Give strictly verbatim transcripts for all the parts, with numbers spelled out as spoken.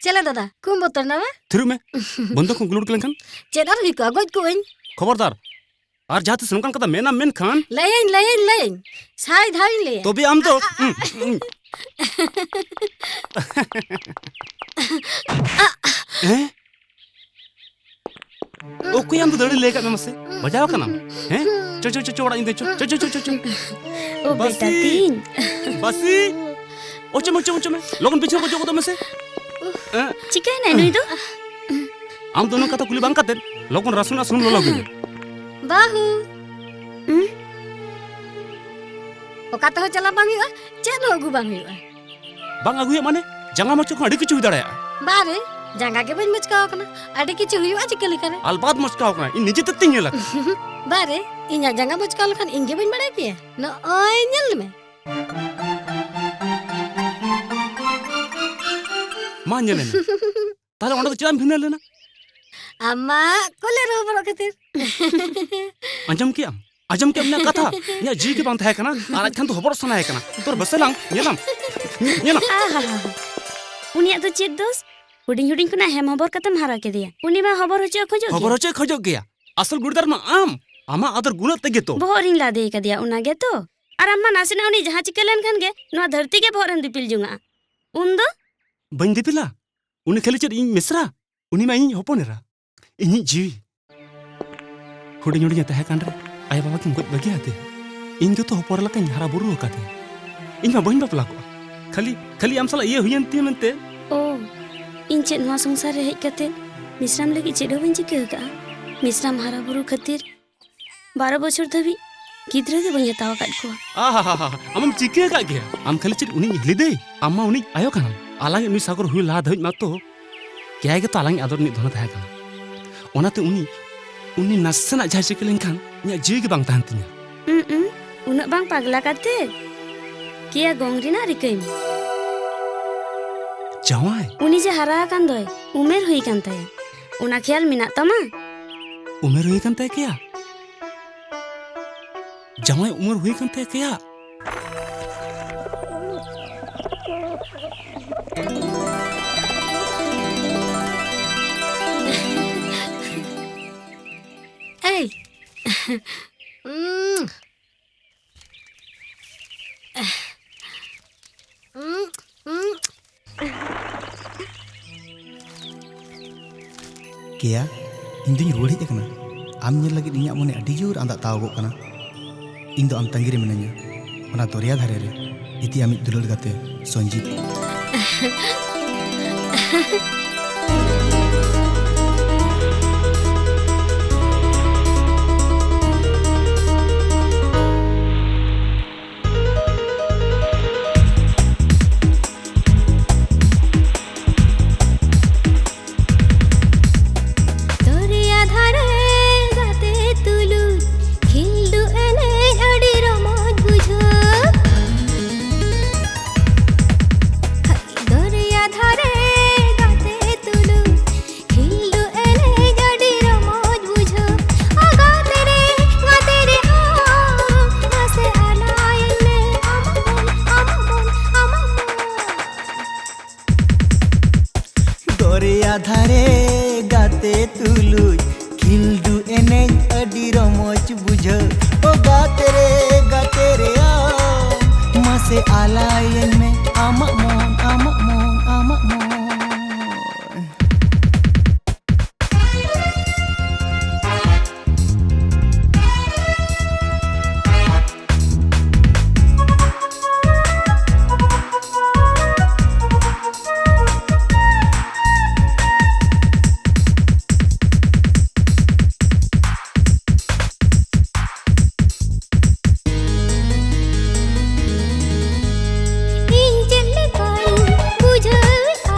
ᱪᱮᱞᱮ ᱫᱟᱫᱟ, ᱠᱚᱢ ᱵᱚᱛᱚᱨ ᱱᱟᱣᱟ? ᱛᱷᱤᱨᱩᱜ ᱢᱮ᱾ ᱵᱚᱱᱫᱷᱩᱠ ᱠᱷᱚᱱ ᱜᱩᱞᱩ ᱩᱰᱩᱠ ᱞᱮᱱᱠᱷᱟᱱ? ᱪᱮᱫ ᱟᱨ ᱦᱩᱭ ᱠᱚᱜᱼᱟ, ᱜᱚᱡ ᱠᱚᱜ ᱟᱹᱧ᱾ ᱠᱷᱚᱵᱚᱨᱫᱟᱨ, ᱟᱨ ᱡᱟᱦᱟᱸ ᱛᱤᱥ ᱱᱚᱝᱠᱟᱱ ᱠᱟᱛᱷᱟ ᱢᱮᱱᱟᱢ ᱢᱮᱱᱠᱷᱟᱱ᱾ ᱞᱟᱹᱭᱟᱹᱧ, ᱞᱟᱹᱭᱟᱹᱧ, ᱞᱟᱹᱭᱟᱹᱧ᱾ ᱥᱟᱭ ᱫᱷᱟᱣᱤᱧ ᱞᱟᱹᱭᱟ᱾ ᱛᱚᱵᱮ ᱟᱢ ᱫᱚ, ᱟ, ᱟ, ᱟ᱾ ᱦᱩᱸ, ᱦᱩᱸ᱾ ᱦᱮᱸ? ᱚᱠᱚᱭ ᱟᱢ ᱫᱚ ᱫᱟᱹᱲ ᱞᱟᱹᱭ ᱠᱟᱜ ᱢᱮ ᱢᱟᱥᱮ? ᱵᱟᱡᱟᱣ ᱠᱟᱱᱟᱢ? ᱦᱮᱸ? ᱪᱚ, ᱪᱚ, ᱪᱚ, ᱪᱚ, ᱚᱲᱟᱜ ᱤᱧ ᱫᱮᱡ ᱪᱚ᱾ ᱪᱚ, ᱪᱚ, ᱪᱚ, ᱪᱚ, ᱪᱚ᱾ ᱳ ᱵᱟᱥᱤ᱾ ᱵᱮᱴᱟ ᱛᱤᱧ᱾ ᱵᱟᱥᱤ᱾ ᱚᱪᱚᱜ ᱢᱮ, ᱚᱪᱚᱜ ᱢᱮ, ᱚᱪᱚᱜ ᱢᱮ᱾ ᱞᱚᱜᱚᱱ ᱵᱤᱪᱷᱱᱟᱹ ᱠᱚ ᱚᱪᱚᱜ ᱜᱚᱫᱚᱜ ᱢᱮᱥᱮ᱾ ᱩᱦ, ᱦᱮᱸ? ᱪᱤᱠᱟᱹᱭᱮᱱᱟᱭ ᱱᱩᱭ ᱫᱚ? ᱟᱢ ᱫᱚ ᱩᱱᱟᱹᱜ ᱠᱟᱛᱷᱟ ᱠᱩᱞᱤ ᱵᱟᱝ ᱠᱟᱛᱮ ᱞᱚᱜᱚᱱ ᱨᱟᱹᱥᱩᱱ ᱟᱨ ᱥᱩᱱᱩᱢ ᱞᱚᱞᱚ ᱟᱹᱜᱩᱭ ᱢᱮ᱾ ᱵᱟᱹᱦᱩ᱾ ᱦᱩᱸ? ᱚᱠᱟ ᱛᱮᱦᱚᱸ ᱪᱟᱞᱟᱣ ᱵᱟᱝ ᱦᱩᱭᱩᱜᱼᱟ, ᱪᱮᱫ ᱦᱚᱸ ᱟᱹᱜᱩ ᱵᱟᱝ ᱦᱩᱭᱩᱜᱼᱟ᱾ ᱵᱟᱝ ᱟᱹᱜᱩᱭᱟ ᱢᱟᱱᱮ? ᱡᱟᱸᱜᱟ ᱢᱚᱪᱠᱟᱣ ᱠᱷᱚᱱ ᱟᱹᱰᱤ ᱠᱤᱪᱷᱩ ᱦᱩᱭ ᱫᱟᱲᱮᱭᱟᱜᱼᱟ᱾ ᱵᱟᱨᱮ, ᱡᱟᱸᱜᱟ ᱜᱮ ᱵᱟᱹᱧ ᱢᱚᱪᱠᱟᱣ ᱟᱠᱟᱱᱟ, ᱟᱹᱰᱤ ᱠᱤᱪᱷᱩ ᱦᱩᱭᱩᱜᱼᱟ ᱪᱤᱠᱟᱹ ᱞᱮᱠᱟᱨᱮ? ᱟᱞᱵᱟᱫ ᱢᱚᱪᱠᱟᱣ ᱟᱠᱟᱱᱟ, ᱤᱧ ᱱᱤᱡᱮ ᱛᱮ ᱛᱤᱧ ᱧᱮᱞ ᱟᱠᱟᱫᱟ᱾ ᱵᱟᱨᱮ, ᱤᱧᱟᱜ ᱡᱟᱸᱜᱟ ᱢᱚᱪᱠᱟᱣ ᱞᱮᱠᱷᱟᱱ ᱤᱧ ᱜᱮ ᱵᱟᱹᱧ ᱵᱟᱲᱟᱭ ᱠᱮᱭᱟ? ᱱᱚᱜᱼᱚᱭ ᱧᱮᱞ ᱢᱮ᱾ ᱢᱟ ᱧᱮᱞ ᱢᱮ᱾ ᱛᱟᱦᱞᱮ ᱚᱸᱰᱮ ᱫᱚ ᱪᱮᱫᱟᱜ ᱮᱢ ᱵᱷᱤᱸᱫᱟᱹᱲ ᱞᱮᱱᱟ? ᱟᱢᱟᱜ ᱠᱚᱞᱮ ᱨᱚᱦᱚ ᱵᱚᱞᱚᱜ ᱠᱷᱟᱹᱛᱤᱨ᱾ ᱟᱸᱡᱚᱢ ᱠᱮᱜ ᱟᱢ? ᱟᱸᱡᱚᱢ ᱠᱮᱜ ᱟᱢ ᱤᱧᱟᱹᱜ ᱠᱟᱛᱷᱟ? ᱤᱧᱟᱹᱜ ᱡᱤᱣᱤ ᱜᱮ ᱵᱟᱝ ᱛᱟᱦᱮᱸ ᱠᱟᱱᱟ, ᱟᱨ ᱟᱡ ᱠᱷᱟᱱ ᱫᱚ ᱦᱚᱵᱚᱨ ᱥᱟᱱᱟᱭᱮ ᱠᱟᱱᱟ᱾ ᱛᱚᱨ ᱵᱮᱥᱮᱞᱟᱝ ᱧᱮᱞᱟᱢ, ᱧᱮᱞᱟᱢ᱾ ᱟᱦᱟᱦᱟ᱾ ᱩᱱᱤᱭᱟᱜ ᱫᱚ ᱪᱮᱫ ᱫᱳᱥ? ᱦᱩᱰᱤᱧ ᱦᱩᱰᱤᱧ ᱠᱷᱚᱱᱟᱜ ᱦᱮᱢ ᱦᱚᱵᱚᱨ ᱠᱟᱛᱮᱢ ᱦᱟᱨᱟ ᱠᱮᱫᱮᱭᱟ᱾ ᱩᱱᱤ ᱢᱟ ᱦᱚᱵᱚᱨ ᱦᱚᱪᱚ ᱠᱷᱚᱡᱚᱜ ᱦᱚᱵᱚᱨ ᱜᱮ᱾ ᱦᱚᱪᱚᱭ ᱠᱷᱚᱡᱚᱜ ᱜᱮᱭᱟ᱾ ᱟᱥᱚᱞ ᱜᱩᱲᱫᱟᱨ ᱢᱟ ᱟᱢ, ᱟᱢᱟᱜ ᱟᱫᱚᱨ ᱜᱩᱱᱟᱹᱜ ᱛᱮᱜᱮ ᱛᱚ᱾ ᱵᱚᱦᱚᱜ ᱨᱤᱧ ᱞᱟᱫᱮ ᱠᱟᱫᱮᱭᱟ, ᱚᱱᱟ ᱜᱮ ᱛᱚ᱾ ᱟᱨ ᱟᱢ ᱢᱟ ᱱᱟᱥᱮᱱᱟᱜ ᱩᱱᱤ ᱡᱟᱦᱟᱸ ᱪᱤᱠᱟᱹ ᱞᱮᱱᱠᱷᱟᱱ ᱜᱮ ᱱᱚᱣᱟ ᱫᱷᱟᱹᱨᱛᱤ ᱜᱮ ᱵᱚᱦᱚᱜ ᱨᱮᱢ ᱫᱤᱯᱤᱞ ᱡᱚᱝᱟᱜᱼᱟ᱾ ᱩᱱ ᱫᱚ? ᱵᱟᱹᱧ ᱫᱤᱯᱤᱞᱟ? ᱩᱱᱤ ᱠᱷᱟᱹᱞᱤ ᱪᱮᱫ ᱤᱧ ᱢᱤᱥᱨᱟ? ᱩᱱᱤ ᱢᱟ ᱤᱧᱤᱡ ᱦᱚᱯᱚᱱ ᱮᱨᱟ, ᱤᱧᱤᱡ ᱡᱤᱣᱤ᱾ ᱦᱩᱰᱤᱧ ᱦᱩᱰᱤᱧ ᱮ ᱛᱟᱦᱮᱸ ᱠᱟᱱ ᱨᱮ ᱟᱭᱳ ᱵᱟᱵᱟ ᱠᱤᱱ ᱜᱚᱡ ᱵᱟᱹᱜᱤ ᱟᱫᱮᱭᱟ᱾ ᱤᱧ ᱜᱮᱛᱚ ᱦᱚᱯᱚᱱ ᱮᱨᱟ ᱞᱮᱠᱟᱧ ᱦᱟᱨᱟ ᱵᱩᱨᱩ ᱟᱠᱟᱫᱮᱭᱟ᱾ ᱤᱧ ᱢᱟ ᱵᱟᱹᱧ ᱵᱟᱯᱞᱟ ᱠᱚᱜᱼᱟ, ᱠᱷᱟᱹᱞᱤ, ᱠᱷᱟᱹᱞᱤ ᱟᱢ ᱥᱟᱞᱟᱜ ᱤᱭᱟᱹ ᱦᱩᱭᱮᱱ ᱛᱤᱧᱟ ᱢᱮᱱᱛᱮ᱾ ᱳ, ᱤᱧ ᱪᱮᱫ ᱱᱚᱣᱟ ᱥᱚᱝᱥᱟᱨ ᱨᱮ ᱦᱮᱡ ᱠᱟᱛᱮ ᱢᱤᱥᱨᱟᱢ ᱞᱟᱹᱜᱤᱫ ᱪᱮᱫ ᱦᱚᱸ ᱵᱟᱹᱧ ᱪᱤᱠᱟᱹ ᱟᱠᱟᱫᱼᱟ? ᱢᱤᱥᱨᱟᱢ ᱦᱟᱨᱟ ᱵᱩᱨᱩ ᱠᱷᱟᱹᱛᱤᱨ ᱵᱟᱨᱚ ᱵᱚᱪᱷᱚᱨ ᱫᱷᱟᱹᱵᱤᱡ ᱜᱤᱫᱽᱨᱟᱹ ᱜᱮ ᱵᱟᱹᱧ ᱦᱟᱛᱟᱣ ᱟᱠᱟᱫ ᱠᱚᱣᱟ᱾ ᱟᱦᱟᱦᱟᱦᱟ, ᱟᱢᱮᱢ ᱪᱤᱠᱟᱹ ᱟᱠᱟᱫ ᱜᱮᱭᱟ? ᱟᱢ ᱠᱷᱟᱹᱞᱤ ᱪᱮᱫ ᱩᱱᱤ ᱦᱤᱞᱤ ᱫᱟᱹᱭ? ᱟᱢ ᱢᱟ ᱩᱱᱤ ᱟᱭᱳ ᱠᱟᱱᱟᱢ᱾ ᱟᱞᱟᱝ ᱱᱩᱭ ᱥᱟᱜᱚᱨ ᱦᱩᱭ ᱞᱟᱦᱟ ᱫᱷᱟᱹᱵᱤᱡ ᱢᱟᱛᱚ ᱠᱮᱭᱟ ᱜᱮᱛᱚ ᱟᱞᱟᱝ ᱟᱫᱚᱨ ᱨᱤᱱᱤᱡ ᱫᱷᱚᱱᱮ ᱛᱟᱦᱮᱸ ᱠᱟᱱᱟ᱾ ᱚᱱᱟᱛᱮ ᱩᱱᱤ, ᱩᱱᱤ ᱱᱟᱥᱮᱱᱟᱜ ᱡᱟᱦᱟᱸ ᱪᱤᱠᱟᱹ ᱞᱮᱱᱠᱷᱟᱱ ᱤᱧᱟᱹᱜ ᱡᱤᱣᱤ ᱜᱮ ᱵᱟᱝ ᱛᱟᱦᱮᱱ ᱛᱤᱧᱟᱹ᱾ ᱩᱸ, ᱩᱸ, ᱩᱱᱟᱹᱜ ᱵᱟᱝ ᱯᱟᱜᱽᱞᱟ ᱠᱟᱛᱮ ᱠᱮᱭᱟ ᱜᱚᱝ ᱨᱮᱱᱟᱜ ᱨᱤᱠᱟᱹᱭ ᱢᱮ᱾ ᱡᱟᱶᱟᱭ? ᱩᱱᱤ ᱡᱮ ᱦᱟᱨᱟ ᱟᱠᱟᱱ ᱫᱚᱭ, ᱩᱢᱮᱨ ᱦᱩᱭ ᱟᱠᱟᱱ ᱛᱟᱭᱟ, ᱚᱱᱟ ᱠᱷᱮᱭᱟᱞ ᱢᱮᱱᱟᱜ ᱛᱟᱢᱟ? ᱩᱢᱮᱨ ᱦᱩᱭ ᱟᱠᱟᱱ ᱛᱟᱭᱟ ᱠᱮᱭᱟ? ᱡᱟᱶᱟᱭ ᱩᱢᱮᱨ ᱦᱩᱭ ᱟᱠᱟᱱ ᱛᱟᱭᱟ ᱠᱮᱭᱟ? ᱩᱸ᱾ ᱩᱸ, ᱩᱸ᱾ ᱠᱮᱭᱟ, ᱤᱧ ᱫᱩᱧ ᱨᱩᱣᱟᱹᱲ ᱦᱮᱡ ᱟᱠᱟᱱᱟ᱾ ᱟᱢ ᱧᱮᱞ ᱞᱟᱹᱜᱤᱫ ᱤᱧᱟᱹᱜ ᱢᱚᱱᱮ ᱟᱹᱰᱤ ᱡᱳᱨ ᱟᱸᱫᱟᱜ ᱛᱟᱣᱟᱜᱚᱜ ᱠᱟᱱᱟ᱾ ᱤᱧ ᱫᱚ ᱟᱢ ᱛᱟᱺᱜᱤ ᱨᱮ ᱢᱤᱱᱟᱹᱧᱟ, ᱚᱱᱟ ᱫᱚᱨᱭᱟ ᱫᱷᱟᱨᱮ ᱨᱮ᱾ ᱤᱫᱤ ᱟᱢᱤᱡ ᱫᱩᱞᱟᱹᱲ ᱜᱟᱛᱮ ᱥᱚᱧᱡᱤᱛ᱾ ᱫᱚᱨᱭᱟ ᱫᱷᱟᱨᱮ ᱜᱟᱛᱮ ᱛᱩᱞᱩᱡ ᱠᱷᱤᱞᱰᱩ ᱮᱱᱮᱡ ᱟᱹᱰᱤ ᱨᱚᱢᱚᱡᱽ ᱵᱩᱡᱷᱟᱹᱜ᱾ ᱫᱚᱨᱭᱟ ᱫᱷᱟᱨᱮ ᱜᱟᱛᱮ ᱛᱩᱞᱩᱡ ᱠᱷᱤᱞᱰᱩ ᱮᱱᱮᱡ ᱟᱹᱰᱤ ᱨᱚᱢᱚᱡᱽ ᱵᱩᱡᱷᱟᱹᱜ᱾ ᱚ ᱜᱟᱛᱮ ᱨᱮ, ᱜᱟᱛᱮ ᱨᱮ, ᱚ, ᱢᱟᱥᱮ ᱟᱞᱟᱭᱮᱱ ᱢᱮ ᱟᱢᱟᱜ ᱢᱚᱱ, ᱟᱢᱟᱜ ᱢᱚᱱ, ᱟᱢᱟᱜ ᱢᱚᱱ᱾ ᱫᱚᱨᱭᱟ ᱫᱷᱟᱨᱮ ᱜᱟᱛᱮ ᱛᱩᱞᱩᱡ ᱠᱷᱤᱞᱰᱩ ᱮᱱᱮᱡ ᱟᱹᱰᱤ ᱨᱚᱢᱚᱡᱽ ᱵᱩᱡᱷᱟᱹᱜ᱾ ᱚ ᱜᱟᱛᱮ ᱨᱮ, ᱜᱟᱛᱮ ᱨᱮ, ᱚ, ᱢᱟᱥᱮ ᱟᱞᱟᱭᱮᱱ ᱢᱮ ᱟᱢᱟᱜ ᱢᱚᱱ, ᱟᱢᱟᱜ ᱢᱚᱱ, ᱟᱢᱟᱜ ᱢᱚᱱ᱾ ᱤᱧ ᱪᱮᱫ ᱞᱮᱠᱟᱧ ᱵᱩᱡᱷᱟᱹᱣᱮᱫᱼᱟ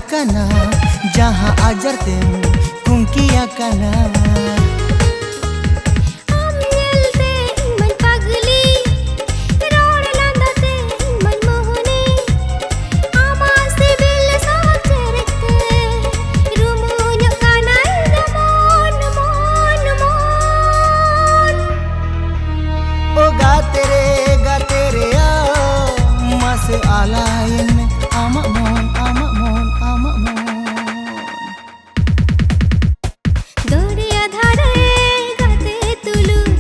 ᱠᱟᱱᱟ, ᱡᱟᱦᱟᱸ ᱟᱡᱟᱨ ᱛᱮᱢ ᱠᱩᱝᱠᱤ ᱟᱠᱟᱱᱟ᱾ ᱟᱢ ᱧᱮᱞᱛᱮ ᱤᱧ ᱢᱟᱧ ᱯᱟᱜᱽᱞᱤ, ᱨᱚᱲ ᱞᱟᱸᱫᱟ ᱛᱮ ᱤᱧ ᱢᱟᱧ ᱢᱳᱦᱱᱤ᱾ ᱟᱢᱟᱜ ᱥᱤᱵᱤᱞ ᱥᱚ ᱪᱮᱨᱮᱡ ᱛᱮ ᱨᱩᱢᱩᱧᱚᱜ ᱠᱟᱱᱟ ᱤᱧ ᱫᱚ ᱢᱚᱱ, ᱢᱚᱱ, ᱢᱚᱱ᱾ ᱳ ᱜᱟᱛᱮ ᱨᱮ, ᱜᱟᱛᱮ ᱨᱮ, ᱟᱢ ᱢᱟᱥᱮ ᱟᱞᱟᱭᱮᱱ ᱢᱮ ᱟᱢᱟᱜ ᱢᱚᱱ, ᱟᱢᱟᱜ ᱢᱚᱱ, ᱟᱢᱟᱜ ᱢᱚᱱ᱾ ᱫᱚᱨᱭᱟ ᱫᱷᱟᱨᱮ ᱜᱟᱛᱮ ᱛᱩᱞᱩᱡ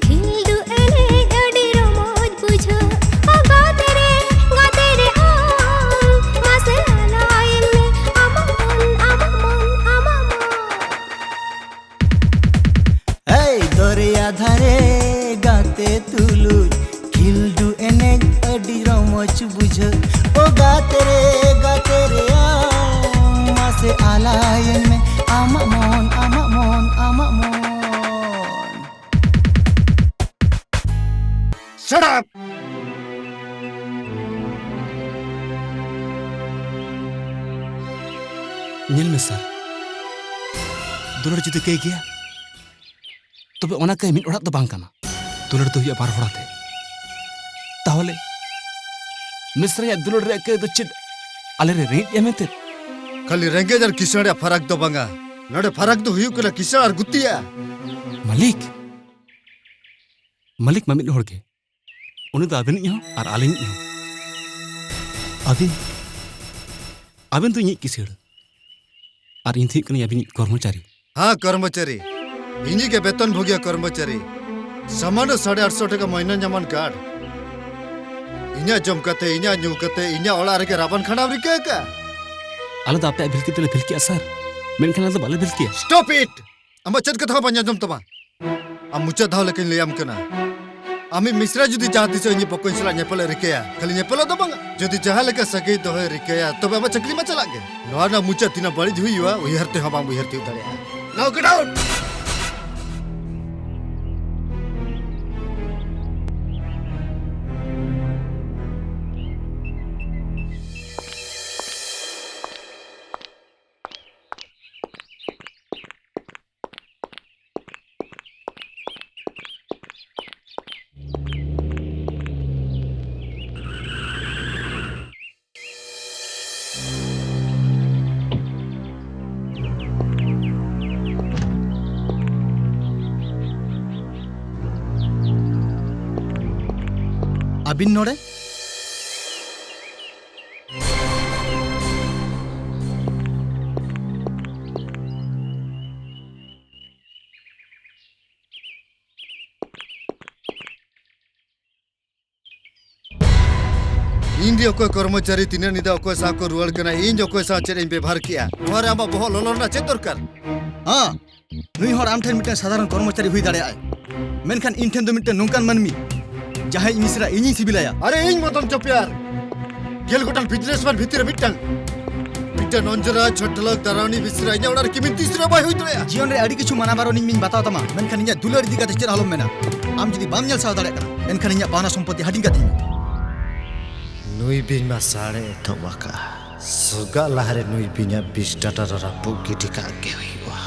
ᱠᱷᱤᱞᱰᱩ ᱮᱱᱮᱡ ᱟᱹᱰᱤ ᱨᱚᱢᱚᱡᱽ ᱵᱩᱡᱷᱟᱹᱜ᱾ ᱳ ᱜᱟᱛᱮ ᱨᱮ, ᱜᱟᱛᱮ ᱨᱮ ᱟᱢ, ᱢᱟᱥᱮ ᱟᱞᱟᱭᱮᱱ ᱢᱮ ᱟᱢᱟᱜ ᱢᱚᱱ, ᱟᱢᱟᱜ ᱢᱚᱱ, ᱟᱢᱟᱜ ᱢᱚᱱ᱾ ᱮᱭ ᱫᱚᱨᱭᱟ ᱫᱷᱟᱨᱮ ᱜᱟᱛᱮ ᱛᱩᱞᱩᱡ ᱠᱷᱤᱞᱰᱩ ᱮᱱᱮᱡ ᱟᱹᱰᱤ ᱨᱚᱢᱚᱡᱽ ᱵᱩᱡᱷᱟᱹᱜ᱾ ᱳ ᱜᱟᱛᱮ ᱨᱮ, ᱜᱟᱛᱮ ᱨᱮ ᱟᱢ, ᱢᱟᱥᱮ ᱟᱞᱟᱭᱮᱱ ᱢᱮ ᱟᱢᱟᱜ ᱢᱚᱱ, ᱟᱢᱟᱜ ᱢᱚᱱ, ᱟᱢᱟᱜ ᱢᱚᱱ᱾ Shut up! ᱧᱮᱞ ᱢᱮ ᱥᱟᱨ, ᱫᱩᱞᱟᱹᱲ ᱡᱩᱫᱤ ᱠᱟᱹᱭ ᱜᱮᱭᱟ, ᱛᱚᱵᱮ ᱚᱱᱟ ᱠᱟᱹᱭ ᱢᱤᱫ ᱦᱚᱲᱟᱜ ᱫᱚ ᱵᱟᱝ ᱠᱟᱱᱟ᱾ ᱫᱩᱞᱟᱹᱲ ᱫᱚ ᱦᱩᱭᱩᱜᱼᱟ ᱵᱟᱨ ᱦᱚᱲ ᱟᱛᱮ᱾ ᱛᱟᱦᱚᱞᱮ ᱢᱤᱥᱨᱟᱭᱟᱜ ᱫᱩᱞᱟᱹᱲ ᱨᱮᱭᱟᱜ ᱠᱟᱹᱭ ᱫᱚ ᱪᱮᱫ ᱟᱞᱮ ᱨᱮ ᱨᱮᱸᱜᱮᱡ ᱮ ᱢᱮᱱᱛᱮ? ᱠᱷᱟᱹᱞᱤ ᱨᱮᱸᱜᱮᱡ ᱟᱨ ᱠᱤᱥᱟᱹᱬ ᱨᱮᱭᱟᱜ ᱯᱷᱟᱨᱟᱠ ᱫᱚ ᱵᱟᱝᱟ, ᱱᱚᱰᱮ ᱯᱷᱟᱨᱟᱠ ᱫᱚ ᱦᱩᱭᱩᱜ ᱠᱟᱱᱟ ᱠᱤᱥᱟᱹᱬ ᱟᱨ ᱜᱩᱛᱤᱭᱟᱜ᱾ ᱢᱟᱹᱞᱤᱠ, ᱢᱟᱹᱞᱤᱠ ᱢᱟ ᱢᱤᱫ ᱦᱚᱲ ᱜᱮ, ᱩᱱᱤ ᱫᱚ ᱟᱹᱵᱤᱱᱤᱡ ᱦᱚᱸ ᱟᱨ ᱟᱹᱞᱤᱧᱤᱡ ᱦᱚᱸ᱾ ᱟᱹᱵᱤᱱ, ᱟᱹᱵᱤᱱ ᱫᱚ ᱤᱧᱤᱡ ᱠᱤᱥᱟᱹᱬ ᱟᱨ ᱤᱧ ᱫᱚ ᱦᱩᱭᱩᱜ ᱠᱟᱹᱱᱟᱹᱧ ᱟᱹᱵᱤᱱᱤᱡ ᱠᱚᱨᱢᱚᱪᱟᱨᱤ᱾ ᱦᱮᱸ, ᱠᱚᱨᱢᱚᱪᱟᱨᱤ᱾ ᱤᱧᱤᱡ ᱜᱮ ᱵᱮᱛᱚᱱ ᱵᱷᱳᱜᱤᱭᱟ ᱠᱚᱨᱢᱚᱪᱟᱨᱤ᱾ ᱥᱟᱢᱟᱱᱱᱚ ᱥᱟᱲᱮ ᱟᱴᱥᱚ ᱴᱟᱠᱟ ᱢᱟᱭᱱᱟ ᱧᱟᱢᱟᱱ ᱜᱟᱨᱰ᱾ ᱤᱧᱟᱜ ᱡᱚᱢ ᱠᱟᱛᱮ, ᱤᱧᱟᱜ ᱧᱩ ᱠᱟᱛᱮ, ᱤᱧᱟᱜ ᱚᱲᱟᱜ ᱨᱮᱜᱮ ᱨᱟᱵᱟᱱ ᱠᱷᱟᱸᱰᱟᱣ ᱨᱤᱠᱟᱹ ᱟᱠᱟᱫ᱾ ᱟᱞᱮ ᱫᱚ ᱟᱯᱮᱭᱟᱜ ᱵᱷᱤᱞᱠᱤ ᱛᱮᱞᱮ ᱵᱷᱤᱞᱠᱤᱜᱼᱟ ᱥᱟᱨ, ᱢᱮᱱᱠᱷᱟᱱ ᱟᱞᱮ ᱫᱚ ᱵᱟᱞᱮ ᱵᱷᱤᱞᱠᱤᱭᱟ᱾ Stop it! ᱟᱢᱟᱜ ᱪᱮᱫ ᱠᱟᱛᱷᱟ ᱦᱚᱸ ᱵᱟᱹᱧ ᱟᱸᱡᱚᱢ ᱛᱟᱢᱟ᱾ ᱟᱢ ᱢᱩᱪᱟᱹᱫ ᱫᱷᱟᱣ ᱞᱮᱠᱟᱧ ᱞᱟᱹᱭᱟᱢ ᱠᱟᱱᱟ, ᱟᱢᱤᱡ ᱢᱤᱥᱨᱟ ᱡᱩᱫᱤ ᱡᱟᱦᱟᱸ ᱛᱤᱥᱚᱜ ᱤᱧᱤᱡ ᱵᱚᱠᱚᱧ ᱥᱟᱞᱟᱜ ᱧᱮᱯᱮᱞᱮ ᱨᱤᱠᱟᱹᱭᱟ, ᱠᱷᱟᱹᱞᱤ ᱧᱮᱯᱮᱞᱚᱜ ᱫᱚ ᱵᱟᱝ, ᱡᱩᱫᱤ ᱡᱟᱦᱟᱸ ᱞᱮᱠᱟ ᱥᱟᱹᱜᱟᱹᱭ ᱫᱚᱦᱚᱭ ᱨᱤᱠᱟᱹᱭᱟ, ᱛᱚᱵᱮ ᱟᱢᱟᱜ ᱪᱟᱹᱠᱨᱤ ᱢᱟ ᱪᱟᱞᱟᱜ ᱜᱮ᱾ ᱱᱚᱣᱟ ᱨᱮᱱᱟᱜ ᱢᱩᱪᱟᱹᱫ ᱛᱤᱱᱟᱹᱜ ᱵᱟᱹᱲᱤᱡ ᱦᱩᱭᱩᱜᱼᱟ, ᱩᱭᱦᱟᱹᱨ ᱛᱮᱦᱚᱸ ᱵᱟᱢ ᱩᱭᱦᱟᱹᱨ ᱛᱤᱭᱳᱜ ᱫᱟᱲᱮᱭᱟᱜᱼᱟ᱾ Now get out! ᱵᱤᱱ ᱱᱚᱰᱮ? ᱤᱧ ᱨᱮ ᱚᱠᱚᱭ ᱠᱚᱨᱢᱚᱪᱟᱨᱤ ᱛᱤᱱᱟᱹᱜ ᱧᱤᱫᱟᱹ ᱚᱠᱚᱭ ᱥᱟᱶ ᱠᱚ ᱨᱩᱣᱟᱹᱲ ᱠᱟᱱᱟ, ᱤᱧ ᱚᱠᱚᱭ ᱥᱟᱶ ᱪᱮᱫ ᱤᱧ ᱵᱮᱵᱷᱟᱨ ᱠᱮᱜᱼᱟ, ᱱᱚᱣᱟ ᱨᱮ ᱟᱢᱟᱜ ᱵᱚᱦᱚᱜ ᱞᱚᱞᱚ ᱨᱮᱱᱟᱜ ᱪᱮᱫ ᱫᱚᱨᱠᱟᱨ? ᱦᱮᱸ, ᱱᱩᱭ ᱦᱚᱲ ᱟᱢ ᱴᱷᱮᱱ ᱢᱤᱫᱴᱟᱝ ᱥᱟᱫᱷᱟᱨᱚᱱ ᱠᱚᱨᱢᱚᱪᱟᱨᱤ ᱦᱩᱭ ᱫᱟᱲᱮᱭᱟᱜᱼᱟᱭ, ᱢᱮᱱᱠᱷᱟᱱ ᱤᱧ ᱴᱷᱮᱱ ᱫᱚ ᱢᱤᱫᱴᱟᱝ ᱱᱚᱝᱠᱟᱱ ᱢᱟᱹᱱᱢᱤ, ᱡᱟᱦᱟᱸᱭ ᱤᱧ ᱢᱤᱥᱨᱟ ᱤᱧᱤᱧ ᱥᱤᱵᱤᱞᱟᱭᱟ᱾ ᱟᱨᱮ, ᱤᱧ ᱢᱚᱫᱚᱱ ᱪᱚᱯᱮᱭᱟᱨ, ᱜᱮᱞ ᱜᱚᱴᱟᱝ ᱵᱤᱡᱽᱱᱮᱥᱢᱮᱱ ᱵᱷᱤᱛᱤᱨ ᱨᱮ ᱢᱤᱫᱴᱟᱝ, ᱢᱤᱫᱴᱟᱝ ᱱᱚᱧᱡᱚᱨᱟ ᱪᱷᱚᱴᱞᱚᱠ ᱫᱟᱨᱟᱣᱱᱤ ᱵᱤᱥᱨᱟ ᱤᱧᱟᱹᱜ ᱚᱲᱟᱜ ᱨᱮ ᱠᱤᱢᱤᱱ ᱛᱤᱥ ᱨᱮ ᱵᱟᱭ ᱦᱩᱭ ᱫᱟᱲᱮᱭᱟᱜᱼᱟ᱾ ᱡᱤᱭᱚᱱ ᱨᱮ ᱟᱹᱰᱤ ᱠᱤᱪᱷᱩ ᱢᱟᱱᱟ ᱵᱟᱨᱚᱱᱤᱧ ᱢᱤᱧ ᱵᱟᱛᱟᱣ ᱛᱟᱢᱟ, ᱢᱮᱱᱠᱷᱟᱱ ᱤᱧᱟᱜ ᱫᱩᱞᱟᱹᱲ ᱤᱫᱤ ᱠᱟᱛᱮ ᱪᱮᱫ ᱟᱞᱚᱢ ᱢᱮᱱᱟ᱾ ᱟᱢ ᱡᱩᱫᱤ ᱵᱟᱢ ᱧᱮᱞ ᱥᱟᱦᱟᱣ ᱫᱟᱲᱮᱭᱟᱜ ᱠᱟᱱᱟ, ᱮᱱᱠᱷᱟᱱ ᱤᱧᱟᱜ ᱯᱟᱣᱱᱟ ᱥᱚᱢᱯᱚᱛᱤ ᱦᱟᱹᱴᱤᱧ ᱠᱟᱹᱛᱤᱧ ᱢᱮ᱾ ᱱᱩᱭ ᱵᱤᱧ ᱢᱟ ᱥᱟᱲᱮ ᱮᱛᱚᱦᱚᱵ ᱟᱠᱟᱫᱼᱟ᱾ ᱥᱚᱜᱟᱜ ᱞᱟᱦᱟᱨᱮ ᱱᱩᱭ ᱵᱤᱧᱟᱜ ᱵᱤᱥ ᱴᱟᱴᱟ ᱫᱚ ᱨᱟᱹᱯᱩᱫ ᱜᱤᱰᱤ ᱠᱟᱜ ᱜᱮ ᱦᱩᱭᱩᱜᱼᱟ᱾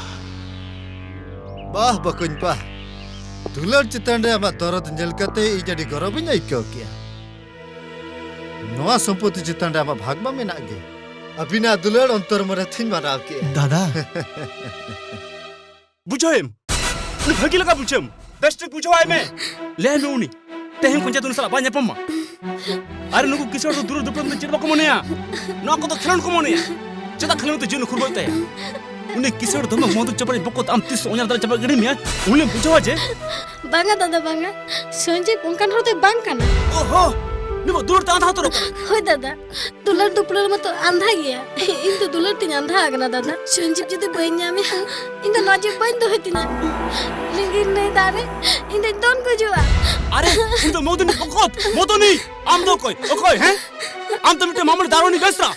ᱵᱟᱦ ᱵᱚᱠᱚᱧ ᱵᱟᱦ, ᱫᱩᱞᱟᱹᱲ ᱪᱮᱛᱟᱱ ᱨᱮ ᱟᱢᱟᱜ ᱫᱚᱨᱚᱫ ᱧᱮᱞ ᱠᱟᱛᱮ ᱤᱧ ᱟᱹᱰᱤ ᱜᱚᱨᱚᱵᱤᱧ ᱟᱹᱭᱠᱟᱹᱣ ᱠᱮᱜᱼᱟ᱾ ᱱᱚᱣᱟ ᱥᱚᱢᱯᱚᱛᱤ ᱪᱮᱛᱟᱱ ᱨᱮ ᱟᱢᱟᱜ ᱵᱷᱟᱜᱽ ᱢᱟ ᱢᱮᱱᱟᱜ ᱜᱮ᱾ ᱟᱹᱵᱤᱱᱟᱜ ᱫᱩᱞᱟᱹᱲ ᱚᱱᱛᱚᱨ ᱢᱚᱱᱮ ᱛᱤᱧ ᱢᱟᱱᱟᱣ ᱠᱮᱜᱼᱟ᱾ ᱫᱟᱫᱟ᱾ ᱵᱩᱡᱷᱟᱹᱣᱮᱢ? ᱩᱱᱤ ᱵᱷᱟᱹᱜᱤ ᱞᱮᱠᱟ ᱵᱩᱡᱷᱟᱹᱣᱮᱢ᱾ ᱵᱮᱥ ᱴᱷᱤᱠ ᱵᱩᱡᱷᱟᱹᱣᱟᱭ ᱢᱮ᱾ ᱞᱟᱹᱭ ᱢᱮ ᱩᱱᱤ ᱛᱮᱦᱮᱧ ᱠᱷᱚᱱ ᱡᱟᱛᱮ ᱩᱱᱤ ᱥᱟᱞᱟᱜ ᱵᱟᱭ ᱧᱟᱯᱟᱢ ᱢᱟ᱾ ᱟᱨ ᱱᱩᱠᱩ ᱠᱤᱥᱟᱹᱬ ᱫᱚ ᱫᱩᱞᱟᱹᱲ ᱫᱩᱯᱲᱟᱹᱲ ᱫᱚ ᱪᱮᱫ ᱵᱟᱠᱚ ᱢᱚᱱᱮᱭᱟ᱾ ᱱᱚᱣᱟ ᱠᱚᱫᱚ ᱠᱷᱮᱞᱳᱰ ᱠᱚ ᱢᱚᱱᱮᱭᱟ᱾ ᱪᱮᱫᱟᱜ ᱠᱷᱟᱹᱞᱤ ᱩᱱᱤ ᱫᱚ ᱡᱤᱭᱚᱱ ᱠᱷᱩᱨᱵᱟᱹᱜ ᱛᱟᱭᱟ? ᱩᱱᱤ ᱠᱤᱥᱟᱹᱬ ᱫᱚᱢᱮ ᱢᱚᱫᱚ ᱪᱟᱯᱟᱲᱤ ᱵᱚᱠᱚᱛ ᱟᱢ ᱛᱤᱥ ᱚᱧᱟᱨ ᱫᱟᱨᱮ ᱪᱟᱯᱟᱫ ᱜᱤᱰᱤ ᱢᱮᱭᱟ, ᱩᱱᱤᱢ ᱵᱩᱡᱷᱟᱹᱣᱟ ᱡᱮ ᱵᱟᱝᱟ ᱫᱟᱫᱟ, ᱵᱟᱝᱟ᱾ ᱥᱚᱧᱡᱤᱵ ᱚᱱᱠᱟᱱ ᱦᱚᱲ ᱫᱚᱭ ᱵᱟᱝ ᱠᱟᱱᱟ᱾ ᱳᱦᱳ! ᱱᱩᱭ ᱢᱟ ᱫᱩᱞᱟᱹᱲ ᱛᱮ ᱟᱸᱫᱷᱟ ᱩᱛᱟᱹᱨᱚᱜ ᱠᱟᱱᱟ᱾ ᱦᱳᱭ ᱫᱟᱫᱟ, ᱫᱩᱞᱟᱹᱲ ᱫᱩᱯᱞᱟᱹᱲ ᱢᱟᱛᱚ ᱟᱸᱫᱷᱟ ᱜᱮᱭᱟ᱾ ᱤᱧ ᱫᱚ ᱫᱩᱞᱟᱹᱲ ᱛᱤᱧ ᱟᱸᱫᱷᱟ ᱟᱠᱟᱱᱟ ᱫᱟᱫᱟ᱾ ᱥᱚᱧᱡᱤᱵ ᱡᱩᱫᱤ ᱵᱟᱹᱧ ᱧᱟᱢᱮᱭᱟ, ᱤᱧ ᱫᱚ ᱱᱚᱣᱟ ᱡᱤᱣᱤ ᱵᱟᱹᱧ ᱫᱚᱦᱚᱭ ᱛᱤᱧᱟ᱾ ᱞᱤᱸᱜᱤᱱ ᱱᱟᱹᱭ ᱫᱟᱜ ᱨᱮ ᱤᱧ ᱫᱚᱧ ᱫᱚᱱ ᱜᱩᱡᱩᱜᱼᱟ᱾ ᱟᱨᱮ, ᱩᱱᱤ ᱫᱚ ᱢᱚᱫᱚᱱᱤ ᱵᱚᱠᱚᱛ, ᱢᱚᱫᱚᱱᱤ! ᱟᱢ ᱫᱚ ᱚᱠᱚᱭ? ᱚᱠᱚᱭ, ᱦᱮᱸ? ᱟᱢ ᱫᱚ ᱢᱤᱫᱴᱮᱱ ᱢᱟᱢᱚᱱ ᱫᱟᱨᱣᱟᱱᱤ ᱵᱮᱥᱨᱟ᱾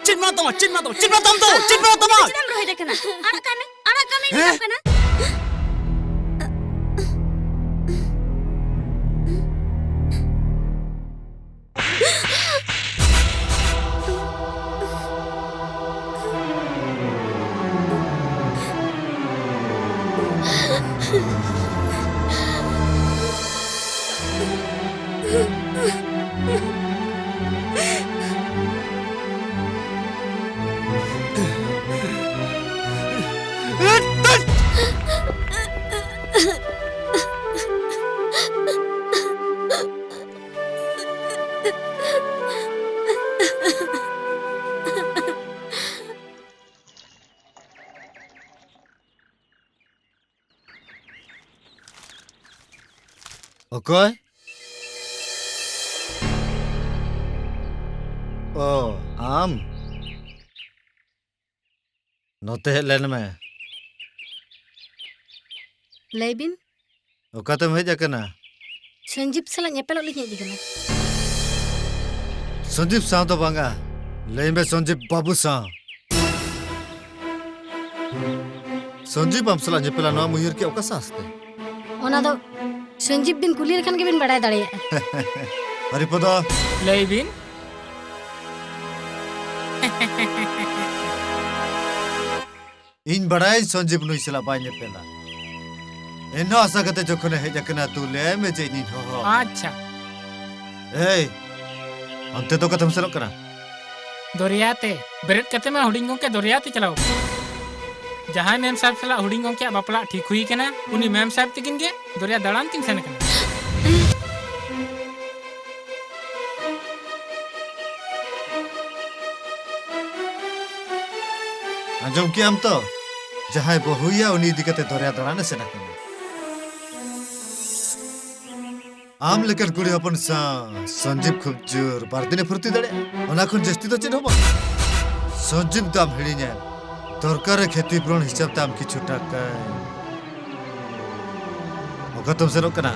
ᱪᱮᱫ ᱢᱮᱱᱟᱜ ᱛᱟᱢᱟ? ᱪᱮᱫ ᱢᱮᱱᱟᱜ ᱛᱟᱢᱟ? ᱪᱮᱫ ᱢᱮᱱᱟᱜ ᱛᱟᱢᱟ? ᱪᱮᱫ ᱢᱮᱱᱟᱜ ᱛᱟᱢᱟ? ᱪᱮᱫ ᱮᱢ ᱨᱚᱦᱮᱫ ᱠᱟᱱᱟ? ᱟᱲᱟᱜ ᱠᱟᱜ ᱢᱮ, ᱟᱲᱟᱜ ᱠᱟᱜ ᱢᱮ, ᱦᱮᱸ? ᱢᱮᱛᱟᱢ ᱠᱟᱱᱟ᱾ ᱚᱠᱚᱭ? ᱚ, ᱟᱢ? ᱱᱚᱛᱮ ᱦᱮᱡ ᱞᱮᱱ ᱢᱮ᱾ ᱞᱟᱹᱭ ᱵᱤᱱ᱾ ᱚᱠᱟᱛᱮᱢ ᱦᱮᱡ ᱟᱠᱟᱱᱟ? ᱥᱚᱧᱡᱤᱵ ᱥᱟᱞᱟᱜ ᱧᱮᱯᱮᱞᱚᱜ ᱞᱤᱧ ᱦᱮᱡ ᱟᱠᱟᱱᱟ᱾ ᱥᱚᱧᱡᱤᱵ ᱥᱟᱶ ᱫᱚ ᱵᱟᱝᱟ, ᱞᱟᱹᱭ ᱢᱮ ᱥᱚᱧᱡᱤᱵ ᱵᱟᱹᱵᱩ ᱥᱟᱶ᱾ ᱥᱚᱧᱡᱤᱵ ᱟᱢ ᱥᱟᱞᱟᱜ ᱧᱮᱯᱮᱞᱟ ᱱᱚᱣᱟᱢ ᱩᱭᱦᱟᱹᱨ ᱠᱮᱫ ᱚᱠᱟ ᱥᱟᱦᱥ ᱛᱮ? ᱚᱱᱟ ᱫᱚ ᱥᱚᱧᱡᱤᱵ ᱵᱤᱱ ᱠᱩᱞᱤ ᱞᱮᱠᱷᱟᱱ ᱜᱮᱵᱤᱱ ᱵᱟᱲᱟᱭ ᱫᱟᱲᱮᱭᱟᱜᱼᱟ᱾ ᱦᱚᱨᱤᱯᱚᱫᱚ᱾ ᱞᱟᱹᱭ ᱵᱤᱱ᱾ ᱤᱧ ᱵᱟᱲᱟᱭᱟᱹᱧ ᱥᱚᱧᱡᱤᱵ ᱱᱩᱭ ᱥᱟᱞᱟᱜ ᱵᱟᱭ ᱧᱮᱯᱮᱞᱟ᱾ ᱮᱱᱦᱚᱸ ᱟᱥᱟ ᱠᱟᱛᱮ ᱡᱚᱠᱷᱚᱱᱮ ᱦᱮᱡ ᱟᱠᱟᱱᱟ, ᱛᱩ ᱞᱟᱹᱭᱟᱭ ᱢᱮ ᱡᱮ ᱤᱧᱤᱧ ᱦᱚᱦᱚ᱾ ᱟᱪᱪᱷᱟ᱾ ᱮᱭ, ᱚᱱᱛᱮ ᱫᱚ ᱚᱠᱟᱛᱮᱢ ᱥᱮᱱᱚᱜ ᱠᱟᱱᱟ? ᱫᱚᱨᱭᱟ ᱛᱮ᱾ ᱵᱮᱨᱮᱫ ᱠᱟᱛᱮ ᱢᱟ ᱦᱩᱰᱤᱧ ᱜᱚᱢᱠᱮ ᱫᱚᱨᱭᱟ ᱛᱮ ᱪᱟᱞᱟᱣ ᱟᱠᱟᱱᱟ᱾ ᱡᱟᱦᱟᱸᱭ ᱢᱮᱢ ᱥᱟᱦᱮᱵ ᱥᱟᱞᱟᱜ ᱦᱩᱰᱤᱧ ᱜᱚᱢᱠᱮᱭᱟᱜ ᱵᱟᱯᱞᱟ ᱴᱷᱤᱠ ᱦᱩᱭ ᱟᱠᱟᱱᱟ, ᱩᱱᱤ ᱢᱮᱢ ᱥᱟᱦᱮᱵ ᱛᱤᱠᱤᱱ ᱜᱮ ᱫᱚᱨᱭᱟ ᱫᱟᱬᱟᱱ ᱠᱤᱱ ᱥᱮᱱ ᱟᱠᱟᱱᱟ᱾ ᱟᱸᱡᱚᱢ ᱠᱮᱜ ᱟᱢ ᱛᱚ? ᱡᱟᱦᱟᱸᱭ ᱵᱟᱹᱦᱩᱭᱟ, ᱩᱱᱤ ᱤᱫᱤ ᱠᱟᱛᱮ ᱫᱚᱨᱭᱟ ᱫᱟᱬᱟᱱᱮ ᱥᱮᱱ ᱟᱠᱟᱱᱟ᱾ ᱟᱢ ᱞᱮᱠᱟᱱ ᱠᱩᱲᱤ ᱦᱚᱯᱚᱱ ᱥᱟᱶ ᱥᱚᱧᱡᱤᱵ ᱠᱷᱩᱵ ᱡᱳᱨ ᱵᱟᱨ ᱫᱤᱱᱮ ᱯᱷᱩᱨᱛᱤ ᱫᱟᱲᱮᱭᱟᱜᱼᱟ, ᱚᱱᱟ ᱠᱷᱚᱱ ᱡᱟᱹᱥᱛᱤ ᱫᱚ ᱪᱮᱫ ᱦᱚᱸ ᱵᱟᱝ᱾ ᱥᱚᱧᱡᱤᱵ ᱫᱚ ᱟᱢ ᱦᱤᱲᱤᱧᱟ, ᱫᱚᱨᱠᱟᱨ ᱨᱮ ᱠᱷᱮᱛᱤ ᱯᱩᱨᱚᱱ ᱦᱤᱥᱟᱹᱵ ᱛᱮ ᱟᱢ ᱠᱤᱪᱷᱩ ᱴᱟᱠᱟᱭ᱾ ᱚᱠᱟᱛᱮᱢ ᱥᱮᱱᱚᱜ ᱠᱟᱱᱟ?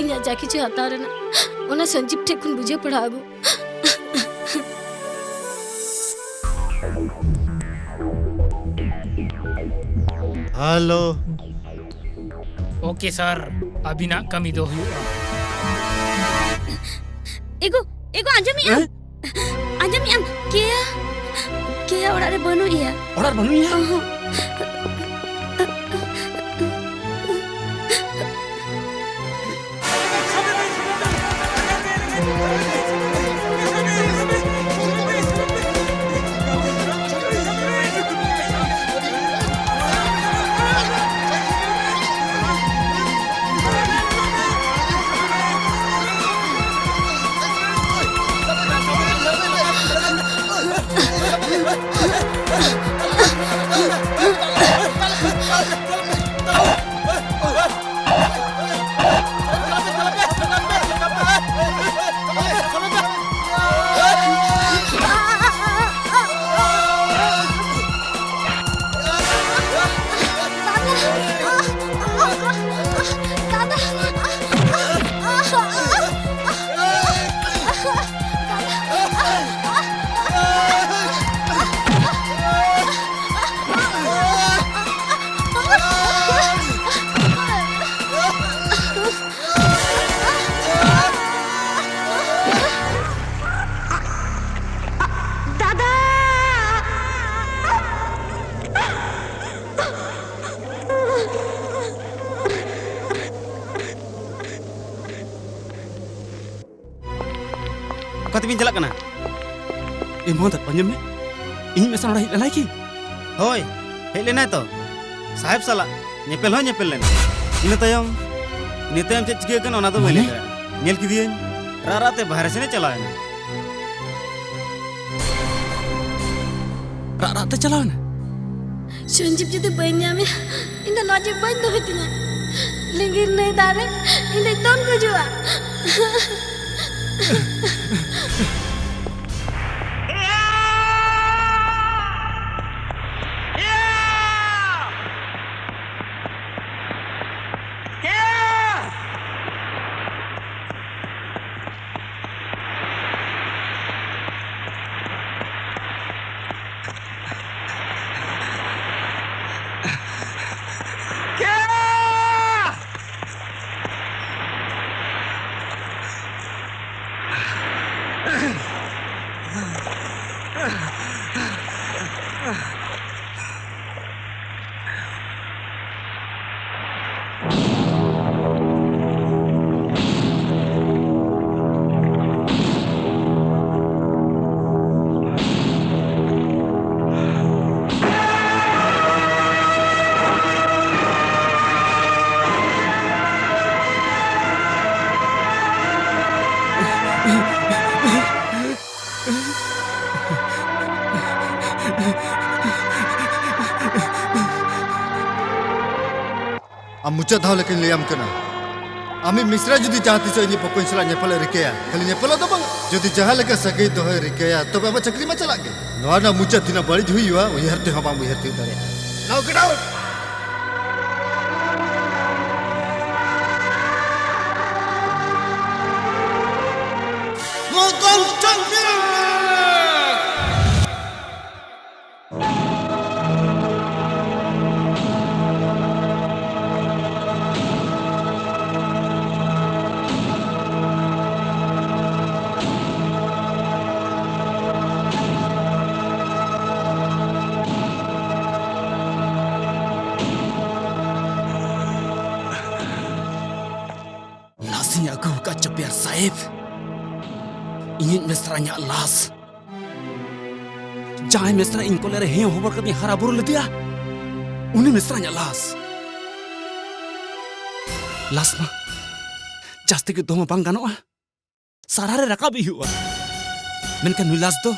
ᱤᱧᱟᱜ ᱡᱟ ᱠᱤᱪᱷᱩ ᱦᱟᱛᱟᱣ ᱨᱮᱱᱟᱜ, ᱚᱱᱟ ᱥᱚᱧᱡᱤᱵ ᱴᱷᱮᱱ ᱠᱷᱚᱱ ᱵᱩᱡᱷᱟᱹᱣ ᱯᱟᱲᱦᱟᱣ ᱟᱹᱜᱩ᱾ ᱦᱮᱞᱳ᱾ ᱳᱠᱮ ᱥᱟᱨ, ᱟᱹᱵᱤᱱᱟᱜ ᱠᱟᱹᱢᱤ ᱫᱚ ᱦᱩᱭᱩᱜᱼᱟ᱾ ᱮᱜᱳ, ᱮᱜᱳ, ᱟᱸᱡᱚᱢᱮᱜ ᱟᱢ? ᱦᱮᱸ? ᱟᱸᱡᱚᱢᱮᱜ ᱟᱢ? ᱠᱮᱭᱟ, ᱠᱮᱭᱟ ᱚᱲᱟᱜ ᱨᱮ ᱵᱟᱹᱱᱩᱜ ᱮᱭᱟ᱾ ᱚᱲᱟᱜ ᱨᱮ ᱵᱟᱹᱱᱩᱜ ᱮᱭᱟ? ᱚᱦᱚᱸ᱾ ᱤᱧ ᱪᱟᱞᱟᱜ ᱠᱟᱱᱟ᱾ ᱮ ᱢᱚᱦᱚᱱ ᱫᱟ, ᱟᱸᱡᱚᱢ ᱢᱮ, ᱤᱧᱤᱡ ᱢᱮᱥᱟ ᱱᱚᱰᱮ ᱦᱮᱡ ᱞᱮᱱᱟᱭ ᱠᱤ? ᱦᱳᱭ, ᱦᱮᱡ ᱞᱮᱱᱟᱭ ᱛᱚ᱾ ᱥᱟᱦᱮᱵᱽ ᱥᱟᱞᱟᱜ ᱧᱮᱯᱮᱞ ᱦᱚᱸ ᱧᱮᱯᱮᱞ ᱞᱮᱱᱟ᱾ ᱤᱱᱟᱹ ᱛᱟᱭᱚᱢ, ᱤᱱᱟᱹ ᱛᱟᱭᱚᱢ ᱪᱮᱫ ᱪᱤᱠᱟᱹ ᱠᱟᱱᱟ ᱚᱱᱟ ᱫᱚ ᱵᱟᱹᱧ ᱞᱟᱹᱭ ᱢᱟᱱᱮ? ᱫᱟᱲᱮᱭᱟᱜᱼᱟ᱾ ᱧᱮᱞ ᱠᱮᱫᱮᱭᱟᱹᱧ, ᱨᱟᱜ ᱨᱟᱜ ᱛᱮ ᱵᱟᱦᱨᱮ ᱥᱮᱱᱮ ᱪᱟᱞᱟᱣ ᱮᱱᱟ᱾ ᱨᱟᱜ ᱨᱟᱜ ᱛᱮ ᱪᱟᱞᱟᱣ ᱮᱱᱟ? ᱥᱚᱧᱡᱤᱵ ᱡᱩᱫᱤ ᱵᱟᱹᱧ ᱧᱟᱢᱮᱭᱟ, ᱤᱧ ᱫᱚ ᱱᱚᱣᱟ ᱡᱤᱣᱤ ᱵᱟᱹᱧ ᱫᱚᱦᱚᱭ ᱛᱤᱧᱟ᱾ ᱞᱤᱸᱜᱤᱨ ᱱᱟᱹᱭ ᱫᱟᱜ ᱨᱮ ᱤᱧ ᱫᱚᱧ ᱫᱚᱱ ᱜᱩᱡᱩᱜᱼᱟ᱾ ᱟᱢ ᱢᱩᱪᱟᱹᱫ ᱫᱷᱟᱣ ᱞᱮᱠᱟᱧ ᱞᱟᱹᱭᱟᱢ ᱠᱟᱱᱟ, ᱟᱢᱤᱡ ᱢᱤᱥᱨᱟ ᱡᱩᱫᱤ ᱡᱟᱦᱟᱸ ᱛᱤᱥᱚᱜ ᱤᱧᱤᱡ ᱵᱚᱠᱚᱧ ᱥᱟᱞᱟᱜ ᱧᱮᱯᱮᱞ ᱮ ᱨᱤᱠᱟᱹᱭᱟ, ᱠᱷᱟᱹᱞᱤ ᱧᱮᱯᱮᱞᱚᱜ ᱫᱚ ᱵᱟᱝ, ᱡᱩᱫᱤ ᱡᱟᱦᱟᱸ ᱞᱮᱠᱟ ᱥᱟᱹᱜᱟᱹᱭ ᱫᱚᱦᱚᱭ ᱨᱤᱠᱟᱹᱭᱟ, ᱛᱚᱵᱮ ᱟᱢᱟᱜ ᱪᱟᱹᱠᱨᱤ ᱢᱟ ᱪᱟᱞᱟᱜ ᱜᱮ᱾ ᱱᱚᱣᱟ ᱨᱮᱱᱟᱜ ᱢᱩᱪᱟᱹᱫ ᱛᱤᱱᱟᱹᱜ ᱵᱟᱹᱲᱤᱡ ᱦᱩᱭᱩᱜᱼᱟ, ᱩᱭᱦᱟᱹᱨ ᱛᱮᱦᱚᱸ ᱵᱟᱢ ᱩᱭᱦᱟᱹᱨ ᱛᱤᱭᱳᱜ ᱫᱟᱲᱮᱭᱟᱜᱼᱟ᱾ Now get out! Welcome to me! ᱞᱟᱥᱤᱧ ᱟᱹᱜᱩ ᱟᱠᱟᱫ ᱪᱚᱯᱮᱭᱟ ᱥᱟᱦᱮᱵᱽ᱾ ᱤᱧᱤᱡ ᱢᱮᱥᱨᱟ ᱤᱧᱟᱜ ᱞᱟᱥ᱾ ᱡᱟᱦᱟᱸᱭ ᱢᱮᱥᱨᱟ ᱤᱧ ᱠᱚᱞᱮ ᱨᱮ ᱦᱮᱸ ᱦᱚᱵᱚᱨ ᱠᱟᱛᱮᱧ ᱦᱟᱨᱟ ᱵᱩᱨᱩ ᱞᱮᱫᱮᱭᱟ, ᱩᱱᱤ ᱢᱮᱥᱨᱟ ᱤᱧᱟᱜ ᱞᱟᱥ᱾ ᱞᱟᱥ ᱢᱟ ᱡᱟᱹᱥᱛᱤ ᱜᱮ ᱫᱚᱦᱚ ᱢᱟ ᱵᱟᱝ ᱜᱟᱱᱚᱜᱼᱟ, ᱥᱟᱨᱟ ᱨᱮ ᱨᱟᱠᱟᱵ ᱦᱩᱭᱩᱜᱼᱟ᱾ ᱢᱮᱱᱠᱷᱟᱱ ᱱᱩᱭ ᱞᱟᱥ ᱫᱚ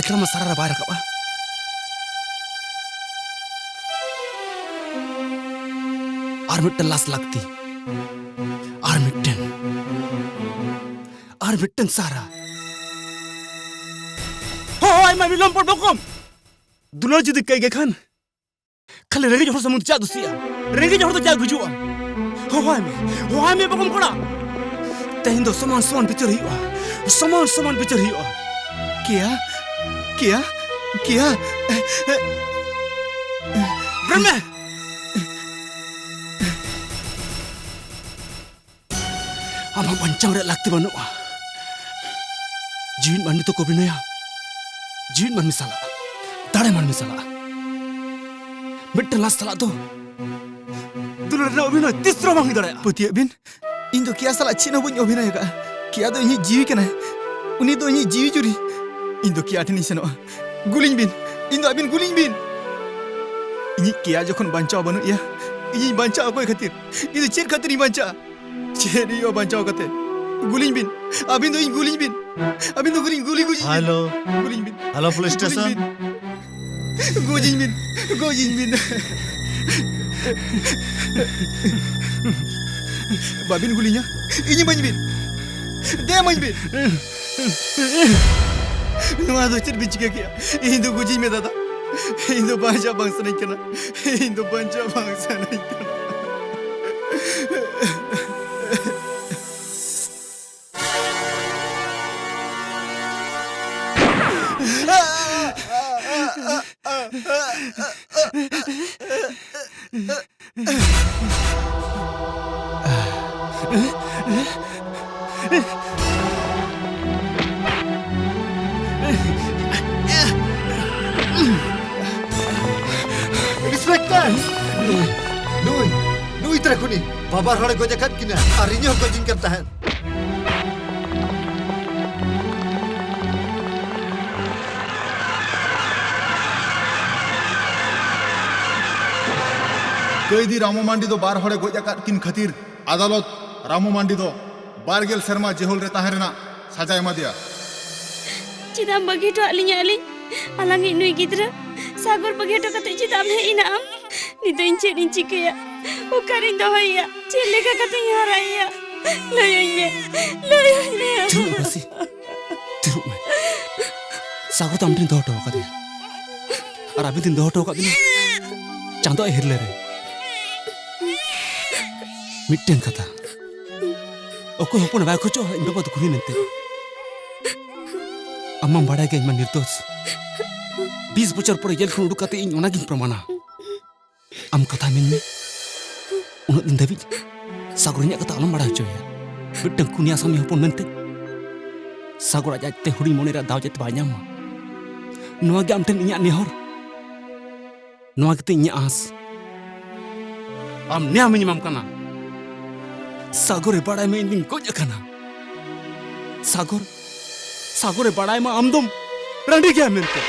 ᱮᱠᱞᱟ ᱢᱟ ᱥᱟᱨᱟ ᱨᱮ ᱵᱟᱭ ᱨᱟᱠᱟᱵᱼᱟ᱾ ᱟᱨ ᱢᱤᱫᱴᱮᱱ ᱞᱟᱥ ᱞᱟᱹᱠᱛᱤ᱾ ᱟᱨ ᱢᱤᱫᱴᱮᱱ᱾ ᱟᱨ ᱢᱤᱫᱴᱮᱱ ᱥᱟᱨᱟ᱾ ᱦᱳᱭ, ᱢᱟ ᱵᱤᱞᱚᱢ ᱯᱚᱨ ᱵᱚᱠᱚᱢ᱾ ᱫᱩᱞᱟᱹᱲ ᱡᱩᱫᱤ ᱠᱟᱹᱭ ᱜᱮ ᱠᱷᱟᱱ, ᱠᱷᱟᱹᱞᱤ ᱨᱮᱸᱜᱮᱡ ᱦᱚᱲ ᱥᱩᱢᱩᱝ ᱪᱮᱫᱟᱜ ᱫᱩᱥᱤᱜᱼᱟ? ᱨᱮᱸᱜᱮᱡ ᱦᱚᱲ ᱫᱚ ᱪᱮᱫᱟᱜ ᱜᱩᱡᱩᱜᱼᱟ? ᱦᱚᱦᱚᱭ ᱢᱮ, ᱦᱚᱦᱚᱭ ᱢᱮ ᱵᱚᱠᱚᱢ ᱠᱚᱲᱟ᱾ ᱛᱮᱦᱮᱧ ᱫᱚ ᱥᱚᱢᱟᱱ ᱥᱚᱢᱟᱱ ᱵᱤᱪᱟᱹᱨ ᱦᱩᱭᱩᱜᱼᱟ, ᱥᱚᱢᱟᱱ ᱥᱚᱢᱟᱱ ᱵᱤᱪᱟᱹᱨ ᱦᱩᱭᱩᱜᱼᱟ᱾ ᱠᱮᱭᱟ, ᱠᱮᱭᱟ, ᱠᱮᱭᱟ᱾ ᱨᱮᱱ ᱢᱮ᱾ ᱟᱢᱟᱜ ᱵᱟᱧᱪᱟᱣ ᱨᱮᱭᱟᱜ ᱞᱟᱹᱠᱛᱤ ᱵᱟᱹᱱᱩᱜᱼᱟ᱾ ᱡᱤᱣᱤᱫ ᱢᱟᱹᱱᱢᱤ ᱫᱚᱠᱚ ᱚᱵᱷᱤᱱᱚᱭᱟ ᱡᱤᱣᱤᱫ ᱢᱟᱹᱱᱢᱤ ᱥᱟᱞᱟᱜ, ᱫᱟᱲᱮ ᱢᱟᱹᱱᱢᱤ ᱥᱟᱞᱟᱜ᱾ ᱢᱤᱫᱴᱟᱝ ᱞᱟᱥ ᱥᱟᱞᱟᱜ ᱫᱚ ᱫᱩᱞᱟᱹᱲ ᱨᱮᱱᱟᱜ ᱚᱵᱷᱤᱱᱚᱭ ᱛᱤᱥ ᱨᱮᱦᱚᱸ ᱵᱟᱝ ᱦᱩᱭ ᱫᱟᱲᱮᱭᱟᱜᱼᱟ᱾ ᱯᱟᱹᱛᱭᱟᱹᱜ ᱵᱤᱱ, ᱤᱧ ᱫᱚ ᱠᱮᱭᱟ ᱥᱟᱞᱟᱜ ᱪᱮᱫ ᱦᱚᱸ ᱵᱟᱹᱧ ᱚᱵᱷᱤᱱᱚᱭ ᱟᱠᱟᱫᱼᱟ᱾ ᱠᱮᱭᱟ ᱫᱚ ᱤᱧᱤᱡ ᱡᱤᱣᱤ ᱠᱟᱱᱟᱭ, ᱩᱱᱤ ᱫᱚ ᱤᱧᱤᱡ ᱡᱤᱣᱤ ᱡᱩᱨᱤ᱾ ᱤᱧ ᱫᱚ ᱠᱮᱭᱟ ᱴᱷᱮᱱᱤᱧ ᱥᱮᱱᱚᱜᱼᱟ᱾ ᱜᱩᱞᱤᱧ ᱵᱤᱱ, ᱤᱧ ᱫᱚ ᱟᱹᱵᱤᱱ ᱜᱩᱞᱤᱧ ᱵᱤᱱ᱾ ᱤᱧᱤᱡ ᱠᱮᱭᱟ ᱡᱚᱠᱷᱚᱱ ᱵᱟᱧᱪᱟᱣ ᱵᱟᱹᱱᱩᱜ ᱮᱭᱟ, ᱤᱧᱤᱧ ᱵᱟᱧᱪᱟᱜᱼᱟ ᱚᱠᱚᱭ ᱠᱷᱟᱹᱛᱤᱨ? ᱤᱧ ᱫᱚ ᱪᱮᱫ ᱠᱷᱟᱹᱛᱤᱨᱤᱧ ᱵᱟᱧᱪᱟᱜᱼᱟ? ᱪᱮᱫ ᱦᱩᱭᱩᱜᱼᱟ ᱵᱟᱧᱪᱟᱣ ᱠᱟᱛᱮ? ᱜᱩᱞᱤᱧ ᱵᱤᱱ, ᱟᱹᱵᱤᱱ ᱫᱚ ᱤᱧ ᱜᱩᱞᱤᱧ ᱵᱤᱱ, ᱟᱹᱵᱤᱱ ᱫᱚ ᱜᱩᱞᱤᱧ, ᱜᱩᱞᱤ, ᱜᱩᱞᱤᱧ ᱵᱤᱱ᱾ ᱦᱮᱞᱳ᱾ ᱜᱩᱞᱤᱧ ᱵᱤᱱ᱾ ᱦᱮᱞᱳ, ᱯᱩᱞᱤᱥ ᱜᱩᱞᱤᱧ ᱥᱴᱮᱥᱚᱱ᱾ ᱵᱤᱱ᱾ ᱜᱚᱡᱤᱧ ᱵᱤᱱ, ᱜᱚᱡᱤᱧ ᱵᱤᱱ᱾ ᱵᱟᱵᱤᱱ ᱜᱩᱞᱤᱧᱟ, ᱤᱧ ᱤᱢᱟᱹᱧ ᱵᱤᱱ᱾ ᱫᱮ ᱤᱢᱟᱹᱧ ᱵᱤᱱ᱾ ᱱᱚᱣᱟ ᱫᱚ ᱪᱮᱫ ᱵᱤᱱ ᱪᱤᱠᱟᱹ ᱠᱮᱜᱼᱟ? ᱤᱧ ᱫᱚ ᱜᱚᱡᱤᱧ ᱢᱮ ᱫᱟᱫᱟ, ᱤᱧ ᱫᱚ ᱵᱟᱧᱪᱟᱣ ᱵᱟᱝ ᱥᱟᱱᱟᱧ ᱠᱟᱱᱟ᱾ ᱤᱧ ᱫᱚ ᱵᱟᱧᱪᱟᱣ ᱵᱟᱝ ᱥᱟᱱᱟᱧ ᱠᱟᱱᱟ᱾ ᱤᱱᱥᱯᱮᱠᱴᱚᱨ! ᱱᱩᱭ, ᱱᱩᱭ, ᱱᱩᱭ ᱛᱟᱨᱟ ᱠᱷᱩᱱᱤ᱾ ᱵᱟᱵᱟ ᱦᱚᱲᱮ ᱜᱚᱡ ᱟᱠᱟᱫ ᱠᱤᱱᱟ ᱟᱨ ᱤᱧ ᱦᱚᱸ ᱜᱚᱡᱤᱧ ᱠᱟᱱ ᱛᱟᱦᱮᱸᱫ᱾ ᱠᱟᱹᱭᱫᱤ ᱨᱟᱢᱩ ᱢᱟᱱᱰᱤ ᱫᱚ ᱵᱟᱨ ᱦᱚᱲᱮ ᱜᱚᱡ ᱟᱠᱟᱫ ᱠᱤᱱ ᱠᱷᱟᱹᱛᱤᱨ ᱟᱫᱟᱞᱚᱛ ᱨᱟᱢᱩ ᱢᱟᱱᱰᱤ ᱫᱚ ᱵᱟᱨ ᱜᱮᱞ ᱥᱮᱨᱢᱟ ᱡᱮᱦᱳᱞ ᱨᱮ ᱛᱟᱦᱮᱸ ᱨᱮᱱᱟᱜ ᱥᱟᱡᱟᱭ ᱮᱢᱟ ᱫᱮᱭᱟ᱾ ᱪᱮᱫᱟᱜ ᱮᱢ ᱵᱟᱹᱜᱤ ᱦᱚᱴᱚ ᱟᱫ ᱞᱤᱧᱟ ᱟᱹᱞᱤᱧ? ᱟᱞᱟᱝᱤᱡ ᱱᱩᱭ ᱜᱤᱫᱽᱨᱟᱹ ᱥᱟᱜᱚᱨ ᱵᱟᱹᱜᱤ ᱦᱚᱴᱚ ᱠᱟᱛᱮ ᱪᱮᱫᱟᱜ ᱮᱢ ᱦᱮᱡ ᱮᱱᱟ ᱟᱢ? ᱱᱤᱛᱚᱜ ᱤᱧ ᱪᱮᱫ ᱤᱧ ᱪᱤᱠᱟᱹᱭᱟ? ᱚᱠᱟᱨᱤᱧ ᱫᱚᱦᱚᱭᱮᱭᱟ? ᱪᱮᱫ ᱞᱮᱠᱟ ᱠᱟᱛᱮᱧ ᱦᱟᱨᱟᱭᱮᱭᱟ? ᱞᱟᱹᱭᱟᱹᱧ ᱢᱮ, ᱞᱟᱹᱭᱟᱹᱧ ᱢᱮ᱾ ᱛᱷᱤᱨᱚᱜ ᱢᱮ ᱵᱟᱹᱥᱤ, ᱛᱷᱤᱨᱚᱜ ᱢᱮ᱾ ᱥᱟᱜᱚᱨ ᱫᱚ ᱟᱢ ᱴᱷᱮᱱ ᱫᱚᱦᱚ ᱦᱚᱴᱚ ᱟᱠᱟᱫᱮᱭᱟ, ᱟᱨ ᱟᱹᱵᱤᱱ ᱴᱷᱮᱱ ᱫᱚᱦᱚ ᱦᱚᱴᱚ ᱟᱠᱟᱫ ᱵᱤᱱᱟ ᱪᱟᱸᱫᱚ ᱟᱡ ᱦᱤᱨᱞᱟᱹ ᱨᱮ᱾ ᱢᱤᱫᱴᱮᱱ ᱠᱟᱛᱷᱟ, ᱚᱠᱚᱭ ᱦᱚᱯᱚᱱ ᱵᱟᱭ ᱠᱷᱚᱡᱚᱜᱼᱟ ᱤᱧ ᱵᱟᱵᱟ ᱫᱚ ᱠᱩᱲᱤ ᱢᱮᱱᱛᱮ᱾ ᱟᱢ ᱢᱟᱢ ᱵᱟᱲᱟᱭ ᱜᱮᱭᱟ ᱤᱧ ᱢᱟ ᱱᱤᱨᱫᱳᱥ᱾ ᱵᱤᱥ ᱵᱚᱪᱷᱚᱨ ᱯᱚᱨᱮ ᱡᱮᱞ ᱠᱷᱚᱱ ᱩᱰᱩᱠ ᱠᱟᱛᱮ ᱤᱧ ᱚᱱᱟᱜᱤᱧ ᱯᱨᱚᱢᱟᱱᱟ᱾ ᱟᱢ ᱠᱟᱛᱷᱟ ᱢᱮᱱ ᱢᱮ, ᱩᱱᱟᱹᱜ ᱫᱤᱱ ᱫᱷᱟᱹᱵᱤᱡ ᱥᱟᱜᱚᱨ ᱤᱧᱟᱹᱜ ᱠᱟᱛᱷᱟ ᱟᱞᱚᱢ ᱵᱟᱲᱟᱭ ᱦᱚᱪᱚᱭᱟ᱾ ᱢᱤᱫᱴᱟᱝ ᱠᱩᱱᱤ ᱟᱥᱟᱢᱤ ᱦᱚᱯᱚᱱ ᱢᱮᱱᱛᱮ ᱥᱟᱜᱚᱨ ᱟᱡ ᱟᱡᱛᱮ ᱦᱩᱰᱤᱧ ᱢᱚᱱᱮ ᱨᱮᱭᱟᱜ ᱫᱟᱣ ᱡᱟᱛᱮ ᱵᱟᱭ ᱧᱟᱢ ᱢᱟ, ᱱᱚᱣᱟ ᱜᱮ ᱟᱢ ᱴᱷᱮᱱ ᱤᱧᱟᱹᱜ ᱱᱮᱦᱚᱨ᱾ ᱱᱚᱣᱟ ᱜᱮᱛᱤᱧ ᱤᱧᱟᱹᱜ ᱟᱸᱥ᱾ ᱟᱢ ᱱᱮᱭᱟᱢᱤᱧ ᱮᱢᱟᱢ ᱠᱟᱱᱟ, ᱥᱟᱜᱚᱨᱮ ᱵᱟᱲᱟᱭ ᱢᱟ ᱤᱧ ᱫᱩᱧ ᱜᱚᱡ ᱟᱠᱟᱱᱟ᱾ ᱥᱟᱜᱚᱨ, ᱥᱟᱜᱚᱨᱮ ᱵᱟᱲᱟᱭ ᱢᱟ ᱟᱢ ᱫᱚᱢ ᱨᱟᱺᱰᱤ ᱜᱮᱭᱟ ᱢᱮᱱᱛᱮ᱾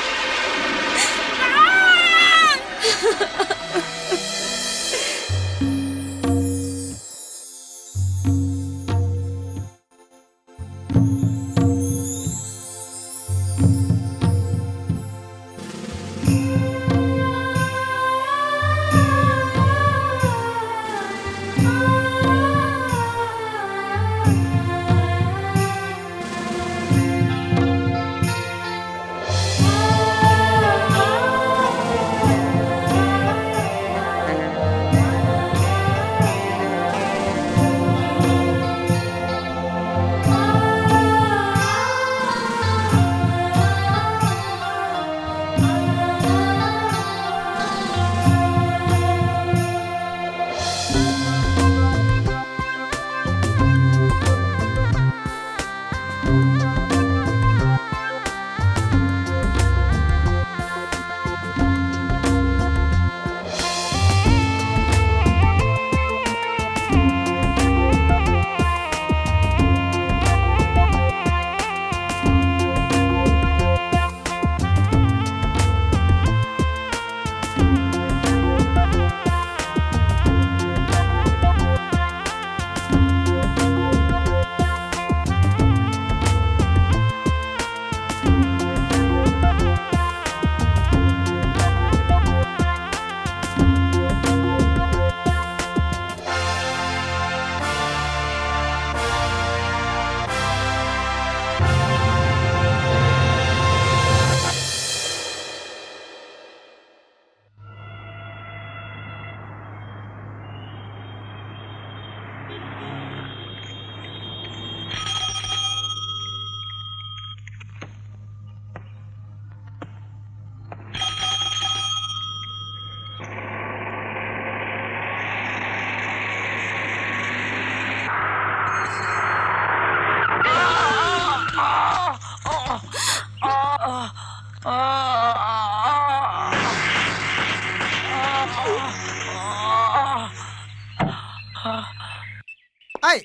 ᱟᱭ,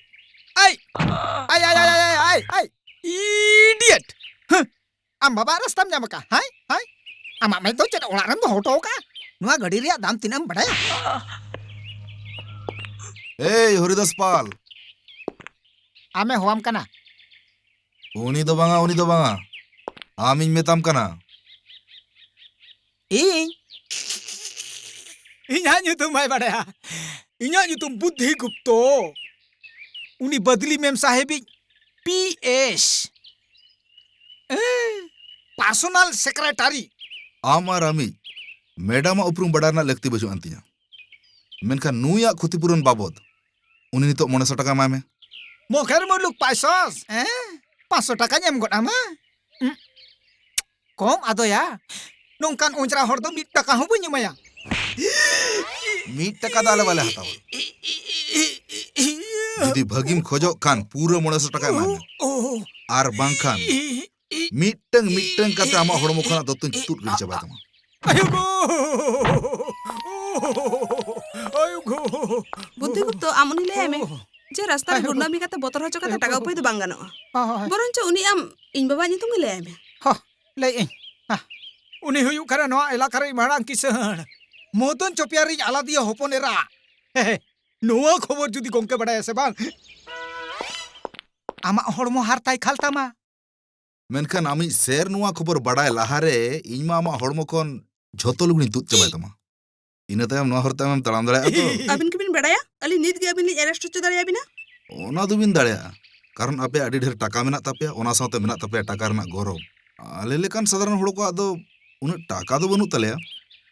ᱟᱭ, ᱟᱭ, ᱟᱭ, ᱟᱭ, ᱟᱭ, ᱟᱭ, ᱟᱭ, ᱤᱰᱤᱭᱮᱴ! ᱦᱟᱹ, ᱟᱢ ᱵᱟᱵᱟ ᱨᱟᱥᱛᱟᱢ ᱧᱟᱢ ᱟᱠᱟᱫ, ᱦᱟᱭ, ᱦᱟᱭ? ᱟᱢᱟᱜ ᱢᱮᱫ ᱫᱚ ᱪᱮᱫ ᱚᱲᱟᱜ ᱨᱮᱢ ᱫᱚᱦᱚ ᱦᱚᱴᱚ ᱟᱠᱟᱫᱼᱟ? ᱱᱚᱣᱟ ᱜᱟᱹᱰᱤ ᱨᱮᱭᱟᱜ ᱫᱟᱢ ᱛᱤᱱᱟᱹᱜ ᱮᱢ ᱵᱟᱰᱟᱭᱟ? ᱮᱭ, ᱦᱚᱨᱤᱫᱟᱥ ᱯᱟᱞ᱾ ᱟᱢᱮ ᱦᱚᱦᱚᱣᱟᱢ ᱠᱟᱱᱟ᱾ ᱩᱱᱤ ᱫᱚ ᱵᱟᱝᱟ, ᱩᱱᱤ ᱫᱚ ᱵᱟᱝᱟ᱾ ᱟᱢᱤᱧ ᱢᱮᱛᱟᱢ ᱠᱟᱱᱟ᱾ ᱤᱧ? ᱤᱧᱟᱹᱜ ᱧᱩᱛᱩᱢ ᱵᱟᱭ ᱵᱟᱰᱟᱭᱟ? ᱤᱧᱟᱹᱜ ᱧᱩᱛᱩᱢ ᱵᱩᱫᱽᱫᱷᱤ ᱜᱩᱯᱛᱚ᱾ ᱩᱱᱤ ᱵᱟᱫᱽᱞᱤ ᱢᱮᱢ ᱥᱟᱦᱮᱵᱤᱡ ᱯᱤ ᱮᱥ᱾ ᱮ, personal secretary᱾ ᱟᱢ ᱟᱨ ᱟᱢᱤᱡ ᱢᱮᱰᱟᱢᱟᱜ ᱩᱯᱨᱩᱢ ᱵᱟᱰᱟᱭ ᱨᱮᱱᱟᱜ ᱞᱟᱹᱠᱛᱤ ᱵᱟᱹᱪᱩᱜ ᱟᱱ ᱛᱤᱧᱟ᱾ ᱢᱮᱱᱠᱷᱟᱱ ᱱᱩᱭᱟᱜ ᱠᱷᱚᱛᱤᱯᱩᱨᱚᱱ ᱵᱟᱵᱚᱫ ᱩᱱᱤ ᱱᱤᱛᱚᱜ ᱢᱚᱬᱮ ᱥᱚ ᱴᱟᱠᱟ ᱮᱢᱟᱭ ᱢᱮ᱾ ᱢᱚᱠᱷᱮᱨ ᱢᱩᱞᱩᱠ ᱯᱟᱭᱥᱚᱥ, ᱦᱮᱸ? ᱯᱟᱸᱪᱥᱚ ᱴᱟᱠᱟᱧ ᱮᱢ ᱜᱚᱫ ᱟᱢᱟ᱾ ᱩᱸ, ᱠᱚᱢ ᱟᱫᱚᱭᱟ, ᱱᱚᱝᱠᱟᱱ ᱚᱸᱡᱽᱨᱟ ᱦᱚᱲ ᱫᱚ ᱢᱤᱫ ᱴᱟᱠᱟ ᱦᱚᱸ ᱵᱟᱹᱧ ᱮᱢᱟᱭᱟ᱾ ᱢᱤᱫ ᱴᱟᱠᱟ ᱫᱚ ᱟᱞᱮ ᱵᱟᱞᱮ ᱦᱟᱛᱟᱣᱟ᱾ ᱡᱩᱫᱤ ᱵᱷᱟᱹᱜᱤᱢ ᱠᱷᱚᱡᱚᱜ ᱠᱷᱟᱱ, ᱯᱩᱨᱟᱹ ᱢᱚᱬᱮ ᱥᱚ ᱴᱟᱠᱟ ᱮᱢᱟᱭ ᱢᱮ᱾ ᱚ᱾ ᱟᱨ ᱵᱟᱝᱠᱷᱟᱱ ᱢᱤᱫᱴᱟᱝ ᱢᱤᱫᱴᱟᱝ ᱠᱟᱛᱮ ᱟᱢᱟᱜ ᱦᱚᱲᱢᱚ ᱠᱷᱚᱱᱟᱜ ᱫᱚᱛᱚᱧ ᱛᱩᱫ ᱜᱤᱰᱤ ᱪᱟᱵᱟᱭ ᱛᱟᱢᱟ᱾ ᱟᱭᱳ ᱜᱳ! ᱟᱭᱳ ᱜᱳ! ᱵᱩᱫᱽᱫᱷᱤᱜᱩᱯᱛᱚ, ᱟᱢ ᱩᱱᱤ ᱞᱟᱹᱭᱟᱭ ᱢᱮ ᱚ᱾ ᱡᱮ ᱨᱟᱥᱛᱟ ᱨᱮ ᱟᱭᱳ ᱜᱳ! ᱜᱩᱱᱰᱟᱢᱤ ᱠᱟᱛᱮ ᱵᱚᱛᱚᱨ ᱦᱚᱪᱚ ᱠᱟᱛᱮ ᱚ, ᱴᱟᱠᱟ ᱚ, ᱩᱯᱟᱹᱭ ᱫᱚ ᱵᱟᱝ ᱜᱟᱱᱚᱜᱼᱟ᱾ ᱦᱳᱭ, ᱦᱳᱭ᱾ ᱵᱚᱨᱚᱱᱪᱚ ᱩᱱᱤ ᱟᱢ ᱤᱧ ᱵᱟᱵᱟᱣᱟᱜ ᱧᱩᱛᱩᱢ ᱜᱮ ᱞᱟᱹᱭᱟᱭ ᱢᱮ᱾ ᱦᱚ, ᱞᱟᱹᱭᱮᱫ ᱟᱹᱧ᱾ ᱦᱟ, ᱩᱱᱤ ᱦᱩᱭᱩᱜ ᱠᱟᱱᱟ ᱱᱚᱣᱟ ᱮᱞᱟᱠᱟ ᱨᱮ ᱢᱟᱲᱟᱝ ᱠᱤᱥᱟᱹᱬ ᱢᱚᱫᱚᱱ ᱪᱚᱯᱮᱭᱟᱨᱤᱡ ᱟᱞᱟᱫᱤᱭᱟᱹ ᱦᱚᱯᱚᱱ ᱮᱨᱟ᱾ ᱦᱮ, ᱦᱮ, ᱱᱚᱣᱟ ᱠᱷᱚᱵᱚᱨ ᱡᱩᱫᱤ ᱜᱚᱝᱠᱮ ᱵᱟᱰᱟᱭᱟ ᱥᱮ ᱵᱟᱝ, ᱟᱢᱟᱜ ᱦᱚᱲᱢᱚ ᱦᱟᱨᱛᱟᱭ ᱠᱷᱟᱞ ᱛᱟᱢᱟ᱾ ᱢᱮᱱᱠᱷᱟᱱ ᱟᱢᱤᱡ ᱥᱮᱨ ᱱᱚᱣᱟ ᱠᱷᱚᱵᱚᱨ ᱵᱟᱰᱟᱭ ᱞᱟᱦᱟᱨᱮ ᱤᱧ ᱢᱟ ᱟᱢᱟᱜ ᱦᱚᱲᱢᱚ ᱠᱷᱚᱱ ᱡᱷᱚᱛᱚ ᱞᱩᱜᱽᱲᱤᱧ ᱛᱩᱫ ᱪᱟᱵᱟᱭ ᱛᱟᱢᱟ᱾ ᱤᱱᱟᱹ ᱛᱟᱭᱚᱢ ᱱᱚᱣᱟ ᱦᱚᱨᱛᱮ ᱟᱢᱮᱢ ᱛᱟᱲᱟᱢ ᱫᱟᱲᱮᱭᱟᱜᱼᱟ ᱛᱚ? ᱟᱹᱵᱤᱱ ᱠᱤᱵᱤᱱ ᱵᱟᱰᱟᱭᱟ ᱟᱹᱞᱤᱧ ᱱᱤᱛ ᱜᱮ ᱟᱹᱵᱤᱱ ᱞᱤᱧ arrest ᱦᱚᱪᱚ ᱫᱟᱲᱮᱭᱟᱵᱤᱱᱟ? ᱚᱱᱟ ᱫᱚᱵᱤᱱ ᱫᱟᱲᱮᱭᱟᱜᱼᱟ, ᱠᱟᱨᱚᱱ ᱟᱯᱮᱭᱟᱜ ᱟᱹᱰᱤ ᱰᱷᱮᱨ ᱴᱟᱠᱟ ᱢᱮᱱᱟᱜ ᱛᱟᱯᱮᱭᱟ, ᱚᱱᱟ ᱥᱟᱶᱛᱮ ᱢᱮᱱᱟᱜ ᱛᱟᱯᱮᱭᱟ ᱴᱟᱠᱟ ᱨᱮᱱᱟᱜ ᱜᱚᱨᱚᱵᱽ᱾ ᱟᱞᱮ ᱞᱮᱠᱟᱱ ᱥᱟᱫᱷᱟᱨᱚᱱ ᱦᱚᱲ ᱠᱚᱣᱟᱜ ᱫᱚ ᱩᱱᱟᱹᱜ ᱴᱟᱠᱟ ᱫᱚ ᱵᱟᱹᱱᱩᱜ ᱛᱟᱞᱮᱭᱟ,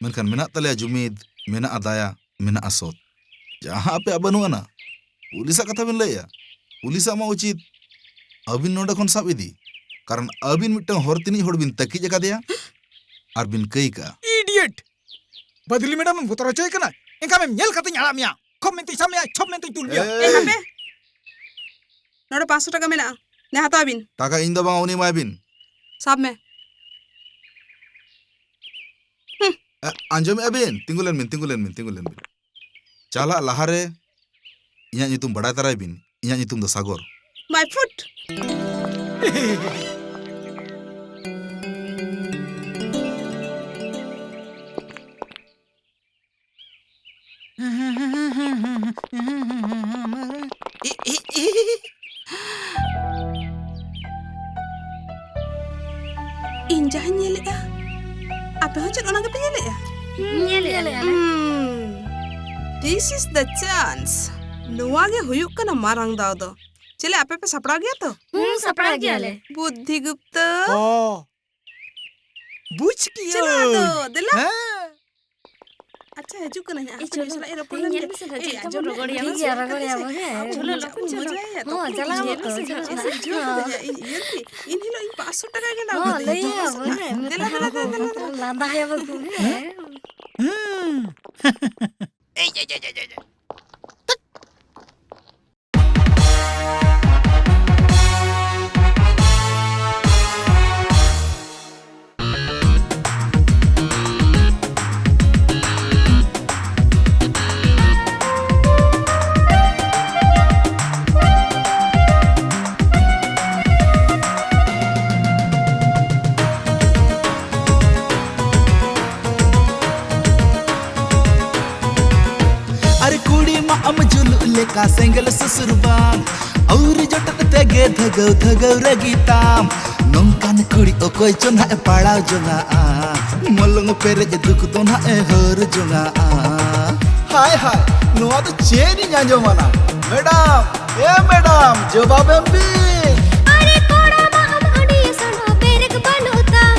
ᱢᱮᱱᱠᱷᱟᱱ ᱢᱮᱱᱟᱜ ᱛᱟᱞᱮᱭᱟ ᱡᱩᱢᱤᱫ, ᱢᱮᱱᱟᱜᱼᱟ ᱫᱟᱭᱟ, ᱢᱮᱱᱟᱜᱼᱟ ᱥᱚᱛ᱾ ᱡᱟᱦᱟᱸ ᱟᱯᱮᱭᱟᱜ ᱵᱟᱹᱱᱩᱜ ᱟᱱᱟ, ᱯᱩᱞᱤᱥᱟᱜ ᱠᱟᱛᱷᱟ ᱵᱤᱱ ᱞᱟᱹᱭᱮᱜᱼᱟ? ᱯᱩᱞᱤᱥᱟᱜ ᱢᱟ ᱩᱪᱤᱛ ᱟᱹᱵᱤᱱ ᱱᱚᱰᱮ ᱠᱷᱚᱱ ᱥᱟᱵ ᱤᱫᱤ, ᱠᱟᱨᱚᱱ ᱟᱹᱵᱤᱱ ᱢᱤᱫᱴᱟᱝ ᱦᱚᱨ ᱛᱤᱱᱤᱡ ᱦᱚᱲ ᱵᱤᱱ ᱛᱟᱹᱠᱤᱡ ᱟᱠᱟᱫᱮᱭᱟ ᱟᱨ ᱵᱤᱱ ᱠᱟᱹᱭ ᱠᱟᱜᱼᱟ᱾ Idiot! ᱵᱟᱫᱞᱤ ᱢᱮᱰᱟᱢ ᱮᱢ ᱵᱚᱛᱚᱨ ᱦᱚᱪᱚᱭᱮ ᱠᱟᱱᱟ? ᱮᱱᱠᱷᱟᱱ ᱮᱢ ᱧᱮᱞ ᱠᱟᱛᱮᱧ ᱟᱲᱟᱜ ᱢᱮᱭᱟ᱾ ᱠᱷᱚᱯ ᱢᱮᱱᱛᱮᱧ ᱥᱟᱵ ᱢᱮᱭᱟ, ᱪᱷᱚᱯ ᱢᱮᱱᱛᱮᱧ ᱛᱩᱞ ᱢᱮᱭᱟ᱾ ᱮ, ᱦᱟᱯᱮ᱾ ᱱᱚᱰᱮ ᱯᱟᱸᱪᱥᱚ ᱴᱟᱠᱟ ᱢᱮᱱᱟᱜᱼᱟ, ᱱᱮ ᱦᱟᱛᱟᱣ ᱵᱤᱱ᱾ ᱴᱟᱠᱟ ᱤᱧ ᱫᱚ ᱵᱟᱝ, ᱩᱱᱤ ᱮᱢᱟᱭ ᱵᱤᱱ᱾ ᱥᱟᱵ ᱢᱮ᱾ ᱟ-, ᱟᱸᱡᱚᱢᱮᱫᱼᱟ ᱵᱤᱱ? ᱛᱤᱸᱜᱩ ᱞᱮᱱ ᱵᱤᱱ, ᱛᱤᱸᱜᱩ ᱞᱮᱱ ᱵᱤᱱ, ᱛᱤᱸᱜᱩ ᱞᱮᱱ ᱵᱤᱱ᱾ ᱪᱟᱞᱟᱜ ᱞᱟᱦᱟᱨᱮ ᱤᱧᱟᱹᱜ ᱧᱩᱛᱩᱢ ᱵᱟᱰᱟᱭ ᱛᱟᱨᱟᱭ ᱵᱤᱱ᱾ ᱤᱧᱟᱹᱜ ᱧᱩᱛᱩᱢ ᱫᱚ ᱥᱟᱜᱚᱨ᱾ My foot. ᱤᱧ ᱡᱟᱦᱟᱸᱧ ᱧᱮᱞᱮᱜᱼᱟ, ᱟᱯᱮ ᱦᱚᱸ ᱪᱮᱫ ᱚᱱᱟ ᱜᱮᱯᱮ ᱧᱮᱞᱮᱜᱼᱟ? ᱧᱮᱞᱮᱜᱼᱟ ᱞᱮ᱾ ᱦᱩᱸ᱾ This is the chance. ᱱᱚᱣᱟ ᱜᱮ ᱦᱩᱭᱩᱜ ᱠᱟᱱᱟ ᱢᱟᱨᱟᱝ ᱫᱟᱣ ᱫᱚ᱾ ᱪᱮᱞᱮ, ᱟᱯᱮ ᱯᱮ ᱥᱟᱯᱲᱟᱣ ᱜᱮᱭᱟ ᱛᱚ? ᱦᱩᱸ, ᱥᱟᱯᱲᱟᱣ ᱜᱮᱭᱟᱞᱮ᱾ ᱵᱩᱫᱽᱫᱷᱤ ᱜᱩᱯᱛᱚ᱾ ᱚ᱾ ᱵᱩᱡᱽ ᱠᱤᱭᱟᱹᱧ᱾ ᱪᱮᱞᱮ ᱟᱫᱚ, ᱫᱮᱞᱟ᱾ ᱦᱮᱸ᱾ ᱟᱪᱪᱷᱟ, ᱦᱤᱡᱩᱜ ᱠᱟᱹᱱᱟᱹᱧ ᱦᱟᱸᱜ᱾ ᱮ, ᱦᱟᱯᱮ, ᱪᱚᱞᱚ᱾ ᱱᱩᱭ ᱥᱟᱞᱟᱜ ᱤᱧ ᱨᱚᱯᱚᱲ ᱧᱮᱞ ᱞᱮᱱ ᱜᱮ᱾ ᱢᱮᱥᱮ ᱱᱟᱜ, ᱮ, ᱪᱮᱫ ᱞᱮᱠᱟ ᱟᱸᱡᱚᱢ ᱵᱚᱱ ᱢᱮ᱾ ᱨᱚᱜᱚᱲ ᱮᱭᱟ ᱴᱷᱤᱠ ᱢᱟᱥᱮ᱾ ᱜᱮᱭᱟ, ᱨᱚᱜᱚᱲ ᱮᱭᱟ ᱵᱚᱱ, ᱦᱮᱸ᱾ ᱟᱵᱚ ᱪᱚᱞᱚ, ᱪᱟᱞᱟᱜ ᱞᱚᱠᱷᱚᱱ ᱟᱵᱚᱱ᱾ ᱪᱟᱞᱟᱜ ᱟᱵᱚᱱ᱾ ᱦᱚᱸ, ᱪᱟᱞᱟᱜ ᱟᱵᱚᱱ᱾ ᱤᱧ, ᱤᱧ ᱦᱤᱞᱳᱜ ᱤᱧ ᱯᱟᱸᱪᱥᱚ ᱴᱟᱠᱟ ᱜᱮ ᱞᱟᱜᱟᱣ ᱦᱚᱸ, ᱠᱟᱹᱫᱟᱹᱧ᱾ ᱞᱟᱹᱭ ᱟᱵᱚᱱ, ᱦᱮᱸ᱾ ᱫᱮᱞᱟ, ᱫᱮᱞᱟ, ᱫᱮᱞᱟ, ᱫᱮᱞᱟ᱾ ᱞᱟᱸᱫᱟᱭᱟᱵᱚᱱ ᱠᱚ, ᱦᱮᱸ᱾ ᱦᱩᱸ᱾ ᱟᱨ ᱠᱩᱲᱤ ᱢᱟ ᱟᱢ ᱡᱩᱞᱩᱜ ᱞᱮᱠᱟ ᱥᱮᱸᱜᱮᱞ ᱥᱩᱥᱩᱨ ᱵᱟᱱ, ᱟᱹᱣᱨᱤ ᱡᱚᱴᱮᱫ ᱛᱮᱜᱮ ᱫᱷᱟᱹᱜᱟᱹᱣ ᱫᱷᱟᱹᱜᱟᱹᱣ ᱨᱟᱹᱜᱤ ᱛᱟᱢ᱾ ᱱᱚᱝᱠᱟᱱ ᱠᱩᱲᱤ ᱚᱠᱚᱭ ᱪᱚ ᱱᱟᱜ ᱮ ᱯᱟᱲᱟᱣ ᱡᱚᱝᱟᱜᱼᱟ, ᱢᱚᱞᱚᱝ ᱯᱮᱨᱮᱡ ᱫᱩᱠ ᱫᱚ ᱱᱟᱜ ᱮ ᱦᱟᱹᱨ ᱡᱚᱝᱟᱜᱼᱟ᱾ ᱦᱟᱭ ᱦᱟᱭ, ᱱᱚᱣᱟ ᱫᱚ ᱪᱮᱫ ᱤᱧ ᱟᱸᱡᱚᱢᱟᱱᱟ? ᱢᱮᱰᱟᱢ, ᱮ ᱢᱮᱰᱟᱢ, ᱡᱚᱵᱟᱵ ᱮᱢ ᱵᱤᱱ᱾ ᱟᱨᱮ ᱠᱚᱲᱟ ᱢᱟ ᱟᱢ ᱟᱹᱰᱤ ᱥᱚᱱᱚ ᱵᱮᱨᱮᱠ ᱵᱟᱹᱱᱩᱜ ᱛᱟᱢ,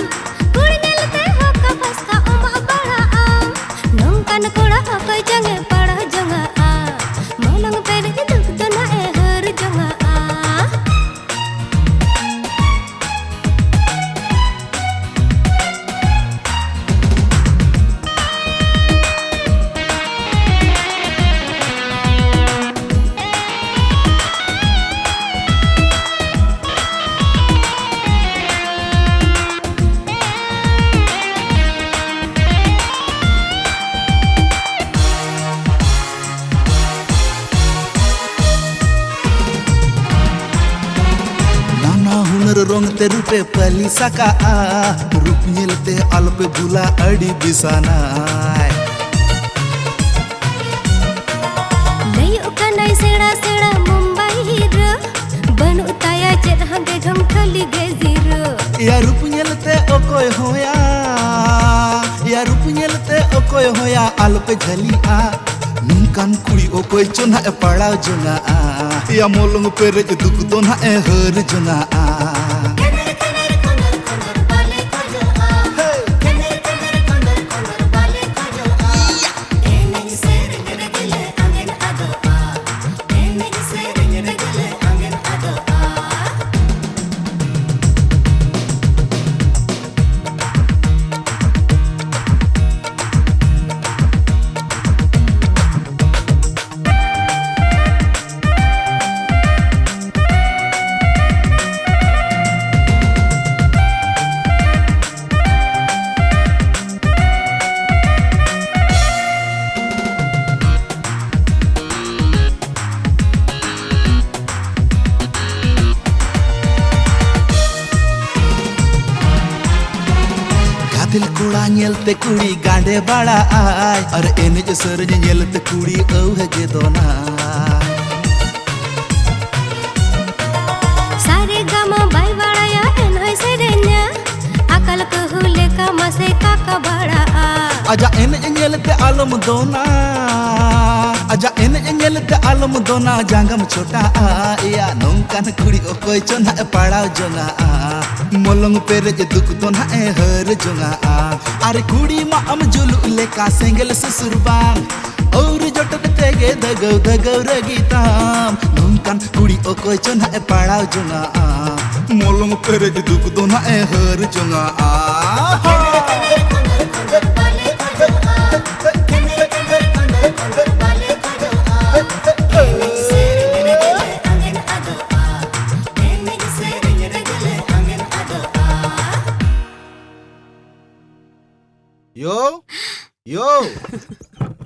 ᱠᱩᱲᱤ ᱧᱮᱞ ᱛᱮ ᱦᱚᱸ ᱠᱟᱯᱷᱟᱥ ᱠᱟ ᱚᱢ ᱵᱟᱲᱟᱜ ᱟᱢ᱾ ᱱᱚᱝᱠᱟᱱ ᱠᱚᱲᱟ ᱚᱠᱚᱭ ᱪᱚᱝ ᱮ ᱯᱟᱲᱟᱣ ᱡᱚᱝᱟᱜᱼᱟ, ᱢᱚᱞᱚᱝ ᱯᱮᱨᱮᱡ ᱫᱩᱠ ᱫᱚ ᱱᱟᱜ ᱮ ᱦᱟᱹᱨ ᱡᱚᱝᱟᱜᱼᱟ᱾ ᱨᱚᱝ ᱛᱮ ᱨᱩᱯᱮ ᱯᱟᱹᱞᱤᱥ ᱟᱠᱟᱜᱼᱟ, ᱨᱩᱯ ᱧᱮᱞ ᱛᱮ ᱟᱞᱚᱯᱮ ᱵᱩᱞᱟ ᱟᱹᱰᱤ ᱵᱤᱥᱟᱱᱟᱭ᱾ ᱞᱟᱹᱭᱚᱜ ᱠᱟᱱᱟᱭ ᱥᱮᱬᱟ ᱥᱮᱬᱟ ᱢᱩᱢᱵᱟᱭ ᱦᱤᱨᱳ, ᱵᱟᱹᱱᱩᱜ ᱛᱟᱭᱟ ᱪᱮᱫ ᱦᱚᱸ ᱵᱮᱜᱷᱚᱢ ᱠᱷᱟᱹᱞᱤ ᱜᱮ ᱡᱤᱨᱳ᱾ ᱮᱭᱟ ᱨᱩᱯ ᱧᱮᱞ ᱛᱮ ᱚᱠᱚᱭ ᱦᱚᱸᱭᱟ, ᱮᱭᱟ ᱨᱩᱯ ᱧᱮᱞ ᱛᱮ ᱚᱠᱚᱭ ᱦᱚᱸᱭᱟ ᱟᱞᱚᱯᱮ ᱡᱷᱟᱹᱞᱤᱜᱼᱟ, ᱱᱚᱝᱠᱟᱱ ᱠᱩᱲᱤ ᱚᱠᱚᱭ ᱪᱚ ᱱᱟᱜ ᱮ ᱯᱟᱲᱟᱣ ᱡᱚᱝᱟᱜᱼᱟ᱾ ᱮᱭᱟ ᱢᱚᱞᱚᱝ ᱯᱮᱨᱮᱡ ᱫᱩᱠ ᱫᱚ ᱱᱟᱜ ᱮ ᱦᱟᱹᱨ ᱡᱚᱝᱟᱜᱼᱟ᱾ ᱠᱷᱮᱢᱮᱨ ᱠᱷᱮᱢᱮᱨ ᱠᱷᱚᱸᱫᱚᱨ ᱠᱷᱚᱸᱫᱚᱨ ᱵᱟᱞᱮ ᱠᱷᱚᱡᱚᱜᱼᱟ᱾ ᱦᱮ! ᱠᱷᱮᱢᱮᱨ ᱠᱷᱮᱢᱮᱨ ᱠᱷᱚᱸᱫᱚᱨ ᱠᱷᱚᱸᱫᱚᱨ ᱵᱟᱞᱮ ᱠᱷᱚᱡᱚᱜᱼᱟ᱾ ᱮᱱᱮᱡ ᱥᱮᱨᱮᱧ ᱨᱮᱜᱮ ᱞᱮ ᱟᱸᱜᱮᱱ ᱟᱫᱚᱜᱼᱟ᱾ ᱮᱱᱮᱡ ᱥᱮᱨᱮᱧ ᱨᱮᱜᱮ ᱞᱮ ᱟᱸᱜᱮᱱ ᱟᱫᱚᱜᱼᱟ᱾ ᱜᱟᱫᱮᱞ ᱠᱚᱲᱟ ᱧᱮᱞᱛᱮ ᱠᱩᱲᱤ ᱜᱟᱸᱰᱮ ᱵᱟᱲᱟᱜᱼᱟᱭ, ᱟᱨ ᱮᱱᱮᱡ ᱥᱮᱨᱮᱧ ᱧᱮᱞᱛᱮ ᱠᱩᱲᱤ ᱟᱹᱣᱦᱟᱹ ᱜᱮ ᱫᱚᱱᱟᱭ᱾ ᱥᱟᱨᱮ ᱜᱟᱢᱟ ᱵᱟᱭ ᱵᱟᱲᱟᱭᱟ ᱮᱱᱦᱚᱸᱭ ᱥᱮᱨᱮᱧᱟ, ᱟᱠᱟᱞ ᱠᱟᱹᱦᱩ ᱞᱮᱠᱟ ᱢᱟᱥᱮ ᱠᱟᱠᱟ ᱵᱟᱲᱟᱜᱼᱟ᱾ ᱟᱡᱟᱜ ᱮᱱᱮᱡ ᱧᱮᱞᱛᱮ ᱟᱞᱚᱢ ᱫᱚᱱᱟ, ᱟᱡᱟᱜ ᱮᱱᱮᱡ ᱧᱮᱞᱛᱮ ᱟᱞᱚᱢ ᱫᱚᱱᱟ, ᱡᱟᱸᱜᱟᱢ ᱪᱷᱚᱴᱟᱜᱼᱟ᱾ ᱮᱭᱟ ᱱᱚᱝᱠᱟᱱ ᱠᱩᱲᱤ ᱚᱠᱚᱭ ᱪᱚ ᱱᱟᱜ ᱮ ᱯᱟᱲᱟᱣ ᱡᱚᱝᱟᱜᱼᱟ, ᱢᱚᱞᱚᱝ ᱯᱮᱨᱮᱡ ᱫᱩᱠ ᱫᱚ ᱱᱟᱜ ᱮ ᱦᱟᱹᱨ ᱡᱚᱝᱟᱜᱼᱟ᱾ ᱟᱨ ᱠᱩᱲᱤ ᱢᱟ ᱟᱢ ᱡᱩᱞᱩᱜ ᱞᱮᱠᱟ ᱥᱮᱸᱜᱮᱞ ᱥᱩᱥᱩᱨ ᱵᱟᱝ, ᱟᱹᱣᱨᱤ ᱡᱚᱴᱮᱫ ᱛᱮᱜᱮ ᱫᱟᱹᱜᱟᱹᱣ ᱫᱟᱹᱜᱟᱹᱣ ᱨᱟᱹᱜᱤ ᱛᱟᱢ᱾ ᱱᱚᱝᱠᱟᱱ ᱠᱩᱲᱤ ᱚᱠᱚᱭ ᱪᱚ ᱱᱟᱜ ᱮ ᱯᱟᱲᱟᱣ ᱡᱚᱝᱟᱜᱼᱟ, ᱢᱚᱞᱚᱝ ᱯᱮᱨᱮᱡ ᱫᱩᱠ ᱫᱚ ᱱᱟᱜ ᱮ ᱦᱟᱹᱨ ᱡᱚᱝᱟᱜᱼᱟ᱾ ᱭᱳ, ᱭᱳ,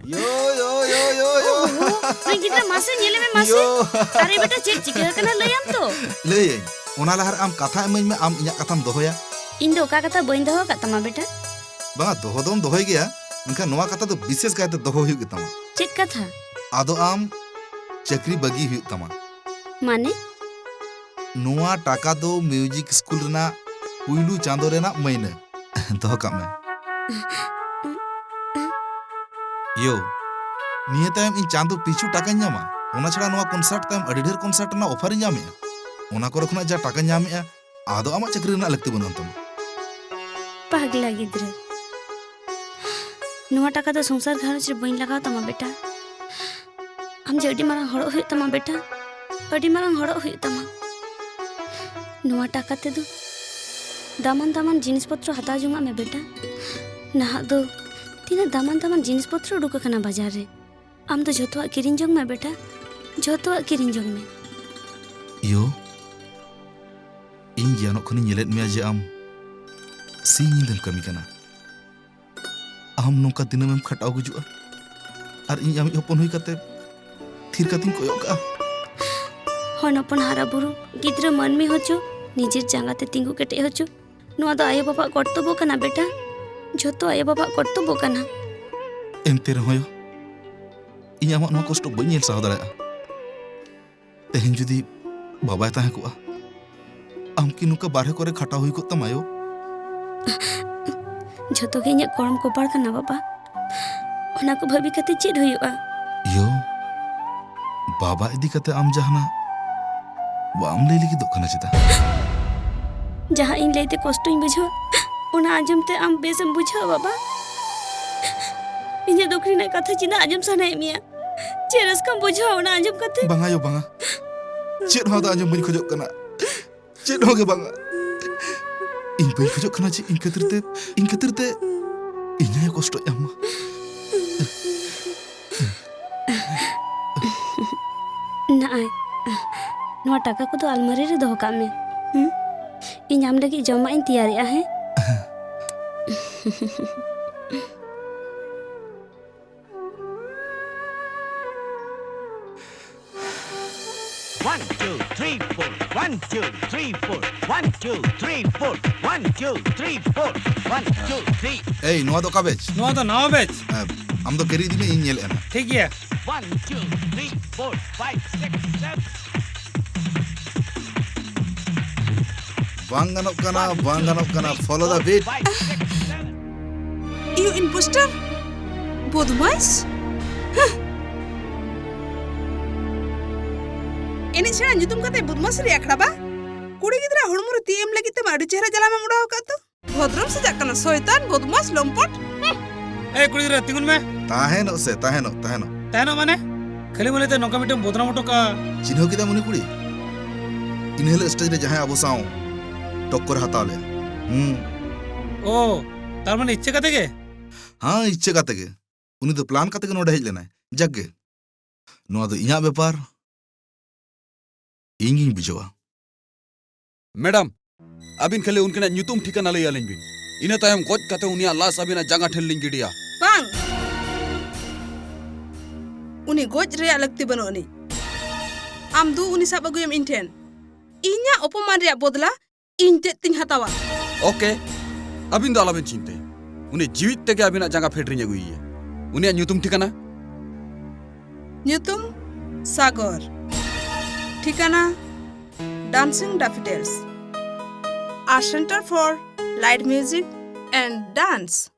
ᱭᱳ, ᱭᱳ, ᱭᱳ, ᱭᱳ, ᱭᱳ᱾ ᱳᱦᱳ, ᱱᱩᱭ ᱜᱤᱫᱽᱨᱟᱹ ᱢᱟᱥᱮ ᱧᱮᱞᱮ ᱢᱮ ᱢᱟᱥᱮ᱾ ᱭᱳ᱾ ᱟᱨᱮ ᱵᱮᱴᱟ, ᱪᱮᱫ ᱪᱤᱠᱟᱹ ᱟᱠᱟᱱᱟ ᱞᱟᱹᱭᱟᱢ ᱛᱚ? ᱞᱟᱹᱭᱟᱹᱧ᱾ ᱚᱱᱟ ᱞᱟᱦᱟᱨᱮ ᱟᱢ ᱠᱟᱛᱷᱟ ᱮᱢᱟᱹᱧ ᱢᱮ, ᱟᱢ ᱤᱧᱟᱹᱜ ᱠᱟᱛᱷᱟᱢ ᱫᱚᱦᱚᱭᱟ᱾ ᱤᱧ ᱫᱚ ᱚᱠᱟ ᱠᱟᱛᱷᱟ ᱵᱟᱹᱧ ᱫᱚᱦᱚ ᱟᱠᱟᱫ ᱛᱟᱢᱟ ᱵᱮᱴᱟ᱾ ᱵᱟᱝᱟ, ᱫᱚᱦᱚ ᱫᱚᱢ ᱫᱚᱦᱚᱭ ᱜᱮᱭᱟ, ᱢᱮᱱᱠᱷᱟᱱ ᱱᱚᱣᱟ ᱠᱟᱛᱷᱟ ᱫᱚ ᱵᱤᱥᱮᱥ ᱠᱟᱭᱛᱮ ᱫᱚᱦᱚ ᱦᱩᱭᱩᱜ ᱜᱮᱛᱟᱢᱟ᱾ ᱪᱮᱫ ᱠᱟᱛᱷᱟ? ᱟᱫᱚ ᱟᱢ ᱪᱟᱹᱠᱨᱤ ᱵᱟᱹᱜᱤ ᱦᱩᱭᱩᱜ ᱛᱟᱢᱟ᱾ ᱢᱟᱱᱮ? ᱱᱚᱣᱟ ᱴᱟᱠᱟ ᱫᱚ ᱢᱤᱣᱡᱤᱠ ᱥᱠᱩᱞ ᱨᱮᱱᱟᱜ ᱯᱩᱭᱞᱩ ᱪᱟᱸᱫᱚ ᱨᱮᱱᱟᱜ ᱢᱟᱹᱭᱱᱟᱹ᱾ ᱫᱚᱦᱚ ᱠᱟᱜ ᱢᱮ᱾ ᱭᱳ, ᱱᱤᱭᱟᱹ ᱛᱟᱭᱚᱢ ᱤᱧ ᱪᱟᱸᱫᱚ ᱯᱤᱪᱷᱩ ᱴᱟᱠᱟᱧ ᱧᱟᱢᱟ᱾ ᱚᱱᱟ ᱪᱷᱟᱲᱟ ᱱᱚᱣᱟ ᱠᱚᱱᱥᱟᱨᱴ ᱛᱟᱭᱚᱢ ᱟᱹᱰᱤ ᱰᱷᱮᱨ ᱠᱚᱱᱥᱟᱨᱴ ᱨᱮᱱᱟᱜ ᱚᱯᱷᱟᱨᱤᱧ ᱧᱟᱢᱮᱜᱼᱟ᱾ ᱚᱱᱟ ᱠᱚᱨᱮ ᱠᱷᱚᱱᱟᱜ ᱡᱟ ᱴᱟᱠᱟᱧ ᱧᱟᱢᱮᱜᱼᱟ, ᱟᱫᱚ ᱟᱢᱟᱜ ᱪᱟᱹᱠᱨᱤ ᱨᱮᱱᱟᱜ ᱞᱟᱹᱠᱛᱤ ᱵᱟᱹᱱᱩᱜ ᱟᱱ ᱛᱟᱢᱟ᱾ ᱯᱟᱜᱽᱞᱟ ᱜᱤᱫᱽᱨᱟᱹ, ᱱᱚᱣᱟ ᱴᱟᱠᱟ ᱫᱚ ᱥᱚᱝᱥᱟᱨ ᱜᱷᱟᱨᱚᱸᱡᱽ ᱨᱮ ᱵᱟᱹᱧ ᱞᱟᱜᱟᱣ ᱛᱟᱢᱟ ᱵᱮᱴᱟ᱾ ᱟᱢ ᱡᱮ ᱟᱹᱰᱤ ᱢᱟᱨᱟᱝ ᱦᱚᱲᱚᱜ ᱦᱩᱭᱩᱜ ᱛᱟᱢᱟ ᱵᱮᱴᱟ, ᱟᱹᱰᱤ ᱢᱟᱨᱟᱝ ᱦᱚᱲᱚᱜ ᱦᱩᱭᱩᱜ ᱛᱟᱢᱟ᱾ ᱱᱚᱣᱟ ᱴᱟᱠᱟ ᱛᱮᱫᱚ ᱫᱟᱢᱟᱱ ᱫᱟᱢᱟᱱ ᱡᱤᱱᱤᱥ ᱯᱚᱛᱨᱚ ᱦᱟᱛᱟᱣ ᱡᱚᱝᱟᱜ ᱢᱮ ᱵᱮᱴᱟ᱾ ᱱᱟᱦᱟᱜ ᱫᱚ ᱛᱤᱱᱟᱹᱜ ᱫᱟᱢᱟᱱ ᱫᱟᱢᱟᱱ ᱡᱤᱱᱤᱥ ᱯᱚᱛᱨᱚ ᱩᱰᱩᱠ ᱟᱠᱟᱱᱟ ᱵᱟᱡᱟᱨ ᱨᱮ᱾ ᱟᱢ ᱫᱚ ᱡᱷᱚᱛᱚᱣᱟᱜ ᱠᱤᱨᱤᱧ ᱡᱚᱝ ᱢᱮ ᱵᱮᱴᱟ, ᱡᱷᱚᱛᱚᱣᱟᱜ ᱠᱤᱨᱤᱧ ᱡᱚᱝ ᱢᱮ᱾ ᱭᱳ, ᱤᱧ ᱜᱮᱭᱟᱱᱚᱜ ᱠᱷᱚᱱᱤᱧ ᱧᱮᱞᱮᱫ ᱢᱮᱭᱟ ᱡᱮ ᱟᱢ ᱥᱤᱧ ᱧᱤᱫᱟᱹᱢ ᱠᱟᱹᱢᱤ ᱠᱟᱱᱟ᱾ ᱟᱢ ᱱᱚᱝᱠᱟ ᱫᱤᱱᱟᱹᱢᱮᱢ ᱠᱷᱟᱴᱟᱣ ᱜᱩᱡᱩᱜᱼᱟ, ᱟᱨ ᱤᱧ ᱟᱢᱤᱡ ᱦᱚᱯᱚᱱ ᱦᱩᱭ ᱠᱟᱛᱮ ᱛᱷᱤᱨ ᱠᱟᱛᱮᱧ ᱠᱚᱭᱚᱜ ᱠᱟᱜᱼᱟ᱾ ᱦᱚᱱ ᱦᱚᱯᱚᱱ ᱦᱟᱨᱟ ᱵᱩᱨᱩ, ᱜᱤᱫᱽᱨᱟᱹ ᱢᱟᱹᱱᱢᱤ ᱦᱚᱪᱚ, ᱱᱤᱡᱮᱨ ᱡᱟᱸᱜᱟ ᱛᱮ ᱛᱤᱸᱜᱩ ᱠᱮᱴᱮᱡ ᱦᱚᱪᱚ, ᱱᱚᱣᱟ ᱫᱚ ᱟᱭᱳ ᱵᱟᱵᱟᱣᱟᱜ ᱠᱚᱨᱛᱚᱵᱵᱚ ᱠᱟᱱᱟ ᱵᱮᱴᱟ᱾ ᱡᱷᱚᱛᱚ ᱟᱭᱳ ᱵᱟᱵᱟᱣᱟᱜ ᱠᱚᱨᱛᱚᱵᱵᱚ ᱠᱟᱱᱟ᱾ ᱮᱱᱛᱮ ᱨᱮᱦᱚᱸ ᱭᱳ, ᱤᱧ ᱟᱢᱟᱜ ᱱᱚᱣᱟ ᱠᱚᱥᱴᱚ ᱵᱟᱹᱧ ᱧᱮᱞ ᱥᱟᱦᱟᱣ ᱫᱟᱲᱮᱭᱟᱜᱼᱟ᱾ ᱛᱮᱦᱮᱧ ᱡᱩᱫᱤ ᱵᱟᱵᱟᱭ ᱛᱟᱦᱮᱸ ᱠᱚᱜᱼᱟ, ᱟᱢ ᱠᱤ ᱱᱚᱝᱠᱟ ᱵᱟᱨᱦᱮ ᱠᱚᱨᱮ ᱠᱷᱟᱴᱟᱣ ᱦᱩᱭ ᱠᱚᱜ ᱛᱟᱢᱟ ᱭᱳ? ᱡᱷᱚᱛᱚ ᱜᱮ ᱤᱧᱟᱹᱜ ᱠᱚᱨᱚᱢ ᱠᱚᱯᱟᱲ ᱠᱟᱱᱟ ᱵᱟᱵᱟ᱾ ᱚᱱᱟ ᱠᱚ ᱵᱷᱟᱹᱵᱤ ᱠᱟᱛᱮ ᱪᱮᱫ ᱦᱩᱭᱩᱜᱼᱟ? ᱭᱳ, ᱵᱟᱵᱟ ᱤᱫᱤ ᱠᱟᱛᱮ ᱟᱢ ᱡᱟᱦᱟᱱᱟᱜ ᱵᱟᱢ ᱞᱟᱹᱭ ᱞᱟᱹᱜᱤᱫᱚᱜ ᱠᱟᱱᱟ ᱪᱮᱫᱟᱜ? ᱡᱟᱦᱟᱸ ᱤᱧ ᱞᱟᱹᱭᱛᱮ ᱠᱚᱥᱴᱚᱧ ᱵᱩᱡᱷᱟᱹᱣᱟ, ᱚᱱᱟ ᱟᱸᱡᱚᱢ ᱛᱮ ᱟᱢ ᱵᱮᱥᱮᱢ ᱵᱩᱡᱷᱟᱹᱣᱟ ᱵᱟᱵᱟ? ᱤᱧᱟᱹᱜ ᱫᱩᱠ ᱨᱮᱱᱟᱜ ᱠᱟᱛᱷᱟ ᱪᱮᱫᱟᱜ ᱟᱸᱡᱚᱢ ᱥᱟᱱᱟᱭᱮᱫ ᱢᱮᱭᱟ? ᱪᱮᱫ ᱨᱟᱹᱥᱠᱟᱹᱢ ᱵᱩᱡᱷᱟᱹᱣᱟ ᱚᱱᱟ ᱟᱸᱡᱚᱢ ᱠᱟᱛᱮ? ᱵᱟᱝᱟ ᱭᱳ, ᱵᱟᱝᱟ᱾ ᱪᱮᱫ ᱦᱚᱸ ᱟᱫᱚ ᱟᱸᱡᱚᱢ ᱵᱟᱹᱧ ᱠᱷᱚᱡᱚᱜ ᱠᱟᱱᱟ᱾ ᱪᱮᱫ ᱦᱚᱸ ᱜᱮ ᱵᱟᱝᱟ᱾ ᱤᱧ ᱵᱟᱹᱧ ᱠᱷᱚᱡᱚᱜ ᱠᱟᱱᱟ ᱡᱮ ᱤᱧ ᱠᱷᱟᱹᱛᱤᱨ ᱛᱮ, ᱤᱧ ᱠᱷᱟᱹᱛᱤᱨ ᱛᱮ ᱤᱧ ᱟᱭᱳ ᱠᱚᱥᱴᱚᱭ ᱮᱢ ᱢᱟ᱾ ᱱᱚᱜᱼᱚᱭ, ᱱᱚᱣᱟ ᱴᱟᱠᱟ ᱠᱚᱫᱚ ᱟᱞᱢᱟᱨᱤ ᱨᱮ ᱫᱚᱦᱚ ᱠᱟᱜ ᱢᱮ᱾ ᱦᱩᱸ? ᱤᱧ ᱟᱢ ᱞᱟᱹᱜᱤᱫ ᱡᱚᱢᱟᱜ ᱤᱧ ᱛᱮᱭᱟᱨᱮᱜᱼᱟ, ᱦᱮᱸ? One, two, three, four, five. One, two, three, four. One, two, three, four. One, two, three, four. One, two, three. ᱮᱭ, ᱱᱚᱣᱟ ᱫᱚ ᱚᱠᱟ batch? ᱱᱚᱣᱟ ᱫᱚ ᱱᱟᱣᱟ batch᱾ ᱦᱮᱸ, ᱟᱢ ᱫᱚ carry ᱤᱫᱤ ᱢᱮ, ᱤᱧ ᱧᱮᱞᱮᱫᱼᱟ ᱱᱟᱜ᱾ ᱴᱷᱤᱠ ᱜᱮᱭᱟ᱾ One, two, three, four, five, six, seven. ᱵᱟᱝ ᱜᱟᱱᱚᱜ ᱠᱟᱱᱟ, ᱵᱟᱝ ᱜᱟᱱᱚᱜ ᱠᱟᱱᱟ᱾ Follow the beat. You imposter! ᱵᱚᱫᱢᱟᱥ! ᱦᱟᱸ! ᱮᱱᱮᱡ ᱥᱮᱬᱟ ᱧᱩᱛᱩᱢ ᱠᱟᱛᱮ ᱵᱚᱫᱢᱟᱥ ᱨᱮᱭᱟᱜ ᱟᱠᱷᱲᱟ ᱵᱟ? ᱠᱩᱲᱤ ᱜᱤᱫᱽᱨᱟᱹ ᱦᱚᱲᱢᱚ ᱨᱮ ᱛᱤ ᱮᱢ ᱞᱟᱹᱜᱤᱫ ᱛᱮᱢᱟ ᱟᱹᱰᱤ ᱪᱮᱦᱨᱟ ᱡᱟᱞᱟᱢ ᱮᱢ ᱚᱰᱟᱣ ᱟᱠᱟᱫ ᱫᱚ᱾ ᱵᱷᱚᱫᱨᱚᱢ ᱥᱟᱡᱟᱜ ᱠᱟᱱᱟ, ᱥᱚᱭᱛᱟᱱ, ᱵᱚᱫᱢᱟᱥ, ᱞᱚᱢᱯᱚᱴ᱾ ᱦᱩᱸ᱾ ᱮᱭ ᱠᱩᱲᱤ ᱜᱤᱫᱽᱨᱟᱹ, ᱛᱤᱸᱜᱩᱱ ᱢᱮ᱾ ᱛᱟᱦᱮᱱᱚᱜ ᱥᱮ, ᱛᱟᱦᱮᱱᱚᱜ, ᱛᱟᱦᱮᱱᱚᱜ᱾ ᱛᱟᱦᱮᱱᱚᱜ ᱢᱟᱱᱮ? ᱠᱷᱟᱹᱞᱤ ᱢᱟᱹᱞᱤ ᱛᱮ ᱱᱚᱝᱠᱟ ᱢᱤᱫᱴᱟᱝ ᱵᱚᱫᱱᱟᱢ ᱦᱚᱴᱚ ᱠᱟᱜᱼᱟ᱾ ᱪᱤᱱᱦᱟᱹᱣ ᱠᱮᱫᱟᱢ ᱩᱱᱤ ᱠᱩᱲᱤ? ᱤᱱᱟᱹ ᱦᱤᱞᱳᱜ stage ᱨᱮ ᱡᱟᱦᱟᱸᱭ ᱟᱵᱚ ᱥᱟᱶ ᱴᱚᱠᱠᱚᱨ ᱦᱟᱛᱟᱣ ᱞᱮᱫ᱾ ᱦᱩᱸ᱾ ᱳ, ᱛᱟᱨ ᱢᱟᱱᱮ ᱤᱪᱪᱷᱟᱹ ᱠᱟᱛᱮ ᱜᱮ? ᱦᱮᱸ, ᱤᱪᱪᱷᱟᱹ ᱠᱟᱛᱮ ᱜᱮ᱾ ᱩᱱᱤ ᱫᱚ plan ᱠᱟᱛᱮ ᱜᱮ ᱱᱚᱰᱮ ᱦᱮᱡ ᱞᱮᱱᱟᱭ᱾ ᱡᱟᱠ ᱜᱮ, ᱱᱚᱣᱟ ᱫᱚ ᱤᱧᱟᱹᱜ ᱵᱮᱯᱟᱨ, ᱤᱧ ᱜᱤᱧ ᱵᱩᱡᱷᱟᱹᱣᱟ᱾ ᱢᱮᱰᱟᱢ, ᱟᱹᱵᱤᱱ ᱠᱷᱟᱹᱞᱤ ᱩᱱᱠᱤᱱᱟᱜ ᱧᱩᱛᱩᱢ ᱴᱷᱤᱠᱟᱹᱱᱟ ᱞᱟᱹᱭ ᱟᱹᱞᱤᱧ ᱵᱤᱱ᱾ ᱤᱱᱟᱹ ᱛᱟᱭᱚᱢ ᱜᱚᱡ ᱠᱟᱛᱮ ᱩᱱᱤᱭᱟᱜ ᱞᱟᱥ ᱟᱹᱵᱤᱱᱟᱜ ᱡᱟᱸᱜᱟ ᱴᱷᱮᱱ ᱞᱤᱧ ᱜᱤᱰᱤᱭᱟ᱾ ᱵᱟᱝ! ᱩᱱᱤ ᱜᱚᱡ ᱨᱮᱭᱟᱜ ᱞᱟᱹᱠᱛᱤ ᱵᱟᱹᱱᱩᱜ ᱟᱹᱱᱤᱡ᱾ ᱟᱢ ᱫᱩ ᱩᱱᱤ ᱥᱟᱵ ᱟᱹᱜᱩᱭᱮᱢ ᱤᱧ ᱴᱷᱮᱱ᱾ ᱤᱧᱟᱹᱜ ᱚᱯᱚᱢᱟᱱ ᱨᱮᱭᱟᱜ ᱵᱚᱫᱞᱟ ᱤᱧ ᱛᱮᱫ ᱛᱤᱧ ᱦᱟᱛᱟᱣᱟ᱾ ᱳᱠᱮ, ᱟᱹᱵᱤᱱ ᱫᱚ ᱟᱞᱚᱵᱤᱱ ᱪᱤᱱᱛᱟᱹᱭᱟ᱾ ᱩᱱᱤ ᱡᱤᱣᱤᱫ ᱛᱮᱜᱮ ᱟᱹᱵᱤᱱᱟᱜ ᱡᱟᱸᱜᱟ ᱯᱷᱮᱰ ᱨᱤᱧ ᱟᱹᱜᱩᱭᱮᱭᱟ᱾ ᱩᱱᱤᱭᱟᱜ ᱧᱩᱛᱩᱢ ᱴᱷᱤᱠᱟᱹᱱᱟ? ᱧᱩᱛᱩᱢ ᱥᱟᱜᱚᱨ᱾ ᱴᱷᱤᱠᱟᱹᱱᱟ Dancing Daffodils, a center for light music and dance.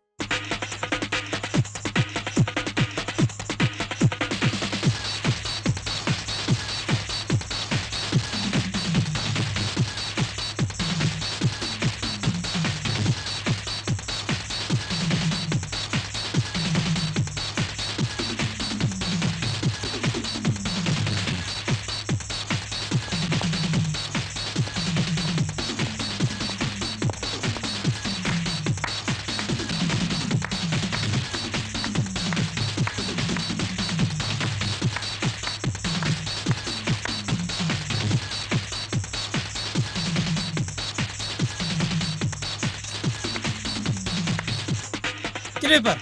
ᱪᱮᱫ ᱵᱮᱯᱟᱨ?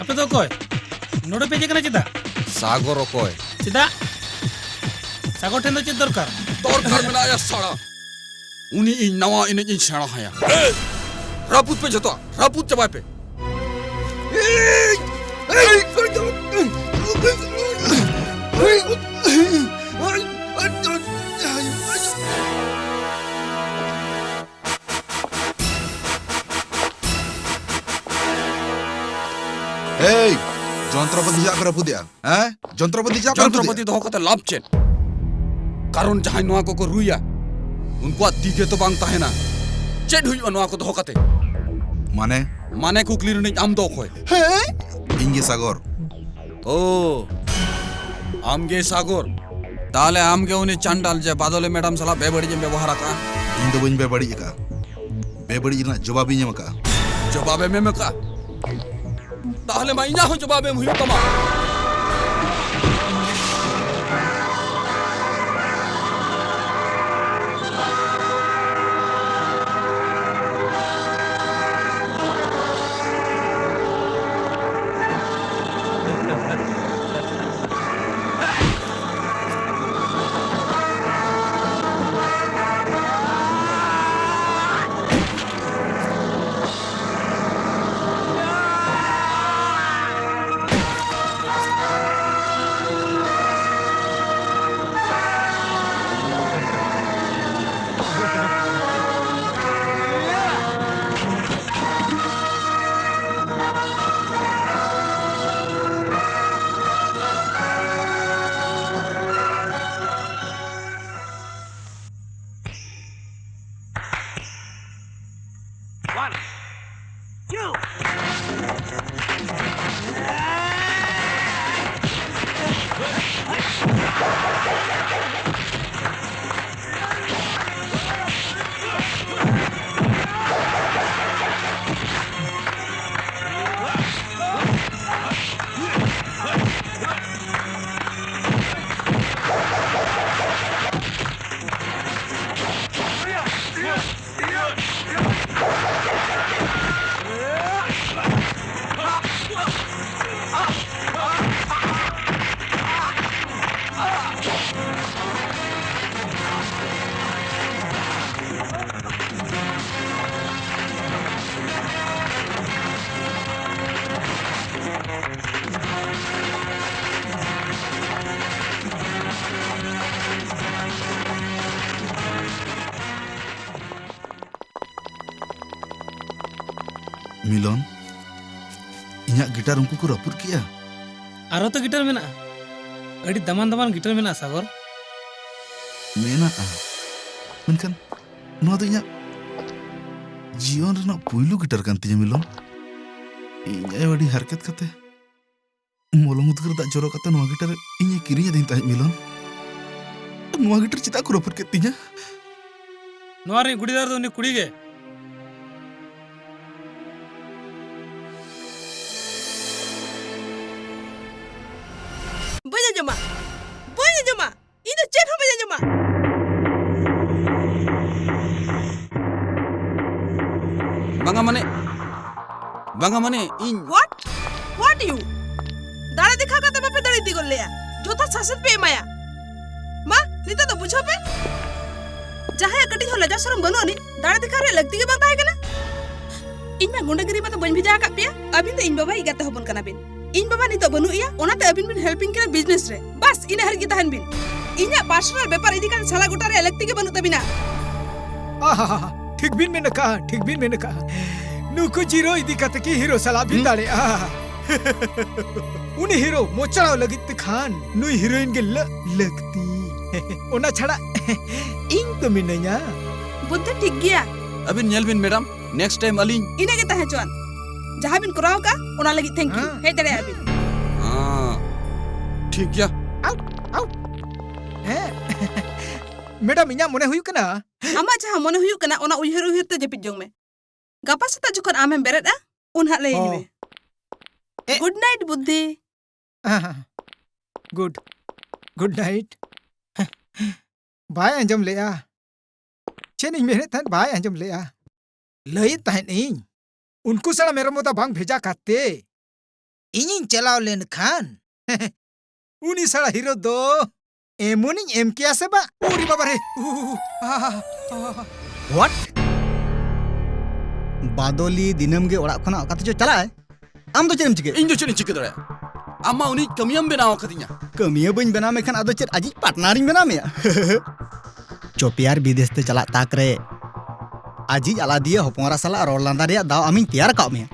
ᱟᱯᱮ ᱫᱚ ᱚᱠᱚᱭ? ᱱᱚᱰᱮ ᱯᱮ ᱦᱮᱡ ᱟᱠᱟᱱᱟ ᱪᱮᱫᱟᱜ? ᱥᱟᱜᱚᱨ ᱚᱠᱚᱭ? ᱪᱮᱫᱟᱜ? ᱥᱟᱜᱚᱨ ᱴᱷᱮᱱ ᱫᱚ ᱪᱮᱫ ᱫᱚᱨᱠᱟᱨ? ᱫᱚᱨᱠᱟᱨ ᱢᱮᱱᱟᱭᱟ ᱥᱟᱲᱟ᱾ ᱩᱱᱤ ᱤᱧ ᱱᱟᱣᱟ ᱮᱱᱮᱡ ᱤᱧ ᱥᱮᱬᱟ ᱟᱭᱟ᱾ ᱨᱟᱹᱯᱩᱫ ᱯᱮ ᱡᱷᱚᱛᱚ, ᱨᱟᱹᱯᱩᱫ ᱪᱟᱵᱟᱭ ᱯᱮ᱾ ᱮᱭ, ᱡᱚᱱᱛᱨᱚᱯᱟᱹᱛᱤ ᱪᱮᱫᱟᱜ ᱯᱮ ᱨᱟᱹᱯᱩᱫᱮᱜᱼᱟ? ᱦᱮᱸ? ᱡᱚᱱᱛᱨᱚᱯᱟᱹᱛᱤ ᱪᱮᱫᱟᱜ ᱯᱮ ᱨᱟᱹᱯᱩᱫᱮᱜᱼᱟ? ᱡᱚᱱᱛᱨᱚᱯᱟᱹᱛᱤ ᱫᱚᱦᱚ ᱠᱟᱛᱮ ᱞᱟᱵᱷ ᱪᱮᱫ? ᱠᱟᱨᱚᱱ ᱡᱟᱦᱟᱸᱭ ᱱᱚᱣᱟ ᱠᱚᱠᱚ ᱨᱩᱭᱟ, ᱩᱱᱠᱩᱣᱟᱜ ᱛᱤ ᱜᱮ ᱛᱚ ᱵᱟᱝ ᱛᱟᱦᱮᱱᱟ᱾ ᱪᱮᱫ ᱦᱩᱭᱩᱜᱼᱟ ᱱᱚᱣᱟ ᱠᱚ ᱫᱚᱦᱚ ᱠᱟᱛᱮ? ᱢᱟᱱᱮ? ᱢᱟᱱᱮ ᱠᱩᱠᱞᱤ ᱨᱤᱱᱤᱡ ᱟᱢ ᱫᱚ ᱚᱠᱚᱭ? ᱦᱮᱸ? ᱤᱧ ᱜᱮ ᱥᱟᱜᱚᱨ᱾ ᱳ, ᱟᱢ ᱜᱮ ᱥᱟᱜᱚᱨ? ᱛᱟᱦᱞᱮ ᱟᱢ ᱜᱮ ᱩᱱᱤ ᱪᱟᱱᱰᱟᱞ ᱡᱮ ᱵᱟᱫᱚᱞᱤ ᱢᱮᱰᱟᱢ ᱥᱟᱞᱟᱜ ᱵᱮᱵᱟᱹᱲᱤᱡ ᱮᱢ ᱵᱮᱵᱚᱦᱟᱨ ᱟᱠᱟᱫᱼᱟ? ᱤᱧ ᱫᱚ ᱵᱟᱹᱧ ᱵᱮᱵᱟᱹᱲᱤᱡ ᱟᱠᱟᱫᱼᱟ᱾ ᱵᱮᱵᱟᱹᱲᱤᱡ ᱨᱮᱱᱟᱜ ᱡᱚᱵᱟᱵ ᱤᱧ ᱮᱢ ᱟᱠᱟᱫᱼᱟ᱾ ᱡᱚᱵᱟᱵ ᱮᱢ ᱮᱢ ᱟᱠᱟᱫᱼᱟ? ᱛᱟᱦᱞᱮ ᱢᱟ ᱤᱧᱟᱹᱜ ᱦᱚᱸ ᱡᱚᱵᱟᱵ ᱮᱢ ᱦᱩᱭᱩᱜ ᱛᱟᱢᱟ᱾ ᱢᱤᱞᱚᱱ, ᱤᱧᱟᱹᱜ ᱜᱤᱴᱟᱨ ᱩᱱᱠᱩ ᱠᱚ ᱨᱟᱹᱯᱩᱫ ᱠᱮᱜᱼᱟ᱾ ᱟᱨᱚ ᱛᱚ ᱜᱤᱴᱟᱨ ᱢᱮᱱᱟᱜᱼᱟ, ᱟᱹᱰᱤ ᱫᱟᱢᱟᱱ ᱫᱟᱢᱟᱱ ᱜᱤᱴᱟᱨ ᱢᱮᱱᱟᱜᱼᱟ ᱥᱟᱜᱚᱨ᱾ ᱢᱮᱱᱟᱜᱼᱟ, ᱢᱮᱱᱠᱷᱟᱱ ᱱᱚᱣᱟ ᱫᱚ ᱤᱧᱟᱹᱜ ᱡᱤᱭᱚᱱ ᱨᱮᱱᱟᱜ ᱯᱩᱭᱞᱩ ᱜᱤᱴᱟᱨ ᱠᱟᱱ ᱛᱤᱧᱟᱹ ᱢᱤᱞᱚᱱ᱾ ᱤᱧ ᱟᱭᱳ ᱟᱹᱰᱤ ᱦᱟᱨᱠᱮᱛ ᱠᱟᱛᱮ ᱢᱚᱞᱚᱝ ᱩᱫᱽᱜᱟᱹᱨ ᱫᱟᱜ ᱡᱚᱨᱚ ᱠᱟᱛᱮ ᱱᱚᱣᱟ ᱜᱤᱴᱟᱨ ᱤᱧᱮ ᱠᱤᱨᱤᱧ ᱟᱹᱫᱤᱧ ᱛᱟᱦᱮᱸᱫ ᱢᱤᱞᱚᱱ᱾ ᱱᱚᱣᱟ ᱜᱤᱴᱟᱨ ᱪᱮᱫᱟᱜ ᱠᱚ ᱨᱟᱹᱯᱩᱫ ᱠᱮᱫ ᱛᱤᱧᱟ? ᱱᱚᱣᱟ ᱨᱤᱱᱤᱡ ᱜᱩᱰᱤᱫᱟᱨ ᱫᱚ ᱩᱱᱤ ᱠᱩᱲᱤ ᱜᱮ᱾ ᱵᱟᱹᱧ ᱟᱸᱡᱚᱢᱟ, ᱵᱟᱹᱧ ᱟᱸᱡᱚᱢᱟ, ᱤᱧ ᱫᱚ ᱪᱮᱫ ᱦᱚᱸ ᱵᱟᱹᱧ ᱟᱸᱡᱚᱢᱟ᱾ ᱵᱟᱝᱟ ᱢᱟᱱᱮ, ᱵᱟᱝᱟ ᱢᱟᱱᱮ, ᱤᱧ What? What you? ᱫᱟᱲᱮ ᱫᱮᱠᱷᱟᱣ ᱠᱟᱛᱮ ᱵᱟᱯᱮ ᱫᱟᱲᱮ ᱤᱫᱤ ᱜᱚᱫ ᱞᱮᱭᱟ᱾ ᱡᱚᱛᱷᱟᱛ ᱥᱟᱥᱮᱛ ᱯᱮ ᱮᱢᱟᱭᱟ᱾ ᱢᱟ, ᱱᱤᱛᱚᱜ ᱫᱚ ᱵᱩᱡᱷᱟᱹᱣ ᱯᱮ᱾ ᱡᱟᱦᱟᱸᱭᱟᱜ ᱠᱟᱹᱴᱤᱡ ᱦᱚᱸ ᱞᱟᱡᱟ ᱥᱚᱨᱚᱢ ᱵᱟᱹᱱᱩᱜ ᱟᱹᱱᱤᱡ, ᱫᱟᱲᱮ ᱫᱮᱠᱷᱟᱣ ᱨᱮᱭᱟᱜ ᱞᱟᱹᱠᱛᱤ ᱜᱮ ᱵᱟᱝ ᱛᱟᱦᱮᱸ ᱠᱟᱱᱟ᱾ ᱤᱧ ᱢᱟ ᱜᱩᱱᱰᱟᱹᱜᱤᱨᱤ ᱢᱟ ᱫᱚ ᱵᱟᱹᱧ ᱵᱷᱮᱡᱟ ᱟᱠᱟᱫ ᱯᱮᱭᱟ᱾ ᱟᱹᱵᱤᱱ ᱫᱚ ᱤᱧ ᱵᱟᱵᱟᱭᱤᱡ ᱜᱟᱛᱮ ᱦᱚᱯᱚᱱ ᱠᱟᱱᱟ ᱵᱤᱱ᱾ ᱤᱧ ᱵᱟᱵᱟ ᱱᱤᱛᱚᱜ ᱵᱟᱹᱱᱩᱜ ᱮᱭᱟ, ᱚᱱᱟᱛᱮ ᱟᱹᱵᱤᱱ ᱵᱤᱱ helpᱤᱧ ᱠᱟᱱᱟ business ᱨᱮ᱾ ᱵᱟᱥ, ᱤᱱᱟᱹ ᱦᱟᱹᱨᱤᱡ ᱜᱮ ᱛᱟᱦᱮᱱ ᱵᱤᱱ᱾ ᱤᱧᱟᱹᱜ personal ᱵᱮᱯᱟᱨ ᱤᱫᱤ ᱠᱟᱛᱮ ᱥᱟᱞᱟ ᱜᱚᱴᱟ ᱨᱮᱭᱟᱜ ᱞᱟᱹᱠᱛᱤ ᱜᱮ ᱵᱟᱹᱱᱩᱜ ᱛᱟᱹᱵᱤᱱᱟ᱾ ᱟᱦᱟᱦᱟ, ᱴᱷᱤᱠ ᱵᱤᱱ ᱢᱮᱱ ᱟᱠᱟᱫᱼᱟ, ᱴᱷᱤᱠ ᱵᱤᱱ ᱢᱮᱱ ᱟᱠᱟᱫᱼᱟ᱾ ᱱᱩᱠᱩ ᱡᱤᱨᱳ ᱤᱫᱤ ᱠᱟᱛᱮ ᱠᱤ ᱦᱤᱨᱳ ᱥᱟᱞᱟᱜ ᱵᱤᱱ ᱦᱩᱸ? ᱫᱟᱲᱮᱭᱟᱜᱼᱟ? ᱩᱱᱤ ᱦᱤᱨᱳ ᱢᱚᱪᱲᱟᱣ ᱞᱟᱹᱜᱤᱫ ᱛᱮ ᱠᱷᱟᱱ ᱱᱩᱭ ᱦᱤᱨᱳᱭᱤᱱ ᱜᱮ ᱞᱟᱹ-, ᱞᱟᱹᱠᱛᱤ᱾ ᱚᱱᱟ ᱪᱷᱟᱲᱟ ᱤᱧ ᱛᱚ ᱢᱤᱱᱟᱹᱧᱟ᱾ ᱵᱩᱫᱽᱫᱷᱤ ᱴᱷᱤᱠ ᱜᱮᱭᱟ᱾ ᱟᱹᱵᱤᱱ ᱧᱮᱞ ᱵᱤᱱ ᱢᱮᱰᱟᱢ, next time ᱟᱹᱞᱤᱧ ᱤᱱᱟᱹ ᱜᱮ ᱛᱟᱦᱮᱸ ᱦᱚᱪᱚᱣᱟᱱ᱾ ᱡᱟᱦᱟᱸ ᱵᱤᱱ ᱠᱚᱨᱟᱣ ᱟᱠᱟᱫᱼᱟ, ᱚᱱᱟ ᱞᱟᱹᱜᱤᱫ thank you᱾ ᱦᱮᱸ᱾ ᱦᱮᱡ ᱫᱟᱲᱮᱭᱟᱜᱼᱟ ᱵᱤᱱ᱾ ᱦᱮᱸ, ᱴᱷᱤᱠ ᱜᱮᱭᱟ᱾ Out, out. ᱦᱮᱸ᱾ ᱢᱮᱰᱟᱢ, ᱤᱧᱟᱹᱜ ᱢᱚᱱᱮ ᱦᱩᱭᱩᱜ ᱠᱟᱱᱟ᱾ ᱟᱢᱟᱜ ᱡᱟᱦᱟᱸ ᱢᱚᱱᱮ ᱦᱩᱭᱩᱜ ᱠᱟᱱᱟ, ᱚᱱᱟ ᱩᱭᱦᱟᱹᱨ ᱩᱭᱦᱟᱹᱨ ᱛᱮ ᱡᱟᱹᱯᱤᱫ ᱡᱚᱝ ᱢᱮ᱾ ᱜᱟᱯᱟ ᱥᱮᱛᱟᱜ ᱡᱚᱠᱷᱚᱱ ᱟᱢᱮᱢ ᱵᱮᱨᱮᱫᱼᱟ, ᱩᱱ ᱦᱟᱸᱜ ᱞᱟᱹᱭᱟᱹᱧ ᱚ᱾ ᱢᱮ᱾ ᱮ- Good night, ᱵᱩᱫᱽᱫᱷᱤ᱾ ᱦᱮᱸ, ᱦᱮᱸ᱾ Good. Good night. ᱵᱟᱭ ᱟᱸᱡᱚᱢ ᱞᱮᱜᱼᱟ᱾ ᱪᱮᱫ ᱤᱧ ᱢᱮᱱᱮᱫ ᱛᱟᱦᱮᱸᱫ, ᱵᱟᱭ ᱟᱸᱡᱚᱢ ᱞᱮᱜᱼᱟ᱾ ᱞᱟᱹᱭᱮᱫ ᱛᱟᱦᱮᱸᱫ ᱤᱧ, ᱩᱱᱠᱩ ᱥᱟᱞᱟᱜ ᱢᱮᱨᱚᱢ ᱵᱚᱫᱟ ᱵᱟᱝ ᱵᱷᱮᱡᱟ ᱠᱟᱛᱮ ᱤᱧᱤᱧ ᱪᱟᱞᱟᱣ ᱞᱮᱱ ᱠᱷᱟᱱ ᱩᱱᱤ ᱥᱟᱞᱟᱜ ᱦᱤᱨᱳ ᱫᱚ ᱮᱢᱚᱱᱤᱧ ᱮᱢ ᱠᱮᱭᱟ ᱥᱮ ᱵᱟ᱾ ᱩᱨᱤ ᱵᱟᱵᱟ ᱨᱮ᱾ ᱩ, ᱩ, ᱩ, ᱟ, ᱟ, ᱟ, ᱟ᱾ What? ᱵᱟᱫᱚᱞᱤ ᱫᱤᱱᱟᱹᱢ ᱜᱮ ᱚᱲᱟᱜ ᱠᱷᱚᱱᱟᱜ ᱚᱠᱟ ᱛᱮᱪᱚ ᱪᱟᱞᱟᱜᱼᱟᱭ᱾ ᱟᱢ ᱫᱚ ᱪᱮᱫ ᱮᱢ ᱪᱤᱠᱟᱹᱭᱟ? ᱤᱧ ᱫᱚ ᱪᱮᱫ ᱤᱧ ᱪᱤᱠᱟᱹ ᱫᱟᱲᱮᱭᱟᱜᱼᱟ? ᱟᱢ ᱢᱟ ᱩᱱᱤ ᱠᱟᱹᱢᱤᱭᱟᱹᱢ ᱵᱮᱱᱟᱣ ᱟᱠᱟᱫᱤᱧᱟ᱾ ᱠᱟᱹᱢᱤᱭᱟᱹ ᱵᱟᱹᱧ ᱵᱮᱱᱟᱣ ᱢᱮᱠᱷᱟᱱ ᱟᱫᱚ ᱪᱮᱫ ᱟᱡᱤᱡ partner ᱤᱧ ᱵᱮᱱᱟᱣ ᱢᱮᱭᱟ? ᱪᱚᱯᱮᱭᱟᱨ ᱵᱤᱫᱮᱥ ᱛᱮ ᱪᱟᱞᱟᱜ ᱛᱟᱠ ᱨᱮ ᱟᱡᱤᱡ ᱟᱞᱟᱫᱤᱭᱟᱹ ᱦᱚᱯᱚᱱ ᱮᱨᱟ ᱥᱟᱞᱟᱜ ᱨᱚᱲ ᱞᱟᱸᱫᱟ ᱨᱮᱭᱟᱜ ᱫᱟᱣ ᱟᱢᱤᱧ ᱛᱮᱭᱟᱨ ᱟᱠᱟᱫ ᱢᱮᱭᱟ᱾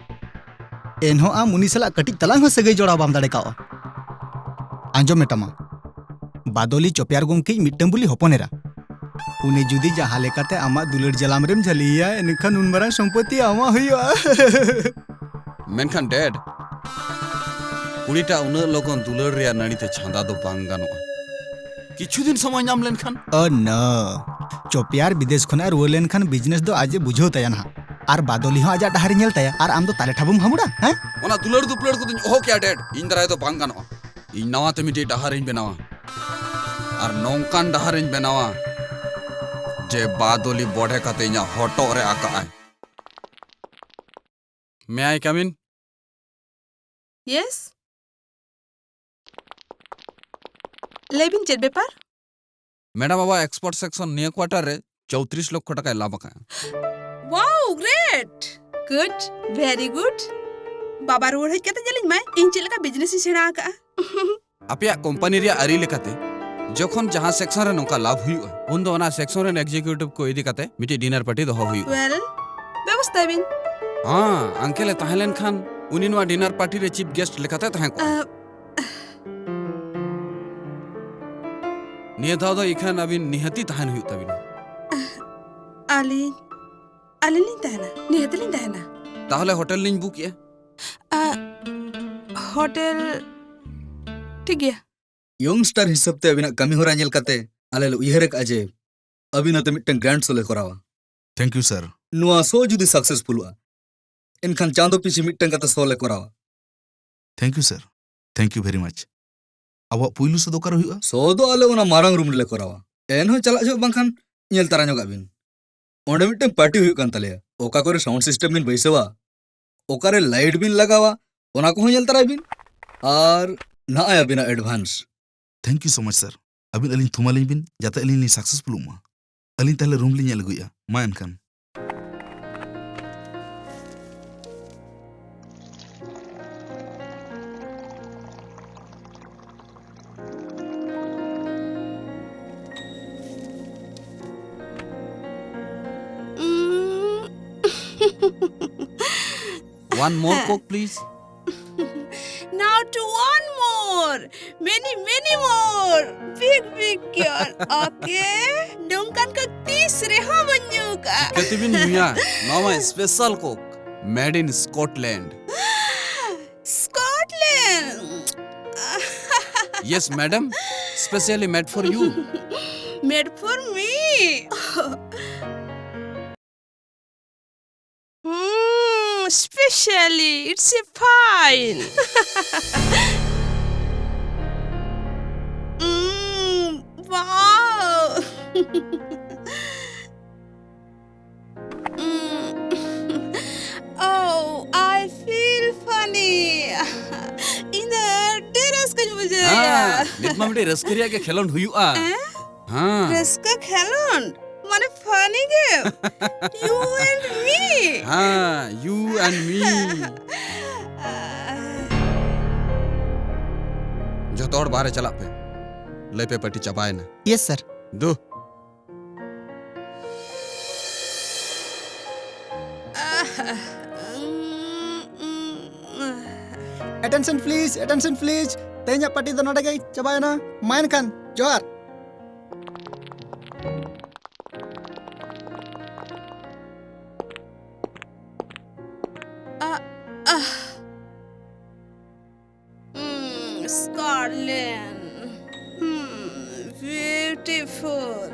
ᱮᱱᱦᱚᱸ ᱟᱢ ᱩᱱᱤ ᱥᱟᱞᱟᱜ ᱠᱟᱹᱴᱤᱡ ᱛᱟᱞᱟᱝ ᱦᱚᱸ ᱥᱟᱹᱜᱟᱹᱭ ᱡᱚᱲᱟᱣ ᱵᱟᱢ ᱫᱟᱲᱮ ᱠᱟᱣᱜᱼᱟ᱾ ᱟᱸᱡᱚᱢ ᱢᱮ ᱴᱟᱢᱟ, ᱵᱟᱫᱚᱞᱤ ᱪᱚᱯᱮᱭᱟᱨ ᱜᱚᱢᱠᱮᱭᱤᱡ ᱢᱤᱫᱴᱟᱝ ᱵᱩᱞᱤ ᱦᱚᱯᱚᱱ ᱮᱨᱟ᱾ ᱩᱱᱤ ᱡᱩᱫᱤ ᱡᱟᱦᱟᱸ ᱞᱮᱠᱟᱛᱮ ᱟᱢᱟᱜ ᱫᱩᱞᱟᱹᱲ ᱡᱟᱞᱟᱢ ᱨᱮᱢ ᱡᱷᱟᱹᱞᱤᱭᱮᱭᱟ, ᱮᱱᱠᱷᱟᱱ ᱩᱱ ᱢᱟᱨᱟᱝ ᱥᱚᱢᱯᱚᱛᱤ ᱟᱢᱟᱜ ᱦᱩᱭᱩᱜᱼᱟ᱾ ᱢᱮᱱᱠᱷᱟᱱ ᱰᱮᱰ, ᱠᱩᱲᱤᱴᱟ ᱩᱱᱟᱹᱜ ᱞᱚᱜᱚᱱ ᱫᱩᱞᱟᱹᱲ ᱨᱮᱭᱟᱜ ᱱᱟᱹᱲᱤ ᱛᱮ ᱪᱷᱟᱸᱫᱟ ᱫᱚ ᱵᱟᱝ ᱜᱟᱱᱚᱜᱼᱟ᱾ ᱠᱤᱪᱷᱩ ᱫᱤᱱ ᱥᱚᱢᱚᱭ ᱧᱟᱢ ᱞᱮᱱᱠᱷᱟᱱ᱾ ᱚ ᱱᱚ, ᱪᱚᱯᱮᱭᱟᱨ ᱵᱤᱫᱮᱥ ᱠᱷᱚᱱᱟᱜ ᱨᱩᱣᱟᱹᱲ ᱞᱮᱱᱠᱷᱟᱱ ᱵᱤᱡᱽᱱᱮᱥ ᱫᱚ ᱟᱡ ᱮ ᱵᱩᱡᱷᱟᱹᱣ ᱛᱟᱭᱟ ᱱᱟᱦᱟᱜ, ᱟᱨ ᱵᱟᱫᱚᱞᱤ ᱦᱚᱸ ᱟᱡᱟᱜ ᱰᱟᱦᱟᱨ ᱮ ᱧᱮᱞ ᱛᱟᱭᱟ, ᱟᱨ ᱟᱢ ᱫᱚ ᱛᱟᱞᱮ ᱴᱷᱟᱵᱩᱢ ᱦᱟᱢᱩᱲᱟ, ᱦᱮᱸ? ᱚᱱᱟ ᱫᱩᱞᱟᱹᱲ ᱫᱩᱯᱞᱟᱹᱲ ᱠᱚᱫᱚᱧ ᱚᱦᱚ ᱠᱮᱭᱟ ᱰᱮᱰ, ᱤᱧ ᱫᱟᱨᱟᱭ ᱫᱚ ᱵᱟᱝ ᱜᱟᱱᱚᱜᱼᱟ᱾ ᱤᱧ ᱱᱟᱣᱟ ᱛᱮ ᱢᱤᱫᱴᱤᱡ ᱰᱟᱦᱟᱨᱤᱧ ᱵᱮᱱᱟᱣᱟ, ᱟᱨ ᱱᱚᱝᱠᱟᱱ ᱰᱟᱦᱟᱨᱤᱧ ᱵᱮᱱᱟᱣᱟ ᱡᱮ ᱵᱟᱫᱚᱞᱤ ᱵᱚᱰᱷᱮ ᱠᱟᱛᱮ ᱤᱧᱟᱜ ᱦᱚᱴᱚᱜ ᱨᱮ ᱟᱠᱟᱜᱼᱟᱭ᱾ May I come in? Yes. ᱞᱟᱹᱭ ᱵᱤᱱ, ᱪᱮᱫ ᱵᱮᱯᱟᱨ? ᱢᱮᱰᱟᱢ, ᱟᱵᱚᱣᱟᱜ ᱮᱠᱥᱯᱳᱨᱴ ᱥᱮᱠᱥᱚᱱ ᱱᱤᱭᱟᱹ ᱠᱣᱟᱴᱟᱨ ᱨᱮ ᱪᱳᱭᱛᱨᱤᱥ ᱞᱚᱠᱠᱷᱚ ᱴᱟᱠᱟᱭ ᱞᱟᱵᱷ ᱟᱠᱟᱫᱼᱟ᱾ Wow, great! Good, very good. ᱵᱟᱵᱟ ᱨᱩᱣᱟᱹᱲ ᱦᱮᱡ ᱠᱟᱛᱮ ᱧᱮᱞᱤᱧ ᱢᱟᱭ, ᱤᱧ ᱪᱮᱫ ᱞᱮᱠᱟ ᱵᱤᱡᱽᱱᱮᱥ ᱤᱧ ᱥᱮᱬᱟ ᱟᱠᱟᱫᱼᱟ᱾ ᱟᱯᱮᱭᱟᱜ ᱠᱳᱢᱯᱟᱱᱤ ᱨᱮᱭᱟᱜ ᱟᱹᱨᱤ ᱞᱮᱠᱟᱛᱮ, ᱡᱚᱠᱷᱚᱱ ᱡᱟᱦᱟᱸ ᱥᱮᱠᱥᱚᱱ ᱨᱮ ᱱᱚᱝᱠᱟ ᱞᱟᱵᱷ ᱦᱩᱭᱩᱜᱼᱟ, ᱩᱱ ᱫᱚ ᱚᱱᱟ ᱥᱮᱠᱥᱚᱱ ᱨᱮᱱ ᱮᱠᱡᱤᱠᱤᱭᱩᱴᱤᱵᱷ ᱠᱚ ᱤᱫᱤ ᱠᱟᱛᱮ ᱢᱤᱫᱴᱤᱡ ᱰᱤᱱᱟᱨ ᱯᱟᱨᱴᱤ ᱫᱚᱦᱚ ᱦᱩᱭᱩᱜᱼᱟ᱾ Well, ᱵᱮᱵᱚᱥᱛᱷᱟᱭ ᱵᱤᱱ᱾ ᱦᱮᱸ, ᱟᱝᱠᱮᱞ ᱮ ᱛᱟᱦᱮᱸ ᱞᱮᱱᱠᱷᱟᱱ ᱩᱱᱤ ᱱᱚᱣᱟ ᱰᱤᱱᱟᱨ ᱯᱟᱨᱴᱤ ᱨᱮ ᱪᱤᱯ ᱜᱮᱥᱴ ᱞᱮᱠᱟᱛᱮ ᱛᱟᱦᱮᱸ ᱠᱚᱜᱼᱟ᱾ ᱟᱦ, ᱱᱤᱭᱟᱹ ᱫᱷᱟᱣ ᱫᱚ ᱤᱠᱷᱟᱹᱱ ᱟᱹᱵᱤᱱ ᱱᱤᱦᱟᱹᱛᱤ ᱛᱟᱦᱮᱱ ᱦᱩᱭᱩᱜ ᱛᱟᱹᱵᱤᱱᱟ᱾ ᱟᱹᱞᱤᱧ, ᱟᱹᱞᱤᱧ ᱞᱤᱧ ᱛᱟᱦᱮᱱᱟ, ᱱᱤᱦᱟᱹᱛ ᱞᱤᱧ ᱛᱟᱦᱮᱱᱟ᱾ ᱛᱟᱦᱚᱞᱮ ᱦᱳᱴᱮᱞ ᱞᱤᱧ ᱵᱩᱠ ᱮᱜᱼᱟ᱾ ᱟ, ᱦᱳᱴᱮᱞ, ᱴᱷᱤᱠ ᱜᱮᱭᱟ᱾ ᱭᱚᱝᱥᱴᱟᱨ ᱦᱤᱥᱟᱹᱵ ᱛᱮ ᱟᱹᱵᱤᱱᱟᱜ ᱠᱟᱹᱢᱤ ᱦᱚᱨᱟ ᱧᱮᱞ ᱠᱟᱛᱮ ᱟᱞᱮ ᱞᱮ ᱩᱭᱦᱟᱹᱨ ᱟᱠᱟᱫᱼᱟ ᱡᱮ ᱟᱹᱵᱤᱱ ᱟᱛᱮ ᱢᱤᱫᱴᱟᱝ ᱜᱨᱟᱱᱰ ᱥᱳ ᱞᱮ ᱠᱚᱨᱟᱣᱟ᱾ Thank you, sir. ᱱᱚᱣᱟ ᱥᱳ ᱡᱩᱫᱤ ᱥᱟᱠᱥᱮᱥᱯᱷᱩᱞᱚᱜᱼᱟ, ᱮᱱᱠᱷᱟᱱ ᱪᱟᱸᱫᱚ ᱯᱤᱪᱷᱤ ᱢᱤᱫᱴᱟᱝ ᱠᱟᱛᱮ ᱥᱳ ᱞᱮ ᱠᱚᱨᱟᱣᱟ᱾ Thank you, sir. Thank you very much. ᱟᱵᱚᱣᱟᱜ ᱯᱩᱭᱞᱩ ᱥᱳ ᱫᱚ ᱚᱠᱟᱨᱮ ᱦᱩᱭᱩᱜᱼᱟ? ᱥᱳ ᱫᱚ ᱟᱞᱮ ᱚᱱᱟ ᱢᱟᱨᱟᱝ ᱨᱩᱢ ᱨᱮᱞᱮ ᱠᱚᱨᱟᱣᱟ᱾ ᱮᱱᱦᱚᱸ ᱪᱟᱞᱟᱜ ᱡᱚᱦᱚᱜ ᱵᱟᱝᱠᱷᱟᱱ ᱧᱮᱞ ᱛᱟᱨᱟ ᱧᱚᱜᱟᱜ ᱵᱤᱱ᱾ ᱚᱸᱰᱮ ᱢᱤᱫᱴᱟᱝ ᱯᱟᱨᱴᱤ ᱦᱩᱭᱩᱜ ᱠᱟᱱ ᱛᱟᱞᱮᱭᱟ᱾ ᱚᱠᱟ ᱠᱚᱨᱮ ᱥᱟᱣᱩᱱᱰ ᱥᱤᱥᱴᱮᱢ ᱵᱤᱱ ᱵᱟᱹᱭᱥᱟᱹᱣᱟ, ᱚᱠᱟᱨᱮ ᱞᱟᱭᱤᱴ ᱵᱤᱱ ᱞᱟᱜᱟᱣᱟ, ᱚᱱᱟ ᱠᱚᱦᱚᱸ ᱧᱮᱞ ᱛᱟᱨᱟᱭ ᱵᱤᱱ᱾ ᱟᱨ ᱱᱚᱜᱼᱚᱭ ᱟᱹᱵᱤᱱᱟᱜ advance. Thank you so much, sir. ᱟᱹᱵᱤᱱ ᱟᱹᱞᱤᱧ ᱛᱷᱩᱢᱟᱹᱞᱤᱧ ᱵᱤᱱ, ᱡᱟᱛᱮ ᱟᱹᱞᱤᱧ ᱞᱤᱧ ᱥᱟᱠᱥᱮᱥᱯᱷᱩᱞᱚᱜ ᱢᱟ᱾ ᱟᱹᱞᱤᱧ ᱛᱟᱦᱞᱮ ᱨᱩᱢ ᱞᱤᱧ ᱧᱮᱞ ᱟᱹᱜᱩᱭᱮᱫᱼᱟ᱾ ᱢᱟ ᱮᱱᱠᱷᱟᱱ᱾ One more Coke, please. Now to one more. Many, many more. Big, big cure. Okay? ᱱᱚᱝᱠᱟᱱ ᱠᱚ ᱛᱤᱥ ᱨᱮᱦᱚᱸ ᱵᱟᱹᱧ ᱧᱩ ᱠᱟᱜᱼᱟ᱾ ᱪᱤᱠᱟᱹᱛᱮᱵᱤᱱ ᱧᱩᱭᱟ? ᱱᱚᱣᱟ ᱢᱟ special Coke, made in Scotland. Scotland. Yes, madam. Specially made for you. Made for me. Hmm, specially, it's a fine. Mm, wow. Mm. Oh, I feel funny. ᱤᱧ ᱫᱚ ᱟᱹᱰᱤ ᱨᱟᱹᱥᱠᱟᱹᱧ ᱵᱩᱡᱷᱟᱹᱣᱮᱫᱼᱟ᱾ ᱦᱮᱸ, ᱱᱤᱛ ᱢᱟ ᱢᱤᱫᱴᱮᱡ ᱨᱟᱹᱥᱠᱟᱹ ᱨᱮᱭᱟᱜ ᱜᱮ ᱠᱷᱮᱞᱳᱰ ᱦᱩᱭᱩᱜᱼᱟ᱾ ᱦᱮᱸ? ᱦᱮᱸ᱾ ᱨᱟᱹᱥᱠᱟᱹ ᱠᱷᱮᱞᱳᱰ? ᱢᱟᱱᱮ funny game? You and me? ᱦᱮᱸ, you and me. ᱡᱚᱛᱚ ᱦᱚᱲ ᱵᱟᱦᱨᱮ ᱪᱟᱞᱟᱜ ᱯᱮ᱾ ᱞᱟᱹᱭ ᱯᱮ, party ᱪᱟᱵᱟᱭᱮᱱᱟ᱾ Yes, sir. ᱫᱩ᱾ Attention please, attention please. ᱛᱮᱦᱮᱧᱟᱜ party ᱫᱚ ᱱᱚᱰᱮ ᱜᱮ ᱪᱟᱵᱟᱭᱮᱱᱟ᱾ ᱢᱟ ᱮᱱᱠᱷᱟᱱ, ᱡᱚᱦᱟᱨ᱾ Ah, ah. Mm, Scotland. Hmm, beautiful.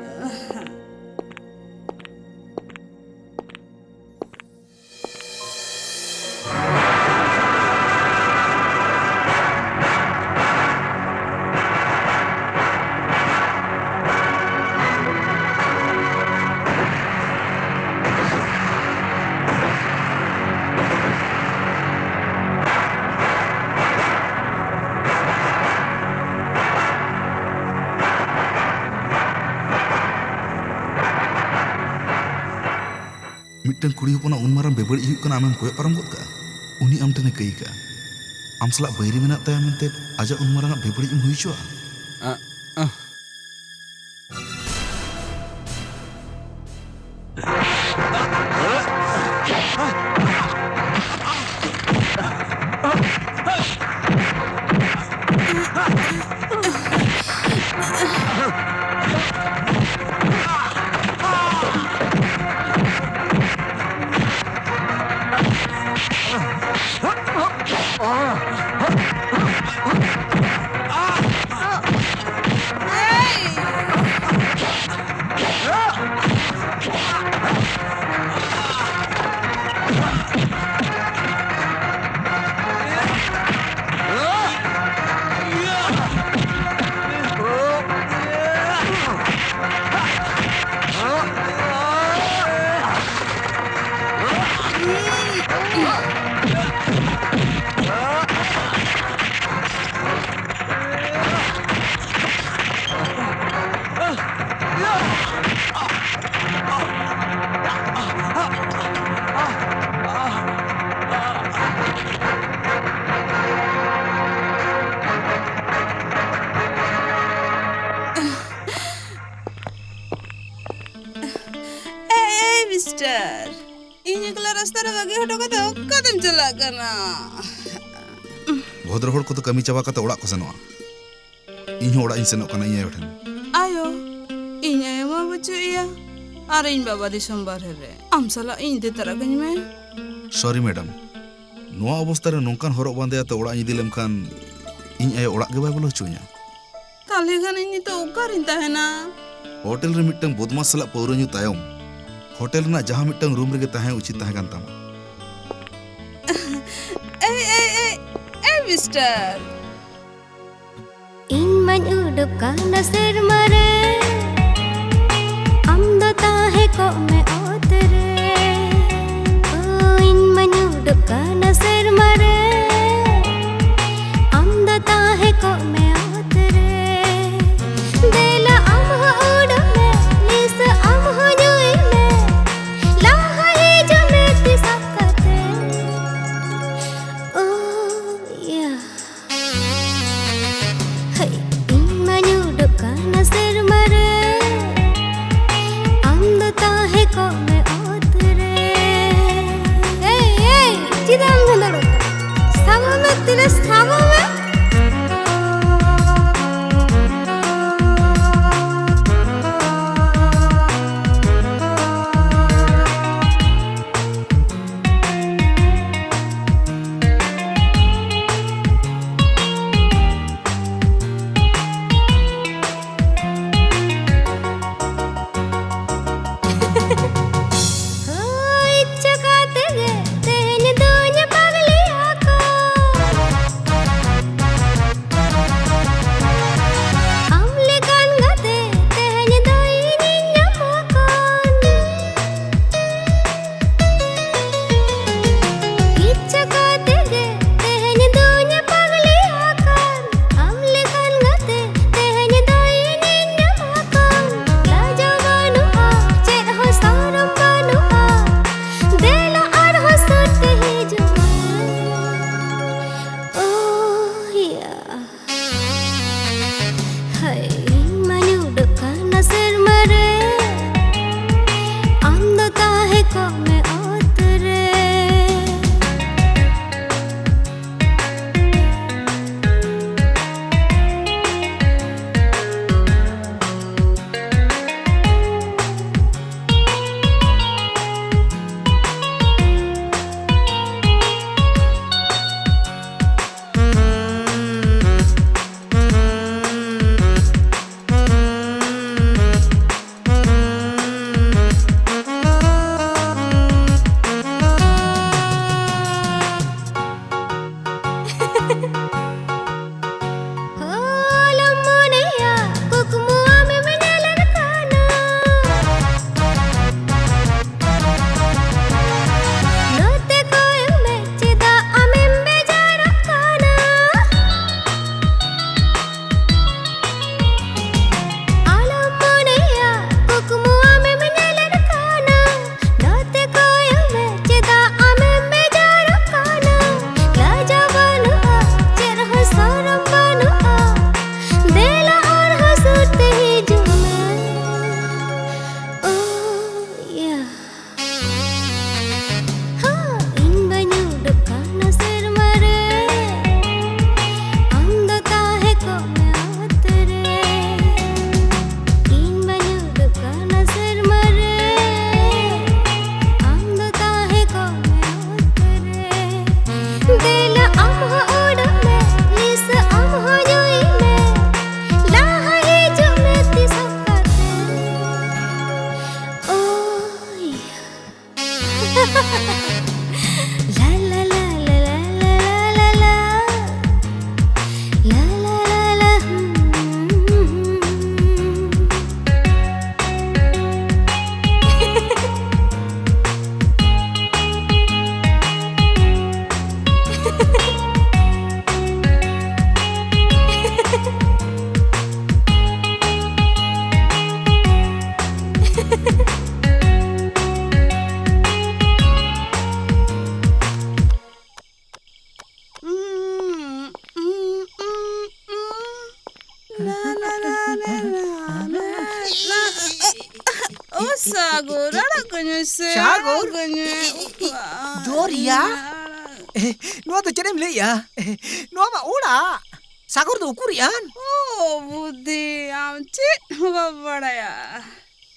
ᱢᱤᱫᱴᱟᱝ ᱠᱩᱲᱤ ᱦᱚᱯᱚᱱᱟᱜ ᱩᱱ ᱢᱟᱨᱟᱝ ᱵᱮᱵᱟᱹᱲᱤᱡ ᱦᱩᱭᱩᱜ ᱠᱟᱱᱟ, ᱟᱢᱮᱢ ᱠᱚᱭᱚᱜ ᱯᱟᱨᱚᱢ ᱜᱚᱫ ᱠᱟᱜᱼᱟ? ᱩᱱᱤ ᱟᱢ ᱴᱷᱮᱱᱮ ᱠᱟᱹᱭ ᱠᱟᱜᱼᱟ᱾ ᱟᱢ ᱥᱟᱞᱟᱜ ᱵᱟᱹᱭᱨᱤ ᱢᱮᱱᱟᱜ ᱛᱟᱭᱟ ᱢᱮᱱᱛᱮ ᱟᱡᱟᱜ ᱩᱱ ᱢᱟᱨᱟᱝᱟᱜ ᱵᱮᱵᱟᱹᱲᱤᱡ ᱮᱢ ᱦᱩᱭ ᱦᱚᱪᱚᱣᱟᱜᱼᱟ? ᱟᱜ, ᱟᱜ᱾ ᱨᱟᱥᱛᱟ ᱨᱮ ᱵᱟᱹᱜᱤ ᱦᱚᱴᱚ ᱠᱟᱛᱮ ᱚᱠᱟᱛᱮᱢ ᱪᱟᱞᱟᱜ ᱠᱟᱱᱟ? ᱵᱷᱚᱫᱨᱚ ᱦᱚᱲ ᱠᱚᱫᱚ ᱠᱟᱹᱢᱤ ᱪᱟᱵᱟ ᱠᱟᱛᱮ ᱚᱲᱟᱜ ᱠᱚ ᱥᱮᱱᱚᱜᱼᱟ᱾ ᱤᱧ ᱦᱚᱸ ᱚᱲᱟᱜ ᱤᱧ ᱥᱮᱱᱚᱜ ᱠᱟᱱᱟ ᱤᱧ ᱟᱭᱳ ᱴᱷᱮᱱ᱾ ᱟᱭᱳ, ᱤᱧ ᱟᱭᱳ ᱢᱟ ᱵᱟᱹᱪᱩᱜ ᱮᱭᱟ, ᱟᱨ ᱤᱧ ᱵᱟᱵᱟ ᱫᱤᱥᱚᱢ ᱵᱟᱨᱦᱮ ᱨᱮ᱾ ᱟᱢ ᱥᱟᱞᱟᱜ ᱤᱧ ᱤᱫᱤ ᱛᱟᱨᱟ ᱠᱟᱹᱧ ᱢᱮ᱾ ᱥᱚᱨᱤ ᱢᱮᱰᱟᱢ, ᱱᱚᱣᱟ ᱚᱵᱚᱥᱛᱟ ᱨᱮ ᱱᱚᱝᱠᱟᱱ ᱦᱚᱨᱚᱜ ᱵᱟᱸᱫᱮ ᱟᱛᱮ ᱚᱲᱟᱜ ᱤᱧ ᱤᱫᱤ ᱞᱮᱢᱠᱷᱟᱱ ᱤᱧ ᱟᱭᱳ ᱚᱲᱟᱜ ᱜᱮ ᱵᱟᱭ ᱵᱚᱞᱚ ᱦᱚᱪᱚ ᱤᱧᱟ᱾ ᱛᱟᱦᱞᱮ ᱠᱷᱟᱱ ᱤᱧ ᱱᱤᱛᱚᱜ ᱚᱠᱟᱨᱤᱧ ᱛᱟᱦᱮᱱᱟ? ᱦᱳᱴᱮᱞ ᱨᱮ ᱢᱤᱫᱴᱟᱝ ᱵᱚᱫᱢᱟᱥ ᱥᱟᱞᱟᱜ ᱯᱟᱹᱣᱨᱟᱹ ᱧᱩ ᱛᱟᱭᱚᱢ ᱦᱳᱴᱮᱞ ᱨᱮᱱᱟᱜ ᱡᱟᱦᱟᱸ ᱢᱤᱫᱴᱟᱝ ᱨᱩᱢ ᱨᱮᱜᱮ ᱛᱟᱦᱮᱸ ᱩᱪᱤᱛ ᱛᱟᱦᱮᱸ ᱠᱟᱱ ᱛᱟᱢᱟ᱾ ᱮᱭ, ᱮᱭ, ᱮᱭ, ᱮᱭ, ᱢᱤᱥᱴᱟᱨ᱾ ᱤᱧ ᱢᱟᱧ ᱩᱰᱩᱠ ᱠᱟᱱᱟ ᱥᱮᱨᱢᱟ ᱨᱮ, ᱟᱢ ᱫᱚ ᱛᱟᱦᱮᱸ ᱠᱚᱜ ᱢᱮ ᱚᱛ ᱨᱮ᱾ ᱳ, ᱤᱧ ᱢᱟᱧ ᱩᱰᱩᱠ ᱠᱟᱱᱟ ᱥᱮᱨᱢᱟ ᱨᱮ, ᱟᱢ ᱫᱚ ᱛᱟᱦᱮᱸ ᱠᱚᱜ ᱢᱮ ᱚᱛ ᱨᱮ᱾ ᱫᱮᱞᱟ ᱟᱢ ᱦᱚᱸ ᱩᱰᱩᱠ ᱢᱮ, ᱱᱤᱥ ᱟᱢ ᱦᱚᱸ ᱧᱩᱭ ᱢᱮ, ᱞᱟᱦᱟ ᱦᱤᱡᱩᱜ ᱢᱮ ᱛᱤ ᱥᱟᱵ ᱠᱟᱛᱮ᱾ ᱳ, ᱭᱟ᱾ ᱦᱮᱭ, ᱤᱧ ᱢᱟᱧ ᱩᱰᱩᱠ ᱠᱟᱱᱟ ᱥᱮᱨᱢᱟ ᱨᱮ, ᱟᱢ ᱫᱚ ᱛᱟᱦᱮᱸ ᱠᱚᱜ ᱢᱮ ᱚᱛ ᱨᱮ᱾ ᱮᱭ, ᱮᱭ, ᱪᱮᱫᱟᱜ ᱮᱢ ᱵᱷᱤᱸᱫᱟᱹᱲᱚᱜ ᱠᱟᱱᱟ? ᱥᱟᱵᱚᱜ ᱢᱮ, ᱛᱤᱨᱮ ᱥᱟᱵᱚᱜ ᱢᱮ᱾ ᱦᱳᱭ, ᱤᱪᱪᱷᱟᱹ ᱠᱟᱛᱮ ᱜᱮ ᱛᱮᱦᱮᱧ ᱫᱩᱧ ᱯᱟᱜᱽᱞᱤ ᱟᱠᱚ᱾ ᱳ ᱥᱟᱜᱚᱨ, ᱟᱲᱟᱜ ᱠᱟᱹᱧ ᱢᱮ ᱥᱮ, ᱥᱟᱜᱚᱨ? ᱟᱲᱟᱜ ᱠᱟᱹᱧ ᱢᱮ᱾ ᱫᱚᱨᱭᱟ? ᱮ, ᱱᱚᱣᱟ ᱫᱚ ᱪᱮᱫ ᱮᱢ ᱞᱟᱹᱭᱮᱜᱼᱟ? ᱮ, ᱱᱚᱣᱟ ᱢᱟ ᱚᱲᱟᱜ᱾ ᱥᱟᱜᱚᱨ ᱫᱚ ᱩᱠᱩᱨᱤᱡ ᱟᱱ? ᱳ ᱵᱩᱫᱷᱤ, ᱟᱢ ᱪᱮᱫ ᱦᱚᱸ ᱵᱟᱢ ᱵᱟᱲᱟᱭᱟ᱾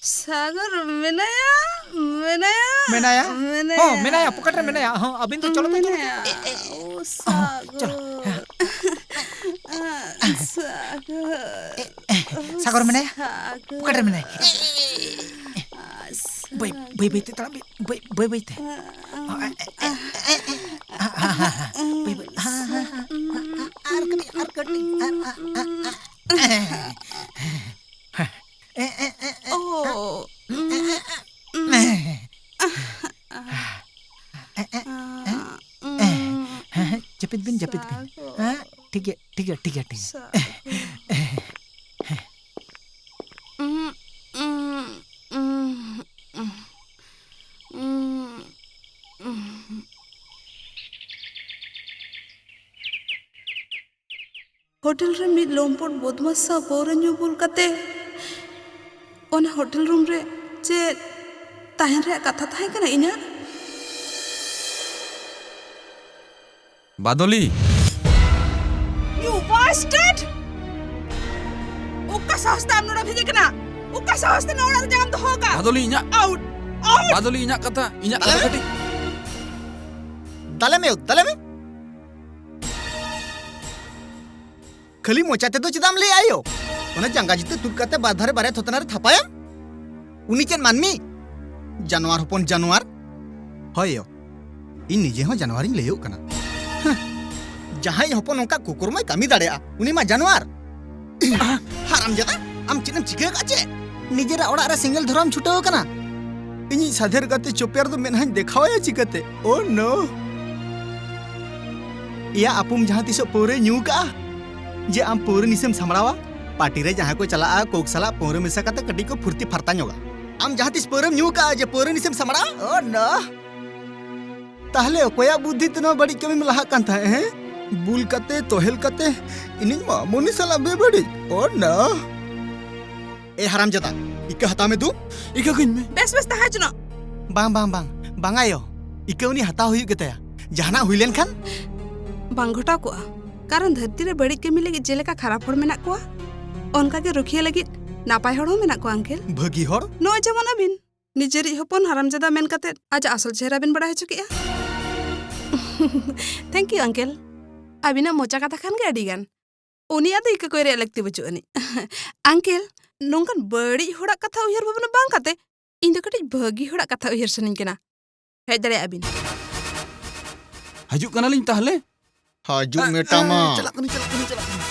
ᱥᱟᱜᱚᱨ ᱢᱮᱱᱟᱭᱟ, ᱢᱮᱱᱟᱭᱟ, ᱢᱮᱱᱟᱭᱟ? ᱢᱮᱱᱟᱭᱟ᱾ ᱦᱚᱸ, ᱢᱮᱱᱟᱭᱟ, ᱯᱚᱠᱮᱴ ᱨᱮ ᱢᱮᱱᱟᱭᱟ᱾ ᱦᱚᱸ, ᱟᱹᱵᱤᱱ ᱫᱚ ᱪᱚᱞᱚ ᱛᱚ, ᱪᱚᱞᱚ ᱛᱚ᱾ ᱢᱮᱱᱟᱭᱟ᱾ ᱮ, ᱮ, ᱮ, ᱳ ᱦᱚᱸ, ᱪᱚᱞᱚ᱾ ᱥᱟᱜᱚᱨ᱾ ᱦᱮᱸ᱾ ᱥᱟᱜᱚᱨ᱾ ᱮ, ᱮ, ᱥᱟᱜᱚᱨ ᱢᱮᱱᱟᱭᱟ? ᱥᱟᱜᱚᱨ᱾ ᱯᱚᱠᱮᱴ ᱨᱮ ᱢᱮᱱᱟᱭᱟ᱾ ᱮ, ᱮ, ᱮ, ᱮ᱾ ᱵᱟᱹᱭ, ᱵᱟᱹᱭ, ᱵᱟᱹᱭ ᱛᱮ ᱛᱟᱲᱟᱢ ᱵᱤᱱ᱾ ᱵᱟᱹᱭ, ᱵᱟᱹᱭ, ᱵᱟᱹᱭ ᱛᱮ᱾ ᱮ, ᱮ, ᱮ, ᱮ, ᱮ, ᱮ, ᱵᱟᱹᱭ, ᱵᱟᱹᱭ᱾ ᱟᱨ ᱠᱟᱹᱴᱤᱡ, ᱟᱨ ᱠᱟᱹᱴᱤᱡ᱾ ᱟᱨ, ᱟᱨ, ᱟᱨ, ᱟᱨ᱾ ᱮ, ᱮ, ᱮ, ᱮ᱾ ᱳ᱾ ᱮ, ᱮ, ᱮ, ᱮ᱾ ᱡᱟᱹᱯᱤᱫ ᱵᱤᱱ, ᱡᱟᱹᱯᱤᱫ ᱵᱤᱱ᱾ ᱥᱟᱜᱚᱨ᱾ ᱦᱮᱸ, ᱴᱷᱤᱠ ᱜᱮᱭᱟ, ᱴᱷᱤᱠ ᱜᱮᱭᱟ, ᱴᱷᱤᱠ ᱜᱮᱭᱟ, ᱴᱷᱤᱠ ᱜᱮᱭᱟ᱾ ᱥᱟᱜᱚᱨ᱾ ᱦᱳᱴᱮᱞ ᱨᱮ ᱢᱤᱫ ᱞᱚᱢᱯᱚᱴ ᱵᱚᱫᱢᱟᱥ ᱥᱟᱶ ᱯᱟᱹᱣᱨᱟᱹ ᱧᱩ ᱵᱩᱞ ᱠᱟᱛᱮ ᱚᱱᱟ ᱦᱳᱴᱮᱞ ᱨᱩᱢ ᱨᱮ ᱪᱮᱫ ᱛᱟᱦᱮᱱ ᱨᱮᱭᱟᱜ ᱠᱟᱛᱷᱟ ᱛᱟᱦᱮᱸ ᱠᱟᱱᱟ ᱤᱧᱟᱹᱜ? ᱵᱟᱫᱚᱞᱤ! You bastard! ᱚᱠᱟ ᱥᱟᱦᱚᱥ ᱛᱮ ᱟᱢ ᱱᱚᱰᱮᱢ ᱦᱮᱡ ᱟᱠᱟᱱᱟ? ᱚᱠᱟ ᱥᱟᱦᱚᱥ ᱛᱮ ᱱᱚᱣᱟ ᱚᱲᱟᱜ ᱨᱮ ᱡᱟᱭᱜᱟᱢ ᱫᱚᱦᱚ ᱟᱠᱟᱫ? ᱵᱟᱫᱚᱞᱤ, ᱤᱧᱟᱜ ᱟᱣᱩᱴ! ᱟᱣᱩᱴ! ᱵᱟᱫᱚᱞᱤ, ᱤᱧᱟᱜ ᱠᱟᱛᱷᱟ, ᱤᱧᱟᱜ ᱠᱟᱛᱷᱟ ᱫᱟᱞᱮ ᱢᱮ᱾ ᱠᱟᱹᱴᱤᱡ᱾ ᱫᱟᱞᱮ ᱢᱮ, ᱫᱟᱞᱮ ᱢᱮ᱾ ᱠᱷᱟᱹᱞᱤ ᱢᱚᱪᱟ ᱛᱮᱫᱚ ᱪᱮᱫᱟᱜ ᱮᱢ ᱞᱟᱹᱭᱟ ᱭᱳ? ᱚᱱᱟ ᱡᱟᱸᱜᱟ ᱡᱩᱛᱟᱹ ᱛᱩᱫ ᱠᱟᱛᱮ ᱵᱟᱨ ᱫᱷᱟᱨᱮ ᱵᱟᱨᱭᱟ ᱛᱷᱚᱛᱱᱟ ᱨᱮ ᱛᱷᱟᱯᱟᱭᱟᱢ? ᱩᱱᱤ ᱪᱮᱫ ᱢᱟᱹᱱᱢᱤ? ᱡᱟᱱᱣᱟᱨ ᱦᱚᱯᱚᱱ ᱡᱟᱱᱣᱟᱨ᱾ ᱦᱳᱭ ᱭᱳ, ᱤᱧ ᱱᱤᱡᱮ ᱦᱚᱸ ᱡᱟᱱᱣᱟᱨᱤᱧ ᱞᱟᱹᱭᱚᱜ ᱠᱟᱱᱟ᱾ ᱦᱟᱸ, ᱡᱟᱦᱟᱸᱭ ᱦᱚᱯᱚᱱ ᱚᱱᱠᱟ ᱠᱩᱠᱨᱩᱢᱟᱭ ᱠᱟᱹᱢᱤ ᱫᱟᱲᱮᱭᱟᱜᱼᱟ, ᱩᱱᱤ ᱢᱟ ᱡᱟᱱᱣᱟᱨ᱾ ᱦᱟᱨᱟᱢᱡᱟᱫᱟ, ᱟᱢ ᱪᱮᱫ ᱮᱢ ᱪᱤᱠᱟᱹ ᱟᱠᱟᱫ ᱪᱮ? ᱱᱤᱡᱮᱨᱟᱜ ᱚᱲᱟᱜ ᱨᱮ ᱥᱮᱸᱜᱮᱞ ᱫᱷᱚᱨᱟᱣ ᱮᱢ ᱪᱷᱩᱴᱟᱹᱣ ᱟᱠᱟᱱᱟ? ᱤᱧᱤᱡ ᱥᱟᱫᱷᱮᱨ ᱜᱟᱛᱮ ᱪᱚᱯᱮᱭᱟᱨ ᱫᱚ ᱢᱮᱫᱦᱟᱧ ᱫᱮᱠᱷᱟᱣᱟᱭᱟ ᱪᱤᱠᱟᱹᱛᱮ? Oh no! ᱮᱭᱟ ᱟᱯᱩᱢ ᱡᱟᱦᱟᱸ ᱛᱤᱥᱚᱜ ᱯᱟᱹᱣᱨᱟᱹᱭ ᱧᱩ ᱠᱟᱜᱼᱟ? ᱡᱮ ᱟᱢ ᱯᱟᱹᱣᱨᱟᱹ ᱱᱤᱥᱟᱹᱢ ᱥᱟᱢᱵᱲᱟᱣᱟ? ᱯᱟᱨᱴᱤ ᱨᱮ ᱡᱟᱦᱟᱸᱭ ᱠᱚ ᱪᱟᱞᱟᱜᱼᱟ, ᱠᱳᱠ ᱥᱟᱞᱟᱜ ᱯᱟᱹᱣᱨᱟᱹ ᱢᱮᱥᱟ ᱠᱟᱛᱮ ᱠᱟᱹᱴᱤᱡ ᱠᱚ ᱯᱷᱩᱨᱛᱤ ᱯᱷᱟᱨᱛᱟ ᱧᱚᱜᱟ᱾ ᱟᱢ ᱡᱟᱦᱟᱸ ᱛᱤᱥ ᱯᱟᱹᱣᱨᱟᱹᱢ ᱧᱩ ᱠᱟᱜᱼᱟ ᱡᱮ ᱯᱟᱹᱣᱨᱟᱹ ᱱᱤᱥᱟᱹᱢ ᱥᱟᱢᱵᱲᱟᱣᱟ? Oh no! ᱛᱟᱦᱞᱮ ᱚᱠᱚᱭᱟᱜ ᱵᱩᱫᱽᱫᱷᱤ ᱛᱮ ᱱᱚᱣᱟ ᱵᱟᱹᱲᱤᱡ ᱠᱟᱹᱢᱤᱢ ᱞᱟᱦᱟᱜ ᱠᱟᱱ ᱛᱟᱦᱮᱸᱫ, ᱦᱮᱸ? ᱵᱩᱞ ᱠᱟᱛᱮ, ᱛᱚᱦᱮᱞ ᱠᱟᱛᱮ, ᱤᱧᱤᱡ ᱢᱟᱢᱚᱱᱤ ᱥᱟᱞᱟᱜ ᱵᱮᱵᱟᱹᱲᱤᱡ᱾ ᱚ ᱱᱟ᱾ ᱮ ᱦᱟᱨᱟᱢᱡᱟᱫᱟ, ᱤᱠᱟᱹ ᱦᱟᱛᱟᱣ ᱢᱮ ᱫᱩ᱾ ᱤᱠᱟᱹ ᱠᱟᱹᱧ ᱢᱮ᱾ ᱵᱮᱥ, ᱵᱮᱥ, ᱛᱟᱦᱮᱸ ᱦᱚᱪᱚᱱᱚᱜ᱾ ᱵᱟᱝ, ᱵᱟᱝ, ᱵᱟᱝ, ᱵᱟᱝ ᱟᱭᱳ᱾ ᱤᱠᱟᱹ ᱩᱱᱤ ᱦᱟᱛᱟᱣ ᱦᱩᱭᱩᱜ ᱜᱮᱛᱟᱭᱟ᱾ ᱡᱟᱦᱟᱱᱟᱜ ᱦᱩᱭ ᱞᱮᱱᱠᱷᱟᱱ? ᱵᱟᱝ ᱜᱷᱚᱴᱟᱣ ᱠᱚᱜᱼᱟ, ᱠᱟᱨᱚᱱ ᱫᱷᱟᱹᱨᱛᱤ ᱨᱮ ᱵᱟᱹᱲᱤᱡ ᱠᱟᱹᱢᱤ ᱞᱟᱹᱜᱤᱫ ᱡᱮᱞᱮᱠᱟ ᱠᱷᱟᱨᱟᱯ ᱦᱚᱲ ᱢᱮᱱᱟᱜ ᱠᱚᱣᱟ, ᱚᱱᱠᱟ ᱜᱮ ᱨᱩᱠᱷᱤᱭᱟᱹ ᱞᱟᱹᱜᱤᱫ ᱱᱟᱯᱟᱭ ᱦᱚᱲ ᱦᱚᱸ ᱢᱮᱱᱟᱜ ᱠᱚᱣᱟ, ᱟᱝᱠᱮᱞ᱾ ᱵᱷᱟᱹᱜᱤ ᱦᱚᱲ? ᱱᱚᱜᱼᱚᱭ ᱡᱮᱢᱚᱱ ᱟᱹᱵᱤᱱ᱾ ᱱᱤᱡᱮᱨᱤᱡ ᱦᱚᱯᱚᱱ ᱦᱟᱨᱟᱢᱡᱟᱫᱟ ᱢᱮᱱ ᱠᱟᱛᱮ ᱟᱡᱟᱜ ᱟᱥᱚᱞ ᱪᱮᱦᱨᱟ ᱵᱤᱱ ᱵᱟᱲᱟᱭ ᱦᱚᱪᱚ ᱠᱮᱜᱼᱟ᱾ Thank you, ᱟᱝᱠᱮᱞ᱾ ᱟᱹᱵᱤᱱᱟᱜ ᱢᱚᱪᱟ ᱠᱟᱛᱷᱟ ᱠᱷᱟᱱ ᱜᱮ ᱟᱹᱰᱤ ᱜᱟᱱ᱾ ᱩᱱᱤᱭᱟᱜ ᱫᱚ ᱤᱠᱟᱹ ᱠᱚᱭ ᱨᱮᱭᱟᱜ ᱞᱟᱹᱠᱛᱤ ᱵᱟᱹᱪᱩᱜ ᱟᱹᱱᱤᱡ᱾ ᱟᱝᱠᱮᱞ, ᱱᱚᱝᱠᱟᱱ ᱵᱟᱹᱲᱤᱡ ᱦᱚᱲᱟᱜ ᱠᱟᱛᱷᱟ ᱩᱭᱦᱟᱹᱨ ᱵᱷᱟᱵᱽᱱᱟ ᱵᱟᱝ ᱠᱟᱛᱮ, ᱤᱧ ᱫᱚ ᱠᱟᱹᱴᱤᱡ ᱵᱷᱟᱹᱜᱤ ᱦᱚᱲᱟᱜ ᱠᱟᱛᱷᱟ ᱩᱭᱦᱟᱹᱨ ᱥᱟᱱᱟᱧ ᱠᱟᱱᱟ᱾ ᱦᱮᱡ ᱫᱟᱲᱮᱭᱟᱜᱼᱟ ᱵᱤᱱ᱾ ᱦᱤᱡᱩᱜ ᱠᱟᱱᱟᱞᱤᱧ ᱛᱟᱦᱞᱮ᱾ ᱦᱤᱡᱩᱜ ᱢᱮ, ᱴᱟᱢᱟ᱾ ᱪᱟᱞᱟᱜ ᱠᱟᱹᱱᱟᱹᱧ, ᱪᱟᱞᱟᱜ ᱠᱟᱹᱱᱟᱹᱧ, ᱪᱟᱞᱟᱜ ᱠᱟᱹᱱᱟᱹᱧ᱾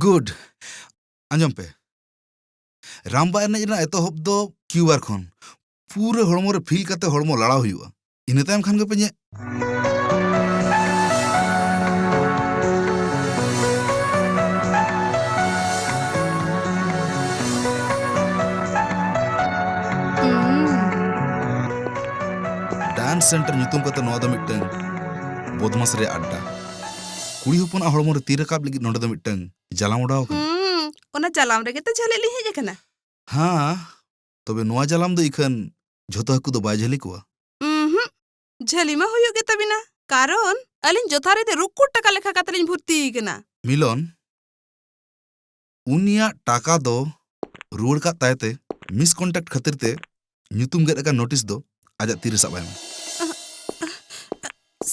Good. ᱟᱸᱡᱚᱢ ᱯᱮ, ᱨᱟᱢᱵᱟ ᱮᱱᱮᱡ ᱨᱮᱱᱟᱜ ᱮᱛᱚᱦᱚᱵ ᱫᱚ ᱠᱤᱭᱩ ᱵᱟᱨ ᱠᱷᱚᱱ᱾ ᱯᱩᱨᱟᱹ ᱦᱚᱲᱢᱚ ᱨᱮ ᱯᱷᱤᱞ ᱠᱟᱛᱮ ᱦᱚᱲᱢᱚ ᱞᱟᱲᱟᱣ ᱦᱩᱭᱩᱜᱼᱟ᱾ ᱤᱱᱟᱹ ᱛᱟᱭᱚᱢ ᱠᱷᱟᱱ ᱜᱮᱯᱮ ᱧᱮ- ᱦᱩᱸ᱾ Dance Center ᱧᱩᱛᱩᱢ ᱠᱟᱛᱮ ᱱᱚᱣᱟ ᱫᱚ ᱢᱤᱫᱴᱟᱝ ᱵᱚᱫᱢᱟᱥ ᱨᱮᱭᱟᱜ ᱟᱰᱰᱟ᱾ ᱠᱩᱲᱤ ᱦᱚᱯᱚᱱᱟᱜ ᱦᱚᱲᱢᱚ ᱨᱮ ᱛᱤ ᱨᱟᱠᱟᱵ ᱞᱟᱹᱜᱤᱫ ᱱᱚᱰᱮ ᱫᱚ ᱢᱤᱫᱴᱟᱝ ᱡᱟᱞᱟᱢ ᱚᱰᱟᱣ ᱟᱠᱟᱱᱟ᱾ ᱦᱩᱸ, ᱚᱱᱟ ᱡᱟᱞᱟᱢ ᱨᱮᱜᱮ ᱛᱚ ᱡᱷᱟᱹᱞᱤᱜ ᱞᱤᱧ ᱦᱮᱡ ᱟᱠᱟᱱᱟ᱾ ᱦᱮᱸ, ᱛᱚᱵᱮ ᱱᱚᱣᱟ ᱡᱟᱞᱟᱢ ᱫᱚ ᱤᱠᱷᱟᱹᱱ ᱡᱷᱚᱛᱚ ᱦᱟᱹᱠᱩ ᱫᱚ ᱵᱟᱭ ᱡᱷᱟᱹᱞᱤ ᱠᱚᱣᱟ᱾ ᱩᱸᱦᱩᱸ, ᱡᱷᱟᱹᱞᱤ ᱢᱟ ᱦᱩᱭᱩᱜ ᱜᱮ ᱛᱟᱵᱤᱱᱟ, ᱠᱟᱨᱚᱱ ᱟᱹᱞᱤᱧ ᱡᱚᱛᱷᱟᱨᱤ ᱛᱮ ᱨᱩᱠᱩᱲ ᱴᱟᱠᱟ ᱞᱮᱠᱷᱟ ᱠᱟᱛᱮ ᱞᱤᱧ ᱵᱷᱚᱨᱛᱤ ᱟᱠᱟᱱᱟ᱾ ᱢᱤᱞᱚᱱ, ᱩᱱᱤᱭᱟᱜ ᱴᱟᱠᱟ ᱫᱚ ᱨᱩᱣᱟᱹᱲ ᱠᱟᱜ ᱛᱟᱭ ᱛᱮ, ᱢᱤᱥᱠᱚᱱᱴᱟᱠᱴ ᱠᱷᱟᱹᱛᱤᱨ ᱛᱮ ᱧᱩᱛᱩᱢ ᱜᱮᱫ ᱟᱠᱟᱱ ᱱᱳᱴᱤᱥ ᱫᱚ ᱟᱡᱟᱜ ᱛᱤᱨᱮ ᱥᱟᱵ ᱟᱭ ᱢᱮ᱾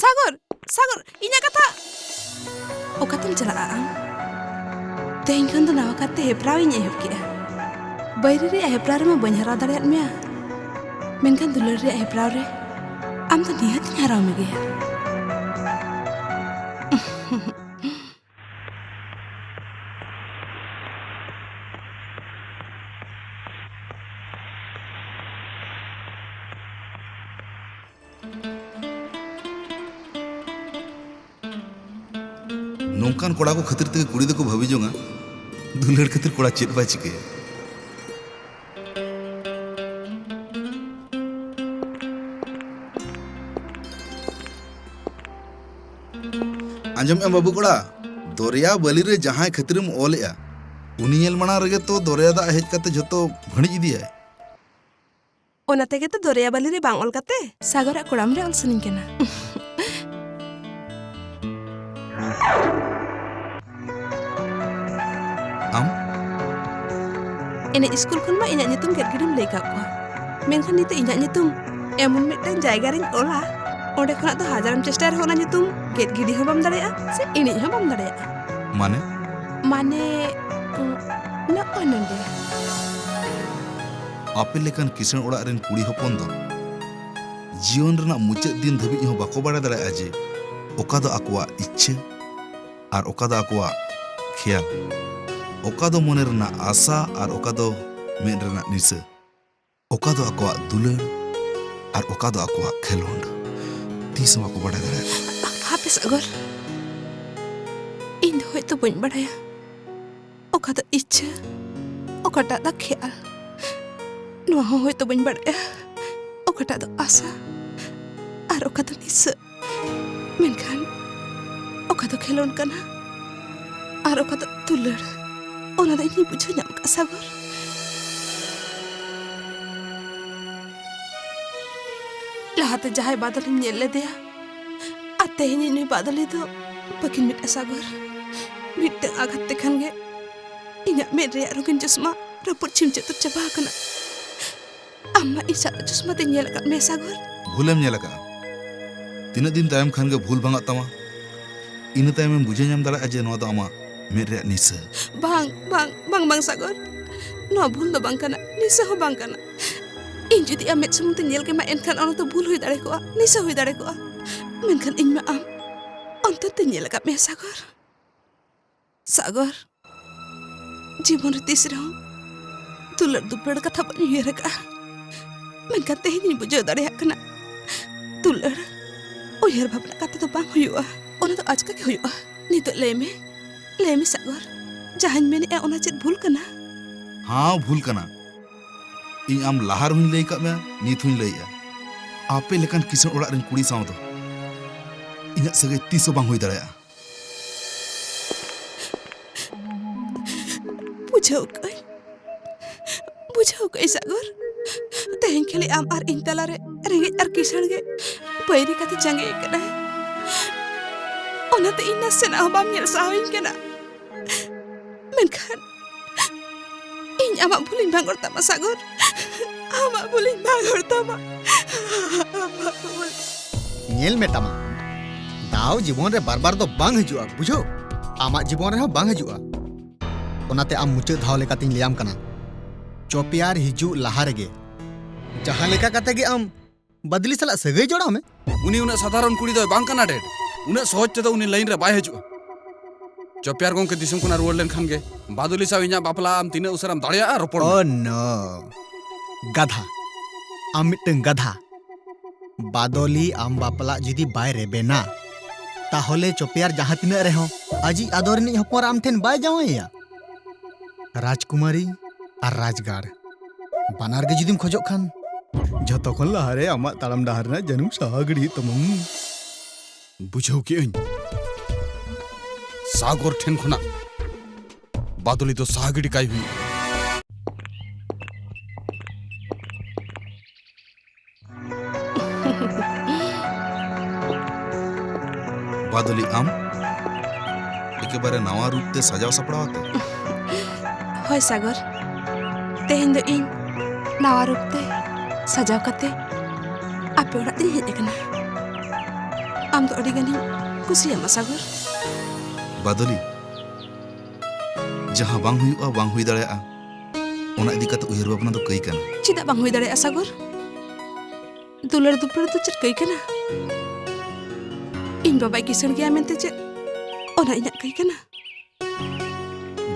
ᱥᱟᱜᱚᱨ, ᱥᱟᱜᱚᱨ, ᱤᱧᱟᱜ ᱠᱟᱛᱷᱟ᱾ ᱚᱠᱟᱛᱮᱢ ᱪᱟᱞᱟᱜᱼᱟ ᱟᱢ? ᱛᱮᱦᱮᱧ ᱠᱷᱚᱱ ᱫᱚ ᱱᱟᱣᱟ ᱠᱟᱨᱛᱮ ᱦᱮᱯᱨᱟᱣ ᱤᱧ ᱮᱦᱚᱵ ᱠᱮᱜᱼᱟ᱾ ᱵᱟᱹᱭᱨᱤ ᱨᱮᱭᱟᱜ ᱦᱮᱯᱨᱟᱣ ᱨᱮᱢᱟ ᱵᱟᱹᱧ ᱦᱟᱨᱟᱣ ᱫᱟᱲᱮᱭᱟᱫ ᱢᱮᱭᱟ, ᱢᱮᱱᱠᱷᱟᱱ ᱫᱩᱞᱟᱹᱲ ᱨᱮᱭᱟᱜ ᱦᱮᱯᱨᱟᱣ ᱨᱮ ᱟᱢ ᱫᱚ ᱱᱤᱦᱟᱹᱛ ᱤᱧ ᱦᱟᱨᱟᱣ ᱢᱮᱜᱮᱭᱟ᱾ ᱱᱚᱝᱠᱟᱱ ᱠᱚᱲᱟ ᱠᱚ ᱠᱷᱟᱹᱛᱤᱨ ᱛᱮᱜᱮ ᱠᱩᱲᱤ ᱫᱚᱠᱚ ᱵᱷᱟᱹᱵᱤ ᱡᱚᱝᱟ, ᱫᱩᱞᱟᱹᱲ ᱠᱷᱟᱹᱛᱤᱨ ᱠᱚᱲᱟ ᱪᱮᱫ ᱵᱟᱭ ᱪᱤᱠᱟᱹᱭᱟ᱾ ᱟᱸᱡᱚᱢᱮᱜᱼᱟᱢ ᱵᱟᱹᱵᱩ ᱠᱚᱲᱟ, ᱫᱚᱨᱭᱟ ᱵᱟᱹᱞᱤ ᱨᱮ ᱡᱟᱦᱟᱸᱭ ᱠᱷᱟᱹᱛᱤᱨᱮᱢ ᱚᱞᱮᱜᱼᱟ, ᱩᱱᱤ ᱧᱮᱞ ᱢᱟᱲᱟᱝ ᱨᱮᱜᱮ ᱛᱚ ᱫᱚᱨᱭᱟ ᱫᱟᱜ ᱦᱮᱡ ᱠᱟᱛᱮ ᱡᱷᱚᱛᱚ ᱵᱷᱟᱹᱲᱤᱡ ᱤᱫᱤᱭᱟᱭ᱾ ᱚᱱᱟ ᱛᱮᱜᱮ ᱛᱚ ᱫᱚᱨᱭᱟ ᱵᱟᱹᱞᱤ ᱨᱮ ᱵᱟᱝ ᱚᱞ ᱠᱟᱛᱮ ᱥᱟᱜᱚᱨᱟᱜ ᱠᱚᱲᱟᱢ ᱨᱮ ᱚᱞ ᱥᱟᱱᱟᱧ ᱠᱟᱱᱟ᱾ ᱟᱢ? ᱮᱱᱮᱡ ᱥᱠᱩᱞ ᱠᱷᱚᱱ ᱢᱟ ᱤᱧᱟᱜ ᱧᱩᱛᱩᱢ ᱜᱮᱫ ᱜᱤᱰᱤᱢ ᱞᱟᱹᱭ ᱠᱟᱜ ᱠᱚᱣᱟ, ᱢᱮᱱᱠᱷᱟᱱ ᱱᱤᱛᱚᱜ ᱤᱧᱟᱜ ᱧᱩᱛᱩᱢ ᱮᱢᱚᱱ ᱢᱤᱫᱴᱟᱝ ᱡᱟᱭᱜᱟ ᱨᱤᱧ ᱚᱞᱟ, ᱚᱸᱰᱮ ᱠᱷᱚᱱᱟᱜ ᱫᱚ ᱦᱟᱡᱟᱨᱮᱢ ᱪᱮᱥᱴᱟᱭ ᱨᱮᱦᱚᱸ ᱚᱱᱟ ᱧᱩᱛᱩᱢ ᱜᱮᱫ ᱜᱤᱰᱤ ᱦᱚᱸ ᱵᱟᱢ ᱫᱟᱲᱮᱭᱟᱜᱼᱟ ᱥᱮ ᱮᱱᱮᱡ ᱦᱚᱸ ᱵᱟᱢ ᱫᱟᱲᱮᱭᱟᱜᱼᱟ᱾ ᱢᱟᱱᱮ? ᱢᱟᱱᱮ, ᱩᱸ, ᱱᱚᱜᱼᱚᱭ ᱱᱚᱰᱮ᱾ ᱟᱯᱮ ᱞᱮᱠᱟᱱ ᱠᱤᱥᱟᱹᱬ ᱚᱲᱟᱜ ᱨᱮᱱ ᱠᱩᱲᱤ ᱦᱚᱯᱚᱱ ᱫᱚ ᱡᱤᱭᱚᱱ ᱨᱮᱱᱟᱜ ᱢᱩᱪᱟᱹᱫ ᱫᱤᱱ ᱫᱷᱟᱹᱵᱤᱡ ᱦᱚᱸ ᱵᱟᱠᱚ ᱵᱟᱲᱟᱭ ᱫᱟᱲᱮᱭᱟᱜᱼᱟ ᱡᱮ ᱚᱠᱟ ᱫᱚ ᱟᱠᱚᱣᱟᱜ ᱤᱪᱪᱷᱟᱹ ᱟᱨ ᱚᱠᱟ ᱫᱚ ᱟᱠᱚᱣᱟᱜ ᱠᱷᱮᱭᱟᱞ, ᱚᱠᱟ ᱫᱚ ᱢᱚᱱᱮ ᱨᱮᱱᱟᱜ ᱟᱥᱟ ᱟᱨ ᱚᱠᱟ ᱫᱚ ᱢᱮᱫ ᱨᱮᱱᱟᱜ ᱱᱤᱥᱟᱹ, ᱚᱠᱟ ᱫᱚ ᱟᱠᱚᱣᱟᱜ ᱫᱩᱞᱟᱹᱲ ᱟᱨ ᱚᱠᱟ ᱫᱚ ᱟᱠᱚᱣᱟᱜ ᱠᱷᱮᱞᱳᱸᱰ, ᱛᱤᱥ ᱦᱚᱸ ᱵᱟᱠᱚ ᱵᱟᱲᱟᱭ ᱫᱟᱲᱮᱭᱟᱜᱼᱟ᱾ ᱦᱟᱯᱮ ᱥᱟᱜᱚᱨ, ᱤᱧ ᱫᱚ ᱦᱚᱭᱛᱳ ᱵᱟᱹᱧ ᱵᱟᱲᱟᱭᱟ ᱚᱠᱟ ᱫᱚ ᱤᱪᱪᱷᱟᱹ, ᱚᱠᱟᱴᱟᱜ ᱫᱚ ᱠᱷᱮᱭᱟᱞ, ᱱᱚᱣᱟ ᱦᱚᱸ ᱦᱚᱭᱛᱳ ᱵᱟᱹᱧ ᱵᱟᱲᱟᱭᱟ ᱚᱠᱟᱴᱟᱜ ᱫᱚ ᱟᱥᱟ ᱟᱨ ᱚᱠᱟ ᱫᱚ ᱱᱤᱥᱟᱹ᱾ ᱢᱮᱱᱠᱷᱟᱱ ᱚᱠᱟ ᱫᱚ ᱠᱷᱮᱞᱳᱸᱰ ᱠᱟᱱᱟ ᱟᱨ ᱚᱠᱟ ᱫᱚ ᱫᱩᱞᱟᱹᱲ, ᱚᱱᱟ ᱫᱚ ᱤᱧᱤᱧ ᱵᱩᱡᱷᱟᱹᱣ ᱧᱟᱢ ᱠᱟᱜᱼᱟ ᱥᱟᱜᱚᱨ᱾ ᱞᱟᱦᱟᱛᱮ ᱡᱟᱦᱟᱸᱭ ᱵᱟᱫᱚᱞᱤᱧ ᱧᱮᱞ ᱞᱮᱫᱮᱭᱟ, ᱟᱨ ᱛᱮᱦᱮᱧ ᱱᱩᱭ ᱵᱟᱫᱚᱞᱤ ᱫᱚ ᱵᱟᱹᱠᱤᱱ ᱢᱤᱫᱼᱟ ᱥᱟᱜᱚᱨ᱾ ᱢᱤᱫᱴᱟᱝ ᱟᱜᱷᱟᱛ ᱛᱮᱠᱷᱟᱱ ᱜᱮ ᱤᱧᱟᱹᱜ ᱢᱮᱫ ᱨᱮᱭᱟᱜ ᱨᱚᱸᱜᱤᱱ ᱪᱚᱥᱢᱟ ᱨᱟᱹᱯᱩᱫ ᱪᱷᱤᱢ ᱪᱟᱹᱛᱩᱨ ᱪᱟᱵᱟ ᱟᱠᱟᱱᱟ᱾ ᱟᱢ ᱢᱟ ᱤᱧ ᱥᱟᱫᱟ ᱪᱚᱥᱢᱟ ᱛᱮᱧ ᱧᱮᱞ ᱟᱠᱟᱫ ᱢᱮ ᱥᱟᱜᱚᱨ᱾ ᱵᱷᱩᱞᱮᱢ ᱧᱮᱞ ᱟᱠᱟᱫᱼᱟ᱾ ᱛᱤᱱᱟᱹᱜ ᱫᱤᱱ ᱛᱟᱭᱚᱢ ᱠᱷᱟᱱ ᱜᱮ ᱵᱷᱩᱞ ᱵᱷᱟঙᱟᱜ ᱛᱟᱢᱟ, ᱤᱱᱟᱹ ᱛᱟᱭᱚᱢᱮᱢ ᱵᱩᱡᱷᱟᱹᱣ ᱧᱟᱢ ᱫᱟᱲᱮᱭᱟᱜᱼᱟ ᱡᱮ ᱱᱚᱣᱟ ᱫᱚ ᱟᱢᱟᱜ ᱢᱮᱫ ᱨᱮᱭᱟᱜ ᱱᱤᱥᱟᱹ᱾ ᱵᱟᱝ, ᱵᱟᱝ, ᱵᱟᱝ, ᱵᱟᱝ ᱥᱟᱜᱚᱨ, ᱱᱚᱣᱟ ᱵᱷᱩᱞ ᱫᱚ ᱵᱟᱝ ᱠᱟᱱᱟ, ᱱᱤᱥᱟᱹ ᱦᱚᱸ ᱵᱟᱝ ᱠᱟᱱᱟ᱾ ᱤᱧ ᱡᱩᱫᱤ ᱟᱢ ᱢᱮᱫ ᱥᱩᱢᱩᱝ ᱛᱮᱧ ᱧᱮᱞ ᱠᱮᱢᱟ, ᱮᱱᱠᱷᱟᱱ ᱚᱱᱟ ᱫᱚ ᱵᱷᱩᱞ ᱦᱩᱭ ᱫᱟᱲᱮ ᱠᱚᱜᱼᱟ, ᱱᱤᱥᱟᱹ ᱦᱩᱭ ᱫᱟᱲᱮ ᱠᱚᱜᱼᱟ, ᱢᱮᱱᱠᱷᱟᱱ ᱤᱧ ᱢᱟ ᱟᱢ ᱚᱱᱛᱚᱨ ᱛᱮᱧ ᱧᱮᱞ ᱟᱠᱟᱫ ᱢᱮᱭᱟ ᱥᱟᱜᱚᱨ᱾ ᱥᱟᱜᱚᱨ, ᱡᱤᱵᱚᱱ ᱨᱮ ᱛᱤᱥ ᱨᱮᱦᱚᱸ ᱫᱩᱞᱟᱹᱲ ᱫᱩᱯᱞᱟᱹᱲ ᱠᱟᱛᱷᱟ ᱵᱟᱹᱧ ᱩᱭᱦᱟᱹᱨ ᱟᱠᱟᱫᱼᱟ, ᱢᱮᱱᱠᱷᱟᱱ ᱛᱮᱦᱮᱧ ᱤᱧ ᱵᱩᱡᱷᱟᱹᱣ ᱫᱟᱲᱮᱭᱟᱜ ᱠᱟᱱᱟ, ᱫᱩᱞᱟᱹᱲ ᱩᱭᱦᱟᱹᱨ ᱵᱷᱟᱵᱽᱱᱟ ᱠᱟᱛᱮ ᱫᱚ ᱵᱟᱝ ᱦᱩᱭᱩᱜᱼᱟ, ᱚᱱᱟ ᱫᱚ ᱟᱪᱠᱟ ᱜᱮ ᱦᱩᱭᱩᱜᱼᱟ᱾ ᱱᱤᱛᱚᱜ ᱞᱟᱹᱭ ᱢᱮ, ᱞᱟᱹᱭ ᱢᱮ ᱥᱟᱜᱚᱨ, ᱡᱟᱦᱟᱸᱧ ᱢᱮᱱᱮᱫᱼᱟ ᱚᱱᱟ ᱪᱮᱫ ᱵᱷᱩᱞ ᱠᱟᱱᱟ? ᱦᱟᱸ, ᱵᱷᱩᱞ ᱠᱟᱱᱟ᱾ ᱤᱧ ᱟᱢ ᱞᱟᱦᱟ ᱨᱮᱦᱚᱸᱧ ᱞᱟᱹᱭ ᱟᱠᱟᱫ ᱢᱮᱭᱟ, ᱱᱤᱛ ᱦᱚᱸᱧ ᱞᱟᱹᱭᱮᱫᱼᱟ, ᱟᱯᱮ ᱞᱮᱠᱟᱱ ᱠᱤᱥᱟᱹᱬ ᱚᱲᱟᱜ ᱨᱮᱱ ᱠᱩᱲᱤ ᱥᱟᱶ ᱫᱚ ᱤᱧᱟᱹᱜ ᱥᱟᱹᱜᱟᱹᱭ ᱛᱤᱥ ᱦᱚᱸ ᱵᱟᱝ ᱦᱩᱭ ᱫᱟᱲᱮᱭᱟᱜᱼᱟ᱾ ᱵᱩᱡᱷᱟᱹᱣ ᱠᱟᱜᱼᱟᱹᱧ, ᱵᱩᱡᱷᱟᱹᱣ ᱠᱟᱜᱼᱟᱹᱧ ᱥᱟᱜᱚᱨ᱾ ᱛᱮᱦᱮᱧ ᱠᱷᱟᱹᱞᱤ ᱟᱢ ᱟᱨ ᱤᱧ ᱛᱟᱞᱟᱨᱮ ᱨᱮᱸᱜᱮᱡ ᱟᱨ ᱠᱤᱥᱟᱹᱬ ᱜᱮ ᱵᱟᱹᱭᱨᱤ ᱠᱟᱛᱮ ᱡᱟᱸᱜᱮ ᱟᱠᱟᱱᱟᱭ᱾ ᱚᱱᱟᱛᱮ ᱤᱧ ᱱᱟᱥᱮᱱᱟᱜ ᱦᱚᱸ ᱵᱟᱢ ᱧᱮᱞ ᱥᱟᱦᱟᱣᱤᱧ ᱠᱟᱱᱟ᱾ ᱢᱮᱱᱠᱷᱟᱱ ᱤᱧ ᱟᱢᱟᱜ ᱵᱷᱩᱞᱤᱧ ᱵᱷᱟᱸᱜᱚᱲ ᱛᱟᱢᱟ ᱥᱟᱜᱚᱨ, ᱟᱢᱟᱜ ᱵᱷᱩᱞᱤᱧ ᱵᱷᱟᱸᱜᱚᱲ ᱛᱟᱢᱟ, ᱟᱢᱟᱜ ᱵᱷᱩᱞ᱾ ᱧᱮᱞ ᱢᱮ ᱴᱟᱢᱟ, ᱫᱟᱣ ᱡᱤᱵᱚᱱ ᱨᱮ ᱵᱟᱨ ᱵᱟᱨ ᱫᱚ ᱵᱟᱝ ᱦᱤᱡᱩᱜᱼᱟ, ᱵᱩᱡᱷᱟᱹᱣ? ᱟᱢᱟᱜ ᱡᱤᱵᱚᱱ ᱨᱮᱦᱚᱸ ᱵᱟᱝ ᱦᱤᱡᱩᱜᱼᱟ᱾ ᱚᱱᱟᱛᱮ ᱟᱢ ᱢᱩᱪᱟᱹᱫ ᱫᱷᱟᱣ ᱞᱮᱠᱟᱛᱤᱧ ᱞᱟᱹᱭᱟᱢ ᱠᱟᱱᱟ, ᱪᱚᱯᱮᱭᱟᱨ ᱦᱤᱡᱩᱜ ᱞᱟᱦᱟ ᱨᱮᱜᱮ ᱡᱟᱦᱟᱸ ᱞᱮᱠᱟ ᱠᱟᱛᱮ ᱜᱮ ᱟᱢ ᱵᱟᱫᱞᱤ ᱥᱟᱞᱟᱜ ᱥᱟᱹᱜᱟᱹᱭ ᱡᱚᱲᱟᱣ ᱢᱮ᱾ ᱩᱱᱤ ᱩᱱᱟᱹᱜ ᱥᱟᱫᱷᱟᱨᱚᱱ ᱠᱩᱲᱤ ᱫᱚᱭ ᱵᱟᱝ ᱠᱟᱱᱟ, ᱰᱮᱰ᱾ ᱩᱱᱟᱹᱜ ᱥᱚᱦᱚᱡ ᱛᱮᱫᱚ ᱩᱱᱤ ᱞᱟᱭᱤᱱ ᱨᱮ ᱵᱟᱭ ᱦᱤᱡᱩᱜᱼᱟ᱾ ᱪᱚᱯᱮᱭᱟᱨ ᱜᱚᱝᱠᱮ ᱫᱤᱥᱚᱢ ᱠᱷᱚᱱᱟᱜ ᱨᱩᱣᱟᱹᱲ ᱞᱮᱱᱠᱷᱟᱱ ᱜᱮ ᱵᱟᱫᱚᱞᱤ ᱥᱟᱶ ᱤᱧᱟᱹᱜ ᱵᱟᱯᱞᱟ ᱟᱢ ᱛᱤᱱᱟᱹᱜ ᱩᱥᱟᱹᱨᱟᱢ ᱫᱟᱲᱮᱭᱟᱜᱼᱟ, ᱨᱚᱯᱚᱲ ᱢᱮ᱾ Oh no! ᱜᱟᱫᱷᱟ, ᱟᱢ ᱢᱤᱫᱴᱟᱝ ᱜᱟᱫᱷᱟ᱾ ᱵᱟᱫᱚᱞᱤ ᱟᱢ ᱵᱟᱯᱞᱟᱜ ᱡᱩᱫᱤ ᱵᱟᱭ ᱨᱮᱵᱮᱱᱟ, ᱛᱟᱦᱚᱞᱮ ᱪᱚᱯᱮᱭᱟᱨ ᱡᱟᱦᱟᱸ ᱛᱤᱱᱟᱹᱜ ᱨᱮᱦᱚᱸ ᱟᱡᱤᱡ ᱟᱫᱚᱨ ᱨᱤᱱᱤᱡ ᱦᱚᱯᱚᱱ ᱟᱢ ᱴᱷᱮᱱ ᱵᱟᱭ ᱡᱟᱶᱟᱭᱮᱭᱟ᱾ ᱨᱟᱡᱽᱠᱩᱢᱟᱨᱤ ᱟᱨ ᱨᱟᱡᱽᱜᱟᱲ, ᱵᱟᱱᱟᱨ ᱜᱮ ᱡᱩᱫᱤᱢ ᱠᱷᱚᱡᱚᱜ ᱠᱷᱟᱱ, ᱡᱷᱚᱛᱚ ᱠᱷᱚᱱ ᱞᱟᱦᱟᱨᱮ ᱟᱢᱟᱜ ᱛᱟᱲᱟᱢ ᱰᱟᱦᱟᱨ ᱨᱮᱱᱟᱜ ᱡᱟᱹᱱᱩᱢ ᱥᱟᱦᱟ ᱜᱤᱰᱤ ᱦᱩᱭᱩᱜ ᱛᱟᱢᱟ᱾ ᱵᱩᱡᱷᱟᱹᱣ ᱠᱮᱜᱼᱟᱹᱧ᱾ ᱥᱟᱜᱚᱨ ᱴᱷᱮᱱ ᱠᱷᱚᱱᱟᱜ ᱵᱟᱫᱚᱞᱤ ᱫᱚ ᱥᱟᱦᱟ ᱜᱤᱰᱤ ᱠᱟᱭ ᱦᱩᱭᱩᱜᱼᱟ᱾ ᱵᱟᱫᱚᱞᱤ, ᱟᱢ ᱮᱠᱮᱵᱟᱨᱮ ᱱᱟᱣᱟ ᱨᱩᱯ ᱛᱮ ᱥᱟᱡᱟᱣ ᱥᱟᱯᱲᱟᱣ ᱟᱛᱮ? ᱦᱳᱭ ᱥᱟᱜᱚᱨ, ᱛᱮᱦᱮᱧ ᱫᱚ ᱤᱧ ᱱᱟᱣᱟ ᱨᱩᱯ ᱛᱮ ᱥᱟᱡᱟᱣ ᱠᱟᱛᱮ ᱟᱯᱮ ᱚᱲᱟᱜ ᱛᱤᱧ ᱦᱮᱡ ᱟᱠᱟᱱᱟ᱾ ᱟᱢ ᱫᱚ ᱟᱹᱰᱤ ᱜᱟᱱᱤᱧ ᱠᱩᱥᱤᱭᱟᱢᱟ ᱥᱟᱜᱚᱨ᱾ ᱵᱟᱫᱚᱞᱤ, ᱡᱟᱦᱟᱸ ᱵᱟᱝ ᱦᱩᱭᱩᱜᱼᱟ, ᱵᱟᱝ ᱦᱩᱭ ᱫᱟᱲᱮᱭᱟᱜᱼᱟ, ᱚᱱᱟ ᱤᱫᱤ ᱠᱟᱛᱮ ᱩᱭᱦᱟᱹᱨ ᱵᱷᱟᱵᱽᱱᱟ ᱫᱚ ᱠᱟᱹᱭ ᱠᱟᱱᱟ᱾ ᱪᱮᱫᱟᱜ ᱵᱟᱝ ᱦᱩᱭ ᱫᱟᱲᱮᱭᱟᱜᱼᱟ ᱥᱟᱜᱚᱨ? ᱫᱩᱞᱟᱹᱲ ᱫᱩᱯᱞᱟᱹᱲ ᱫᱚ ᱪᱮᱫ ᱠᱟᱹᱭ ᱠᱟᱱᱟ? ᱤᱧ ᱵᱟᱵᱟᱭ ᱠᱤᱥᱟᱹᱬ ᱜᱮᱭᱟ ᱢᱮᱱᱛᱮ ᱪᱮᱫ ᱚᱱᱟ ᱤᱧᱟᱜ ᱠᱟᱹᱭ ᱠᱟᱱᱟ?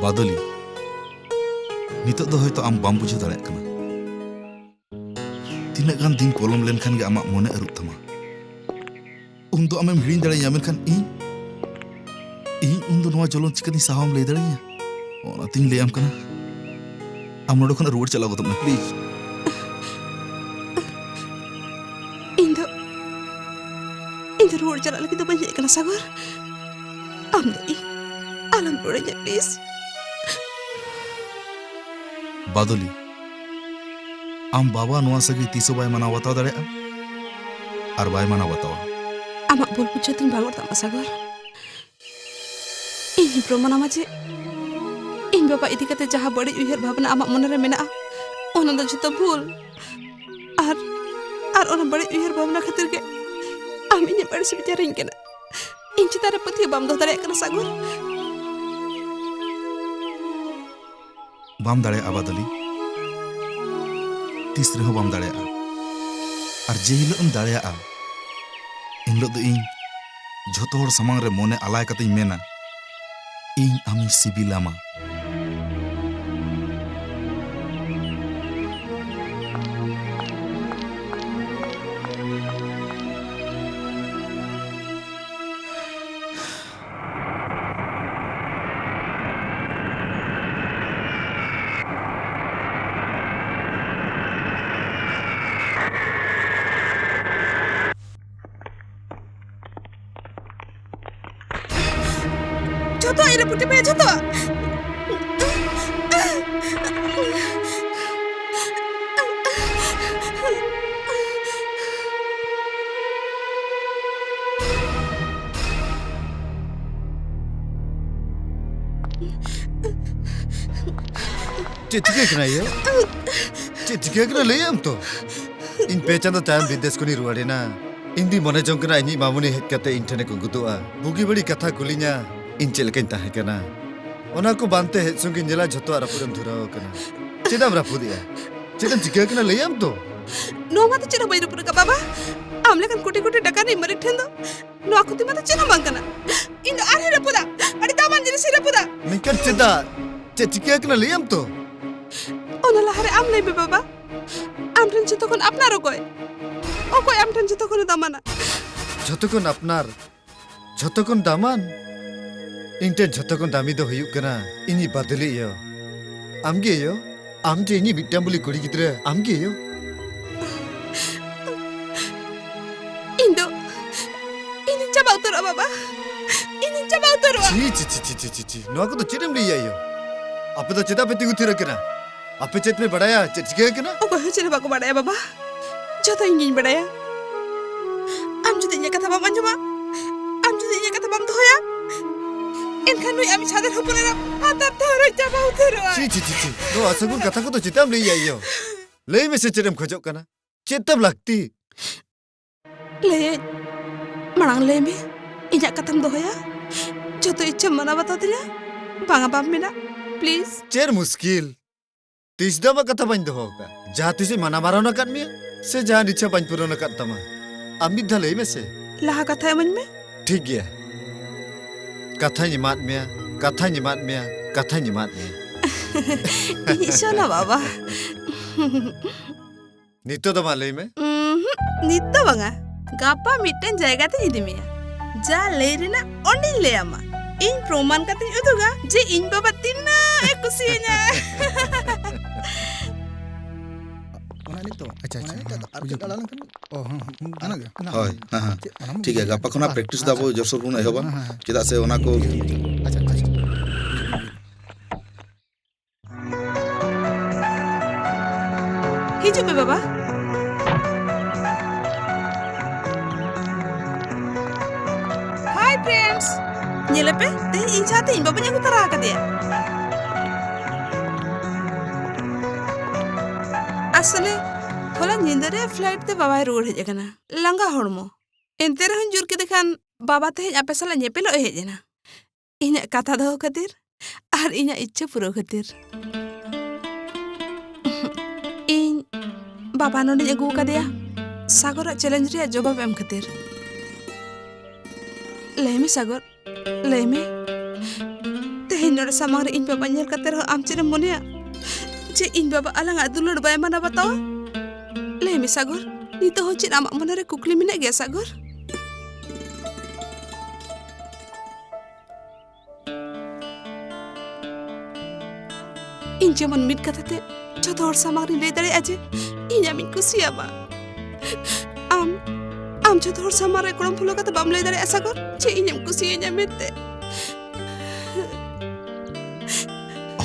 ᱵᱟᱫᱚᱞᱤ, ᱱᱤᱛᱚᱜ ᱫᱚ ᱦᱚᱭᱛᱚ ᱟᱢ ᱵᱟᱢ ᱵᱩᱡᱷᱟᱹᱣ ᱫᱟᱲᱮᱭᱟᱜ ᱠᱟᱱᱟ᱾ ᱛᱤᱱᱟᱹᱜ ᱜᱟᱱ ᱫᱤᱱ ᱯᱚᱞᱚᱢ ᱞᱮᱱᱠᱷᱟᱱ ᱜᱮ ᱟᱢᱟᱜ ᱢᱚᱱᱮ ᱟᱹᱨᱩᱜ ᱛᱟᱢᱟ᱾ ᱩᱱ ᱫᱚ ᱟᱢᱮᱢ ᱦᱤᱲᱤᱧ ᱫᱟᱲᱮᱭᱟᱹᱧᱟ, ᱢᱮᱱᱠᱷᱟᱱ ᱤᱧ, ᱤᱧ ᱩᱱ ᱫᱚ ᱱᱚᱣᱟ ᱡᱚᱞᱚᱱ ᱪᱤᱠᱟᱹᱛᱤᱧ ᱥᱟᱦᱟᱣᱟᱢ ᱞᱟᱹᱭ ᱫᱟᱲᱮᱭᱟᱹᱧᱟ? ᱚᱱᱟᱛᱤᱧ ᱞᱟᱹᱭᱟᱢ ᱠᱟᱱᱟ, ᱟᱢ ᱱᱚᱰᱮ ᱠᱷᱚᱱᱟᱜ ᱨᱩᱣᱟᱹᱲ ᱪᱟᱞᱟᱣ ᱜᱚᱫᱚᱜ ᱢᱮ, please᱾ ᱤᱧ ᱫᱚ, ᱤᱧ ᱫᱚ ᱨᱩᱣᱟᱹᱲ ᱪᱟᱞᱟᱜ ᱞᱟᱹᱜᱤᱫ ᱫᱚ ᱵᱟᱹᱧ ᱦᱮᱡ ᱟᱠᱟᱱᱟ ᱥᱟᱜᱚᱨ᱾ ᱟᱢ ᱫᱚ ᱤᱧ ᱟᱞᱚᱢ ᱨᱩᱣᱟᱹᱲᱤᱧᱟ, please᱾ ᱵᱟᱫᱚᱞᱤ, ᱟᱢ ᱵᱟᱵᱟ ᱱᱚᱣᱟ ᱥᱟᱹᱜᱟᱹᱭ ᱛᱤᱥ ᱦᱚᱸ ᱵᱟᱭ ᱢᱟᱱᱟᱣ ᱵᱟᱛᱟᱣ ᱫᱟᱲᱮᱭᱟᱜᱼᱟ ᱟᱨ ᱵᱟᱭ ᱢᱟᱱᱟᱣ ᱵᱟᱛᱟᱣᱟ᱾ ᱟᱢᱟᱜ ᱵᱷᱩᱞ ᱵᱩᱡᱷᱟᱹᱣ ᱛᱤᱧ ᱵᱷᱟᱜᱚᱲ ᱛᱟᱢᱟ ᱥᱟᱜᱚᱨ᱾ ᱤᱧ ᱯᱨᱚᱢᱟᱱᱟᱢᱟ ᱡᱮ ᱤᱧ ᱵᱟᱵᱟ ᱤᱫᱤ ᱠᱟᱛᱮ ᱡᱟᱦᱟᱸ ᱵᱟᱹᱲᱤᱡ ᱩᱭᱦᱟᱹᱨ ᱵᱷᱟᱵᱽᱱᱟ ᱟᱢᱟᱜ ᱢᱚᱱᱮ ᱨᱮ ᱢᱮᱱᱟᱜᱼᱟ, ᱚᱱᱟ ᱫᱚ ᱡᱷᱚᱛᱚ ᱵᱷᱩᱞ᱾ ᱟᱨ, ᱟᱨ ᱚᱱᱟ ᱵᱟᱹᱲᱤᱡ ᱩᱭᱦᱟᱹᱨ ᱵᱷᱟᱵᱽᱱᱟ ᱠᱷᱟᱹᱛᱤᱨ ᱜᱮ ᱟᱢ ᱤᱧᱮᱢ ᱟᱹᱲᱤᱥ ᱵᱮᱡᱟᱨᱤᱧ ᱠᱟᱱᱟ᱾ ᱤᱧ ᱪᱮᱛᱟᱱ ᱨᱮ ᱯᱟᱹᱛᱭᱟᱹᱣ ᱵᱟᱢ ᱫᱚᱦᱚ ᱫᱟᱲᱮᱭᱟᱜ ᱠᱟᱱᱟ ᱥᱟᱜᱚᱨ᱾ ᱵᱟᱢ ᱫᱟᱲᱮᱭᱟᱜᱼᱟ ᱵᱟᱫᱚᱞᱤ, ᱛᱤᱥ ᱨᱮᱦᱚᱸ ᱵᱟᱢ ᱫᱟᱲᱮᱭᱟᱜᱼᱟ᱾ ᱟᱨ ᱡᱮ ᱦᱤᱞᱳᱜ ᱮᱢ ᱫᱟᱲᱮᱭᱟᱜᱼᱟ, ᱮᱱ ᱦᱤᱞᱳᱜ ᱫᱚ ᱤᱧ ᱡᱷᱚᱛᱚ ᱦᱚᱲ ᱥᱟᱢᱟᱝ ᱨᱮ ᱢᱚᱱᱮ ᱟᱞᱟᱭ ᱠᱟᱛᱮᱧ ᱢᱮᱱᱟ, ᱤᱧ ᱟᱢᱤᱧ ᱥᱤᱵᱤᱞᱟᱢᱟ᱾ ᱡᱷᱚᱛᱚᱣᱟᱜ ᱤᱧ ᱨᱟᱹᱯᱩᱫ ᱪᱟᱵᱟᱭᱟ, ᱡᱷᱚᱛᱚᱣᱟᱜ᱾ ᱪᱮᱫ ᱪᱤᱠᱟᱹ ᱠᱟᱱᱟ ᱭᱳ? ᱪᱮᱫ ᱪᱤᱠᱟᱹ ᱠᱟᱱᱟ ᱞᱟᱹᱭᱟᱢ ᱛᱚ? ᱤᱧ ᱯᱮ ᱪᱟᱸᱫᱚ ᱛᱟᱭᱚᱢ ᱵᱤᱫᱮᱥ ᱠᱷᱚᱱᱤᱧ ᱨᱩᱣᱟᱹᱲᱮᱱᱟ᱾ ᱤᱧ ᱫᱩᱧ ᱢᱚᱱᱮ ᱡᱚᱝ ᱠᱟᱱᱟ ᱤᱧᱤᱡ ᱢᱟᱢᱩᱱᱤ ᱦᱮᱡ ᱠᱟᱛᱮ ᱤᱧ ᱴᱷᱮᱱᱮ ᱠᱩᱸᱜᱩᱫᱚᱜᱼᱟ᱾ ᱵᱩᱜᱤ ᱵᱟᱹᱲᱤᱡ ᱠᱟᱛᱷᱟ ᱠᱩᱞᱤᱧᱟ, ᱤᱧ ᱪᱮᱫ ᱞᱮᱠᱟᱧ ᱛᱟᱦᱮᱸ ᱠᱟᱱᱟ᱾ ᱚᱱᱟ ᱠᱚ ᱵᱟᱝᱛᱮ ᱦᱮᱡ ᱥᱚᱝᱜᱤᱧ ᱧᱮᱞᱟ ᱡᱷᱚᱛᱚᱣᱟᱜ ᱨᱟᱹᱯᱩᱫ ᱮᱢ ᱫᱷᱩᱨᱟᱹᱣ ᱟᱠᱟᱱᱟ᱾ ᱪᱮᱫ ᱮᱢ ᱨᱟᱹᱯᱩᱫᱮᱜᱼᱟ? ᱪᱮᱫ ᱮᱢ ᱪᱤᱠᱟᱹ ᱠᱟᱱᱟ ᱞᱟᱹᱭᱟᱢ ᱛᱚ? ᱱᱚᱣᱟ ᱢᱟ ᱛᱚ ᱪᱮᱫ ᱦᱚᱸ ᱵᱟᱹᱧ ᱨᱟᱹᱯᱩᱫ ᱟᱠᱟᱫ ᱵᱟᱵᱟ᱾ ᱟᱢ ᱞᱮᱠᱟᱱ ᱠᱳᱴᱤ ᱠᱳᱴᱤ ᱴᱟᱠᱟ ᱨᱤᱱᱤᱡ ᱢᱟᱹᱞᱤᱠ ᱴᱷᱮᱱ ᱫᱚ ᱱᱚᱣᱟ ᱠᱷᱚᱛᱤ ᱢᱟ ᱛᱚ ᱪᱮᱫ ᱦᱚᱸ ᱵᱟᱝ ᱠᱟᱱᱟ᱾ ᱤᱧ ᱫᱚ ᱟᱨᱦᱚᱸ ᱨᱟᱹᱯᱩᱫᱟ, ᱟᱹᱰᱤ ᱫᱟᱢᱟᱱ ᱡᱤᱱᱤᱥ ᱤᱧ ᱨᱟᱹᱯᱩᱫᱟ᱾ ᱢᱮᱱᱠᱷᱟᱱ ᱪᱮᱫᱟᱜ? ᱪᱮᱫ ᱪᱤᱠᱟᱹ ᱠᱟᱱᱟ ᱞᱟᱹᱭᱟᱢ ᱛᱚ? ᱚᱱᱟ ᱞᱟᱦᱟᱨᱮ ᱟᱢ ᱞᱟᱹᱭ ᱢᱮ ᱵᱟᱵᱟ, ᱟᱢ ᱴᱷᱮᱱ ᱡᱷᱚᱛᱚ ᱠᱷᱚᱱ ᱟᱯᱱᱟᱨ ᱚᱠᱚᱭ? ᱚᱠᱚᱭ ᱟᱢ ᱴᱷᱮᱱ ᱡᱷᱚᱛᱚ ᱠᱷᱚᱱ ᱫᱟᱢᱟᱱᱟ? ᱡᱷᱚᱛᱚ ᱠᱷᱚᱱ ᱟᱯᱱᱟᱨ, ᱡᱷᱚᱛᱚ ᱠᱷᱚᱱ ᱫᱟᱢᱟᱱ? ᱤᱧ ᱴᱷᱮᱱ ᱡᱷᱚᱛᱚ ᱠᱷᱚᱱ ᱫᱟᱢᱤ ᱫᱚ ᱦᱩᱭᱩᱜ ᱠᱟᱱᱟ ᱤᱧᱤᱡ ᱵᱟᱫᱚᱞᱤ ᱭᱳ᱾ ᱟᱢ ᱜᱮ ᱭᱳ, ᱟᱢ ᱡᱮ ᱤᱧᱤᱡ ᱢᱤᱫᱴᱟᱝ ᱵᱚᱞᱮ ᱠᱩᱲᱤ ᱜᱤᱫᱽᱨᱟᱹ, ᱟᱢ ᱜᱮ ᱭᱳ᱾ ᱤᱧ ᱫᱚ, ᱤᱧᱤᱧ ᱪᱟᱵᱟ ᱩᱛᱟᱹᱨᱚᱜᱼᱟ ᱵᱟᱵᱟ, ᱤᱧᱤᱧ ᱪᱟᱵᱟ ᱩᱛᱟᱹᱨᱚᱜᱼᱟ᱾ ᱪᱷᱤ, ᱪᱷᱤ, ᱪᱷᱤ, ᱪᱷᱤ, ᱪᱷᱤ, ᱪᱷᱤ, ᱪᱷᱤ, ᱱᱚᱣᱟ ᱠᱚᱫᱚ ᱪᱮᱫ ᱮᱢ ᱞᱟᱹᱭᱟ ᱭᱳ? ᱟᱯᱮ ᱫᱚ ᱪᱮᱫᱟᱜ ᱯᱮ ᱛᱤᱸᱜᱩ ᱛᱷᱤᱨ ᱟᱠᱟᱱᱟ? ᱟᱯᱮ ᱪᱮᱫ ᱯᱮ ᱵᱟᱲᱟᱭᱟ ᱪᱮᱫ ᱪᱤᱠᱟᱹ ᱟᱠᱟᱱᱟ? ᱚᱠᱚᱭ ᱦᱚᱸ ᱪᱮᱫ ᱦᱚᱸ ᱵᱟᱠᱚ ᱵᱟᱲᱟᱭᱟ ᱵᱟᱵᱟ, ᱡᱷᱚᱛᱚ ᱤᱧ ᱜᱤᱧ ᱵᱟᱲᱟᱭᱟ᱾ ᱟᱢ ᱡᱩᱫᱤ ᱤᱧᱟᱹᱜ ᱠᱟᱛᱷᱟ ᱵᱟᱢ ᱟᱸᱡᱚᱢᱟ, ᱟᱢ ᱡᱩᱫᱤ ᱤᱧᱟᱹᱜ ᱠᱟᱛᱷᱟ ᱵᱟᱢ ᱫᱚᱦᱚᱭᱟ, ᱮᱱᱠᱷᱟᱱ ᱱᱩᱭ ᱟᱢᱤᱡ ᱪᱷᱟᱫᱟᱨ ᱦᱚᱯᱚᱱ ᱮᱨᱟ ᱦᱟᱛᱟᱨ ᱛᱮ ᱦᱚᱨᱚᱭ ᱪᱟᱵᱟ ᱩᱛᱟᱹᱨᱚᱜᱼᱟᱭ᱾ ᱪᱷᱤ, ᱪᱷᱤ, ᱪᱷᱤ, ᱪᱷᱤ, ᱱᱚᱣᱟ ᱟᱥᱚᱜᱩᱱ ᱠᱟᱛᱷᱟ ᱠᱚᱫᱚ ᱪᱮᱫᱟᱜ ᱮᱢ ᱞᱟᱹᱭᱟ ᱭᱳ? ᱞᱟᱹᱭ ᱢᱮᱥᱮ ᱪᱮᱫ ᱮᱢ ᱠᱷᱚᱡᱚᱜ ᱠᱟᱱᱟ? ᱪᱮᱫ ᱛᱟᱢ ᱞᱟᱹᱠᱛᱤ? ᱞᱟᱹᱭᱟᱹᱧ, ᱢᱟᱲᱟᱝ ᱞᱟᱹᱭ ᱢᱮ, ᱤᱧᱟᱹᱜ ᱠᱟᱛᱷᱟᱢ ᱫᱚᱦᱚᱭᱟ? ᱡᱷᱚᱛᱚ ᱤᱪᱪᱷᱟᱹᱢ ᱢᱟᱱᱟᱣ ᱵᱟᱛᱟᱣ ᱛᱤᱧᱟ? ᱵᱟᱝᱟ, ᱵᱟᱢ ᱢᱮᱱᱟ, please᱾ ᱪᱮᱫ ᱢᱩᱥᱠᱤᱞ? ᱛᱤᱥ ᱫᱚ ᱟᱢᱟᱜ ᱠᱟᱛᱷᱟ ᱵᱟᱹᱧ ᱫᱚᱦᱚ ᱟᱠᱟᱫ? ᱡᱟᱦᱟᱸ ᱛᱤᱥ ᱤᱧ ᱢᱟᱱᱟ ᱵᱟᱨᱚᱱ ᱟᱠᱟᱫ ᱢᱮᱭᱟ? ᱥᱮ ᱡᱟᱦᱟᱸ ᱤᱪᱪᱷᱟᱹ ᱵᱟᱹᱧ ᱯᱩᱨᱚᱱ ᱟᱠᱟᱫ ᱛᱟᱢᱟ? ᱟᱢ ᱢᱤᱫ ᱫᱷᱟᱣ ᱞᱟᱹᱭ ᱢᱮᱥᱮ᱾ ᱞᱟᱦᱟ ᱠᱟᱛᱷᱟ ᱤᱢᱟᱹᱧ ᱢᱮ᱾ ᱴᱷᱤᱠ ᱜᱮᱭᱟ, ᱠᱟᱛᱷᱟᱧ ᱮᱢᱟᱫ ᱢᱮᱭᱟ, ᱠᱟᱛᱷᱟᱧ ᱮᱢᱟᱫ ᱢᱮᱭᱟ, ᱠᱟᱛᱷᱟᱧ ᱮᱢᱟᱫ ᱢᱮᱭᱟ᱾ ᱤᱧᱤᱡ ᱥᱳᱱᱟ ᱵᱟᱵᱟ᱾ ᱱᱤᱛᱚᱜ ᱫᱚ ᱢᱟ ᱞᱟᱹᱭ ᱢᱮ᱾ ᱩᱸᱦᱩᱸ, ᱱᱤᱛ ᱫᱚ ᱵᱟᱝᱟ᱾ ᱜᱟᱯᱟ ᱢᱤᱫᱴᱮᱱ ᱡᱟᱭᱜᱟ ᱛᱮᱧ ᱤᱫᱤ ᱢᱮᱭᱟ᱾ ᱡᱟ ᱞᱟᱹᱭ ᱨᱮᱱᱟᱜ ᱚᱸᱰᱮᱧ ᱞᱟᱹᱭ ᱟᱢᱟ᱾ ᱤᱧ ᱯᱨᱚᱢᱟᱱ ᱠᱟᱛᱮᱧ ᱩᱫᱩᱜᱟ ᱡᱮ ᱤᱧ ᱵᱟᱵᱟ ᱛᱤᱱᱟᱹᱜ ᱮ ᱠᱩᱥᱤᱭᱟᱹᱧᱟ᱾ ᱚᱱᱟ ᱱᱤᱛᱚᱜ? ᱟᱪᱪᱷᱟ, ᱚᱱᱟ ᱟᱪᱪᱷᱟ, ᱱᱤᱛᱚᱜ ᱦᱮᱸ, ᱟᱨ ᱵᱩᱡᱷᱟᱹᱣ ᱠᱟᱹᱡ ᱫᱟᱬᱟ ᱞᱮᱱᱠᱷᱟᱱ? ᱚ, ᱦᱮᱸ, ᱦᱮᱸ, ᱜᱟᱱᱚᱜ ᱜᱮᱭᱟ᱾ ᱦᱳᱭ, ᱦᱮᱸ, ᱦᱮᱸ᱾ ᱪᱮᱫ, ᱚᱱᱟ ᱢᱟ ᱴᱷᱤᱠ ᱜᱮᱭᱟ, ᱵᱩᱡᱷᱟᱹᱣ ᱜᱟᱯᱟ ᱠᱷᱚᱱᱟᱜ ᱜᱮᱭᱟ᱾ ᱯᱨᱮᱠᱴᱤᱥ ᱟᱪᱪᱷᱟ, ᱫᱟᱵᱚ, ᱟᱪᱪᱷᱟ᱾ ᱡᱳᱨᱥᱳᱨ ᱵᱚᱱ ᱮᱦᱚᱵᱟ᱾ ᱦᱮᱸ, ᱦᱮᱸ, ᱦᱮᱸ᱾ ᱪᱮᱫᱟᱜ ᱥᱮ ᱚᱱᱟ ᱠᱚ ᱴᱷᱤᱠ ᱜᱮᱭᱟ, ᱴᱷᱤᱠ ᱜᱮᱭᱟ᱾ ᱟᱪᱪᱷᱟ, ᱟᱪᱪᱷᱟ, ᱟᱪᱪᱷᱟ᱾ ᱦᱤᱡᱩᱜ ᱢᱮ ᱵᱟᱵᱟ᱾ Hi friends, ᱧᱮᱞᱮᱯᱮ, ᱛᱮᱦᱮᱧ ᱤᱧ ᱥᱟᱶᱛᱮ ᱤᱧ ᱵᱟᱵᱟᱧ ᱟᱹᱜᱩ ᱛᱟᱨᱟ ᱟᱠᱟᱫᱮᱭᱟ᱾ ᱟᱥᱚᱞᱮ, ᱦᱚᱞᱟ ᱧᱤᱫᱟᱹ ᱨᱮ ᱯᱷᱞᱟᱭᱤᱴ ᱛᱮ ᱵᱟᱵᱟᱭ ᱨᱩᱣᱟᱹᱲ ᱦᱮᱡ ᱟᱠᱟᱱᱟ, ᱞᱟᱸᱜᱟ ᱦᱚᱲᱢᱚ᱾ ᱮᱱᱛᱮ ᱨᱮᱦᱚᱸᱧ ᱡᱳᱨ ᱠᱮᱫᱮ ᱠᱷᱟᱱ ᱵᱟᱵᱟ ᱛᱮᱦᱮᱧ ᱟᱯᱮ ᱥᱟᱞᱟᱜ ᱧᱮᱯᱮᱞᱚᱜ ᱮ ᱦᱮᱡ ᱮᱱᱟ᱾ ᱤᱧᱟᱹᱜ ᱠᱟᱛᱷᱟ ᱫᱚᱦᱚ ᱠᱷᱟᱹᱛᱤᱨ ᱟᱨ ᱤᱧᱟᱹᱜ ᱤᱪᱪᱷᱟᱹ ᱯᱩᱨᱟᱹᱣ ᱠᱷᱟᱹᱛᱤᱨ᱾ ᱤᱧ ᱵᱟᱵᱟ ᱱᱚᱰᱮᱧ ᱟᱹᱜᱩ ᱟᱠᱟᱫᱮᱭᱟ ᱥᱟᱜᱚᱨᱟᱜ ᱪᱮᱞᱮᱧᱡᱽ ᱨᱮᱭᱟᱜ ᱡᱚᱵᱟᱵ ᱮᱢ ᱠᱷᱟᱹᱛᱤᱨ᱾ ᱞᱟᱹᱭ ᱢᱮ ᱥᱟᱜᱚᱨ, ᱞᱟᱹᱭ ᱢᱮ, ᱛᱮᱦᱮᱧ ᱱᱚᱰᱮ ᱥᱟᱢᱟᱝ ᱨᱮ ᱤᱧ ᱵᱟᱵᱟ ᱧᱮᱞ ᱠᱟᱛᱮ ᱨᱮᱦᱚᱸ ᱟᱢ ᱪᱮᱫ ᱮᱢ ᱢᱚᱱᱮᱭᱟ ᱡᱮ ᱤᱧ ᱵᱟᱵᱟ ᱟᱞᱟᱝᱟᱜ ᱫᱩᱞᱟᱹᱲ ᱵᱟᱭ ᱢᱟᱱᱟᱣ ᱵᱟᱛᱟᱣᱟ? ᱞᱟᱹᱭ ᱢᱮ ᱥᱟᱜᱚᱨ, ᱱᱤᱛᱚᱜ ᱦᱚᱸ ᱪᱮᱫ ᱟᱢᱟᱜ ᱢᱚᱱᱮ ᱨᱮ ᱠᱩᱠᱞᱤ ᱢᱮᱱᱟᱜ ᱜᱮᱭᱟ ᱥᱟᱜᱚᱨ? ᱤᱧ ᱡᱮᱢᱚᱱ ᱢᱤᱫ ᱠᱟᱛᱷᱟ ᱛᱮ ᱡᱚᱛᱚ ᱦᱚᱲ ᱥᱟᱢᱟᱝ ᱨᱤᱧ ᱞᱟᱹᱭ ᱫᱟᱲᱮᱭᱟᱜᱼᱟ ᱡᱮ ᱤᱧ ᱟᱢᱤᱧ ᱠᱩᱥᱤᱭᱟᱢᱟ᱾ ᱟᱢ, ᱟᱢ ᱡᱚᱛᱚ ᱦᱚᱲ ᱥᱟᱢᱟᱝ ᱨᱮ ᱜᱚᱲᱚᱢ ᱯᱷᱩᱞᱟᱹ ᱠᱟᱛᱮ ᱵᱟᱢ ᱞᱟᱹᱭ ᱫᱟᱲᱮᱭᱟᱜᱼᱟ ᱥᱟᱜᱚᱨ ᱡᱮ ᱤᱧ ᱮᱢ ᱠᱩᱥᱤᱭᱟᱹᱧᱟ ᱢᱮᱱᱛᱮ᱾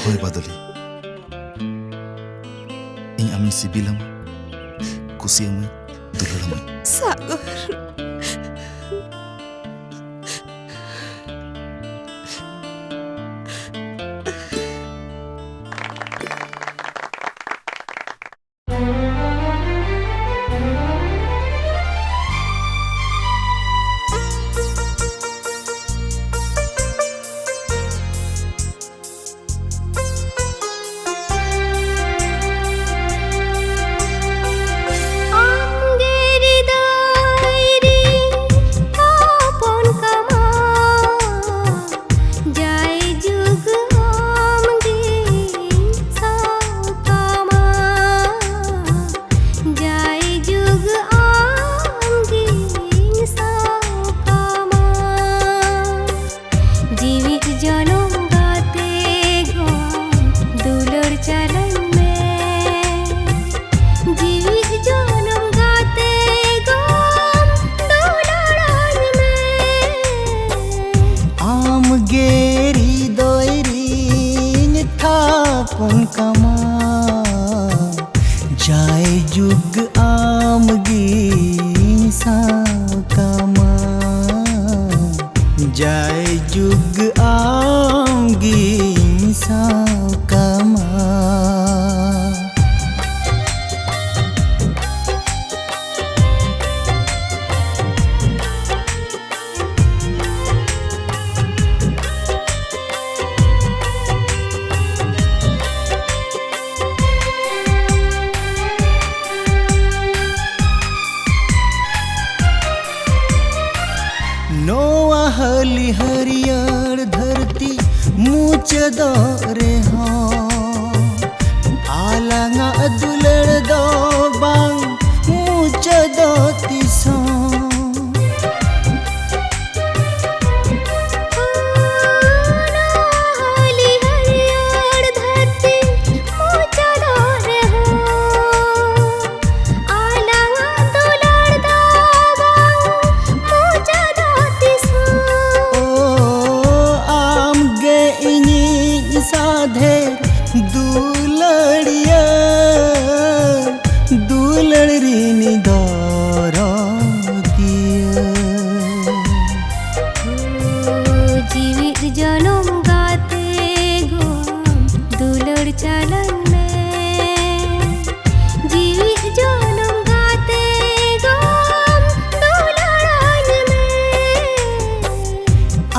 ᱦᱳᱭ ᱵᱟᱫᱚᱞᱤ, ᱤᱧ ᱟᱢᱤᱧ ᱥᱤᱵᱤᱞᱟᱢᱟ, ᱠᱩᱥᱤᱭᱟᱢᱟᱹᱧ, ᱫᱩᱞᱟᱹᱲᱟᱢᱟᱹᱧ᱾ ᱥᱟᱜᱚᱨ᱾ ᱱᱚᱣᱟ ᱦᱟᱹᱞᱤ ᱦᱟᱹᱨᱭᱟᱹᱲ ᱫᱷᱟᱹᱨᱛᱤ ᱢᱩᱪᱟᱹᱫᱚᱜ ᱨᱮᱦᱚᱸ, ᱟᱞᱟᱝᱟᱜ ᱫᱩᱞᱟᱹᱲ ᱫᱚ ᱵᱟᱝ ᱢᱩᱪᱟᱹᱫᱚᱜ ᱛᱤᱥᱦᱚᱸ᱾ ᱦᱟᱹᱞᱤ ᱦᱟᱹᱨᱭᱟᱹᱲ ᱫᱷᱟᱹᱨᱛᱤ ᱢᱩᱪᱟᱹᱫᱚᱜ ᱨᱮᱦᱚᱸ, ᱟᱞᱟᱝᱟᱜ ᱫᱩᱞᱟᱹᱲ ᱫᱚ ᱵᱟᱝ ᱢᱩᱪᱟᱹᱫᱚᱜ ᱛᱤᱥᱦᱚᱸ᱾ ᱳ, ᱟᱢ ᱜᱮ ᱤᱧᱤᱡ ᱥᱟᱫᱷᱮᱨ ᱫᱩᱞᱟᱹᱲᱤᱭᱟᱹ, ᱫᱩᱞᱟᱹᱲ ᱨᱤᱱᱤᱡ ᱫᱚᱨᱚᱫᱤᱭᱟᱹ᱾ ᱡᱤᱣᱤᱫ ᱡᱚᱱᱚᱢ ᱜᱟᱛᱮ ᱜᱚ, ᱫᱩᱞᱟᱹᱲ ᱪᱟᱞᱟᱧ ᱢᱮ᱾ ᱡᱤᱣᱤᱫ ᱡᱚᱱᱚᱢ ᱜᱟᱛᱮ ᱜᱚ, ᱫᱩᱞᱟᱹᱲᱟᱹᱧ ᱢᱮ᱾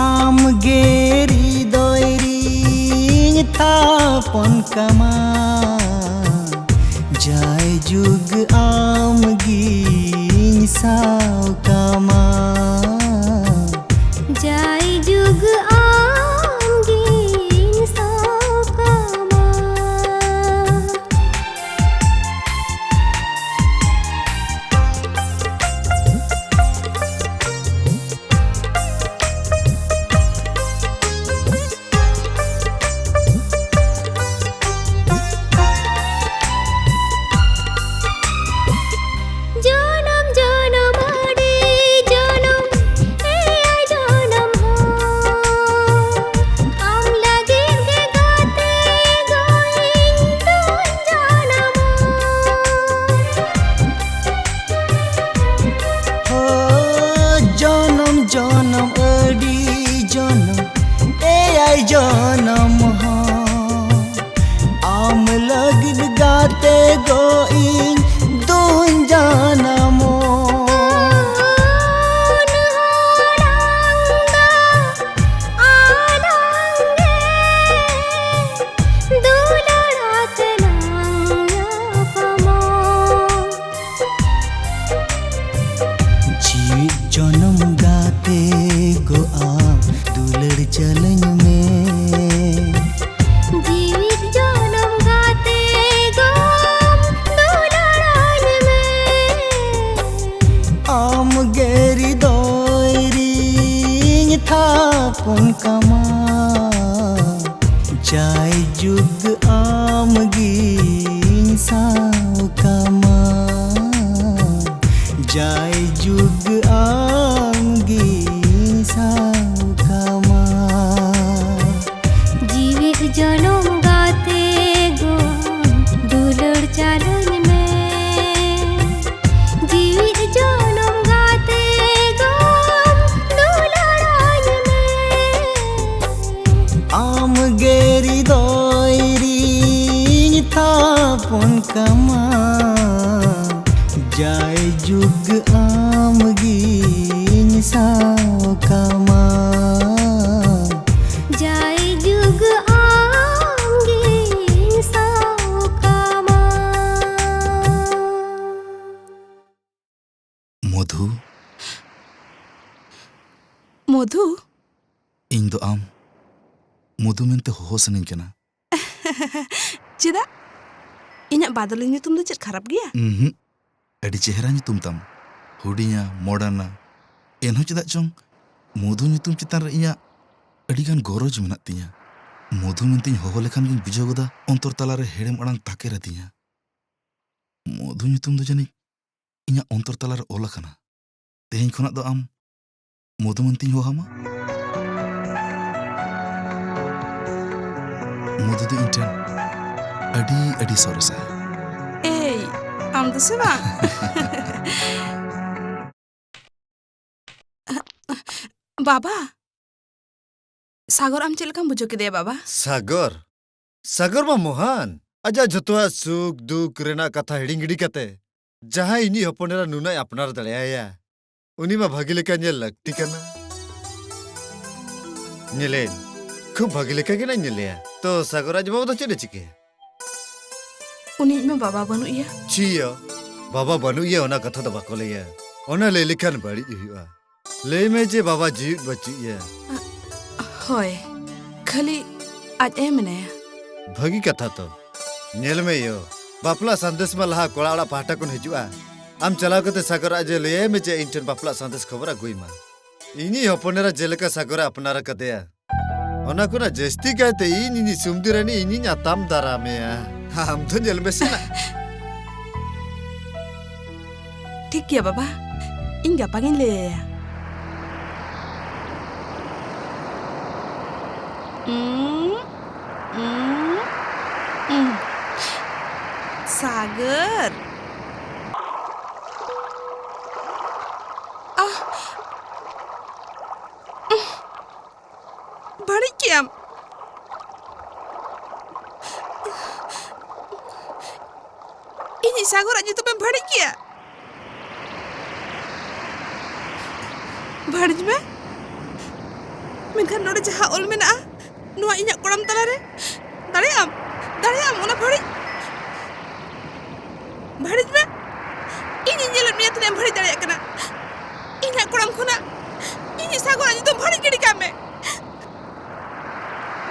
ᱟᱢ ᱜᱮ ᱦᱨᱤᱫᱚᱭ ᱨᱤᱧ ᱛᱷᱟᱯᱚᱱ ᱠᱟᱢᱟ, ᱡᱟᱭ ᱡᱩᱜᱽ ᱟᱢ ᱜᱤᱧ ᱥᱟᱶ ᱠᱟᱢᱟ᱾ ᱡᱟᱭ ᱡᱩᱜᱽ ᱟᱢ ᱜᱤᱧ ᱥᱟᱶ ᱠᱟᱢᱟ᱾ ᱡᱚᱱᱚᱢ ᱡᱚᱱᱚᱢ ᱟᱹᱰᱤ ᱦᱚᱯᱚᱱ ᱠᱟᱢᱟ, ᱡᱟᱭᱡᱩᱜᱽ ᱟᱢ ᱜᱤᱧ ᱥᱟᱶ ᱠᱟᱢᱟ, ᱡᱟᱭᱡᱩᱜᱽ ᱟᱢ ᱜᱤᱧ ᱥᱟᱶ ᱠᱟᱢᱟ᱾ ᱡᱤᱣᱤᱫ ᱡᱚᱱᱚᱢ ᱜᱟᱛᱮ ᱜᱚ, ᱫᱩᱞᱟᱹᱲ ᱪᱟᱞᱟᱧ ᱢᱮ᱾ ᱡᱤᱣᱤᱫ ᱡᱚᱱᱚᱢ ᱜᱟᱛᱮ ᱜᱚ, ᱫᱩᱞᱟᱹᱲᱟᱧ ᱢᱮ᱾ ᱟᱢ ᱜᱮ ᱦᱨᱤᱫᱚᱭ ᱨᱤᱧ ᱛᱷᱟᱯᱚᱱ ᱠᱟᱢᱟ, ᱡᱟᱭ ᱡᱩᱜᱽ ᱟᱢ ᱜᱤᱧ ᱥᱟᱶ ᱠᱟᱢᱟ᱾ ᱡᱟᱭ ᱡᱩᱜᱽ ᱟᱢ ᱜᱤᱧ ᱥᱟᱶ ᱠᱟᱢᱟ᱾ ᱢᱚᱫᱷᱩ᱾ ᱢᱚᱫᱷᱩ? ᱤᱧ ᱫᱚ ᱟᱢ ᱢᱚᱫᱷᱩ ᱢᱮᱱᱛᱮ ᱦᱚᱦᱚ ᱥᱟᱱᱟᱧ ᱠᱟᱱᱟ᱾ ᱪᱮᱫᱟᱜ? ᱤᱧᱟᱜ ᱵᱟᱫᱚᱞᱤ ᱧᱩᱛᱩᱢ ᱫᱚ ᱪᱮᱫ ᱠᱷᱟᱨᱟᱯ ᱜᱮᱭᱟ? ᱩᱸᱦᱩᱸ᱾ ᱟᱹᱰᱤ ᱪᱮᱦᱨᱟ ᱧᱩᱛᱩᱢ ᱛᱟᱢ᱾ ᱦᱩᱰᱤᱧᱟ, ᱢᱚᱰᱟᱨᱱᱟ᱾ ᱮᱱᱦᱚᱸ ᱪᱮᱫᱟᱜ ᱪᱚᱝ ᱢᱚᱫᱷᱩ ᱧᱩᱛᱩᱢ ᱪᱮᱛᱟᱱ ᱨᱮ ᱤᱧᱟᱜ ᱟᱹᱰᱤ ᱜᱟᱱ ᱜᱚᱨᱚᱡᱽ ᱢᱮᱱᱟᱜ ᱛᱤᱧᱟ᱾ ᱢᱚᱫᱷᱩ ᱢᱮᱱᱛᱮᱧ ᱦᱚᱦᱚ ᱞᱮᱠᱷᱟᱱ ᱜᱤᱧ ᱵᱩᱡᱷᱟᱹᱣ ᱜᱚᱫᱟ ᱚᱱᱛᱚᱨ ᱛᱟᱞᱟᱨᱮ ᱦᱮᱲᱮᱢ ᱟᱲᱟᱝ ᱛᱟᱠᱮᱨ ᱟᱹᱫᱤᱧᱟ᱾ ᱢᱚᱫᱷᱩ ᱧᱩᱛᱩᱢ ᱫᱚ ᱡᱟᱹᱱᱤᱡ ᱤᱧᱟᱜ ᱚᱱᱛᱚᱨ ᱛᱟᱞᱟᱨᱮ ᱚᱞ ᱟᱠᱟᱱᱟ᱾ ᱛᱮᱦᱮᱧ ᱠᱷᱚᱱᱟᱜ ᱫᱚ ᱟᱢ ᱢᱚᱫᱷᱩ ᱢᱮᱱᱛᱮᱧ ᱦᱚᱦᱚᱣᱟᱢᱟ᱾ ᱢᱚᱫᱷᱩ ᱫᱚ ᱤᱧ ᱴᱷᱮᱱ ᱟᱹᱰᱤ, ᱟᱹᱰᱤ ᱥᱚᱨᱮᱥᱟ᱾ ᱮᱭ, ᱟᱢ ᱫᱚ ᱥᱮ ᱵᱟᱝ? ᱵᱟᱵᱟ, ᱥᱟᱜᱚᱨ ᱟᱢ ᱪᱮᱫ ᱞᱮᱠᱟᱢ ᱵᱩᱡᱷᱟᱹᱣ ᱠᱮᱫᱮᱭᱟ ᱵᱟᱵᱟ? ᱥᱟᱜᱚᱨ? ᱥᱟᱜᱚᱨ ᱢᱟ ᱢᱚᱦᱟᱱ᱾ ᱟᱡᱟᱜ ᱡᱷᱚᱛᱚᱣᱟᱜ ᱥᱩᱠ ᱫᱩᱠ ᱨᱮᱱᱟᱜ ᱠᱟᱛᱷᱟ ᱦᱤᱲᱤᱧ ᱜᱤᱰᱤ ᱠᱟᱛᱮ ᱡᱟᱦᱟᱸᱭ ᱤᱧᱤᱡ ᱦᱚᱯᱚᱱ ᱮᱨᱟ ᱱᱩᱱᱟᱹᱜ ᱮ ᱟᱯᱱᱟᱨ ᱫᱟᱲᱮᱭᱟᱭᱟ, ᱩᱱᱤ ᱢᱟ ᱵᱷᱟᱹᱜᱤ ᱞᱮᱠᱟ ᱧᱮᱞ ᱞᱟᱹᱠᱛᱤ ᱠᱟᱱᱟ᱾ ᱧᱮᱞᱮᱧ, ᱠᱷᱩᱵ ᱵᱷᱟᱹᱜᱤ ᱞᱮᱠᱟ ᱜᱮ ᱱᱟᱧ ᱧᱮᱞᱮᱭᱟ᱾ ᱛᱚ ᱥᱟᱜᱚᱨ ᱟᱡ ᱵᱟᱵᱟ ᱫᱚ ᱪᱮᱫ ᱮ ᱪᱤᱠᱟᱹᱭᱟ? ᱩᱱᱤ ᱤᱧ ᱢᱟ ᱵᱟᱵᱟ ᱵᱟᱹᱱᱩᱜ ᱮᱭᱟ᱾ ᱪᱤᱭᱟ, ᱵᱟᱵᱟ ᱵᱟᱹᱱᱩᱜ ᱮᱭᱟ ᱚᱱᱟ ᱠᱟᱛᱷᱟ ᱫᱚ ᱵᱟᱠᱚ ᱞᱟᱹᱭᱟ᱾ ᱚᱱᱟ ᱞᱟᱹᱭ ᱞᱮᱠᱷᱟᱱ ᱵᱟᱹᱲᱤᱡ ᱦᱩᱭᱩᱜᱼᱟ᱾ ᱞᱟᱹᱭ ᱢᱮ ᱡᱮ ᱵᱟᱵᱟ ᱡᱤᱣᱤᱫ ᱵᱟᱹᱪᱩᱜ ᱮᱭᱟ᱾ ᱦᱳᱭ, ᱠᱷᱟᱹᱞᱤ ᱟᱡ ᱮ ᱢᱮᱱᱟᱭᱟ᱾ ᱵᱷᱟᱹᱜᱤ ᱠᱟᱛᱷᱟ ᱛᱚ᱾ ᱧᱮᱞ ᱢᱮ ᱭᱳ, ᱵᱟᱯᱞᱟ ᱥᱟᱸᱫᱮᱥ ᱢᱟ ᱞᱟᱦᱟ ᱠᱚᱲᱟ ᱚᱲᱟᱜ ᱯᱟᱦᱴᱟ ᱠᱷᱚᱱ ᱦᱤᱡᱩᱜᱼᱟ᱾ ᱟᱢ ᱪᱟᱞᱟᱣ ᱠᱟᱛᱮ ᱥᱟᱜᱚᱨ ᱟᱡ ᱮ ᱞᱟᱹᱭᱟᱭ ᱢᱮ ᱡᱮ ᱤᱧ ᱴᱷᱮᱱ ᱵᱟᱯᱞᱟ ᱥᱟᱸᱫᱮᱥ ᱠᱷᱚᱵᱚᱨ ᱟᱹᱜᱩᱭ ᱢᱟ᱾ ᱤᱧᱤᱡ ᱦᱚᱯᱚᱱ ᱮᱨᱟ ᱡᱮᱞᱮᱠᱟ ᱥᱟᱜᱚᱨᱮ ᱟᱯᱱᱟᱨ ᱟᱠᱟᱫᱮᱭᱟ, ᱚᱱᱟ ᱠᱷᱚᱱᱟᱜ ᱡᱟᱹᱥᱛᱤ ᱠᱟᱭᱛᱮ ᱤᱧ ᱤᱧᱤᱡ ᱥᱩᱢᱫᱤ ᱨᱟᱱᱤ ᱤᱧᱤᱧ ᱟᱛᱟᱢ ᱫᱟᱨᱟᱢᱮᱭᱟ᱾ ᱟᱢ ᱫᱚ ᱧᱮᱞ ᱢᱮᱥᱮ ᱱᱟᱜ᱾ ᱴᱷᱤᱠ ᱜᱮᱭᱟ ᱵᱟᱵᱟ, ᱤᱧ ᱜᱟᱯᱟ ᱜᱤᱧ ᱞᱟᱹᱭ ᱟᱭᱟ᱾ ᱩᱸ, ᱩᱸ, ᱩᱸ᱾ ᱥᱟᱜᱚᱨ᱾ ᱟᱦ! ᱵᱟᱹᱲᱤᱡ ᱠᱮᱜᱼᱟᱢ᱾ ᱤᱧᱤᱡ ᱥᱟᱜᱚᱨᱟᱜ ᱧᱩᱛᱩᱢᱮᱢ ᱵᱟᱹᱲᱤᱡ ᱠᱮᱜᱼᱟ᱾ ᱵᱟᱹᱲᱤᱡ ᱢᱮ᱾ ᱢᱮᱱᱠᱷᱟᱱ ᱱᱚᱰᱮ ᱡᱟᱦᱟᱸ ᱚᱞ ᱢᱮᱱᱟᱜᱼᱟ, ᱱᱚᱣᱟ ᱤᱧᱟᱜ ᱠᱚᱲᱟᱢ ᱛᱟᱞᱟᱨᱮ, ᱫᱟᱲᱮᱭᱟᱜ ᱟᱢ, ᱫᱟᱲᱮᱭᱟᱜ ᱟᱢ ᱚᱱᱟ ᱵᱟᱹᱲᱤᱡ? ᱵᱷᱟᱹᱲᱤᱡ ᱢᱮ᱾ ᱤᱧᱤᱧ ᱧᱮᱞᱮᱫ ᱢᱮᱭᱟ ᱛᱤᱱᱟᱹᱜ ᱮᱢ ᱵᱷᱟᱹᱲᱤᱡ ᱫᱟᱲᱮᱭᱟᱜ ᱠᱟᱱᱟ᱾ ᱤᱧᱟᱜ ᱠᱚᱲᱟᱢ ᱠᱷᱚᱱᱟᱜ ᱤᱧᱤᱡ ᱥᱟᱜᱚᱨᱟᱜ ᱧᱩᱛᱩᱢ ᱵᱷᱟᱹᱲᱤᱡ ᱜᱤᱰᱤ ᱠᱟᱜ ᱢᱮ᱾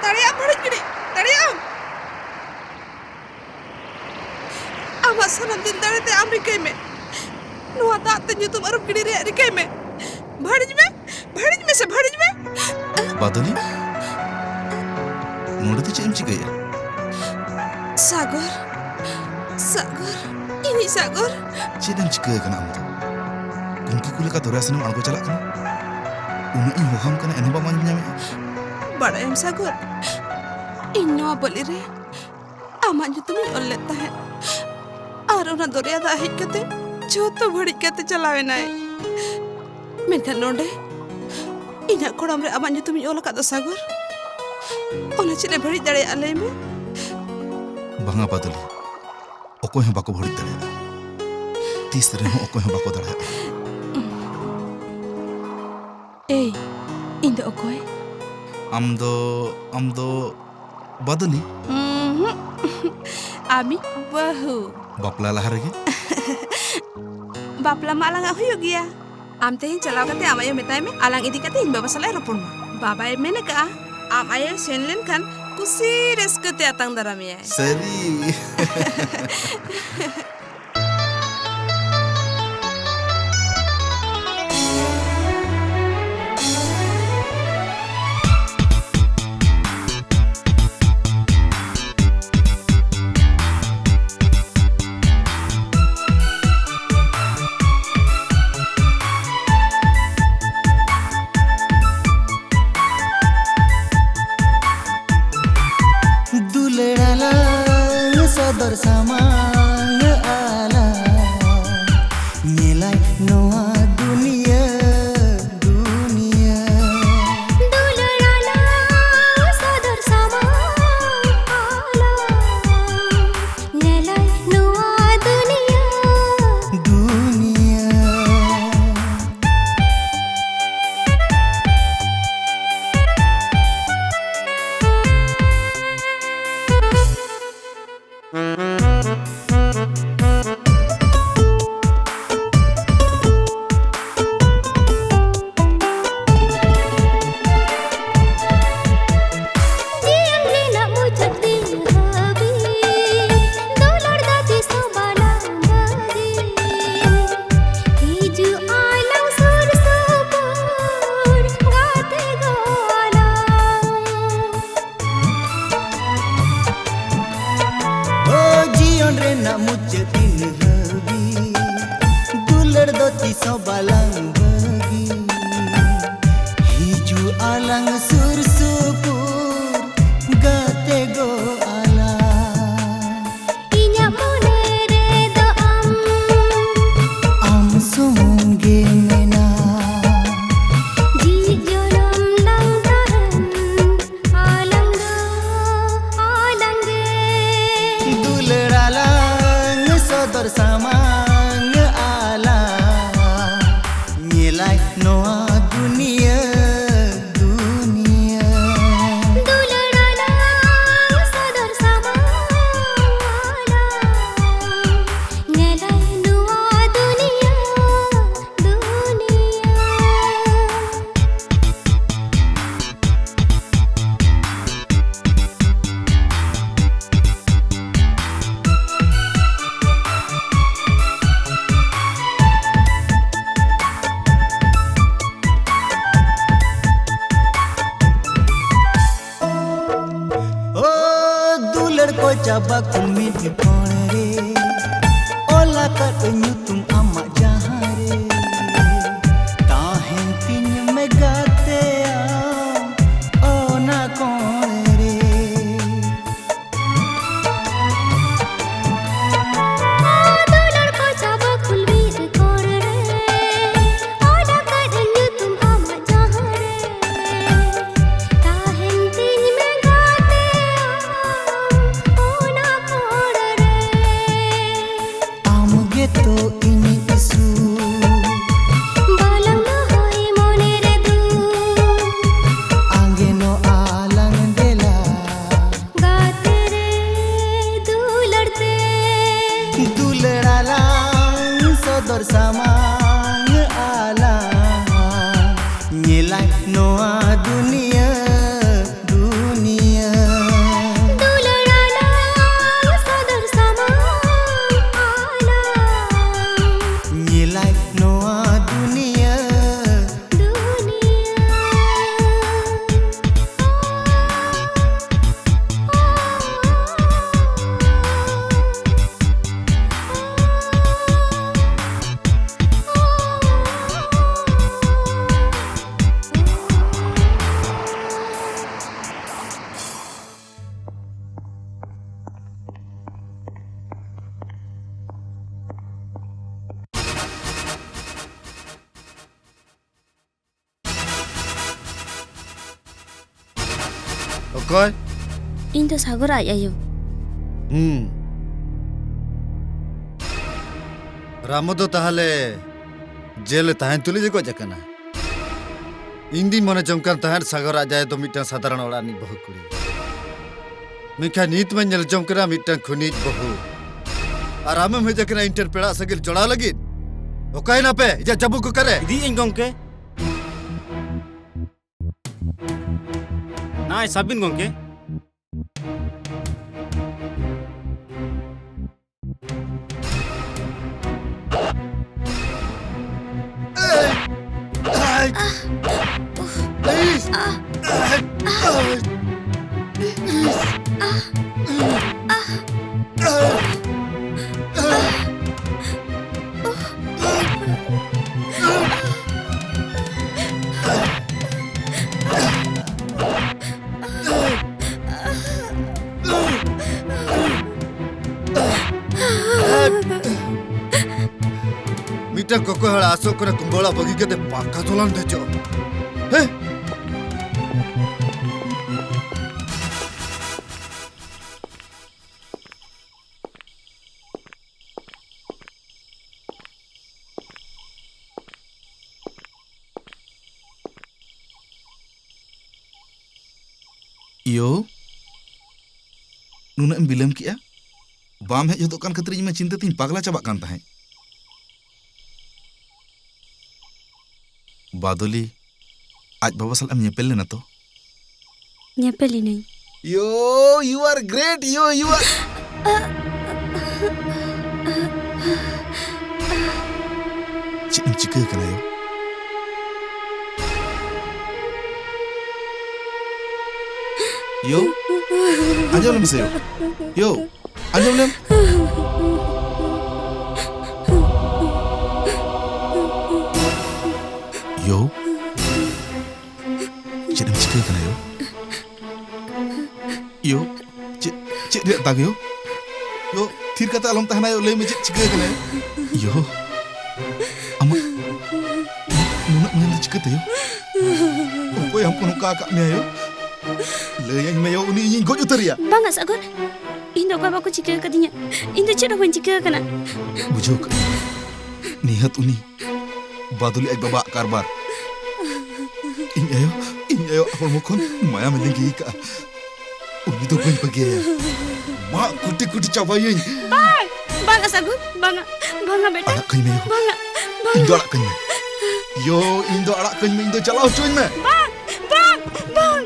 ᱫᱟᱲᱮᱭᱟᱜ ᱟᱢ ᱵᱷᱟᱹᱲᱤᱡ ᱜᱤᱰᱤ? ᱫᱟᱲᱮᱭᱟᱜ ᱟᱢ? ᱟᱢᱟᱜ ᱥᱟᱱᱟᱢ ᱫᱤᱞ ᱫᱟᱲᱮ ᱛᱮ ᱟᱢ ᱨᱤᱠᱟᱹᱭ ᱢᱮ᱾ ᱱᱚᱣᱟ ᱫᱟᱜ ᱛᱮ ᱧᱩᱛᱩᱢ ᱟᱹᱨᱩᱵ ᱜᱤᱰᱤ ᱨᱮᱭᱟᱜ ᱨᱤᱠᱟᱹᱭ ᱢᱮ᱾ ᱵᱷᱟᱹᱲᱤᱡ ᱢᱮ, ᱵᱷᱟᱹᱲᱤᱡ ᱢᱮ ᱥᱮ ᱵᱷᱟᱹᱲᱤᱡ ᱢᱮ᱾ ᱵᱟᱫᱚᱞᱤ, ᱱᱚᱰᱮ ᱫᱚ ᱪᱮᱫ ᱮᱢ ᱪᱤᱠᱟᱹᱭᱟ? ᱥᱟᱜᱚᱨ, ᱥᱟᱜᱚᱨ, ᱤᱧᱤᱡ ᱥᱟᱜᱚᱨ᱾ ᱪᱮᱫ ᱮᱢ ᱪᱤᱠᱟᱹ ᱟᱠᱟᱱᱟ ᱟᱢ ᱫᱚ? ᱠᱩᱝᱠᱤ ᱠᱚ ᱞᱮᱠᱟ ᱫᱚᱨᱭᱟ ᱥᱮᱱᱮᱢ ᱟᱬᱜᱚ ᱪᱟᱞᱟᱜ ᱠᱟᱱᱟ? ᱩᱱᱟᱹᱜ ᱤᱧ ᱦᱚᱦᱚᱣᱟᱢ ᱠᱟᱱᱟ, ᱮᱱᱦᱚᱸ ᱵᱟᱢ ᱟᱸᱡᱚᱢ ᱧᱟᱢᱮᱫᱼᱟ? ᱵᱟᱲᱟᱭᱟᱢ ᱥᱟᱜᱚᱨ, ᱤᱧ ᱱᱚᱣᱟ ᱵᱟᱹᱞᱤ ᱨᱮ ᱟᱢᱟᱜ ᱧᱩᱛᱩᱢᱤᱧ ᱚᱞ ᱞᱮᱫ ᱛᱟᱦᱮᱸᱫ᱾ ᱟᱨ ᱚᱱᱟ ᱫᱚᱨᱭᱟ ᱫᱟᱜ ᱦᱮᱡ ᱠᱟᱛᱮ ᱡᱷᱚᱛᱚ ᱵᱟᱹᱲᱤᱡ ᱠᱟᱛᱮ ᱪᱟᱞᱟᱣ ᱮᱱᱟᱭ᱾ ᱢᱮᱱᱠᱷᱟᱱ ᱱᱚᱰᱮ ᱤᱧᱟᱜ ᱠᱚᱲᱟᱢ ᱨᱮ ᱟᱢᱟᱜ ᱧᱩᱛᱩᱢᱤᱧ ᱚᱞ ᱟᱠᱟᱫ ᱫᱚ ᱥᱟᱜᱚᱨ, ᱚᱱᱟ ᱪᱮᱫ ᱮ ᱵᱟᱹᱲᱤᱡ ᱫᱟᱲᱮᱭᱟᱜᱼᱟ, ᱞᱟᱹᱭ ᱢᱮ? ᱵᱟᱝᱟ ᱵᱟᱫᱚᱞᱤ, ᱚᱠᱚᱭ ᱦᱚᱸ ᱵᱟᱠᱚ ᱵᱟᱹᱲᱤᱡ ᱫᱟᱲᱮᱭᱟᱜᱼᱟ᱾ ᱛᱤᱥ ᱨᱮᱦᱚᱸ ᱚᱠᱚᱭ ᱦᱚᱸ ᱵᱟᱠᱚ ᱫᱟᱲᱮᱭᱟᱜᱼᱟ᱾ ᱮᱭ, ᱤᱧ ᱫᱚ ᱚᱠᱚᱭ? ᱟᱢ ᱫᱚ, ᱟᱢ ᱫᱚ ᱵᱟᱫᱚᱞᱤ? ᱩᱸᱦᱩᱸ᱾ ᱟᱢᱤᱡ ᱵᱟᱹᱦᱩ᱾ ᱵᱟᱯᱞᱟ ᱞᱟᱦᱟ ᱨᱮᱜᱮ? ᱵᱟᱯᱞᱟ ᱢᱟ ᱟᱞᱟᱝᱟᱜ ᱦᱩᱭᱩᱜ ᱜᱮᱭᱟ᱾ ᱟᱢ ᱛᱮᱦᱮᱧ ᱪᱟᱞᱟᱣ ᱠᱟᱛᱮ ᱟᱢ ᱟᱭᱳ ᱢᱮᱛᱟᱭ ᱢᱮ, ᱟᱞᱟᱝ ᱤᱫᱤ ᱠᱟᱛᱮ ᱤᱧ ᱵᱟᱵᱟ ᱥᱟᱞᱟᱜ ᱮ ᱨᱚᱯᱚᱲ ᱢᱟ᱾ ᱵᱟᱵᱟᱭ ᱢᱮᱱ ᱟᱠᱟᱜᱼᱟ, ᱟᱢ ᱟᱭᱳᱭ ᱥᱮᱱ ᱞᱮᱱᱠᱷᱟᱱ ᱠᱩᱥᱤ ᱨᱟᱹᱥᱠᱟᱹ ᱛᱮ ᱟᱛᱟᱝ ᱫᱟᱨᱟᱢᱮᱭᱟᱭ᱾ ᱥᱟᱹᱨᱤ? ᱟᱞᱟᱝ ᱥᱩᱨ ᱥᱩᱯᱩᱨ ᱜᱟᱛᱮ ᱜᱚ ᱟᱞᱟᱝ᱾ ᱤᱧᱟᱜ ᱢᱚᱱᱮ ᱨᱮᱫᱚ ᱟᱢ, ᱟᱢ ᱥᱩᱢᱩᱝ ᱜᱮ ᱢᱮᱱᱟᱜ᱾ ᱡᱤᱣᱤ ᱡᱚᱱᱚᱢ ᱞᱟᱝ ᱛᱟᱦᱮᱱ ᱟᱞᱟᱝ ᱫᱚ ᱟᱞᱟᱝ ᱜᱮ᱾ ᱫᱩᱞᱟᱹᱲ ᱟᱞᱟᱝ ᱥᱚᱫᱚᱨ ᱥᱟᱢᱟᱝ ᱟᱞᱟᱝ᱾ ᱧᱮᱞᱟᱭ ᱱᱚᱣᱟ ᱫᱩᱱᱤᱭᱟᱹ, ᱫᱩᱱᱤᱭᱟᱹ᱾ ᱫᱩᱞᱟᱹᱲ ᱟᱞᱟᱝ ᱥᱚᱫᱚᱨ ᱥᱟᱢᱟᱝ ᱟᱞᱟᱝ᱾ ᱧᱮᱞᱟᱭ ᱱᱚᱣᱟ ᱫᱩᱱᱤᱭᱟᱹ, ᱫᱩᱱᱤᱭᱟᱹ᱾ ᱳ ᱫᱩᱞᱟᱹᱲ ᱠᱚ ᱪᱟᱵᱟ ᱠᱚ ᱢᱤᱫ ᱠᱚᱬ ᱨᱮ, ᱚᱞ ᱟᱠᱟᱫ ᱧᱩᱛᱩᱢ ᱟᱢᱟᱜ ᱡᱟᱦᱟᱸ ᱨᱮ, ᱛᱟᱦᱮᱱ ᱛᱤᱧ ᱢᱮ ᱜᱟᱛᱮ ᱟᱢ ᱚᱱᱟ ᱠᱚᱬ ᱨᱮ᱾ ᱫᱩᱞᱟᱹᱲ ᱠᱚ ᱪᱟᱵᱟ ᱠᱩᱞ ᱢᱤᱫ ᱠᱚᱬ ᱨᱮ, ᱚᱞ ᱟᱠᱟᱫ ᱧᱩᱛᱩᱢ ᱟᱢᱟᱜ ᱡᱟᱦᱟᱸ ᱨᱮ, ᱛᱟᱦᱮᱱ ᱛᱤᱧ ᱢᱮ ᱜᱟᱛᱮ ᱟᱢ ᱚᱱᱟ ᱠᱚᱬ ᱨᱮ᱾ ᱟᱢ ᱜᱮᱛᱚ ᱤᱧ ᱚᱠᱚᱭ? ᱤᱧ ᱫᱚ ᱥᱟᱜᱚᱨ ᱟᱡ ᱟᱭᱳ᱾ ᱦᱩᱸ᱾ ᱨᱟᱢᱚ ᱫᱚ ᱛᱟᱦᱞᱮ ᱡᱮᱞ ᱨᱮ ᱛᱟᱦᱮᱱ ᱛᱩᱞᱩᱡ ᱮ ᱜᱚᱡ ᱟᱠᱟᱱᱟ᱾ ᱤᱧ ᱫᱩᱧ ᱢᱚᱱᱮ ᱡᱚᱝ ᱠᱟᱱ ᱛᱟᱦᱮᱸᱫ ᱥᱟᱜᱚᱨ ᱟᱡ ᱟᱭᱳ ᱫᱚ ᱢᱤᱫᱴᱟᱝ ᱥᱟᱫᱷᱟᱨᱚᱱ ᱚᱲᱟᱜ ᱨᱤᱱᱤᱡ ᱵᱟᱹᱦᱩ ᱠᱩᱲᱤ᱾ ᱢᱮᱱᱠᱷᱟᱱ ᱱᱤᱛ ᱢᱟᱧ ᱧᱮᱞ ᱡᱚᱝ ᱠᱟᱱᱟ ᱢᱤᱫᱴᱟᱝ ᱠᱷᱩᱱᱤᱡ ᱵᱟᱹᱦᱩ᱾ ᱟᱨ ᱟᱢᱮᱢ ᱦᱮᱡ ᱟᱠᱟᱱᱟ ᱤᱧ ᱴᱷᱮᱱ ᱯᱮᱲᱟ ᱥᱟᱹᱜᱟᱹᱭ ᱡᱚᱲᱟᱣ ᱞᱟᱹᱜᱤᱫ? ᱚᱠᱟᱭᱮᱱᱟ ᱯᱮ? ᱤᱧᱟᱹᱜ ᱪᱟᱵᱩᱠ ᱚᱠᱟᱨᱮ? ᱤᱫᱤᱭᱮᱫ ᱟᱹᱧ ᱜᱚᱝᱠᱮ᱾ ᱱᱟᱭ, ᱥᱟᱵ ᱵᱤᱱ ᱜᱚᱝᱠᱮ᱾ ᱢᱤᱫᱴᱟᱝ ᱠᱚᱠᱚᱭ ᱦᱚᱲ ᱟᱥᱚᱜ ᱠᱟᱱᱟ ᱠᱩᱢᱵᱟᱹ ᱚᱲᱟᱜ ᱵᱟᱹᱜᱤ ᱠᱟᱛᱮ ᱯᱟᱠᱟ ᱫᱚᱞᱟᱱ ᱫᱮᱡᱚᱜ᱾ ᱦᱮᱸ? ᱤᱭᱳ, ᱱᱩᱱᱟᱹᱜ ᱮᱢ ᱵᱤᱞᱚᱢ ᱠᱮᱜᱼᱟ? ᱵᱟᱢ ᱦᱮᱡ ᱦᱚᱫᱚᱜ ᱠᱟᱱ ᱠᱷᱟᱹᱛᱤᱨ ᱤᱧ ᱢᱟ ᱪᱤᱱᱛᱟᱹ ᱛᱤᱧ ᱯᱟᱜᱽᱞᱟ ᱪᱟᱵᱟᱜ ᱠᱟᱱ ᱛᱟᱦᱮᱸᱫ᱾ ᱵᱟᱫᱚᱞᱤ, ᱟᱡ ᱵᱟᱵᱟ ᱥᱟᱞᱟᱜ ᱮᱢ ᱧᱮᱯᱮᱞ ᱞᱮᱱᱟ ᱛᱚ? ᱧᱮᱯᱮᱞ ᱤᱱᱟᱹᱧ᱾ ᱭᱳ, you are great, ᱭᱳ, you are ᱪᱮᱫ ᱮᱢ ᱪᱤᱠᱟᱹ ᱟᱠᱟᱱᱟ ᱭᱳ? ᱭᱳ, ᱟᱸᱡᱚᱢ ᱞᱮᱢ ᱥᱮ ᱭᱳ᱾ ᱭᱳ, ᱟᱸᱡᱚᱢ ᱞᱮᱢ᱾ ᱭᱳ, ᱪᱮᱫ ᱮᱢ ᱪᱤᱠᱟᱹ ᱟᱠᱟᱱᱟ ᱭᱳ? ᱭᱳ, ᱪᱮᱫ, ᱪᱮᱫ ᱨᱮᱭᱟᱜ ᱫᱟᱜᱽ ᱭᱳ? ᱭᱳ, ᱛᱷᱤᱨ ᱠᱟᱛᱮ ᱟᱞᱚᱢ ᱛᱟᱦᱮᱱᱟ ᱭᱳ, ᱞᱟᱹᱭ ᱢᱮ ᱪᱮᱫ ᱪᱤᱠᱟᱹ ᱟᱠᱟᱱᱟ ᱭᱳ? ᱭᱳ, ᱟᱢᱟᱜ ᱱᱩᱱᱟᱹᱜ ᱢᱮᱱ ᱫᱚ ᱪᱤᱠᱟᱹᱛᱮ ᱭᱳ? ᱚᱠᱚᱭ ᱟᱢ ᱠᱚ ᱱᱚᱝᱠᱟ ᱟᱠᱟᱫ ᱢᱮᱭᱟ ᱭᱳ? ᱞᱟᱹᱭᱟᱹᱧ ᱢᱮ ᱭᱳ, ᱩᱱᱤ ᱤᱧᱤᱧ ᱜᱚᱡ ᱩᱛᱟᱹᱨᱮᱭᱟ᱾ ᱵᱟᱝᱟ ᱥᱟᱜᱚᱨ, ᱤᱧ ᱫᱚ ᱚᱠᱚᱭ ᱵᱟᱠᱚ ᱪᱤᱠᱟᱹ ᱟᱠᱟᱫᱤᱧᱟ᱾ ᱤᱧ ᱫᱚ ᱪᱮᱫ ᱦᱚᱸ ᱵᱟᱹᱧ ᱪᱤᱠᱟᱹ ᱟᱠᱟᱱᱟ᱾ ᱵᱩᱡᱷᱟᱹᱣ ᱠᱟᱜ ᱱᱤᱦᱟᱹᱛ ᱩᱱᱤ ᱵᱟᱫᱩᱞᱤ ᱟᱡ ᱵᱟᱵᱟᱣᱟᱜ ᱠᱟᱨᱵᱟᱨ᱾ ᱤᱧ ᱟᱭᱳ, ᱤᱧ ᱟᱭᱳᱣᱟᱜ ᱦᱚᱲᱢᱚ ᱠᱷᱚᱱ ᱢᱟᱭᱟᱢᱮ ᱞᱤᱸᱜᱤ ᱟᱠᱟᱫᱼᱟ᱾ ᱩᱱᱤ ᱫᱚ ᱵᱟᱹᱧ ᱵᱟᱹᱜᱤᱭᱟᱭᱟ᱾ ᱢᱟᱜ ᱠᱩᱴᱤ ᱠᱩᱴᱤ ᱪᱟᱵᱟᱭᱟᱹᱧ᱾ ᱵᱟᱝ, ᱵᱟᱝᱟ ᱥᱟᱹᱜᱩᱱ, ᱵᱟᱝᱟ, ᱵᱟᱝᱟ ᱵᱮᱴᱟ᱾ ᱟᱲᱟᱜ ᱠᱟᱹᱧ ᱢᱮ ᱭᱳ᱾ ᱵᱟᱝᱟ, ᱤᱧ ᱫᱚ ᱵᱟᱝᱟ᱾ ᱟᱲᱟᱜ ᱠᱟᱹᱧ ᱢᱮ ᱭᱳ, ᱤᱧ ᱫᱚ ᱟᱲᱟᱜ ᱠᱟᱹᱧ ᱢᱮ, ᱤᱧ ᱫᱚ ᱪᱟᱞᱟᱣ ᱦᱚᱪᱚᱧ ᱢᱮ᱾ ᱵᱟᱝ, ᱵᱟᱝ, ᱵᱟᱝ᱾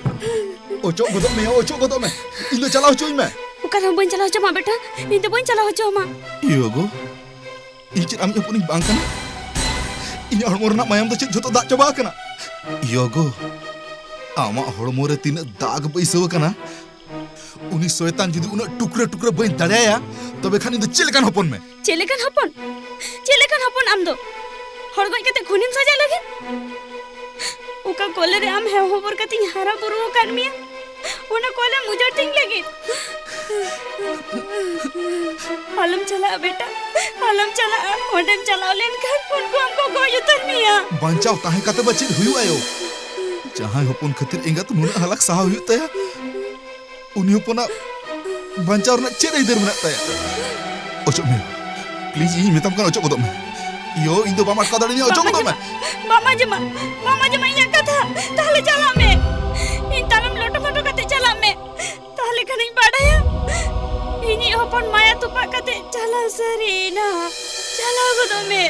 ᱚᱪᱚᱜ ᱜᱚᱫᱚᱜ ᱢᱮ ᱭᱳ, ᱚᱪᱚᱜ ᱜᱚᱫᱚᱜ ᱢᱮ, ᱤᱧ ᱫᱚ ᱪᱟᱞᱟᱣ ᱦᱚᱪᱚᱧ ᱢᱮ᱾ ᱚᱠᱟ ᱨᱮᱦᱚᱸ ᱵᱟᱹᱧ ᱪᱟᱞᱟᱣ ᱦᱚᱪᱚ ᱢᱟ ᱵᱮᱴᱟ, ᱤᱧ ᱫᱚ ᱵᱟᱹᱧ ᱪᱟᱞᱟᱣ ᱦᱚᱪᱚ ᱟᱢᱟ᱾ ᱭᱳ ᱜᱳ, ᱤᱧ ᱪᱮᱫ ᱟᱢᱤᱡ ᱦᱚᱯᱚᱱᱤᱧ ᱵᱟᱝ ᱠᱟᱱᱟ? ᱤᱧᱟᱹᱜ ᱦᱚᱲᱢᱚ ᱨᱮᱱᱟᱜ ᱢᱟᱭᱟᱢ ᱫᱚ ᱪᱮᱫ ᱡᱷᱚᱛᱚ ᱫᱟᱜ ᱪᱟᱵᱟ ᱟᱠᱟᱱᱟ? ᱭᱳ ᱜᱳ, ᱟᱢᱟᱜ ᱦᱚᱲᱢᱚ ᱨᱮ ᱛᱤᱱᱟᱹᱜ ᱫᱟᱜ ᱵᱟᱹᱭᱥᱟᱹᱣ ᱟᱠᱟᱱᱟ, ᱩᱱᱤ ᱥᱚᱭᱛᱟᱱ ᱡᱩᱫᱤ ᱩᱱᱟᱹᱜ ᱴᱩᱠᱨᱟᱹ ᱴᱩᱠᱨᱟᱹ ᱵᱟᱹᱧ ᱫᱟᱲᱮᱭᱟᱭᱟ, ᱛᱚᱵᱮ ᱠᱷᱟᱱ ᱤᱧ ᱫᱚ ᱪᱮᱫ ᱞᱮᱠᱟᱱ ᱦᱚᱯᱚᱱ ᱢᱮ? ᱪᱮᱫ ᱞᱮᱠᱟᱱ ᱦᱚᱯᱚᱱ? ᱪᱮᱫ ᱞᱮᱠᱟᱱ ᱦᱚᱯᱚᱱ ᱟᱢ ᱫᱚ? ᱦᱚᱲ ᱜᱚᱡ ᱠᱟᱛᱮ ᱠᱷᱩᱱᱤᱢ ᱥᱟᱡᱟᱜ ᱞᱟᱹᱜᱤᱫ? ᱚᱠᱟ ᱠᱚᱞᱮ ᱨᱮ ᱟᱢ ᱦᱮᱣ ᱦᱚᱵᱚᱨ ᱠᱟᱛᱮᱧ ᱦᱟᱨᱟ ᱵᱩᱨᱩ ᱟᱠᱟᱫ ᱢᱮᱭᱟ, ᱚᱱᱟ ᱠᱚᱞᱮᱢ ᱩᱡᱟᱹᱲ ᱛᱤᱧ ᱞᱟᱹᱜᱤᱫ? ᱟᱞᱚᱢ ᱪᱟᱞᱟᱜᱼᱟ ᱵᱮᱴᱟ, ᱟᱞᱚᱢ ᱪᱟᱞᱟᱜᱼᱟ᱾ ᱚᱸᱰᱮᱢ ᱪᱟᱞᱟᱣ ᱞᱮᱱᱠᱷᱟᱱ ᱩᱱᱠᱩ ᱟᱢ ᱠᱚ ᱜᱚᱡ ᱩᱛᱟᱹᱨ ᱢᱮᱭᱟ᱾ ᱵᱟᱧᱪᱟᱣ ᱛᱟᱦᱮᱸ ᱠᱟᱛᱮ ᱵᱟ ᱪᱮᱫ ᱦᱩᱭᱩᱜᱼᱟ ᱭᱳ? ᱡᱟᱦᱟᱸᱭ ᱦᱚᱯᱚᱱ ᱠᱷᱟᱹᱛᱤᱨ ᱮᱸᱜᱟᱛ ᱱᱩᱱᱟᱹᱜ ᱦᱟᱞᱟᱠ ᱥᱟᱦᱟᱣ ᱦᱩᱭᱩᱜ ᱛᱟᱭᱟ, ᱩᱱᱤ ᱦᱚᱯᱚᱱᱟᱜ ᱵᱟᱧᱪᱟᱣ ᱨᱮᱱᱟᱜ ᱪᱮᱫ ᱟᱹᱭᱫᱟᱹᱨ ᱢᱮᱱᱟᱜ ᱛᱟᱭᱟ? ᱚᱪᱚᱜ ᱢᱮ, please, ᱤᱧ ᱢᱮᱛᱟᱢ ᱠᱟᱱᱟ, ᱚᱪᱚᱜ ᱜᱚᱫᱚᱜ ᱢᱮ᱾ ᱭᱳ, ᱤᱧ ᱫᱚ ᱵᱟᱢ ᱟᱴᱠᱟᱣ ᱫᱟᱲᱮᱭᱟᱹᱧᱟ, ᱚᱪᱚᱜ ᱵᱟᱢ ᱜᱚᱫᱚᱜ ᱢᱮ᱾ ᱟᱸᱡᱚᱢᱟ, ᱵᱟᱢ ᱟᱸᱡᱚᱢᱟ, ᱵᱟᱢ ᱟᱸᱡᱚᱢᱟ ᱤᱧᱟᱹᱜ ᱠᱟᱛᱷᱟ? ᱛᱟᱦᱞᱮ ᱪᱟᱞᱟᱜ ᱢᱮ᱾ ᱤᱧ ᱛᱟᱞᱚᱢ ᱞᱚᱴᱚ ᱯᱚᱴᱚ ᱠᱟᱛᱮ ᱪᱟᱞᱟᱜ ᱢᱮ᱾ ᱛᱟᱦᱞᱮ ᱠᱷᱟᱱᱤᱧ ᱵᱟᱰᱟᱭᱟ, ᱤᱧᱤᱡ ᱦᱚᱯᱚᱱ ᱢᱟᱭᱟ ᱛᱚᱯᱟᱜ ᱠᱟᱛᱮ ᱪᱟᱞᱟᱣ ᱥᱟᱹᱨᱤᱭᱮᱱᱟ᱾ ᱪᱟᱞᱟᱣ ᱜᱚᱫᱚᱜ ᱢᱮ᱾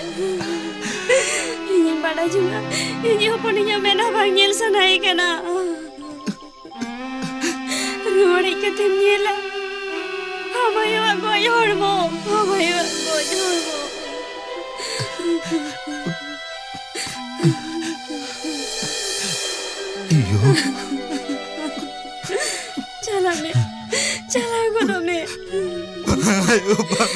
ᱤᱧᱤᱧ ᱵᱟᱰᱟᱭ ᱡᱚᱝᱟ, ᱤᱧᱤᱡ ᱦᱚᱯᱚᱱ ᱤᱧᱟᱹᱜ ᱢᱮᱫᱦᱟ ᱵᱟᱝ ᱧᱮᱞ ᱥᱟᱱᱟᱭᱮ ᱠᱟᱱᱟ᱾ ᱨᱩᱣᱟᱹᱲ ᱦᱮᱡ ᱠᱟᱛᱮᱢ ᱧᱮᱞᱟ, ᱟᱢ ᱟᱭᱳᱣᱟᱜ ᱜᱚᱡ ᱦᱚᱲᱢᱚ, ᱟᱢ ᱟᱭᱳᱣᱟᱜ ᱜᱚᱡ ᱦᱚᱲᱢᱚ᱾ ᱤᱭᱳ᱾ ᱪᱟᱞᱟᱜ ᱢᱮ, ᱪᱟᱞᱟᱣ ᱜᱚᱫᱚᱜ ᱢᱮ᱾ ᱟᱭᱳ, ᱵᱟᱝ᱾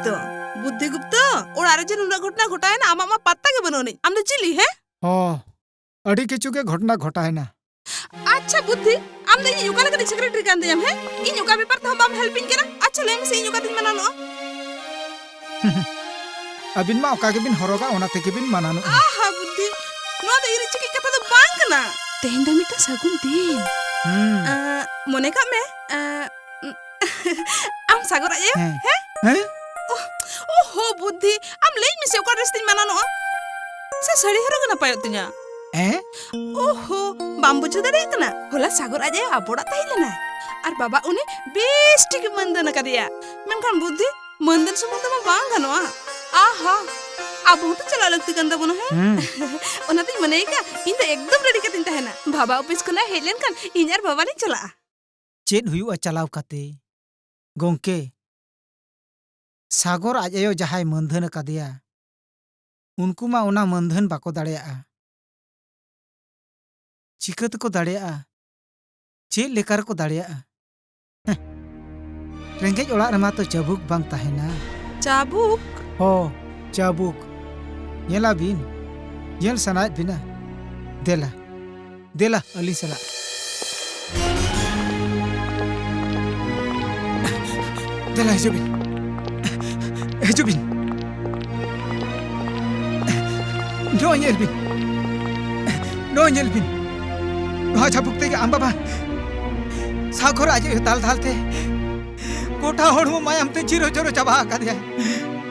ᱜᱩᱯᱛᱚ᱾ ᱵᱩᱫᱽᱫᱷᱤ ᱜᱩᱯᱛᱚ, ᱚᱲᱟᱜ ᱨᱮ ᱡᱮ ᱱᱩᱱᱟᱹᱜ ᱜᱷᱚᱴᱚᱱᱟ ᱜᱷᱚᱴᱟᱣᱮᱱᱟ, ᱟᱢᱟᱜ ᱢᱟ ᱯᱟᱛᱛᱟ ᱜᱮ ᱵᱟᱹᱱᱩᱜ ᱟᱹᱱᱤᱡ᱾ ᱟᱢ ᱫᱚ ᱪᱤᱞᱤ, ᱦᱮᱸ? ᱚ, ᱟᱹᱰᱤ ᱠᱤᱪᱷᱩ ᱜᱮ ᱜᱷᱚᱴᱚᱱᱟ ᱜᱷᱚᱴᱟᱣᱮᱱᱟ᱾ ᱟᱪᱪᱷᱟ ᱵᱩᱫᱽᱫᱷᱤ, ᱟᱢ ᱫᱚ ᱤᱧ ᱚᱠᱟ ᱞᱮᱠᱟᱱᱤᱡ ᱥᱮᱠᱨᱮᱴᱟᱨᱤ ᱠᱟᱱ ᱛᱤᱧᱟᱢ, ᱦᱮᱸ? ᱤᱧ ᱚᱠᱟ ᱵᱮᱯᱟᱨ ᱛᱮᱦᱚᱸ ᱵᱟᱢ ᱦᱮᱞᱯᱤᱧ ᱠᱟᱱᱟ᱾ ᱟᱪᱪᱷᱟ ᱞᱟᱹᱭ ᱢᱮᱥᱮ, ᱤᱧ ᱚᱠᱟ ᱛᱤᱧ ᱢᱟᱱᱟᱣ ᱱᱚᱜᱼᱟ? ᱟᱹᱵᱤᱱ ᱢᱟ ᱚᱠᱟ ᱜᱮᱵᱤᱱ ᱦᱚᱨᱚᱜᱟ, ᱚᱱᱟ ᱛᱮᱜᱮ ᱵᱤᱱ ᱢᱟᱱᱟᱱᱚᱜᱼᱟ᱾ ᱟᱦᱟ ᱵᱩᱫᱽᱫᱷᱤ, ᱱᱚᱣᱟ ᱫᱚ ᱤᱨᱤᱡ ᱪᱤᱠᱤᱡ ᱠᱟᱛᱷᱟ ᱫᱚ ᱵᱟᱝ ᱠᱟᱱᱟ᱾ ᱛᱮᱦᱮᱧ ᱫᱚ ᱢᱤᱫᱴᱟᱝ ᱥᱟᱹᱜᱩᱱ ᱫᱤᱱ᱾ ᱦᱩᱸ᱾ ᱟᱸ, ᱢᱚᱱᱮ ᱠᱟᱜ ᱢᱮ, ᱟᱸ, ᱟᱢ ᱥᱟᱜᱚᱨ ᱟᱡ ᱟᱭᱳ, ᱦᱮᱸ᱾ ᱦᱮᱸ? ᱦᱮᱸ? ᱳᱦ, ᱳᱦᱳ ᱵᱩᱫᱽᱫᱷᱤ, ᱟᱢ ᱞᱟᱹᱭ ᱢᱮᱥᱮ ᱚᱠᱟ ᱰᱨᱮᱥ ᱛᱤᱧ ᱢᱟᱱᱟᱱᱚᱜᱼᱟ? ᱥᱮ ᱥᱟᱹᱲᱤ ᱦᱚᱨᱚᱜ ᱜᱮ ᱱᱟᱯᱟᱭᱚᱜ ᱛᱤᱧᱟ? ᱦᱮᱸ? ᱳᱦᱳ, ᱵᱟᱢ ᱵᱩᱡᱷᱟᱹᱣ ᱫᱟᱲᱮᱭᱟᱜ ᱠᱟᱱᱟ? ᱦᱚᱞᱟ ᱥᱟᱜᱚᱨ ᱟᱡ ᱟᱭᱳ ᱟᱵᱚ ᱚᱲᱟᱜ ᱛᱮ ᱦᱮᱡ ᱞᱮᱱᱟᱭ᱾ ᱟᱨ ᱵᱟᱵᱟ ᱩᱱᱤ ᱵᱮᱥ ᱴᱷᱤᱠ ᱮ ᱢᱟᱹᱱᱫᱟᱹᱱ ᱟᱠᱟᱫᱮᱭᱟ᱾ ᱢᱮᱱᱠᱷᱟᱱ ᱵᱩᱫᱽᱫᱷᱤ, ᱢᱟᱹᱱᱫᱟᱹᱱ ᱥᱩᱢᱩᱝ ᱛᱮᱢᱟ ᱵᱟᱝ ᱜᱟᱱᱚᱜᱼᱟ᱾ ᱟᱦᱟ, ᱟᱵᱚ ᱦᱚᱸᱛᱚ ᱪᱟᱞᱟᱜ ᱞᱟᱹᱠᱛᱤ ᱠᱟᱱ ᱛᱟᱵᱚᱱᱟ, ᱦᱮᱸ? ᱦᱩᱸ᱾ ᱚᱱᱟᱛᱤᱧ ᱢᱚᱱᱮᱭ ᱠᱟᱜ, ᱤᱧ ᱫᱚ ᱮᱠᱫᱚᱢ ᱨᱮᱰᱤ ᱠᱟᱛᱮᱧ ᱛᱟᱦᱮᱱᱟ᱾ ᱵᱟᱵᱟ ᱚᱯᱷᱤᱥ ᱠᱷᱚᱱᱟᱜ ᱦᱮᱡ ᱞᱮᱱᱠᱷᱟᱱ ᱤᱧ ᱟᱨ ᱵᱟᱵᱟ ᱞᱤᱧ ᱪᱟᱞᱟᱜᱼᱟ᱾ ᱪᱮᱫ ᱦᱩᱭᱩᱜᱼᱟ ᱪᱟᱞᱟᱣ ᱠᱟᱛᱮ? ᱜᱚᱝᱠᱮ, ᱥᱟᱜᱚᱨ ᱟᱡ ᱟᱭᱳ ᱡᱟᱦᱟᱸᱭ ᱢᱟᱹᱱᱫᱷᱟᱹᱱ ᱟᱠᱟᱫᱮᱭᱟ, ᱩᱱᱠᱩ ᱢᱟ ᱚᱱᱟ ᱢᱟᱹᱱᱫᱷᱟᱹᱱ ᱵᱟᱠᱚ ᱫᱟᱲᱮᱭᱟᱜᱼᱟ᱾ ᱪᱤᱠᱟᱹ ᱛᱮᱠᱚ ᱫᱟᱲᱮᱭᱟᱜᱼᱟ? ᱪᱮᱫ ᱞᱮᱠᱟ ᱨᱮᱠᱚ ᱫᱟᱲᱮᱭᱟᱜᱼᱟ? ᱦᱮᱸ, ᱨᱮᱸᱜᱮᱡ ᱚᱲᱟᱜ ᱨᱮᱢᱟ ᱛᱚ ᱪᱟᱹᱵᱩᱠ ᱵᱟᱝ ᱛᱟᱦᱮᱱᱟ᱾ ᱪᱟᱵᱩᱠ? ᱦᱚᱸ, ᱪᱟᱹᱵᱩᱠ᱾ ᱧᱮᱞᱟᱵᱤᱱ, ᱧᱮᱞ ᱥᱟᱱᱟᱭᱮᱫ ᱵᱤᱱᱟ? ᱫᱮᱞᱟ, ᱫᱮᱞᱟ, ᱟᱹᱞᱤᱧ ᱥᱟᱞᱟᱜ᱾ ᱫᱮᱞᱟ, ᱦᱤᱡᱩᱜ ᱵᱤᱱ᱾ ᱦᱤᱡᱩᱜ ᱵᱤᱱ᱾ ᱱᱚᱜᱼᱚᱭ ᱧᱮᱞ ᱵᱤᱱ᱾ ᱱᱚᱜᱼᱚᱭ ᱧᱮᱞ ᱵᱤᱱ᱾ ᱱᱚᱣᱟ ᱪᱟᱵᱩᱠ ᱛᱮᱜᱮ ᱟᱢ ᱵᱟᱵᱟ ᱥᱟᱜᱚᱨ ᱟᱡ ᱟᱭᱳ ᱫᱟᱞ ᱫᱟᱞ ᱛᱮ ᱜᱚᱴᱟ ᱦᱚᱲᱢᱚ ᱢᱟᱭᱟᱢ ᱛᱮ ᱪᱤᱨᱚ ᱪᱚᱨᱚ ᱪᱟᱵᱟ ᱟᱠᱟᱫᱮᱭᱟ᱾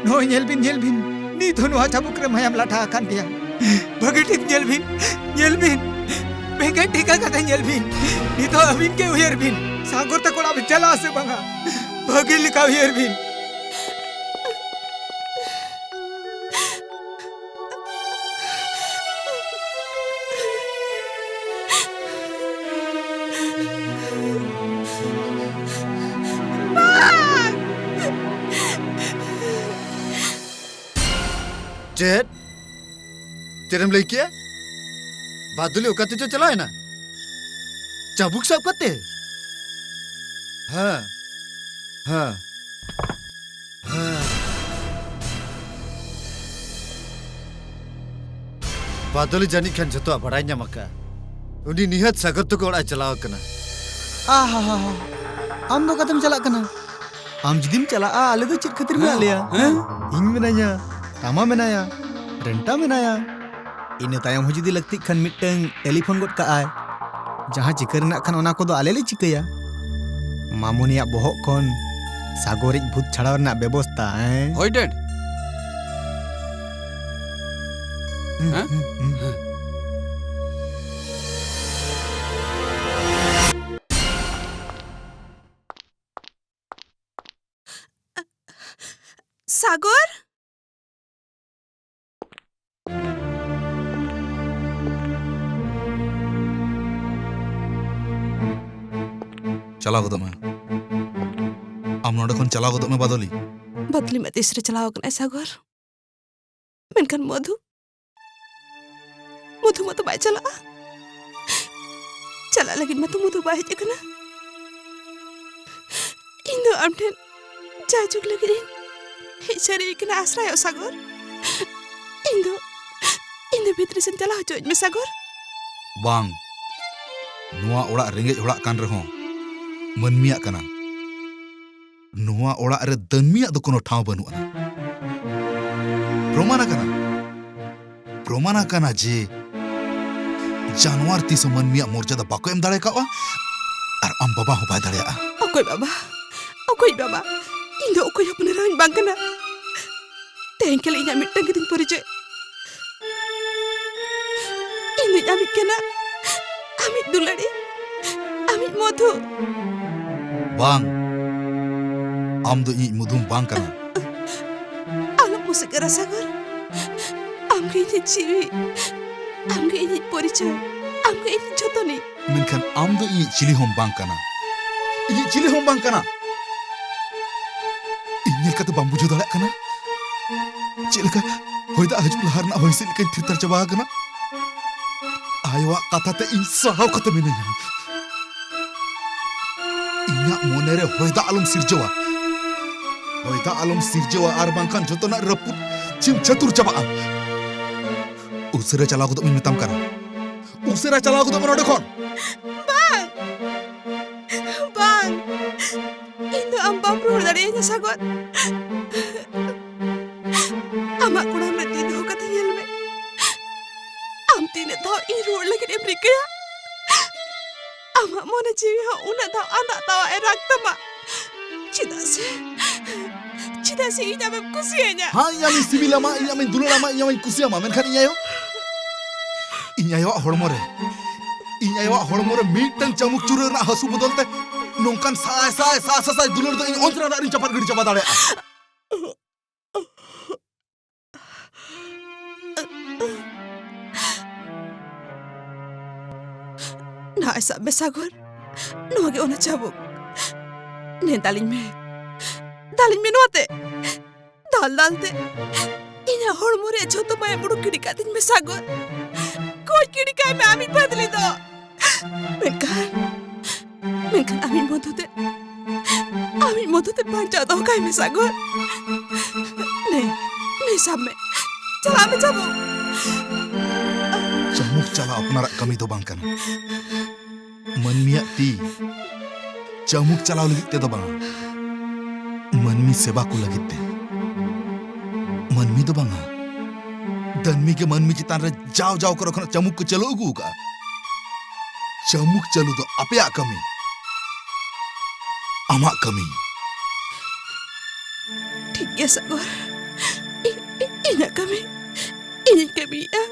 ᱱᱚᱜᱼᱚᱭ ᱧᱮᱞ ᱵᱤᱱ, ᱧᱮᱞ ᱵᱤᱱ, ᱱᱤᱛ ᱦᱚᱸ ᱱᱚᱣᱟ ᱪᱟᱵᱩᱠ ᱨᱮ ᱢᱟᱭᱟᱢ ᱞᱟᱴᱷᱟ ᱟᱠᱟᱱ ᱜᱮᱭᱟ᱾ ᱵᱷᱟᱹᱜᱤ ᱴᱷᱤᱠ ᱧᱮᱞ ᱵᱤᱱ, ᱧᱮᱞ ᱵᱤᱱ, ᱵᱮᱸᱜᱮᱫ ᱴᱷᱤᱠᱟ ᱠᱟᱛᱮ ᱧᱮᱞ ᱵᱤᱱ᱾ ᱱᱤᱛᱚᱜ ᱟᱹᱵᱤᱱ ᱜᱮ ᱩᱭᱦᱟᱹᱨ ᱵᱤᱱ, ᱥᱟᱜᱚᱨ ᱛᱟᱠᱚ ᱚᱲᱟᱜ ᱵᱤᱱ ᱪᱟᱞᱟᱜᱼᱟ ᱥᱮ ᱵᱟᱝᱟ? ᱵᱷᱟᱹᱜᱤ ᱞᱮᱠᱟ ᱩᱭᱦᱟᱹᱨ ᱵᱤᱱ᱾ ᱪᱮᱫ? ᱪᱮᱫ ᱮᱢ ᱞᱟᱹᱭ ᱠᱮᱜᱼᱟ? ᱵᱟᱫᱩᱞᱤ ᱚᱠᱟ ᱛᱮᱪᱚ ᱪᱟᱞᱟᱣ ᱮᱱᱟ? ᱪᱟᱵᱩᱠ ᱥᱟᱵ ᱠᱟᱛᱮ? ᱦᱮᱸ, ᱦᱮᱸ, ᱦᱮᱸ᱾ ᱵᱟᱫᱚᱞᱤ ᱡᱟᱹᱱᱤᱡ ᱠᱷᱟᱱ ᱡᱷᱚᱛᱚᱣᱟᱜ ᱵᱟᱲᱟᱭ ᱧᱟᱢ ᱟᱠᱟᱫᱼᱟ᱾ ᱩᱱᱤ ᱱᱤᱦᱟᱹᱛ ᱥᱟᱜᱚᱨ ᱛᱟᱠᱚ ᱚᱲᱟᱜ ᱮ ᱪᱟᱞᱟᱣ ᱟᱠᱟᱱᱟ᱾ ᱟᱦᱟᱦᱟ, ᱟᱢ ᱫᱚ ᱚᱠᱟᱛᱮᱢ ᱪᱟᱞᱟᱜ ᱠᱟᱱᱟ? ᱟᱢ ᱡᱩᱫᱤᱢ ᱪᱟᱞᱟᱜᱼᱟ, ᱟᱞᱮ ᱫᱚ ᱪᱮᱫ ᱠᱷᱟᱹᱛᱤᱨ ᱢᱮᱱᱟᱜ ᱞᱮᱭᱟ? ᱦᱮᱸ? ᱤᱧ ᱢᱮᱱᱟᱧᱟ, ᱛᱟᱢᱟ ᱢᱮᱱᱟᱭᱟ, ᱨᱮᱱᱴᱟ ᱢᱮᱱᱟᱭᱟ᱾ ᱤᱱᱟᱹ ᱛᱟᱭᱚᱢ ᱦᱚᱸ ᱡᱩᱫᱤ ᱞᱟᱹᱠᱛᱤᱜ ᱠᱷᱟᱱ ᱢᱤᱫᱴᱟᱝ ᱴᱮᱞᱤᱯᱷᱳᱱ ᱜᱚᱫ ᱠᱟᱜᱼᱟᱭ᱾ ᱡᱟᱦᱟᱸ ᱪᱤᱠᱟᱹ ᱨᱮᱱᱟᱜ ᱠᱷᱟᱱ ᱚᱱᱟ ᱠᱚᱫᱚ ᱟᱞᱮ ᱞᱮ ᱪᱤᱠᱟᱹᱭᱟ᱾ ᱢᱟᱢᱚᱱᱤᱭᱟᱜ ᱵᱚᱦᱚᱜ ᱠᱷᱚᱱ ᱥᱟᱜᱚᱨᱤᱡ ᱵᱷᱩᱛ ᱪᱷᱟᱲᱟᱣ ᱨᱮᱱᱟᱜ ᱵᱮᱵᱚᱥᱛᱟ, ᱦᱮᱸ? ᱦᱳᱭ, ᱰᱮᱰ᱾ ᱦᱮᱸ? ᱥᱟᱜᱚᱨ? ᱪᱟᱞᱟᱣ ᱜᱚᱫᱚᱜ ᱢᱮ᱾ ᱟᱢ ᱱᱚᱰᱮ ᱠᱷᱚᱱ ᱪᱟᱞᱟᱣ ᱜᱚᱫᱚᱜ ᱢᱮ, ᱵᱟᱫᱚᱞᱤ᱾ ᱵᱟᱫᱚᱞᱤ ᱢᱟ ᱛᱤᱥ ᱨᱮ ᱪᱟᱞᱟᱣ ᱟᱠᱟᱱᱟᱭ, ᱥᱟᱜᱚᱨ? ᱢᱮᱱᱠᱷᱟᱱ ᱢᱚᱫᱷᱩ, ᱢᱚᱫᱷᱩ ᱢᱟᱛᱚ ᱵᱟᱭ ᱪᱟᱞᱟᱜᱼᱟ᱾ ᱪᱟᱞᱟᱜ ᱞᱟᱹᱜᱤᱫ ᱢᱟᱛᱚ ᱢᱚᱫᱷᱩ ᱵᱟᱭ ᱦᱮᱡ ᱟᱠᱟᱱᱟ᱾ ᱤᱧ ᱫᱚ ᱟᱢ ᱴᱷᱮᱱ ᱡᱟᱭᱡᱩᱜᱽ ᱞᱟᱹᱜᱤᱫ ᱤᱧ ᱦᱮᱡ ᱥᱟᱹᱨᱤ ᱟᱠᱟᱱᱟ, ᱟᱥᱨᱟᱭᱚᱜ ᱥᱟᱜᱚᱨ᱾ ᱤᱧ ᱫᱚ, ᱤᱧ ᱫᱚ ᱵᱷᱤᱛᱨᱤ ᱥᱮᱱ ᱪᱟᱞᱟᱣ ᱦᱚᱪᱚᱣᱟᱹᱧ ᱢᱮ, ᱥᱟᱜᱚᱨ᱾ ᱵᱟᱝ, ᱱᱚᱣᱟ ᱚᱲᱟᱜ ᱨᱮᱸᱜᱮᱡ ᱚᱲᱟᱜ ᱠᱟᱱ ᱨᱮᱦᱚᱸ ᱢᱟᱹᱱᱢᱤᱭᱟᱜ ᱠᱟᱱᱟ᱾ ᱱᱚᱣᱟ ᱚᱲᱟᱜ ᱨᱮ ᱫᱟᱹᱱᱢᱤᱭᱟᱜ ᱫᱚ ᱠᱳᱱᱳ ᱴᱷᱟᱶ ᱵᱟᱹᱱᱩᱜ ᱟᱱᱟ᱾ ᱯᱨᱚᱢᱟᱱ ᱟᱠᱟᱱᱟ, ᱯᱨᱚᱢᱟᱱ ᱟᱠᱟᱱᱟ ᱡᱮ ᱡᱟᱱᱣᱟᱨ ᱛᱤᱥ ᱦᱚᱸ ᱢᱟᱹᱱᱢᱤᱭᱟᱜ ᱢᱚᱨᱡᱟᱫᱟ ᱵᱟᱠᱚ ᱮᱢ ᱫᱟᱲᱮ ᱠᱟᱣᱟ, ᱟᱨ ᱟᱢ ᱵᱟᱵᱟ ᱦᱚᱸ ᱵᱟᱭ ᱫᱟᱲᱮᱭᱟᱜᱼᱟ᱾ ᱚᱠᱚᱭ ᱵᱟᱵᱟ? ᱚᱠᱚᱭ ᱵᱟᱵᱟ? ᱤᱧ ᱫᱚ ᱚᱠᱚᱭ ᱦᱚᱯᱚᱱ ᱮᱨᱟ ᱦᱚᱸᱧ ᱵᱟᱝ ᱠᱟᱱᱟ᱾ ᱛᱮᱦᱮᱧ ᱠᱷᱟᱹᱞᱤ ᱤᱧᱟᱜ ᱢᱤᱫᱴᱟᱝ ᱜᱮᱛᱤᱧ ᱯᱚᱨᱤᱪᱚᱭ᱾ ᱤᱧ ᱫᱚᱧ ᱟᱢᱤᱡ ᱠᱟᱱᱟ, ᱟᱢᱤᱡ ᱫᱩᱞᱟᱹᱲᱤ, ᱟᱢᱤᱡ ᱢᱚᱫᱷᱩ᱾ ᱵᱟᱝ, ᱟᱢ ᱫᱚ ᱤᱧᱤᱡ ᱢᱚᱫᱷᱩᱢ ᱵᱟᱝ ᱠᱟᱱᱟ᱾ ᱟᱞᱚᱢ ᱢᱩᱥᱤᱠᱟᱹᱨᱟ ᱥᱟᱜᱚᱨ᱾ ᱟᱢ ᱜᱮ ᱤᱧᱤᱡ ᱡᱤᱣᱤ, ᱟᱢ ᱜᱮ ᱤᱧᱤᱡ ᱯᱚᱨᱤᱪᱚᱭ, ᱟᱢ ᱜᱮ ᱤᱧᱤᱡ ᱡᱷᱚᱛᱚᱱᱤᱡ᱾ ᱢᱮᱱᱠᱷᱟᱱ ᱟᱢ ᱫᱚ ᱤᱧᱤᱡ ᱪᱤᱞᱤ ᱦᱚᱸᱢ ᱵᱟᱝ ᱠᱟᱱᱟ᱾ ᱤᱧᱤᱡ ᱪᱤᱞᱤ ᱦᱚᱸᱢ ᱵᱟᱝ ᱠᱟᱱᱟ᱾ ᱤᱧ ᱧᱮᱞ ᱠᱟᱛᱮ ᱵᱟᱢ ᱵᱩᱡᱷᱟᱹᱣ ᱫᱟᱲᱮᱭᱟᱜ ᱠᱟᱱᱟ? ᱪᱮᱫ ᱞᱮᱠᱟ ᱦᱚᱭ ᱫᱟᱜ ᱦᱤᱡᱩᱜ ᱞᱟᱦᱟ ᱨᱮᱱᱟᱜ ᱦᱚᱭ ᱦᱤᱸᱥᱤᱫ ᱞᱮᱠᱟᱧ ᱛᱷᱤᱨ ᱛᱟᱨ ᱪᱟᱵᱟ ᱟᱠᱟᱱᱟ? ᱟᱭᱳᱣᱟᱜ ᱠᱟᱛᱷᱟ ᱛᱮ ᱤᱧ ᱥᱟᱦᱟᱣ ᱠᱟᱛᱮ ᱢᱤᱱᱟᱹᱧᱟ᱾ ᱤᱧᱟᱜ ᱢᱚᱱᱮ ᱨᱮ ᱦᱚᱭ ᱫᱟᱜ ᱟᱞᱚᱢ ᱥᱤᱨᱡᱟᱹᱣᱟ᱾ ᱦᱚᱭ ᱫᱟᱜ ᱟᱞᱚᱢ ᱥᱤᱨᱡᱟᱹᱣᱟ, ᱟᱨ ᱵᱟᱝᱠᱷᱟᱱ ᱡᱷᱚᱛᱚᱱᱟᱜ ᱨᱟᱹᱯᱩᱫ ᱪᱷᱤᱢ ᱪᱷᱟᱹᱛᱩᱨ ᱪᱟᱵᱟᱜᱼᱟ᱾ ᱩᱥᱟᱹᱨᱟ ᱪᱟᱞᱟᱣ ᱜᱚᱫᱚᱜ ᱢᱮᱧ ᱢᱮᱛᱟᱢ ᱠᱟᱱᱟ᱾ ᱩᱥᱟᱹᱨᱟ ᱪᱟᱞᱟᱣ ᱜᱚᱫᱚᱜ ᱢᱮ ᱱᱚᱰᱮ ᱠᱷᱚᱱ᱾ ᱵᱟᱝ, ᱵᱟᱝ, ᱤᱧ ᱫᱚ ᱟᱢ ᱵᱟᱢ ᱨᱩᱣᱟᱹᱲ ᱫᱟᱲᱮᱭᱟᱹᱧᱟ ᱥᱟᱜᱚᱨ᱾ ᱟᱢᱟᱜ ᱠᱚᱲᱟᱢ ᱨᱮ ᱛᱤ ᱫᱚᱦᱚ ᱠᱟᱛᱮ ᱧᱮᱞ ᱢᱮ᱾ ᱟᱢ ᱛᱤᱱᱟᱹᱜ ᱫᱷᱟᱣ ᱤᱧ ᱨᱩᱣᱟᱹᱲ ᱞᱟᱹᱜᱤᱫ ᱮᱢ ᱨᱤᱠᱟᱹᱭᱟ, ᱟᱢᱟᱜ ᱢᱚᱱᱮ ᱡᱤᱣᱤ ᱦᱚᱸ ᱩᱱᱟᱹᱜ ᱫᱷᱟᱣ ᱟᱸᱫᱟᱜ ᱛᱟᱣᱟᱜ ᱮ ᱨᱟᱜᱽ ᱛᱟᱢᱟ᱾ ᱪᱮᱫᱟᱜ ᱥᱮ, ᱪᱮᱫᱟᱜ ᱥᱮ ᱤᱧ ᱟᱢᱮᱢ ᱠᱩᱥᱤᱭᱟᱹᱧᱟ᱾ ᱦᱮᱸ, ᱤᱧ ᱟᱢᱤᱧ ᱥᱤᱵᱤᱞᱟᱢᱟ, ᱤᱧ ᱟᱢᱤᱧ ᱫᱩᱞᱟᱹᱲᱟᱢᱟ, ᱤᱧ ᱟᱢᱤᱧ ᱠᱩᱥᱤᱭᱟᱢᱟ, ᱢᱮᱱᱠᱷᱟᱱ ᱤᱧ ᱟᱭᱳ, ᱤᱧ ᱟᱭᱳᱣᱟᱜ ᱦᱚᱲᱢᱚ ᱨᱮ, ᱤᱧ ᱟᱭᱳᱣᱟᱜ ᱦᱚᱲᱢᱚ ᱨᱮ ᱢᱤᱫᱴᱟᱝ ᱪᱟᱢᱩᱠ ᱪᱩᱨᱟᱹ ᱨᱮᱱᱟᱜ ᱦᱟᱹᱥᱩ ᱵᱚᱫᱚᱞ ᱛᱮ ᱱᱚᱝᱠᱟᱱ ᱥᱟᱭ ᱥᱟᱭ ᱥᱟᱭ ᱥᱟᱥᱟᱭ ᱫᱩᱞᱟᱹᱲ ᱫᱚ ᱤᱧ ᱚᱸᱡᱽᱨᱟ ᱫᱟᱜ ᱨᱤᱧ ᱪᱟᱯᱟᱫ ᱜᱤᱰᱤ ᱪᱟᱵᱟ ᱫᱟᱲᱮᱭᱟᱜᱼᱟ᱾ ᱱᱟᱭ ᱥᱟᱵ ᱢᱮ ᱥᱟᱜᱚᱨ, ᱱᱚᱣᱟ ᱜᱮ ᱚᱱᱟ ᱪᱟᱵᱩᱠ᱾ ᱱᱮ ᱫᱟᱞᱤᱧ ᱢᱮ, ᱫᱟᱞᱤᱧ ᱢᱮ ᱱᱚᱣᱟ ᱛᱮ᱾ ᱫᱟᱞ ᱫᱟᱞ ᱛᱮ ᱤᱧᱟᱹᱜ ᱦᱚᱲᱢᱚ ᱨᱮᱭᱟᱜ ᱡᱷᱚᱛᱚ ᱢᱟᱭᱟᱢ ᱩᱰᱩᱠ ᱜᱤᱰᱤ ᱠᱟᱜ ᱛᱤᱧ ᱢᱮ ᱥᱟᱜᱚᱨ᱾ ᱜᱚᱡ ᱜᱤᱰᱤ ᱠᱟᱭ ᱢᱮ ᱟᱢᱤᱡ ᱵᱟᱫᱞᱤ ᱫᱚ᱾ ᱢᱮᱱᱠᱷᱟᱱ, ᱢᱮᱱᱠᱷᱟᱱ ᱟᱢᱤᱡ ᱢᱚᱫᱷᱩ ᱛᱮ, ᱟᱢᱤᱡ ᱢᱚᱫᱷᱩ ᱛᱮ ᱵᱟᱧᱪᱟᱣ ᱫᱚᱦᱚ ᱠᱟᱭ ᱢᱮ ᱥᱟᱜᱚᱨ᱾ ᱱᱮ, ᱱᱮ ᱥᱟᱵ ᱢᱮ᱾ ᱪᱟᱞᱟᱜ ᱢᱮ ᱪᱟᱵᱩᱠ᱾ ᱪᱟᱢᱩᱠ ᱪᱟᱞᱟᱣ ᱟᱯᱱᱟᱨᱟᱜ ᱠᱟᱹᱢᱤ ᱫᱚ ᱵᱟᱝ ᱠᱟᱱᱟ᱾ ᱢᱟᱹᱱᱢᱤᱭᱟᱜ ᱛᱤ ᱪᱟᱢᱩᱠ ᱪᱟᱞᱟᱣ ᱞᱟᱹᱜᱤᱫ ᱛᱮᱫᱚ ᱵᱟᱝ, ᱢᱟᱹᱱᱢᱤ ᱥᱮᱵᱟ ᱠᱚ ᱞᱟᱹᱜᱤᱫ ᱛᱮ᱾ ᱢᱟᱹᱱᱢᱤ ᱫᱚ ᱵᱟᱝᱟ, ᱫᱟᱹᱱᱢᱤ ᱜᱮ ᱢᱟᱹᱱᱢᱤ ᱪᱮᱛᱟᱱ ᱨᱮ ᱡᱟᱣ ᱡᱟᱣ ᱠᱚᱨᱮ ᱠᱷᱚᱱᱟᱜ ᱪᱟᱢᱩᱠ ᱠᱚ ᱪᱟᱹᱞᱩ ᱟᱹᱜᱩ ᱟᱠᱟᱫᱼᱟ᱾ ᱪᱟᱢᱩᱠ ᱪᱟᱹᱞᱩ ᱫᱚ ᱟᱯᱮᱭᱟᱜ ᱠᱟᱹᱢᱤ, ᱟᱢᱟᱜ ᱠᱟᱹᱢᱤ᱾ ᱴᱷᱤᱠ ᱜᱮᱭᱟ ᱥᱟᱜᱚᱨ, ᱤ-, ᱤ-, ᱤᱧᱟᱹᱜ ᱠᱟᱹᱢᱤ ᱤᱧᱤᱧ ᱠᱟᱹᱢᱤᱭᱮᱫᱼᱟ᱾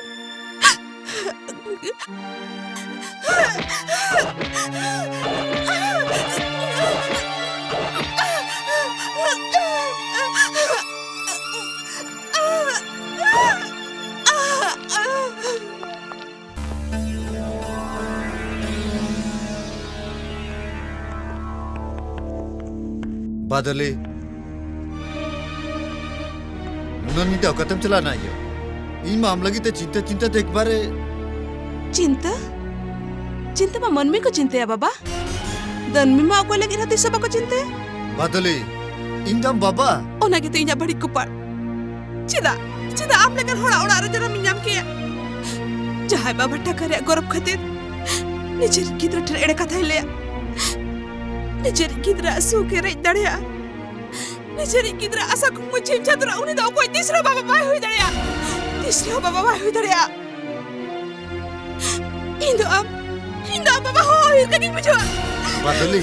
ᱵᱟᱫᱚᱞᱤ, ᱱᱩᱱᱟᱹᱜ ᱧᱤᱫᱟᱹ ᱚᱠᱟᱛᱮᱢ ᱪᱟᱞᱟᱣ ᱮᱱᱟ ᱭᱳ? ᱤᱧ ᱢᱟ ᱟᱢ ᱞᱟᱹᱜᱤᱫ ᱛᱮ ᱪᱤᱱᱛᱟᱹ ᱪᱤᱱᱛᱟᱹ ᱛᱮ ᱮᱠᱵᱟᱨᱮ᱾ ᱪᱤᱱᱛᱟᱹ? ᱪᱤᱱᱛᱟᱹ ᱢᱟ ᱢᱟᱹᱱᱢᱤ ᱠᱚ ᱪᱤᱱᱛᱟᱹᱭᱟ ᱵᱟᱵᱟ᱾ ᱫᱟᱹᱱᱢᱤ ᱢᱟ ᱚᱠᱚᱭ ᱞᱟᱹᱜᱤᱫ ᱦᱚᱸ ᱛᱤᱥ ᱦᱚᱸ ᱵᱟᱠᱚ ᱪᱤᱱᱛᱟᱹᱭᱟ᱾ ᱵᱟᱫᱚᱞᱤ, ᱤᱧ ᱫᱚ ᱟᱢ ᱵᱟᱵᱟ᱾ ᱚᱱᱟ ᱜᱮᱛᱚ ᱤᱧᱟᱹᱜ ᱵᱟᱹᱲᱤᱡ ᱠᱚᱯᱟᱲ᱾ ᱪᱮᱫᱟᱜ, ᱪᱮᱫᱟᱜ ᱟᱢ ᱞᱮᱠᱟᱱ ᱦᱚᱲᱟᱜ ᱚᱲᱟᱜ ᱨᱮ ᱡᱟᱱᱟᱢᱤᱧ ᱧᱟᱢ ᱠᱮᱭᱟ? ᱡᱟᱦᱟᱸᱭ ᱵᱟᱵᱟ ᱴᱟᱠᱟ ᱨᱮᱭᱟᱜ ᱜᱚᱨᱚᱵ ᱠᱷᱟᱹᱛᱤᱨ ᱱᱤᱡᱮᱨ ᱜᱤᱫᱽᱨᱟᱹ ᱴᱷᱮᱱ ᱮᱲᱮ ᱠᱟᱛᱷᱟᱭ ᱞᱟᱹᱭᱟ, ᱱᱤᱡᱮᱨ ᱜᱤᱫᱽᱨᱟᱹ ᱥᱩᱠ ᱮ ᱨᱮᱡ ᱫᱟᱲᱮᱭᱟᱜᱼᱟ, ᱱᱤᱡᱮᱨ ᱜᱤᱫᱽᱨᱟᱹ ᱟᱥᱟ ᱠᱩᱠᱢᱩ ᱪᱷᱤᱢ ᱪᱷᱟᱹᱛᱩᱨᱟ, ᱩᱱᱤ ᱫᱚ ᱚᱠᱚᱭ ᱛᱤᱥ ᱨᱮᱦᱚᱸ ᱵᱟᱵᱟ ᱵᱟᱭ ᱦᱩᱭ ᱫᱟᱲᱮᱭᱟᱜᱼᱟ, ᱛᱤᱥ ᱨᱮᱦᱚᱸ ᱵᱟᱵᱟ ᱵᱟᱭ ᱦᱩᱭ ᱫᱟᱲᱮᱭᱟᱜᱼᱟ᱾ ᱤᱧ ᱫᱚ ᱟᱢ, ᱤᱧ ᱫᱚ ᱟᱢ ᱵᱟᱵᱟ ᱦᱚᱸ ᱦᱩᱭᱩᱜ ᱞᱮᱠᱟᱧ ᱵᱩᱡᱷᱟᱹᱣᱟ᱾ ᱵᱟᱫᱚᱞᱤ,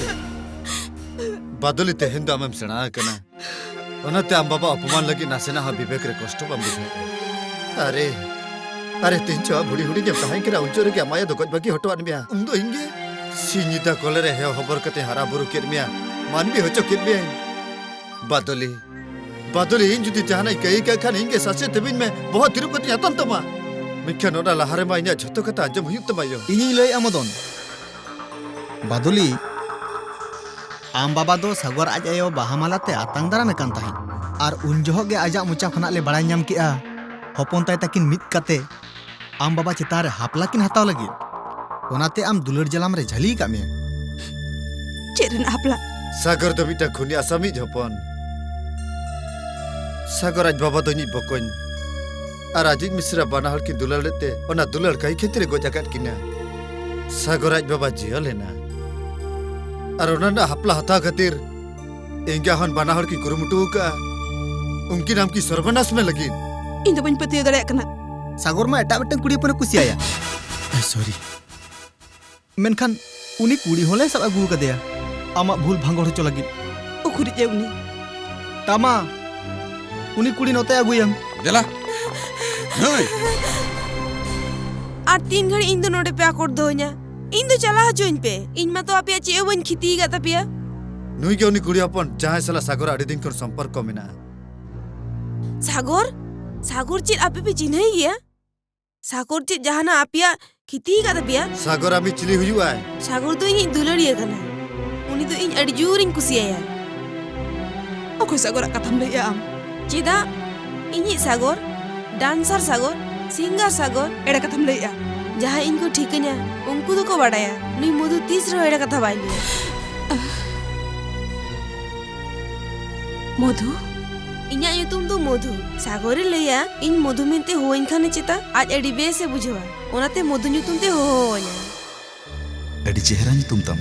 ᱵᱟᱫᱚᱞᱤ, ᱛᱮᱦᱮᱧ ᱫᱚ ᱟᱢᱮᱢ ᱥᱮᱬᱟ ᱟᱠᱟᱱᱟ᱾ ᱚᱱᱟᱛᱮ ᱟᱢ ᱵᱟᱵᱟ ᱚᱯᱚᱢᱟᱱ ᱞᱟᱹᱜᱤᱫ ᱱᱟᱥᱮᱱᱟᱜ ᱦᱚᱸ ᱵᱤᱵᱮᱠ ᱨᱮ ᱠᱚᱥᱴᱚ ᱵᱟᱢ ᱵᱩᱡᱷᱟᱹᱣ᱾ ᱟᱨᱮ, ᱟᱨᱮ, ᱛᱮᱦᱮᱧ ᱪᱚ ᱟᱢ ᱦᱩᱰᱤᱧ ᱦᱩᱰᱤᱧ ᱮᱢ ᱛᱟᱦᱮᱸ ᱠᱟᱱᱟ, ᱩᱱ ᱡᱚᱦᱚᱜ ᱨᱮᱜᱮ ᱟᱢ ᱟᱭᱳ ᱫᱚ ᱜᱚᱡ ᱵᱟᱹᱜᱤ ᱦᱚᱴᱚᱣᱟᱫ ᱢᱮᱭᱟ᱾ ᱩᱱ ᱫᱚ ᱤᱧ ᱜᱮ ᱥᱤᱧ ᱧᱤᱫᱟᱹ ᱠᱚᱞᱮ ᱨᱮ ᱦᱮᱣ ᱦᱚᱵᱚᱨ ᱠᱟᱛᱮ ᱦᱟᱨᱟ ᱵᱩᱨᱩ ᱠᱮᱫ ᱢᱮᱭᱟ, ᱢᱟᱹᱱᱢᱤ ᱦᱚᱪᱚ ᱠᱮᱫ ᱢᱮᱭᱟᱹᱧ᱾ ᱵᱟᱫᱚᱞᱤ, ᱵᱟᱫᱚᱞᱤ, ᱤᱧ ᱡᱩᱫᱤ ᱡᱟᱦᱟᱱᱟᱜ ᱤᱧ ᱠᱟᱹᱭ ᱠᱟᱜ ᱠᱷᱟᱱ, ᱤᱧ ᱜᱮ ᱥᱟᱥᱮᱛ ᱛᱮᱵᱤᱧ ᱢᱮ, ᱵᱚᱦᱚᱜ ᱛᱤᱨᱩᱵ ᱠᱟᱛᱮᱧ ᱟᱛᱟᱝ ᱛᱟᱢᱟ᱾ ᱢᱮᱱᱠᱷᱟᱱ ᱚᱱᱟ ᱞᱟᱦᱟ ᱨᱮᱢᱟ ᱤᱧᱟᱹᱜ ᱡᱷᱚᱛᱚ ᱠᱟᱛᱷᱟ ᱟᱸᱡᱚᱢ ᱦᱩᱭᱩᱜ ᱛᱟᱢᱟ ᱭᱳ᱾ ᱤᱧᱤᱧ ᱞᱟᱹᱭᱮᱫᱼᱟ ᱢᱚᱫᱚᱱ, ᱵᱟᱫᱚᱞᱤ, ᱟᱢ ᱵᱟᱵᱟ ᱫᱚ ᱥᱟᱜᱚᱨ ᱟᱡ ᱟᱭᱳ ᱵᱟᱦᱟ ᱢᱟᱞᱟ ᱛᱮ ᱟᱛᱟᱝ ᱫᱟᱨᱟᱢᱮ ᱠᱟᱱ ᱛᱟᱦᱮᱸᱫ᱾ ᱟᱨ ᱩᱱ ᱡᱚᱦᱚᱜ ᱜᱮ ᱟᱡᱟᱜ ᱢᱚᱪᱟ ᱠᱷᱚᱱᱟᱜ ᱞᱮ ᱵᱟᱲᱟᱭ ᱧᱟᱢ ᱠᱮᱜᱼᱟ, ᱦᱚᱯᱚᱱ ᱛᱟᱭ ᱛᱟᱹᱠᱤᱱ ᱢᱤᱫ ᱠᱟᱛᱮ ᱟᱢ ᱵᱟᱵᱟ ᱪᱮᱛᱟᱱ ᱨᱮ ᱦᱟᱯᱞᱟ ᱠᱤᱱ ᱦᱟᱛᱟᱣ ᱞᱟᱹᱜᱤᱫ᱾ ᱚᱱᱟᱛᱮ ᱟᱢ ᱫᱩᱞᱟᱹᱲ ᱡᱟᱞᱟᱢ ᱨᱮ ᱡᱷᱟᱹᱞᱤ ᱟᱠᱟᱫ ᱢᱮᱭᱟ᱾ ᱪᱮᱫ ᱨᱮᱱᱟᱜ ᱦᱟᱯᱞᱟ? ᱥᱟᱜᱚᱨ ᱫᱚ ᱢᱤᱫᱴᱟᱝ ᱠᱷᱩᱱᱤ ᱟᱥᱟᱢᱤᱡ ᱦᱚᱯᱚᱱ᱾ ᱥᱟᱜᱚᱨ ᱟᱡ ᱵᱟᱵᱟ ᱫᱚ ᱤᱧᱤᱡ ᱵᱚᱠᱚᱧ᱾ ᱟᱨ ᱟᱡᱤᱡ ᱢᱤᱥᱨᱟ ᱵᱟᱱᱟ ᱦᱚᱲ ᱠᱤᱱ ᱫᱩᱞᱟᱹᱲ ᱞᱮᱫ ᱛᱮ ᱚᱱᱟ ᱫᱩᱞᱟᱹᱲ ᱠᱟᱹᱭ ᱠᱷᱟᱹᱛᱤᱨ ᱮ ᱜᱚᱡ ᱟᱠᱟᱫ ᱠᱤᱱᱟ᱾ ᱥᱟᱜᱚᱨ ᱟᱡ ᱵᱟᱵᱟ ᱡᱤᱭᱟᱹᱞ ᱮᱱᱟ᱾ ᱟᱨ ᱚᱱᱟ ᱨᱮᱱᱟᱜ ᱦᱟᱯᱞᱟ ᱦᱟᱛᱟᱣ ᱠᱷᱟᱹᱛᱤᱨ ᱮᱸᱜᱟ ᱦᱚᱱ ᱵᱟᱱᱟ ᱦᱚᱲ ᱠᱤᱱ ᱠᱩᱨᱩᱢᱩᱴᱩ ᱟᱠᱟᱫᱼᱟ ᱩᱱᱠᱤᱱ ᱟᱢ ᱠᱤᱱ ᱥᱚᱨᱵᱚᱱᱟᱥ ᱢᱮ ᱞᱟᱹᱜᱤᱫ᱾ ᱤᱧ ᱫᱚ ᱵᱟᱹᱧ ᱯᱟᱹᱛᱭᱟᱹᱣ ᱫᱟᱲᱮᱭᱟᱜ ᱠᱟᱱᱟ᱾ ᱥᱟᱜᱚᱨ ᱢᱟ ᱮᱴᱟᱜ ᱢᱤᱫᱴᱟᱝ ᱠᱩᱲᱤ ᱦᱚᱯᱚᱱᱮ ᱠᱩᱥᱤᱭᱟᱭᱟ᱾ ᱥᱚᱨᱤ᱾ ᱢᱮᱱᱠᱷᱟᱱ ᱩᱱᱤ ᱠᱩᱲᱤ ᱦᱚᱸᱞᱮ ᱥᱟᱵ ᱟᱹᱜᱩ ᱟᱠᱟᱫᱮᱭᱟ ᱟᱢᱟᱜ ᱵᱷᱩᱞ ᱵᱷᱟᱸᱜᱚᱲ ᱦᱚᱪᱚ ᱞᱟᱹᱜᱤᱫ᱾ ᱩᱠᱩᱨᱤᱡ ᱮ ᱩᱱᱤ? ᱛᱟᱢᱟ, ᱩᱱᱤ ᱠᱩᱲᱤ ᱱᱚᱛᱮ ᱟᱹᱜᱩᱭᱮᱢ᱾ ᱫᱮᱞᱟ᱾ ᱱᱩᱭ᱾ ᱟᱨ ᱛᱤᱱ ᱜᱷᱟᱹᱲᱤᱡ ᱤᱧ ᱫᱚ ᱱᱚᱰᱮ ᱯᱮ ᱟᱠᱚᱴ ᱫᱚᱦᱚᱧᱟ? ᱤᱧ ᱫᱚ ᱪᱟᱞᱟᱣ ᱦᱚᱪᱚᱧ ᱯᱮ᱾ ᱤᱧ ᱢᱟᱛᱚ ᱟᱯᱮᱭᱟᱜ ᱪᱮᱫ ᱦᱚᱸ ᱵᱟᱹᱧ ᱠᱷᱤᱛᱤ ᱟᱠᱟᱫ ᱛᱟᱯᱮᱭᱟ᱾ ᱱᱩᱭ ᱜᱮ ᱩᱱᱤ ᱠᱩᱲᱤ ᱦᱚᱯᱚᱱ, ᱡᱟᱦᱟᱸᱭ ᱥᱟᱞᱟᱜ ᱥᱟᱜᱚᱨ ᱟᱹᱰᱤ ᱫᱤᱱ ᱠᱷᱚᱱ ᱥᱚᱢᱯᱚᱨᱠᱚ ᱢᱮᱱᱟᱜᱼᱟ᱾ ᱥᱟᱜᱚᱨ? ᱥᱟᱜᱚᱨ ᱪᱮᱫ ᱟᱯᱮ ᱯᱮ ᱪᱤᱱᱦᱟᱹᱭ ᱜᱮᱭᱟ? ᱥᱟᱜᱚᱨ ᱪᱮᱫ ᱡᱟᱦᱟᱱᱟᱜ ᱟᱯᱮᱭᱟᱜ ᱠᱷᱤᱛᱤ ᱟᱠᱟᱫ ᱛᱟᱯᱮᱭᱟ? ᱥᱟᱜᱚᱨ ᱟᱢᱤᱡ ᱪᱤᱞᱤ ᱦᱩᱭᱩᱜᱼᱟᱭ? ᱥᱟᱜᱚᱨ ᱫᱚ ᱤᱧᱤᱡ ᱫᱩᱞᱟᱹᱲᱤᱭᱟᱹ ᱠᱟᱱᱟᱭ᱾ ᱩᱱᱤ ᱫᱚ ᱤᱧ ᱟᱹᱰᱤ ᱡᱳᱨᱤᱧ ᱠᱩᱥᱤᱭᱟᱭᱟ᱾ ᱚᱠᱚᱭ ᱥᱟᱜᱚᱨᱟᱜ ᱠᱟᱛᱷᱟᱢ ᱞᱟᱹᱭᱮᱜᱼᱟ ᱟᱢ? ᱪᱮᱫᱟᱜ? ᱤᱧᱤᱡ ᱥᱟᱜᱚᱨ, ᱰᱟᱱᱥᱟᱨ ᱥᱟᱜᱚᱨ, ᱥᱤᱝᱜᱟᱨ ᱥᱟᱜᱚᱨ᱾ ᱮᱲᱮ ᱠᱟᱛᱷᱟᱢ ᱞᱟᱹᱭᱮᱜᱼᱟ᱾ ᱡᱟᱦᱟᱸᱭ ᱤᱧ ᱠᱚ ᱴᱷᱤᱠᱟᱹᱧᱟ, ᱩᱱᱠᱩ ᱫᱚᱠᱚ ᱵᱟᱰᱟᱭᱟ, ᱱᱩᱭ ᱢᱚᱫᱷᱩ ᱛᱤᱥ ᱨᱮᱦᱚᱸ ᱮᱲᱮ ᱠᱟᱛᱷᱟ ᱵᱟᱭ ᱞᱟᱹᱭᱟ᱾ ᱢᱚᱫᱷᱩ, ᱤᱧᱟᱹᱜ ᱧᱩᱛᱩᱢ ᱫᱚ ᱢᱚᱫᱷᱩ᱾ ᱥᱟᱜᱚᱨᱮ ᱞᱟᱹᱭᱟ, ᱤᱧ ᱢᱚᱫᱷᱩ ᱢᱮᱱᱛᱮ ᱦᱚᱦᱚᱣᱟᱹᱧ ᱠᱷᱟᱱᱮ ᱪᱮᱛᱟ ᱟᱡ ᱟᱹᱰᱤ ᱵᱮᱥ ᱮ ᱵᱩᱡᱷᱟᱹᱣᱟ, ᱚᱱᱟᱛᱮ ᱢᱚᱫᱷᱩ ᱧᱩᱛᱩᱢ ᱛᱮ ᱦᱚᱦᱚᱣᱟᱹᱧᱟ᱾ ᱟᱹᱰᱤ ᱪᱮᱦᱨᱟ ᱧᱩᱛᱩᱢ ᱛᱟᱢ,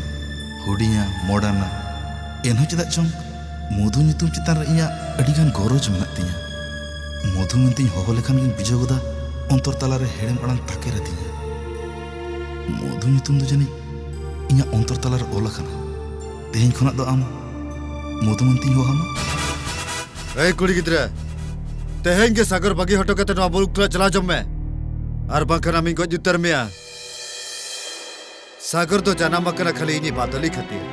ᱦᱩᱰᱤᱧᱟ, ᱢᱚᱰᱟᱨᱱᱟ᱾ ᱮᱱᱦᱚᱸ ᱪᱮᱫᱟᱜ ᱪᱚᱝ ᱢᱚᱫᱷᱩ ᱧᱩᱛᱩᱢ ᱪᱮᱛᱟᱱ ᱨᱮ ᱤᱧᱟᱹᱜ ᱟᱹᱰᱤᱜᱟᱱ ᱜᱚᱨᱚᱡᱽ ᱢᱮᱱᱟᱜ ᱛᱤᱧᱟᱹ᱾ ᱢᱚᱫᱷᱩ ᱢᱮᱱᱛᱮᱧ ᱦᱚᱦᱚ ᱞᱮᱠᱷᱟᱱ ᱜᱤᱧ ᱵᱩᱡᱷᱟᱹᱣ ᱜᱚᱫᱟ ᱚᱱᱛᱚᱨ ᱛᱟᱞᱟᱨᱮ ᱦᱮᱲᱮᱢ ᱟᱲᱟᱝ ᱛᱟᱠᱮᱨ ᱟᱹᱛᱤᱧᱟ᱾ ᱢᱚᱫᱷᱩ ᱧᱩᱛᱩᱢ ᱫᱚ ᱡᱟᱹᱱᱤᱡ ᱤᱧᱟᱹᱜ ᱚᱱᱛᱚᱨ ᱛᱟᱞᱟᱨᱮ ᱚᱞ ᱟᱠᱟᱱᱟ᱾ ᱛᱮᱦᱮᱧ ᱠᱷᱚᱱᱟᱜ ᱫᱚ ᱟᱢ ᱢᱚᱫᱷᱩ ᱢᱮᱱᱛᱮᱧ ᱦᱚᱦᱚᱣᱟᱢᱟ᱾ ᱮᱭ ᱠᱩᱲᱤ ᱜᱤᱫᱽᱨᱟᱹ, ᱛᱮᱦᱮᱧ ᱜᱮ ᱥᱟᱜᱚᱨ ᱵᱟᱹᱜᱤ ᱦᱚᱴᱚ ᱠᱟᱛᱮ ᱱᱚᱣᱟ ᱢᱩᱞᱩᱠ ᱠᱷᱚᱱᱟᱜ ᱪᱟᱞᱟᱣ ᱡᱚᱝ ᱢᱮ, ᱟᱨ ᱵᱟᱝᱠᱷᱟᱱ ᱟᱢᱤᱧ ᱜᱚᱡ ᱩᱛᱟᱹᱨ ᱢᱮᱭᱟ᱾ ᱥᱟᱜᱚᱨ ᱫᱚ ᱡᱟᱱᱟᱢ ᱟᱠᱟᱱᱟ ᱠᱷᱟᱹᱞᱤ ᱤᱧᱤᱡ ᱵᱟᱫᱚᱞᱤ ᱠᱷᱟᱹᱛᱤᱨ,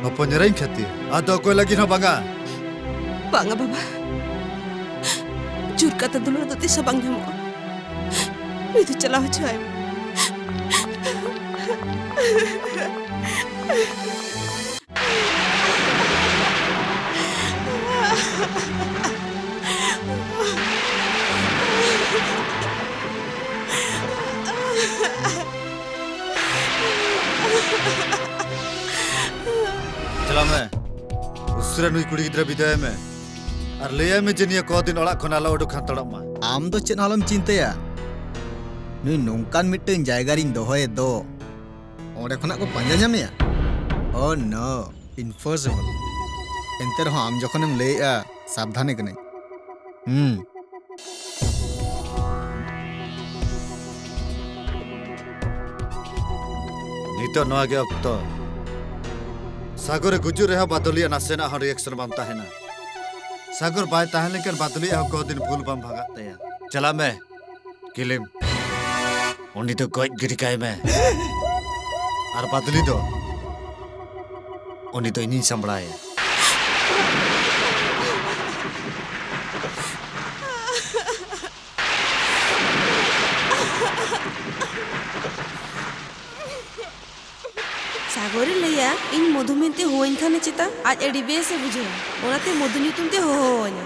ᱦᱚᱯᱚᱱ ᱮᱨᱟᱧ ᱠᱷᱟᱹᱛᱤᱨ, ᱟᱫᱚ ᱚᱠᱚᱭ ᱞᱟᱹᱜᱤᱫ ᱦᱚᱸ ᱵᱟᱝᱟ᱾ ᱵᱟᱝᱟ ᱵᱟᱵᱟ, ᱡᱳᱨ ᱠᱟᱛᱮ ᱫᱩᱞᱟᱹᱲ ᱫᱚ ᱛᱤᱥ ᱦᱚᱸ ᱵᱟᱝ ᱧᱟᱢᱚᱜᱼᱟ᱾ ᱱᱩᱭ ᱫᱚ ᱪᱟᱞᱟᱣ ᱦᱚᱪᱚᱣᱟᱭ ᱢᱮ᱾ ᱪᱟᱞᱟᱜ ᱢᱮ, ᱩᱥᱟᱹᱨᱟ ᱱᱩᱭ ᱠᱩᱲᱤ ᱜᱤᱫᱽᱨᱟᱹ ᱵᱤᱫᱟᱹᱭ ᱢᱮ, ᱟᱨ ᱞᱟᱹᱭᱟᱭ ᱢᱮ ᱡᱮ ᱱᱤᱭᱟᱹ ᱠᱚᱫᱤᱱ ᱚᱲᱟᱜ ᱠᱷᱚᱱ ᱟᱞᱚ ᱩᱰᱩᱠ ᱦᱟᱛᱟᱲᱚᱜ ᱢᱟ᱾ ᱟᱢ ᱫᱚ ᱪᱮᱫ ᱦᱚᱸ ᱟᱞᱚᱢ ᱪᱤᱱᱛᱟᱹᱭᱟ, ᱱᱩᱭ ᱱᱚᱝᱠᱟᱱ ᱢᱤᱫᱴᱟᱝ ᱡᱟᱭᱜᱟ ᱨᱤᱧ ᱫᱚᱦᱚᱭᱮᱫ ᱫᱚ, ᱚᱸᱰᱮ ᱠᱷᱚᱱᱟᱜ ᱠᱚ ᱯᱟᱸᱡᱟ ᱧᱟᱢᱮᱭᱟ᱾ Oh no, impossible. ᱮᱱᱛᱮ ᱨᱮᱦᱚᱸ ᱟᱢ ᱡᱚᱠᱷᱚᱱᱮᱢ ᱞᱟᱹᱭᱮᱜᱼᱟ, ᱥᱟᱵᱫᱷᱟᱱᱮ ᱠᱟᱹᱱᱟᱹᱧ᱾ ᱦᱩᱸ᱾ ᱱᱤᱛᱚᱜ ᱱᱚᱣᱟ ᱜᱮ ᱚᱠᱛᱚ᱾ ᱥᱟᱜᱚᱨᱮ ᱜᱩᱡᱩᱜ ᱨᱮᱦᱚᱸ ᱵᱟᱫᱚᱞᱤᱭᱟᱜ ᱱᱟᱥᱮᱱᱟᱜ ᱦᱚᱸ reaction ᱵᱟᱝ ᱛᱟᱦᱮᱱᱟ᱾ ᱥᱟᱜᱚᱨ ᱵᱟᱭ ᱛᱟᱦᱮᱸ ᱞᱮᱱᱠᱷᱟᱱ ᱵᱟᱫᱚᱞᱤᱭᱟᱜ ᱦᱚᱸ ᱠᱚᱫᱤᱱ ᱵᱷᱩᱞ ᱵᱟᱝ ᱵᱷᱟᱜᱟᱜ ᱛᱟᱭᱟ᱾ ᱪᱟᱞᱟᱜ ᱢᱮ᱾ ᱠᱤᱞᱤᱢ, ᱩᱱᱤ ᱫᱚ ᱜᱚᱡ ᱜᱤᱰᱤ ᱠᱟᱭ ᱢᱮ᱾ ᱟᱨ ᱵᱟᱫᱞᱤ ᱫᱚ, ᱩᱱᱤ ᱫᱚ ᱤᱧᱤᱧ ᱥᱟᱢᱵᱲᱟᱣᱮᱭᱟ᱾ ᱥᱟᱜᱚᱨᱮ ᱞᱟᱹᱭᱟ, ᱤᱧ ᱢᱚᱫᱷᱩ ᱢᱮᱱᱛᱮ ᱦᱚᱦᱚᱣᱟᱹᱧ ᱠᱷᱟᱱᱮ ᱪᱮᱛᱟ ᱟᱡ ᱟᱹᱰᱤ ᱵᱮᱥ ᱮ ᱵᱩᱡᱷᱟᱹᱣᱟ, ᱚᱱᱟᱛᱮ ᱢᱚᱫᱷᱩ ᱧᱩᱛᱩᱢ ᱛᱮ ᱦᱚᱦᱚᱣᱟᱹᱧᱟ᱾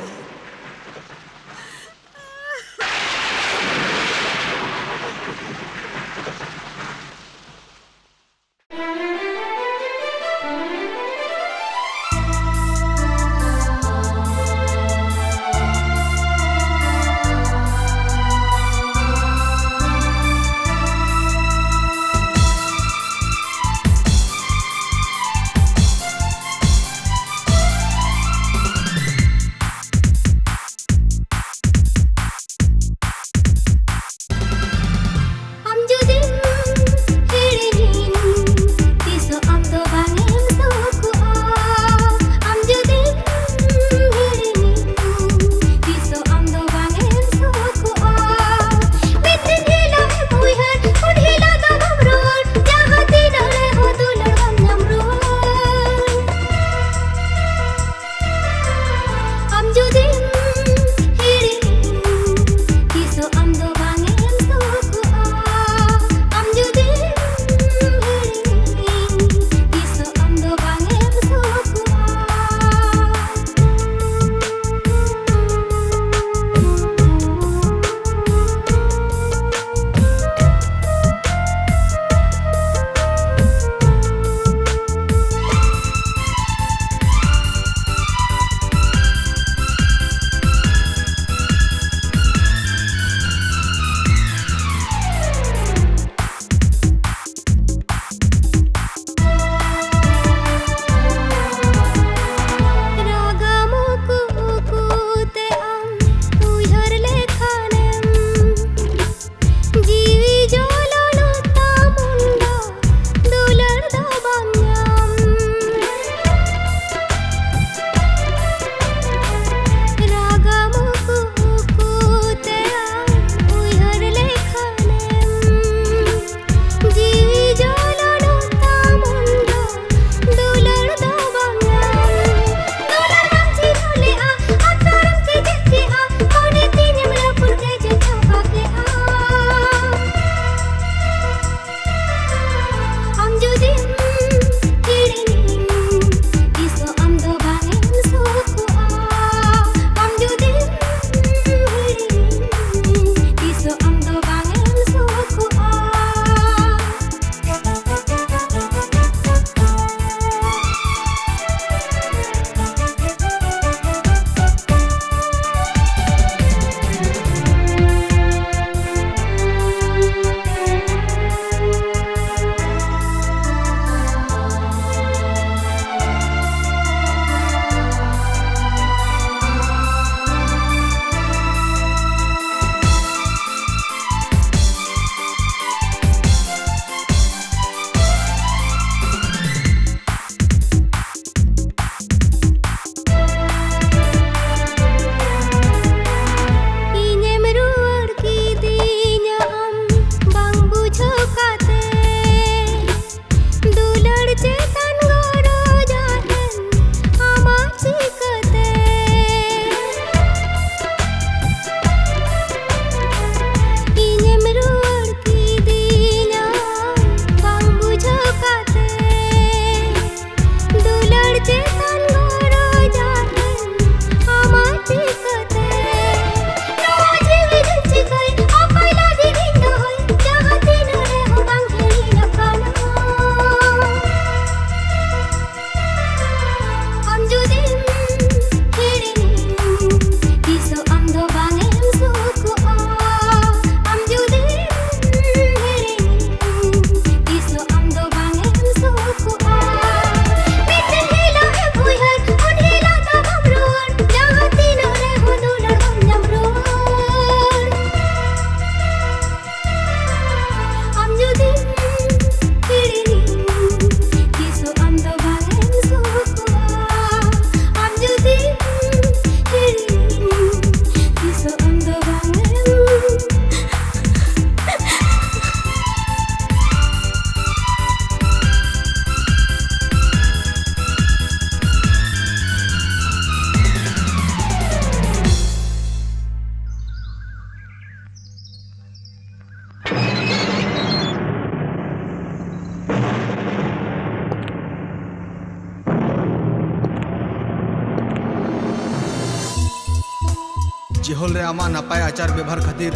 ᱡᱮᱦᱳᱞ ᱨᱮ ᱟᱢᱟᱜ ᱱᱟᱯᱟᱭ ᱟᱪᱟᱨ ᱵᱮᱵᱷᱟᱨ ᱠᱷᱟᱹᱛᱤᱨ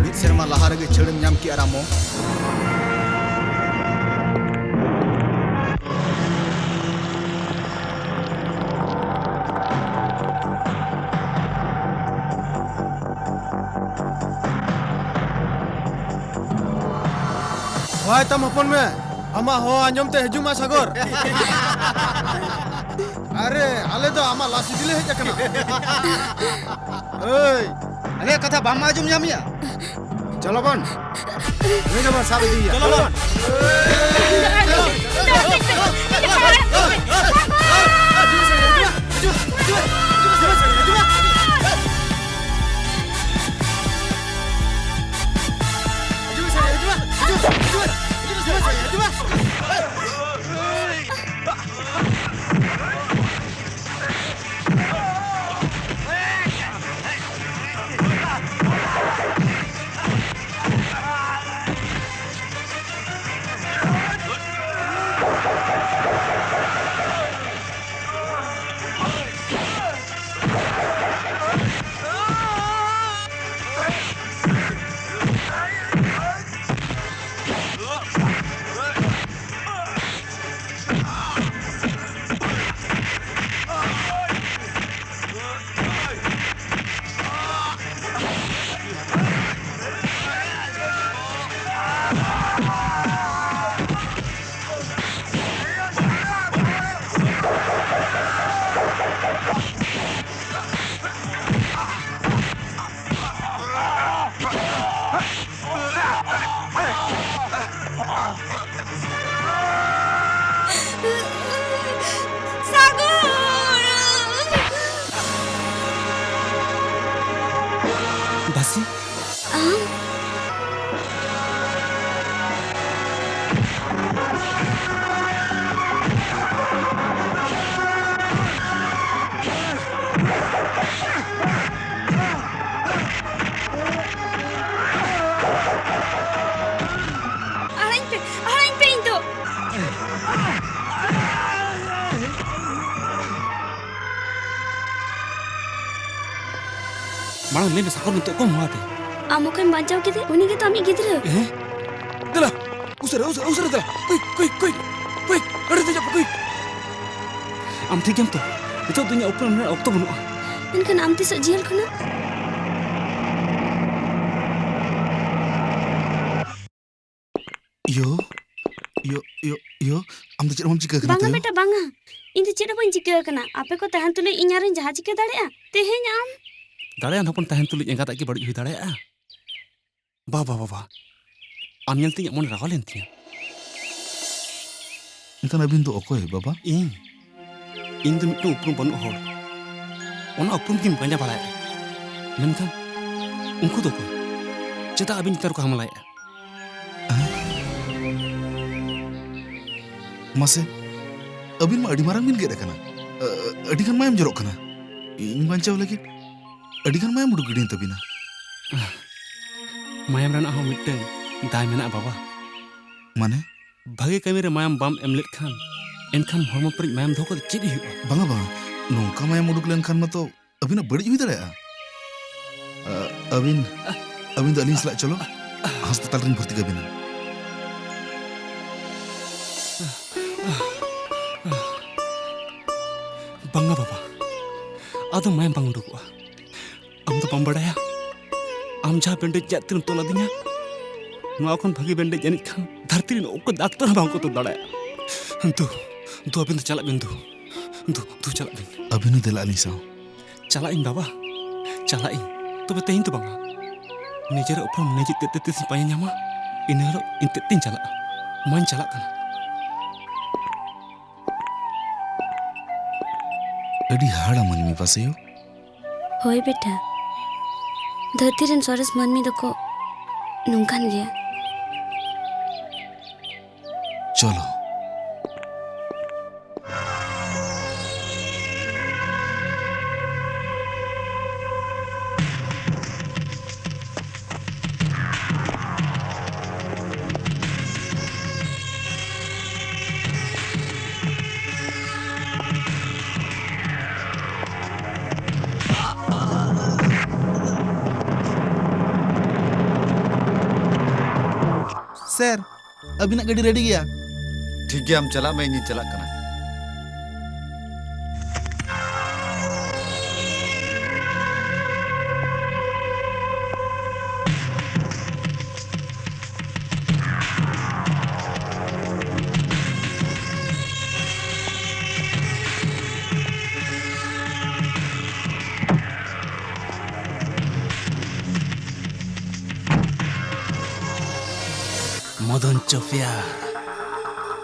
ᱢᱤᱫ ᱥᱮᱨᱢᱟ ᱞᱟᱦᱟ ᱨᱮᱜᱮ ᱪᱷᱟᱹᱲᱮᱢ ᱧᱟᱢ ᱠᱮᱜᱼᱟ, ᱨᱟᱢᱳ᱾ ᱦᱚᱦᱚᱭ ᱛᱟᱢ ᱦᱚᱯᱚᱱ ᱢᱮ, ᱟᱢᱟᱜ ᱦᱚᱦᱚ ᱟᱸᱡᱚᱢ ᱛᱮ ᱦᱤᱡᱩᱜ ᱢᱟ ᱥᱟᱜᱚᱨ᱾ ᱟᱨᱮ, ᱟᱞᱮ ᱫᱚ ᱟᱢᱟᱜ ᱞᱟᱥ ᱤᱫᱤ ᱞᱮ ᱦᱮᱡ ᱟᱠᱟᱱᱟ᱾ ᱮᱭ, ᱟᱞᱮᱭᱟᱜ ᱠᱟᱛᱷᱟ ᱵᱟᱢ ᱟᱸᱡᱚᱢ ᱧᱟᱢᱮᱜᱼᱟ? ᱪᱚᱞᱚ ᱵᱚᱱ, ᱱᱩᱭ ᱫᱚᱵᱚᱱ ᱥᱟᱵ ᱤᱫᱤᱭᱮᱭᱟ᱾ ᱪᱚᱞᱚ ᱵᱚᱱ᱾ ᱥᱟᱜᱚᱨ! ᱫᱟᱥᱤ? ᱟᱢ? ᱟᱲᱟᱜ ᱯᱮ, ᱟᱲᱟᱜ ᱯᱮ ᱤᱧ ᱫᱚ᱾ ᱢᱟᱲᱟᱝ ᱞᱟᱹᱭ ᱢᱮ, ᱥᱟᱠᱚᱨ ᱱᱤᱛᱚᱜ ᱚᱠᱚᱭ ᱦᱚᱦᱚ ᱟᱫᱮ? ᱟᱢ ᱚᱠᱚᱭᱮᱢ ᱵᱟᱧᱪᱟᱣ ᱠᱮᱫᱮ? ᱩᱱᱤ ᱜᱮᱛᱚ ᱟᱢᱤᱡ ᱜᱤᱫᱽᱨᱟᱹ᱾ ᱦᱮᱸ? ᱫᱮᱞᱟ, ᱩᱥᱟᱹᱨᱟ, ᱩᱥᱟᱹᱨᱟ, ᱩᱥᱟᱹᱨᱟ ᱫᱮᱞᱟ᱾ ᱠᱩᱭᱤᱠ, ᱠᱩᱭᱤᱠ, ᱠᱩᱭᱤᱠ, ᱠᱩᱭᱤᱠ, ᱜᱟᱹᱰᱤ ᱫᱮᱡᱚᱜ ᱯᱮ, ᱠᱩᱭᱤᱠ᱾ ᱟᱢ ᱴᱷᱤᱠ ᱜᱮᱭᱟᱢ ᱛᱚ? ᱱᱤᱛᱚᱜ ᱫᱚ ᱤᱧᱟᱹᱜ ᱩᱯᱨᱩᱢ ᱨᱮᱱᱟᱜ ᱚᱠᱛᱚ ᱵᱟᱹᱱᱩᱜᱼᱟ᱾ ᱢᱮᱱᱠᱷᱟᱱ ᱟᱢ ᱛᱤᱥᱚᱜ ᱡᱮᱞ ᱠᱷᱚᱱᱟᱜ? ᱭᱳ, ᱭᱳ, ᱭᱳ, ᱭᱳ, ᱟᱢ ᱫᱚ ᱪᱮᱫ ᱦᱚᱸ ᱵᱟᱢ ᱪᱤᱠᱟᱹ ᱟᱠᱟᱱᱟ ᱵᱟᱝᱟ ᱛᱚ, ᱭᱳ? ᱵᱮᱴᱟ, ᱵᱟᱝᱟ᱾ ᱤᱧ ᱫᱚ ᱪᱮᱫ ᱦᱚᱸ ᱵᱟᱹᱧ ᱪᱤᱠᱟᱹ ᱟᱠᱟᱱᱟ᱾ ᱟᱯᱮ ᱠᱚ ᱛᱟᱦᱮᱱ ᱛᱩᱞᱩᱡ ᱤᱧ ᱟᱨᱚᱧ ᱡᱟᱦᱟᱸ ᱪᱤᱠᱟᱹ ᱫᱟᱲᱮᱭᱟᱜᱼᱟ? ᱛᱮᱦᱮᱧ ᱟᱢ ᱫᱟᱲᱮᱭᱟᱱ ᱦᱚᱯᱚᱱ ᱛᱟᱦᱮᱱ ᱛᱩᱞᱩᱡ ᱮᱸᱜᱟᱛᱟᱜ ᱠᱤ ᱵᱟᱹᱲᱤᱡ ᱦᱩᱭ ᱫᱟᱲᱮᱭᱟᱜᱼᱟ? ᱵᱟ, ᱵᱟ, ᱵᱟ, ᱵᱟ᱾ ᱟᱢ ᱧᱮᱞᱛᱮ ᱤᱧᱟᱹᱜ ᱢᱚᱱᱮ ᱨᱟᱣᱟᱞ ᱮᱱ ᱛᱤᱧᱟᱹ᱾ ᱮᱱᱠᱷᱟᱱ ᱟᱹᱵᱤᱱ ᱫᱚ ᱚᱠᱚᱭ, ᱵᱟᱵᱟ? ᱤᱧ? ᱤᱧ ᱫᱚ ᱢᱤᱫᱴᱟᱝ ᱩᱯᱨᱩᱢ ᱵᱟᱹᱱᱩᱜ ᱦᱚᱲ᱾ ᱚᱱᱟ ᱩᱯᱨᱩᱢ ᱜᱤᱧ ᱯᱟᱸᱡᱟ ᱵᱟᱲᱟᱭᱮᱫᱼᱟ᱾ ᱢᱮᱱᱠᱷᱟᱱ ᱩᱱᱠᱩ ᱫᱚ ᱚᱠᱚᱭ? ᱪᱮᱫᱟᱜ ᱟᱹᱵᱤᱱ ᱪᱮᱛᱟᱱ ᱨᱮᱠᱚ ᱦᱟᱢᱞᱟᱭᱮᱫᱼᱟ? ᱢᱟᱥᱮ, ᱟᱹᱵᱤᱱ ᱢᱟ ᱟᱹᱰᱤ ᱢᱟᱨᱟᱝ ᱵᱤᱱ ᱜᱮᱫ ᱟᱠᱟᱱᱟ᱾ ᱟᱹ, ᱟᱹᱰᱤ ᱜᱟᱱ ᱢᱟᱭᱟᱢ ᱡᱚᱨᱚᱜ ᱠᱟᱱᱟ᱾ ᱤᱧ ᱵᱟᱧᱪᱟᱣ ᱞᱟᱹᱜᱤᱫ ᱟᱹᱰᱤ ᱜᱟᱱ ᱢᱟᱭᱟᱢ ᱩᱰᱩᱠ ᱜᱤᱰᱤᱭᱮᱱ ᱛᱟᱹᱵᱤᱱᱟ᱾ ᱢᱟᱭᱟᱢ ᱨᱮᱱᱟᱜ ᱦᱚᱸ ᱢᱤᱫᱴᱟᱝ ᱫᱟᱭ ᱢᱮᱱᱟᱜᱼᱟ, ᱵᱟᱵᱟ᱾ ᱢᱟᱱᱮ? ᱵᱷᱟᱜᱮ ᱠᱟᱹᱢᱤ ᱨᱮ ᱢᱟᱭᱟᱢ ᱵᱟᱢ ᱮᱢ ᱞᱮᱫ ᱠᱷᱟᱱ, ᱮᱱᱠᱷᱟᱱ ᱦᱚᱲᱢᱚ ᱯᱮᱨᱮᱡ ᱢᱟᱭᱟᱢ ᱫᱚᱦᱚ ᱠᱟᱛᱮ ᱪᱮᱫ ᱦᱩᱭᱩᱜᱼᱟ? ᱵᱟᱝᱟ, ᱵᱟᱝᱟ, ᱱᱚᱝᱠᱟ ᱢᱟᱭᱟᱢ ᱩᱰᱩᱠ ᱞᱮᱱᱠᱷᱟᱱ ᱢᱟᱛᱚ ᱟᱹᱵᱤᱱᱟᱜ ᱵᱟᱹᱲᱤᱡ ᱦᱩᱭ ᱫᱟᱲᱮᱭᱟᱜᱼᱟ᱾ ᱟ, ᱟᱹᱵᱤᱱ, ᱟᱹᱵᱤᱱ ᱫᱚ ᱟᱹᱞᱤᱧ ᱥᱟᱞᱟᱜ ᱪᱚᱞᱚ, ᱦᱟᱥᱯᱟᱛᱟᱞ ᱨᱤᱧ ᱵᱷᱚᱨᱛᱤ ᱠᱟᱵᱤᱱᱟ᱾ ᱵᱟᱝᱟ ᱵᱟᱵᱟ, ᱟᱫᱚ ᱢᱟᱭᱟᱢ ᱵᱟᱝ ᱩᱰᱩᱠᱚᱜᱼᱟ᱾ ᱟᱢ ᱫᱚ ᱵᱟᱢ ᱵᱟᱲᱟᱭᱟ, ᱟᱢ ᱡᱟᱦᱟᱸ ᱵᱮᱱᱰᱮᱡᱽ ᱡᱟᱜ ᱛᱤᱨᱮᱢ ᱛᱚᱞ ᱟᱹᱫᱤᱧᱟ, ᱱᱚᱣᱟ ᱠᱷᱚᱱ ᱵᱷᱟᱜᱮ ᱵᱮᱱᱰᱮᱡᱽ ᱡᱟᱹᱱᱤᱡ ᱠᱷᱟᱱ ᱫᱷᱟᱹᱨᱛᱤ ᱨᱮᱱ ᱚᱠᱚᱭ ᱰᱟᱠᱛᱚᱨ ᱦᱚᱸ ᱵᱟᱝ ᱠᱚ ᱛᱚᱞ ᱫᱟᱲᱮᱭᱟᱜᱼᱟ᱾ ᱫᱩ, ᱫᱩ, ᱟᱹᱵᱤᱱ ᱫᱚ ᱪᱟᱞᱟᱜ ᱵᱤᱱ, ᱫᱩ, ᱫᱩ, ᱫᱩ, ᱪᱟᱞᱟᱜ ᱵᱤᱱ᱾ ᱟᱹᱵᱤᱱ ᱦᱚᱸ ᱫᱮᱞᱟ ᱟᱹᱞᱤᱧ ᱥᱟᱶ᱾ ᱪᱟᱞᱟᱜ ᱤᱧ ᱵᱟᱵᱟ, ᱪᱟᱞᱟᱜ ᱤᱧ᱾ ᱛᱚᱵᱮ ᱛᱮᱦᱮᱧ ᱫᱚ ᱵᱟᱝᱟ᱾ ᱱᱤᱡᱮᱨᱟᱜ ᱩᱯᱨᱩᱢ ᱱᱤᱡᱮ ᱛᱮᱫ ᱛᱮ ᱛᱤᱥᱤᱧ ᱯᱟᱸᱡᱟ ᱧᱟᱢᱟ, ᱤᱱᱟᱹ ᱦᱤᱞᱳᱜ ᱤᱧ ᱛᱮᱫ ᱛᱤᱧ ᱪᱟᱞᱟᱜᱼᱟ᱾ ᱢᱟᱧ ᱪᱟᱞᱟᱜ ᱠᱟᱱᱟ᱾ ᱟᱹᱰᱤ ᱦᱟᱦᱟᱲᱟ ᱢᱟᱹᱱᱢᱤ ᱵᱟᱥᱮᱭᱳ᱾ ᱦᱳᱭ ᱵᱮᱴᱟ, ᱫᱷᱟᱹᱨᱛᱤ ᱨᱮᱱ ᱥᱚᱨᱮᱥ ᱢᱟᱹᱱᱢᱤ ᱫᱚᱠᱚ ᱱᱚᱝᱠᱟᱱ ᱜᱮᱭᱟ᱾ ᱪᱚᱞᱚ᱾ ᱥᱮᱨ, ᱟᱹᱵᱤᱱᱟᱜ ᱜᱟᱹᱰᱤ ᱨᱮᱰᱤ ᱜᱮᱭᱟ᱾ ᱴᱷᱤᱠ ᱜᱮᱭᱟ, ᱟᱢ ᱪᱟᱞᱟᱜ ᱢᱮ, ᱤᱧᱤᱧ ᱪᱟᱞᱟᱜ ᱠᱟᱱᱟ᱾ ᱢᱚᱫᱚᱱ ᱪᱚᱯᱮᱭᱟ,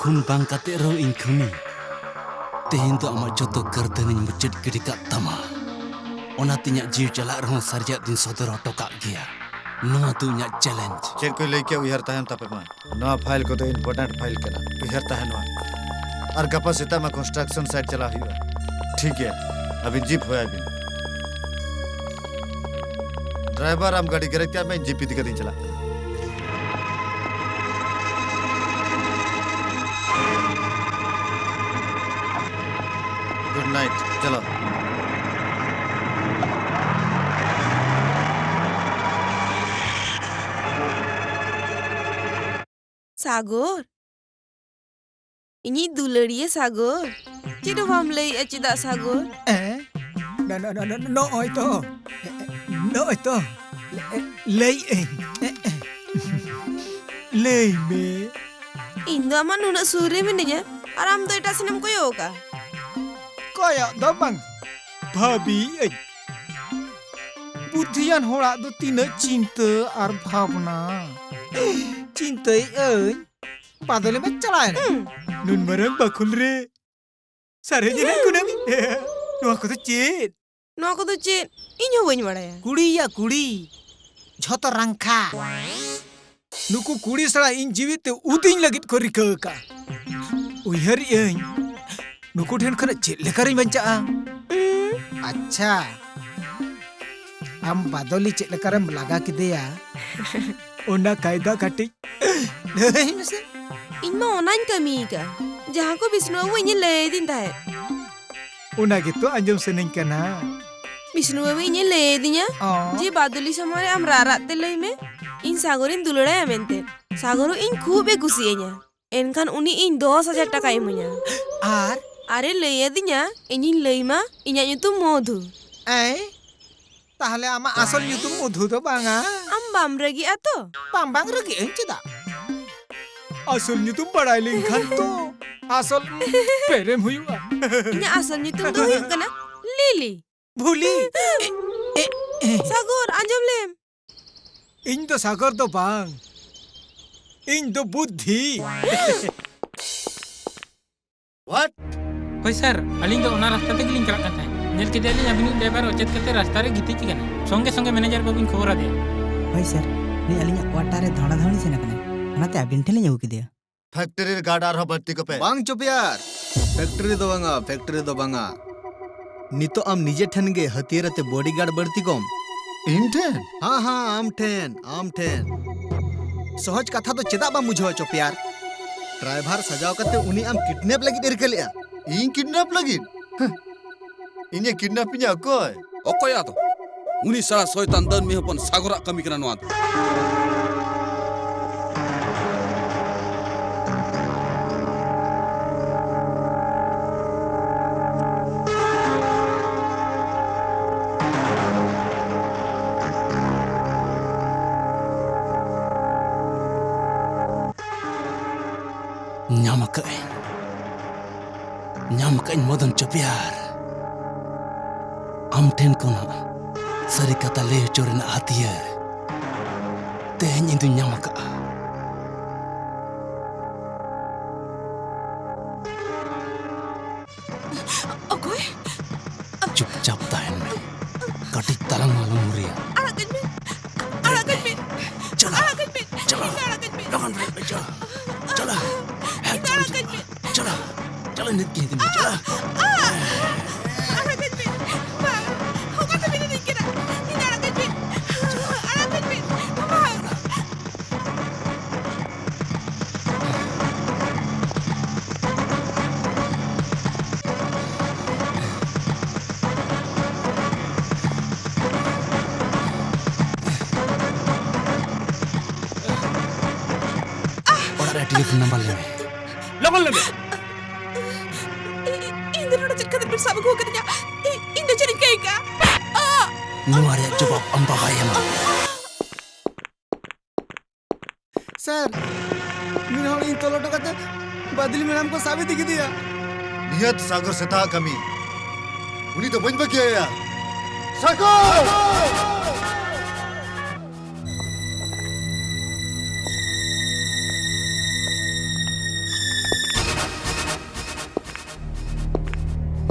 ᱠᱷᱩᱱ ᱵᱟᱝ ᱠᱟᱛᱮ ᱨᱮᱦᱚᱸ ᱤᱧ ᱠᱷᱩᱱᱤ᱾ ᱛᱮᱦᱮᱧ ᱫᱚ ᱟᱢᱟᱜ ᱡᱚᱛᱚ ᱠᱟᱹᱨᱫᱷᱟᱹᱱᱤᱧ ᱢᱩᱪᱟᱹᱫ ᱜᱤᱰᱤ ᱠᱟᱜ ᱛᱟᱢᱟ᱾ ᱚᱱᱟᱛᱮ ᱤᱧᱟᱹᱜ ᱡᱤᱣᱤ ᱪᱟᱞᱟᱜ ᱨᱮᱦᱚᱸ ᱥᱟᱨᱡᱟᱜ ᱫᱩᱧ ᱥᱚᱫᱚᱨ ᱦᱚᱴᱚ ᱠᱟᱜ ᱜᱮᱭᱟ᱾ ᱱᱚᱣᱟ ᱫᱚ ᱤᱧᱟᱹᱜ ᱪᱮᱞᱮᱧᱡᱽ᱾ ᱪᱮᱫ ᱠᱚ ᱞᱟᱹᱭ ᱠᱮᱫ ᱩᱭᱦᱟᱹᱨ ᱛᱟᱦᱮᱱ ᱛᱟᱯᱮ ᱢᱟ᱾ ᱱᱚᱣᱟ ᱯᱷᱟᱭᱤᱞ ᱠᱚᱫᱚ ᱤᱢᱯᱚᱨᱴᱮᱱᱴ ᱯᱷᱟᱭᱤᱞ ᱠᱟᱱᱟ, ᱩᱭᱦᱟᱹᱨ ᱛᱟᱦᱮᱱ ᱢᱟ᱾ ᱟᱨ ᱜᱟᱯᱟ ᱥᱮᱛᱟᱜ ᱢᱟ ᱠᱚᱱᱥᱴᱨᱟᱠᱥᱚᱱ ᱥᱟᱭᱤᱴ ᱪᱟᱞᱟᱣ ᱦᱩᱭᱩᱜᱼᱟ᱾ ᱴᱷᱤᱠ ᱜᱮᱭᱟ, ᱟᱹᱵᱤᱱ ᱡᱤᱯ ᱦᱚᱦᱚᱭ ᱵᱤᱱ᱾ ᱰᱨᱟᱭᱵᱷᱟᱨ, ᱟᱢ ᱜᱟᱹᱰᱤ ᱜᱮᱨᱮᱡᱽ ᱠᱟᱜ ᱢᱮ, ᱤᱧ ᱡᱤᱯ ᱤᱫᱤ ᱠᱟᱛᱮᱧ ᱪᱟᱞᱟᱜ ᱠᱟᱱᱟ᱾ ᱜᱩᱰ ᱱᱟᱭᱤᱴ, ᱪᱚᱞᱚ᱾ ᱥᱟᱜᱚᱨ, ᱤᱧᱤᱡ ᱫᱩᱞᱟᱹᱲᱤᱭᱟᱹ ᱥᱟᱜᱚᱨ, ᱪᱮᱫ ᱦᱚᱸ ᱵᱟᱢ ᱞᱟᱹᱭᱮᱜᱼᱟ, ᱪᱮᱫᱟᱜ ᱥᱟᱜᱚᱨ? ᱮ? ᱱᱚ-, ᱱᱚ-, ᱱᱚ-, ᱱᱚ-, ᱱᱚᱜᱼᱚᱭ ᱛᱚ, ᱱᱚᱜᱼᱚᱭ ᱛᱚ, ᱞᱟᱹᱭᱮᱜᱼᱟᱹᱧ, ᱞᱟᱹᱭ ᱢᱮ᱾ ᱤᱧ ᱫᱚ ᱟᱢᱟᱜ ᱱᱩᱱᱟᱹᱜ ᱥᱩᱨ ᱨᱮ ᱢᱤᱱᱟᱹᱧᱟ ᱟᱨ ᱟᱢ ᱫᱚ ᱮᱴᱟᱜ ᱥᱮᱱᱮᱢ ᱠᱚᱭᱚᱜ ᱟᱠᱟᱜᱼᱟ᱾ ᱠᱚᱭᱚᱜ ᱫᱚ ᱵᱟᱝ, ᱵᱷᱟᱹᱵᱤᱭᱮᱜᱼᱟᱹᱧ᱾ ᱵᱩᱫᱽᱫᱷᱤᱭᱟᱱ ᱦᱚᱲᱟᱜ ᱫᱚ ᱛᱤᱱᱟᱹᱜ ᱪᱤᱱᱛᱟᱹ ᱟᱨ ᱵᱷᱟᱵᱽᱱᱟ᱾ ᱪᱤᱱᱛᱟᱹᱭᱮᱜᱼᱟᱹᱧ, ᱵᱟᱫᱚᱞᱤ ᱢᱟ ᱪᱟᱞᱟᱣᱮᱱᱟ᱾ ᱦᱩᱸ᱾ ᱱᱩᱱ ᱢᱟᱨᱟᱝ ᱵᱟᱠᱷᱳᱞ ᱨᱮ ᱥᱟᱨᱮᱡ ᱮᱱᱟ ᱠᱩᱱᱟᱹᱢᱤ᱾ ᱱᱚᱣᱟ ᱠᱚᱫᱚ ᱪᱮᱫ? ᱱᱚᱣᱟ ᱠᱚᱫᱚ ᱪᱮᱫ? ᱤᱧ ᱦᱚᱸ ᱵᱟᱹᱧ ᱵᱟᱲᱟᱭᱟ᱾ ᱠᱩᱲᱤᱭᱟ ᱠᱩᱲᱤ, ᱡᱷᱚᱛᱚ ᱨᱟᱝᱠᱷᱟ᱾ ᱱᱩᱠᱩ ᱠᱩᱲᱤ ᱥᱟᱞᱟᱜ ᱤᱧ ᱡᱤᱣᱤ ᱛᱮ ᱩᱫᱤᱧ ᱞᱟᱹᱜᱤᱫ ᱠᱚ ᱨᱤᱠᱟᱹ ᱟᱠᱟᱫᱼᱟ᱾ ᱩᱭᱦᱟᱹᱨᱮᱜᱼᱟᱹᱧ, ᱱᱩᱠᱩ ᱴᱷᱮᱱ ᱠᱷᱚᱱᱟᱜ ᱪᱮᱫ ᱞᱮᱠᱟᱨᱤᱧ ᱵᱟᱧᱪᱟᱜᱼᱟ? ᱩᱸ᱾ ᱟᱪᱪᱷᱟ, ᱟᱢ ᱵᱟᱫᱚᱞᱤ ᱪᱮᱫ ᱞᱮᱠᱟᱨᱮᱢ ᱞᱟᱜᱟ ᱠᱮᱫᱮᱭᱟ? ᱚᱱᱟ ᱠᱟᱭᱫᱟ ᱠᱟᱹᱴᱤᱡ ᱞᱟᱹᱭ ᱢᱮᱥᱮ᱾ ᱤᱧ ᱢᱟ ᱚᱱᱟᱧ ᱠᱟᱹᱢᱤ ᱟᱠᱟᱫᱼᱟ, ᱡᱟᱦᱟᱸ ᱠᱚ ᱵᱤᱥᱱᱩ ᱵᱟᱹᱵᱩ ᱤᱧᱮ ᱞᱟᱹᱭ ᱟᱹᱫᱤᱧ ᱛᱟᱦᱮᱸᱫ᱾ ᱚᱱᱟ ᱜᱮᱛᱚ ᱟᱸᱡᱚᱢ ᱥᱟᱱᱟᱧ ᱠᱟᱱᱟ᱾ ᱵᱤᱥᱱᱩ ᱵᱟᱹᱵᱩ ᱤᱧᱮ ᱞᱟᱹᱭ ᱟᱹᱫᱤᱧᱟ ᱚ᱾ ᱡᱮ ᱵᱟᱫᱚᱞᱤ ᱥᱟᱢᱟᱝ ᱨᱮ ᱟᱢ ᱨᱟᱜ ᱨᱟᱜ ᱛᱮ ᱞᱟᱹᱭ ᱢᱮ, ᱤᱧ ᱥᱟᱜᱚᱨᱤᱧ ᱫᱩᱞᱟᱹᱲᱟᱭᱟ ᱢᱮᱱᱛᱮ᱾ ᱥᱟᱜᱚᱨ ᱤᱧ ᱠᱷᱩᱵ ᱮ ᱠᱩᱥᱤᱭᱟᱹᱧᱟ᱾ ᱮᱱᱠᱷᱟᱱ ᱩᱱᱤ ᱤᱧ ᱫᱚᱥ ᱦᱟᱡᱟᱨ ᱴᱟᱠᱟᱭ ᱤᱢᱟᱹᱧᱟ᱾ ᱟᱨ? ᱟᱨᱮ ᱞᱟᱹᱭ ᱟᱹᱫᱤᱧᱟ ᱤᱧᱤᱧ ᱞᱟᱹᱭ ᱢᱟ ᱤᱧᱟᱹᱜ ᱧᱩᱛᱩᱢ ᱢᱚᱫᱷᱩ᱾ ᱮᱭ, ᱛᱟᱦᱞᱮ ᱟᱢᱟᱜ ᱟᱥᱚᱞ ᱧᱩᱛᱩᱢ ᱢᱚᱫᱷᱩ ᱫᱚ ᱵᱟᱝᱟ? ᱟᱢ ᱵᱟᱢ ᱨᱟᱹᱜᱤᱜᱼᱟ ᱛᱚ? ᱵᱟᱝ, ᱵᱟᱝ ᱨᱟᱹᱜᱤ ᱟᱹᱧ ᱪᱮᱫᱟᱜ? ᱟᱥᱚᱞ ᱧᱩᱛᱩᱢ ᱵᱟᱲᱟᱭ ᱞᱮᱱᱠᱷᱟᱱ ᱛᱚ ᱟᱥᱚᱞ ᱯᱮᱨᱮᱢ ᱦᱩᱭᱩᱜᱼᱟ᱾ ᱤᱧᱟᱹᱜ ᱟᱥᱚᱞ ᱧᱩᱛᱩᱢ ᱫᱚ ᱦᱩᱭᱩᱜ ᱠᱟᱱᱟ ᱞᱤᱞᱤ᱾ ᱵᱷᱩᱞᱤ᱾ ᱮ, ᱮ, ᱮ᱾ ᱥᱟᱜᱚᱨ, ᱟᱸᱡᱚᱢ ᱞᱮᱢ᱾ ᱤᱧ ᱫᱚ ᱥᱟᱜᱚᱨ ᱫᱚ ᱵᱟᱝ, ᱤᱧ ᱫᱚ ᱵᱩᱫᱽᱫᱷᱤ᱾ What? ᱦᱳᱭ ᱥᱟᱨ, ᱟᱹᱞᱤᱧ ᱫᱚ ᱚᱱᱟ ᱨᱟᱥᱛᱟ ᱛᱮᱜᱮᱞᱤᱧ ᱪᱟᱞᱟᱜ ᱠᱟᱱ ᱛᱟᱦᱮᱸᱫ᱾ ᱧᱮᱞ ᱠᱮᱫᱮᱭᱟᱞᱤᱧ ᱟᱹᱵᱤᱱᱤᱡ ᱰᱨᱟᱭᱵᱷᱟᱨ ᱚᱪᱮᱛ ᱠᱟᱛᱮ ᱨᱟᱥᱛᱟ ᱨᱮ ᱜᱤᱛᱤᱡ ᱟᱠᱟᱱᱟ᱾ ᱥᱚᱸᱜᱮ ᱥᱚᱸᱜᱮ ᱢᱮᱱᱮᱡᱟᱨ ᱵᱟᱹᱵᱩᱧ ᱠᱷᱚᱵᱚᱨ ᱟᱫᱮᱭᱟ᱾ ᱦᱳᱭ ᱥᱟᱨ, ᱱᱩᱭ ᱟᱹᱞᱤᱧᱟᱜ ᱠᱣᱟᱴᱟᱨ ᱨᱮ ᱫᱷᱟᱣᱲᱟ ᱫᱷᱟᱣᱲᱤ ᱥᱮᱱ ᱟᱠᱟᱱᱟᱭ, ᱚᱱᱟᱛᱮ ᱟᱹᱵᱤᱱ ᱴᱷᱮᱱ ᱞᱤᱧ ᱟᱹᱜᱩ ᱠᱮᱫᱮᱭᱟ᱾ ᱯᱷᱮᱠᱴᱨᱤ ᱨᱮ ᱜᱟᱨᱰ ᱟᱨᱦᱚᱸ ᱵᱟᱹᱲᱛᱤ ᱠᱚᱯᱮ᱾ ᱵᱟᱝ ᱪᱚᱯᱮᱭᱟᱨ, ᱯᱷᱮᱠᱴᱨᱤ ᱫᱚ ᱵᱟᱝᱟ, ᱯᱷᱮᱠᱴᱨᱤ ᱫᱚ ᱵᱟᱝᱟ᱾ ᱱᱤᱛᱚᱜ ᱟᱢ ᱱᱤᱡᱮ ᱴᱷᱮᱱ ᱜᱮ ᱦᱟᱹᱛᱭᱟᱹᱨ ᱟᱛᱮ ᱵᱚᱰᱤᱜᱟᱨᱰ ᱵᱟᱹᱲᱛᱤ ᱠᱚᱢ᱾ ᱤᱧ ᱴᱷᱮᱱ? ᱦᱟᱸ, ᱦᱟᱸ, ᱟᱢ ᱴᱷᱮᱱ, ᱟᱢ ᱴᱷᱮᱱ᱾ ᱥᱚᱦᱚᱡ ᱠᱟᱛᱷᱟ ᱫᱚ ᱪᱮᱫᱟᱜ ᱵᱟᱢ ᱵᱩᱡᱷᱟᱹᱣᱟ ᱪᱚᱯᱮᱭᱟᱨ? ᱰᱨᱟᱭᱵᱷᱟᱨ ᱥᱟᱡᱟᱣ ᱠᱟᱛᱮ ᱩᱱᱤ ᱟᱢ ᱠᱤᱰᱱᱮᱯ ᱞᱟᱹᱜᱤᱫ ᱮ ᱨᱤᱠᱟᱹ ᱞᱮᱫᱼᱟ᱾ ᱤᱧ ᱠᱤᱰᱱᱮᱯ ᱞᱟᱹᱜᱤᱫ? ᱦᱟᱸ᱾ ᱤᱧᱮ ᱠᱤᱰᱱᱮᱯ ᱤᱧᱟ ᱚᱠᱚᱭ? ᱚᱠᱚᱭ ᱟᱫᱚ? ᱩᱱᱤ ᱥᱟᱲᱟ ᱥᱚᱭᱛᱟᱱ ᱫᱟᱹᱱᱢᱤ ᱦᱚᱯᱚᱱ ᱥᱟᱜᱚᱨᱟᱜ ᱠᱟᱹᱢᱤ ᱠᱟᱱᱟ ᱱᱚᱣᱟ ᱫᱚ᱾ ᱧᱟᱢ ᱟᱠᱟᱫᱟᱹᱧ, ᱧᱟᱢ ᱟᱠᱟᱫᱟᱹᱧ ᱢᱚᱫᱚᱱ ᱪᱚᱯᱮᱭᱟᱨ᱾ ᱟᱢ ᱴᱷᱮᱱ ᱠᱷᱚᱱᱟᱜ ᱥᱟᱹᱨᱤ ᱠᱟᱛᱷᱟ ᱞᱟᱹᱭ ᱦᱚᱪᱚ ᱨᱮᱱᱟᱜ ᱦᱟᱹᱛᱭᱟᱹᱨ ᱛᱮᱦᱮᱧ ᱤᱧ ᱫᱩᱧ ᱧᱟᱢ ᱟᱠᱟᱫᱼᱟ᱾ ᱚᱠᱚᱭ? ᱪᱩᱯᱪᱟᱯ ᱛᱟᱦᱮᱱ ᱢᱮ, ᱠᱟᱹᱴᱤᱡ ᱛᱟᱞᱟᱝ ᱦᱚᱸ ᱟᱞᱚᱢ ᱦᱩᱨᱤᱭᱟ᱾ ᱟᱲᱟᱜ ᱠᱟᱹᱧ ᱢᱮ, ᱟᱲᱟᱜ ᱠᱟᱹᱧ ᱢᱮ, ᱪᱟᱞᱟᱜ᱾ ᱟᱲᱟᱜ ᱠᱟᱹᱧ ᱢᱮ, ᱪᱟᱞᱟᱜ᱾ ᱤᱧ ᱫᱚ ᱟᱲᱟᱜ ᱠᱟᱹᱧ ᱢᱮ᱾ ᱞᱚᱜᱚᱱ ᱵᱮᱨᱮᱫ ᱢᱮ, ᱪᱟᱞᱟᱜ᱾ ᱪᱟᱞᱟᱜ᱾ ᱦᱮᱸ, ᱤᱧ ᱫᱚ ᱪᱟᱞᱟᱜ, ᱟᱲᱟᱜ ᱠᱟᱹᱧ ᱢᱮ᱾ ᱪᱟᱞᱟᱜ᱾ ᱪᱟᱞᱟᱜ, ᱱᱤᱛ ᱜᱮ ᱤᱫᱤ ᱢᱮ, ᱪᱟᱞᱟᱜ᱾ ᱟᱲᱟᱜ ᱠᱟᱹᱧ ᱢᱮ᱾ ᱵᱟᱝ, ᱚᱠᱟ ᱛᱮᱵᱤᱱ ᱤᱫᱤᱧ ᱠᱟᱱᱟ? ᱤᱧ ᱫᱚ ᱟᱲᱟᱜ ᱠᱟᱹᱧ ᱢᱮ᱾ ᱟᱲᱟᱜ ᱠᱟᱹᱧ ᱢᱮ᱾ ᱵᱟᱝ᱾ ᱴᱮᱞᱤᱯᱷᱳᱱ ᱱᱟᱢᱵᱟᱨ ᱞᱟᱹᱭ ᱢᱮ᱾ ᱞᱚᱜᱚᱱ ᱞᱟᱹᱭ ᱢᱮ᱾ ᱤᱧ ᱫᱚ ᱱᱚᱰᱮ ᱪᱮᱫ ᱠᱷᱟᱹᱛᱤᱨ ᱯᱮ ᱥᱟᱵ ᱟᱹᱜᱩ ᱟᱠᱟᱫᱤᱧᱟ? ᱤᱧ ᱫᱚ ᱪᱮᱫ ᱤᱧ ᱠᱟᱹᱭ ᱠᱟᱜᱼᱟ? ᱱᱚᱣᱟ ᱨᱮᱭᱟᱜ ᱡᱚᱵᱟᱵ ᱟᱢ ᱵᱟᱵᱟᱭ ᱮᱢᱟ᱾ ᱥᱟᱨ, ᱢᱤᱫ ᱦᱚᱲ ᱤᱧ ᱛᱚᱞ ᱦᱚᱴᱚ ᱠᱟᱛᱮ ᱵᱟᱫᱞᱤ ᱢᱮᱰᱟᱢ ᱠᱚ ᱥᱟᱵ ᱤᱫᱤ ᱠᱮᱫᱮᱭᱟ᱾ ᱱᱤᱭᱟᱹ ᱫᱚ ᱥᱟᱜᱚᱨ ᱥᱮᱛᱟᱜ ᱠᱟᱹᱢᱤ᱾ ᱩᱱᱤ ᱫᱚ ᱵᱟᱹᱧ ᱵᱟᱹᱜᱤᱭᱟᱭᱟ᱾ ᱥᱟᱜᱚᱨ!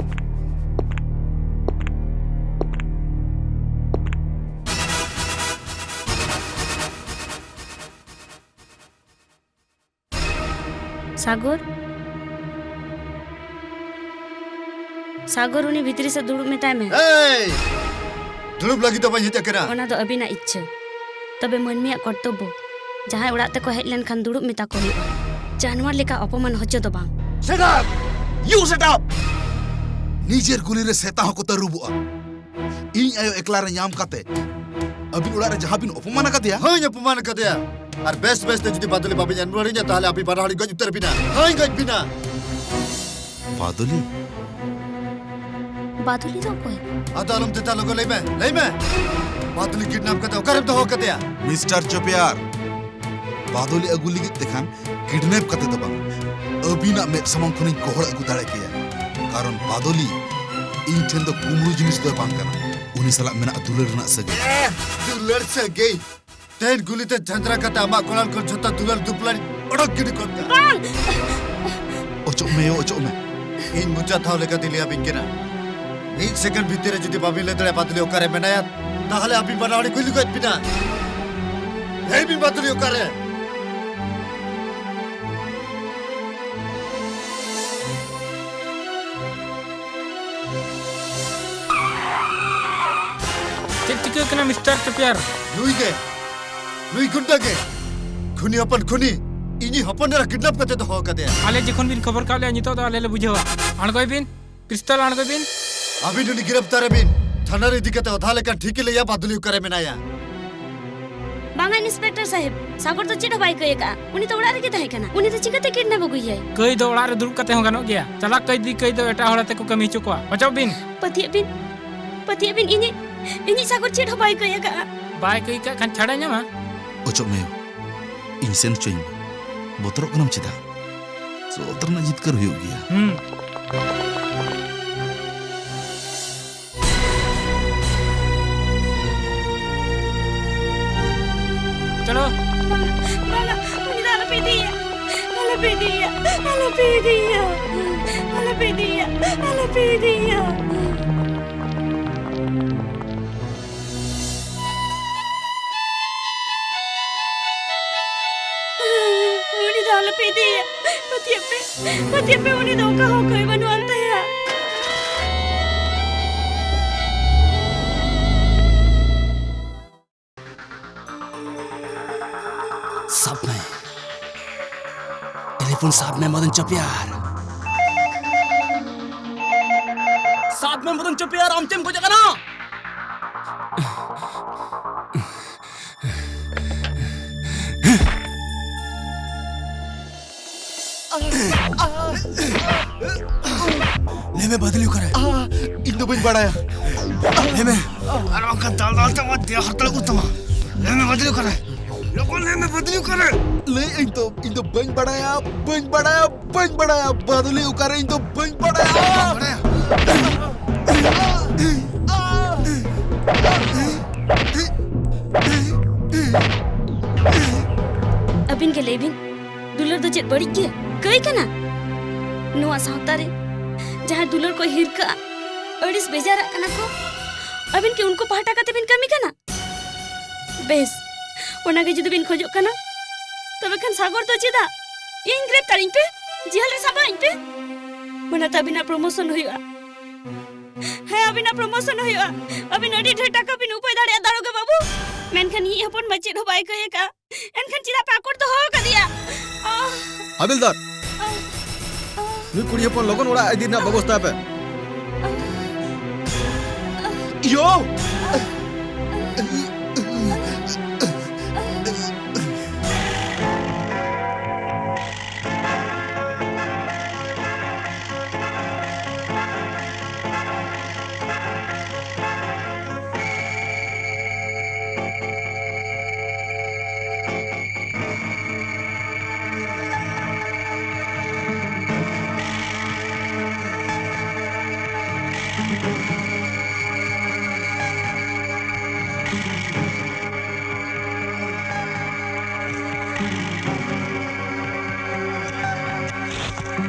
ᱥᱟᱜᱚᱨ? ᱥᱟᱜᱚᱨ, ᱩᱱᱤ ᱵᱷᱤᱛᱨᱤ ᱥᱮᱫ ᱫᱩᱲᱩᱵ ᱢᱮᱛᱟᱭ ᱢᱮ᱾ ᱮᱭ! ᱫᱩᱲᱩᱵ ᱞᱟᱹᱜᱤᱫ ᱫᱚ ᱵᱟᱹᱧ ᱦᱮᱡ ᱟᱠᱟᱱᱟ᱾ ᱚᱱᱟ ᱫᱚ ᱟᱹᱵᱤᱱᱟᱜ ᱤᱪᱪᱷᱟᱹ᱾ ᱛᱚᱵᱮ ᱢᱟᱹᱱᱢᱤᱭᱟᱜ ᱠᱚᱨᱛᱚᱵᱵᱚ, ᱡᱟᱦᱟᱸᱭ ᱚᱲᱟᱜ ᱛᱮᱠᱚ ᱦᱮᱡ ᱞᱮᱱᱠᱷᱟᱱ ᱫᱩᱲᱩᱵ ᱢᱮᱛᱟ ᱠᱚ ᱦᱩᱭᱩᱜᱼᱟ᱾ ᱡᱟᱱᱣᱟᱨ ᱞᱮᱠᱟ ᱚᱯᱚᱢᱟᱱ ᱦᱚᱪᱚ ᱫᱚ ᱵᱟᱝ᱾ Shut up! You shut up! ᱱᱤᱡᱮᱨ ᱜᱩᱞᱤ ᱨᱮ ᱥᱮᱛᱟ ᱦᱚᱸᱠᱚ ᱛᱟᱹᱨᱩᱵᱚᱜᱼᱟ᱾ ᱤᱧ ᱟᱭᱳ ᱮᱠᱞᱟ ᱨᱮ ᱧᱟᱢ ᱠᱟᱛᱮ ᱟᱹᱵᱤᱱ ᱚᱲᱟᱜ ᱨᱮ ᱡᱟᱦᱟᱸ ᱵᱤᱱ ᱚᱯᱚᱢᱟᱱ ᱟᱠᱟᱫᱮᱭᱟ᱾ ᱦᱳᱭ, ᱚᱯᱚᱢᱟᱱ ᱟᱠᱟᱫᱮᱭᱟ᱾ ᱟᱨ ᱵᱮᱥ ᱵᱮᱥ ᱛᱮ ᱡᱩᱫᱤ ᱵᱟᱫᱚᱞᱤ ᱵᱟᱵᱤᱱ ᱮᱢ ᱨᱩᱣᱟᱹᱲᱤᱧᱟ, ᱛᱟᱦᱞᱮ ᱟᱹᱵᱤᱱ ᱵᱟᱱᱟ ᱦᱚᱲᱤᱧ ᱜᱚᱡ ᱩᱛᱟᱹᱨ ᱵᱤᱱᱟ᱾ ᱦᱳᱭ, ᱜᱚᱡ ᱵᱤᱱᱟ᱾ ᱵᱟᱫᱚᱞᱤ? ᱵᱟᱫᱚᱞᱤ ᱫᱚ ᱚᱠᱚᱭ? ᱟᱫᱚ ᱟᱞᱚᱢ ᱛᱮᱛᱟ, ᱞᱚᱜᱚᱱ ᱞᱟᱹᱭ ᱢᱮ, ᱞᱟᱹᱭ ᱢᱮ᱾ ᱵᱟᱫᱚᱞᱤ ᱠᱤᱰᱱᱟᱯ ᱠᱟᱛᱮ ᱚᱠᱟᱨᱮᱢ ᱫᱚᱦᱚ ᱠᱟᱫᱮᱭᱟ? ᱢᱤᱥᱴᱟᱨ ᱪᱚᱯᱮᱭᱟᱨ, ᱵᱟᱫᱚᱞᱤ ᱟᱹᱜᱩ ᱞᱟᱹᱜᱤᱫ ᱛᱮᱠᱷᱟᱱ ᱠᱤᱰᱱᱮᱯ ᱠᱟᱛᱮ ᱫᱚ ᱵᱟᱝ, ᱟᱹᱵᱤᱱᱟᱜ ᱢᱮᱫ ᱥᱟᱢᱟᱝ ᱠᱷᱚᱱᱤᱧ ᱜᱚᱦᱚᱲ ᱟᱹᱜᱩ ᱫᱟᱲᱮ ᱠᱮᱭᱟ᱾ ᱠᱟᱨᱚᱱ ᱵᱟᱫᱚᱞᱤ ᱤᱧ ᱴᱷᱮᱱ ᱫᱚ ᱠᱩᱢᱲᱩ ᱡᱤᱱᱤᱥ ᱫᱚᱭ ᱵᱟᱝ ᱠᱟᱱᱟ᱾ ᱩᱱᱤ ᱥᱟᱞᱟᱜ ᱢᱮᱱᱟᱜᱼᱟ ᱫᱩᱞᱟᱹᱲ ᱨᱮᱱᱟᱜ ᱥᱟᱹᱜᱟᱹᱭ᱾ ᱮ, ᱫᱩᱞᱟᱹᱲ ᱥᱟᱹᱜᱟᱹᱭ? ᱛᱮᱦᱮᱧ ᱜᱩᱞᱤ ᱛᱮ ᱡᱷᱟᱸᱡᱽᱨᱟ ᱠᱟᱛᱮ ᱟᱢᱟᱜ ᱠᱚᱲᱟᱞ ᱠᱷᱚᱱ ᱡᱷᱚᱛᱚ ᱫᱩᱞᱟᱹᱲ ᱫᱩᱯᱞᱟᱹᱲ ᱚᱰᱚᱠ ᱜᱤᱰᱤ ᱠᱚᱜ ᱠᱟᱜ᱾ ᱵᱟᱝ! ᱚᱪᱚᱜ ᱢᱮ ᱭᱳ, ᱚᱪᱚᱜ ᱢᱮ᱾ ᱤᱧ ᱢᱚᱪᱟ ᱛᱷᱟᱣ ᱞᱮᱠᱟᱛᱮᱧ ᱞᱟᱹᱭ ᱟᱹᱵᱤᱱ ᱠᱟᱱᱟ, ᱢᱤᱫ ᱥᱮᱠᱮᱱᱰ ᱵᱷᱤᱛᱤᱨ ᱨᱮ ᱡᱩᱫᱤ ᱵᱟᱹᱵᱤᱱ ᱞᱟᱹᱭ ᱫᱟᱲᱮᱭᱟᱜᱼᱟ ᱵᱟᱫᱚᱞᱤ ᱚᱠᱟᱨᱮ ᱢᱮᱱᱟᱭᱟ, ᱛᱟᱦᱞᱮ ᱟᱹᱵᱤᱱ ᱵᱟᱱᱟ ᱦᱚᱲᱤᱧ ᱜᱩᱞᱤ ᱜᱚᱡ ᱵᱤᱱᱟ᱾ ᱞᱟᱹᱭ ᱵᱤᱱ ᱵᱟᱫᱚᱞᱤ ᱚᱠᱟᱨᱮ? ᱪᱮᱫ ᱪᱤᱠᱟᱹ ᱠᱟᱱᱟ ᱢᱤᱥᱴᱟᱨ ᱪᱚᱯᱮᱭᱟᱨ? ᱱᱩᱭ ᱜᱮ, ᱱᱩᱭ ᱜᱩᱱᱰᱟ ᱜᱮ, ᱠᱷᱩᱱᱤ ᱦᱚᱯᱚᱱ ᱠᱷᱩᱱᱤ, ᱤᱧᱤᱡ ᱦᱚᱯᱚᱱ ᱮᱨᱟ ᱠᱤᱰᱱᱟᱯ ᱠᱟᱛᱮ ᱫᱚᱦᱚ ᱟᱠᱟᱫᱮᱭᱟ᱾ ᱟᱞᱮ ᱡᱚᱠᱷᱚᱱ ᱵᱤᱱ ᱠᱷᱚᱵᱚᱨ ᱠᱟᱜ ᱞᱮᱭᱟ, ᱱᱤᱛᱚᱜ ᱫᱚ ᱟᱞᱮ ᱞᱮ ᱵᱩᱡᱷᱟᱹᱣᱟ᱾ ᱟᱬᱜᱚᱭ ᱵᱤᱱ, ᱯᱤᱥᱛᱚᱞ ᱟᱬᱜᱚᱭ ᱵᱤᱱ᱾ ᱟᱹᱵᱤᱱ ᱩᱱᱤ ᱜᱤᱨᱟᱯᱛᱟᱨᱮ ᱵᱤᱱ, ᱛᱷᱟᱱᱟ ᱨᱮ ᱤᱫᱤ ᱠᱟᱛᱮ ᱚᱫᱷᱟ ᱞᱮᱠᱟᱱ ᱴᱷᱤᱠ ᱮ ᱞᱟᱹᱭᱟ ᱵᱟᱫᱩᱞᱤ ᱚᱠᱟᱨᱮ ᱢᱮᱱᱟᱭᱟ᱾ ᱵᱟᱝᱟ, ᱤᱱᱥᱯᱮᱠᱴᱚᱨ ᱥᱟᱦᱮᱵ, ᱥᱟᱜᱚᱨ ᱫᱚ ᱪᱮᱫ ᱦᱚᱸ ᱵᱟᱭ ᱠᱟᱹᱭ ᱟᱠᱟᱫᱼᱟ᱾ ᱩᱱᱤ ᱫᱚ ᱚᱲᱟᱜ ᱨᱮᱜᱮ ᱛᱟᱦᱮᱸ ᱠᱟᱱᱟ᱾ ᱩᱱᱤ ᱫᱚ ᱪᱤᱠᱟᱹᱛᱮ ᱠᱤᱰᱱᱮᱯ ᱟᱹᱜᱩᱭᱮᱭᱟᱭ? ᱠᱟᱹᱭ ᱫᱚ ᱚᱲᱟᱜ ᱨᱮ ᱫᱩᱲᱩᱵ ᱠᱟᱛᱮ ᱦᱚᱸ ᱜᱟᱱᱚᱜ ᱜᱮᱭᱟ᱾ ᱪᱟᱞᱟᱜ ᱠᱟᱹᱭ ᱫᱤ, ᱠᱟᱹᱭ ᱫᱚ ᱮᱴᱟᱜ ᱦᱚᱲ ᱟᱛᱮ ᱠᱚ ᱠᱟᱹᱢᱤ ᱦᱚᱪᱚ ᱠᱚᱣᱟ᱾ ᱚᱪᱚᱜ ᱵᱤᱱ᱾ ᱯᱟᱹᱛᱭᱟᱹᱜ ᱵᱤᱱ, ᱯᱟᱹᱛᱭᱟᱹᱜ ᱵᱤᱱ, ᱤᱧᱤᱡ, ᱤᱧᱤᱡ ᱥᱟᱜᱚᱨ ᱪᱮᱫ ᱦᱚᱸ ᱵᱟᱭ ᱠᱟᱹᱭ ᱟᱠᱟᱫᱼᱟ᱾ ᱵᱟᱭ ᱠᱟᱹᱭ ᱠᱟᱜ ᱠᱷᱟᱱ ᱪᱷᱟᱲᱟᱭ ᱧᱟᱢᱟ? ᱚᱪᱚᱜ ᱢᱮ ᱭᱳ, ᱤᱧ ᱥᱮᱱ ᱦᱚᱪᱚᱧ ᱢᱮ᱾ ᱵᱚᱛᱚᱨᱚᱜ ᱠᱟᱱᱟᱢ ᱪᱮᱫᱟᱜ? ᱥᱚᱛ ᱨᱮᱱᱟᱜ ᱡᱤᱛᱠᱟᱹᱨ ᱦᱩᱭᱩᱜ ᱜᱮᱭᱟ᱾ ᱦᱩᱸ᱾ ᱪᱚᱞᱚ᱾ ᱵᱟᱝᱟ, ᱵᱟᱝᱟ, ᱩᱱᱤ ᱫᱚ ᱟᱞᱚᱯᱮ ᱤᱫᱤᱭᱮᱭᱟ᱾ ᱟᱞᱚᱯᱮ ᱤᱫᱤᱭᱮᱭᱟ, ᱟᱞᱚᱯᱮ ᱤᱫᱤᱭᱮᱭᱟ, ᱟᱞᱚᱯᱮ ᱤᱫᱤᱭᱮᱭᱟ, ᱟᱞᱚᱯᱮ ᱤᱫᱤᱭᱮᱭᱟ᱾ ᱩᱱᱤ ᱫᱚ ᱟᱞᱚᱯᱮ ᱤᱫᱤᱭᱮᱭᱟ᱾ ᱯᱟᱹᱛᱭᱟᱹᱜ ᱯᱮ, ᱯᱟᱹᱛᱭᱟᱹᱜ ᱯᱮ, ᱩᱱᱤ ᱫᱚ ᱚᱠᱟ ᱦᱚᱸ ᱠᱟᱹᱭ ᱵᱟᱹᱱᱩᱜ ᱟᱱ ᱛᱟᱭᱟ᱾ ᱥᱟᱵ ᱢᱮ᱾ ᱴᱮᱞᱤᱯᱷᱳᱱ ᱥᱟᱵ ᱢᱮ, ᱢᱚᱫᱚᱱ ᱪᱚᱯᱮᱭᱟᱨ᱾ ᱥᱟᱵ ᱢᱮ, ᱢᱚᱫᱚᱱ ᱪᱚᱯᱮᱭᱟᱨ, ᱟᱢ ᱪᱮᱫ ᱮᱢ ᱠᱷᱚᱡᱚᱜ ᱠᱟᱱᱟ? ᱞᱟᱹᱭ ᱢᱮ, ᱵᱟᱫᱞᱤ ᱚᱠᱟᱨᱮ? ᱤᱧ ᱫᱚ ᱵᱟᱹᱧ ᱵᱟᱲᱟᱭᱟ᱾ ᱞᱟᱹᱭ ᱢᱮ᱾ ᱟᱨ ᱵᱟᱝᱠᱷᱟᱱ ᱫᱟᱞ ᱫᱟᱞ ᱛᱮ ᱟᱢᱟᱜ ᱫᱮᱭᱟ ᱦᱟᱨᱛᱟᱲ ᱟᱹᱜᱩ ᱛᱟᱢᱟ᱾ ᱞᱟᱹᱭ ᱢᱮ, ᱵᱟᱫᱞᱤ ᱚᱠᱟᱨᱮ? ᱞᱚᱜᱚᱱ ᱞᱟᱹᱭ ᱢᱮ, ᱵᱟᱫᱞᱤ ᱚᱠᱟᱨᱮ? ᱞᱟᱹᱭ ᱟᱹᱧ ᱛᱚ, ᱤᱧ ᱫᱚ ᱵᱟᱹᱧ ᱵᱟᱲᱟᱭᱟ, ᱵᱟᱹᱧ ᱵᱟᱲᱟᱭᱟ, ᱵᱟᱹᱧ ᱵᱟᱲᱟᱭᱟ᱾ ᱵᱟᱫᱞᱤ ᱚᱠᱟᱨᱮ, ᱤᱧ ᱫᱚ ᱵᱟᱹᱧ ᱵᱟᱲᱟᱭᱟ᱾ ᱵᱟᱢ ᱵᱟᱲᱟᱭᱟ? ᱟᱹᱵᱤᱱ ᱜᱮ ᱞᱟᱹᱭ ᱵᱤᱱ, ᱫᱩᱞᱟᱹᱲ ᱫᱚ ᱪᱮᱫ ᱵᱟᱹᱲᱤᱡ ᱜᱮ ᱠᱟᱹᱭ ᱠᱟᱱᱟ? ᱱᱚᱣᱟ ᱥᱟᱶᱛᱟ ᱨᱮ ᱡᱟᱦᱟᱸᱭ ᱫᱩᱞᱟᱹᱲ ᱠᱚ ᱦᱤᱨᱠᱟᱹᱜᱼᱟ, ᱟᱹᱲᱤᱥ ᱵᱮᱡᱟᱨᱟᱜ ᱠᱟᱱᱟ ᱠᱚ, ᱟᱹᱵᱤᱱ ᱠᱤ ᱩᱱᱠᱩ ᱯᱟᱦᱴᱟ ᱠᱟᱛᱮ ᱵᱤᱱ ᱠᱟᱹᱢᱤ ᱠᱟᱱᱟ? ᱵᱮᱥ, ᱚᱱᱟᱜᱮ ᱡᱩᱫᱤ ᱵᱤᱱ ᱠᱷᱚᱡᱚᱜ ᱠᱟᱱᱟ, ᱛᱚᱵᱮ ᱠᱷᱟᱱ ᱥᱟᱜᱚᱨ ᱫᱚ ᱪᱮᱫᱟᱜ? ᱤᱧ ᱜᱨᱮᱯᱛᱟᱨᱤᱧ ᱯᱮ, ᱡᱮᱞ ᱨᱮ ᱥᱟᱵᱟᱧ ᱯᱮ᱾ ᱚᱱᱟᱛᱮ ᱟᱹᱵᱤᱱᱟᱜ ᱯᱨᱚᱢᱳᱥᱚᱱ ᱦᱩᱭᱩᱜᱼᱟ᱾ ᱦᱮᱸ, ᱟᱹᱵᱤᱱᱟᱜ ᱯᱨᱚᱢᱳᱥᱚᱱ ᱦᱩᱭᱩᱜᱼᱟ᱾ ᱟᱹᱵᱤᱱ ᱟᱹᱰᱤ ᱰᱷᱮᱨ ᱴᱟᱠᱟ ᱵᱤᱱ ᱩᱯᱟᱹᱭ ᱫᱟᱲᱮᱭᱟᱜᱼᱟ, ᱫᱟᱨᱚᱜᱟ ᱵᱟᱹᱵᱩ᱾ ᱢᱮᱱᱠᱷᱟᱱ ᱤᱧᱤᱡ ᱦᱚᱯᱚᱱ ᱢᱟ ᱪᱮᱫ ᱦᱚᱸ ᱵᱟᱭ ᱠᱟᱹᱭ ᱟᱠᱟᱫᱼᱟ᱾ ᱮᱱᱠᱷᱟᱱ ᱪᱮᱫᱟᱜ ᱯᱮ ᱟᱠᱚᱴ ᱫᱚᱦᱚ ᱟᱠᱟᱫᱮᱭᱟ? ᱟᱦ, ᱦᱟᱵᱤᱞᱫᱟᱨ, ᱟᱦ, ᱱᱩᱭ ᱠᱩᱲᱤ ᱦᱚᱯᱚᱱ ᱞᱚᱜᱚᱱ ᱚᱲᱟᱜ ᱤᱫᱤ ᱨᱮᱱᱟᱜ ᱵᱮᱵᱚᱥᱛᱷᱟᱭ ᱯᱮ᱾ ᱟᱦ, ᱟᱦ, ᱭᱳ! ᱟᱦ, ᱟᱦ,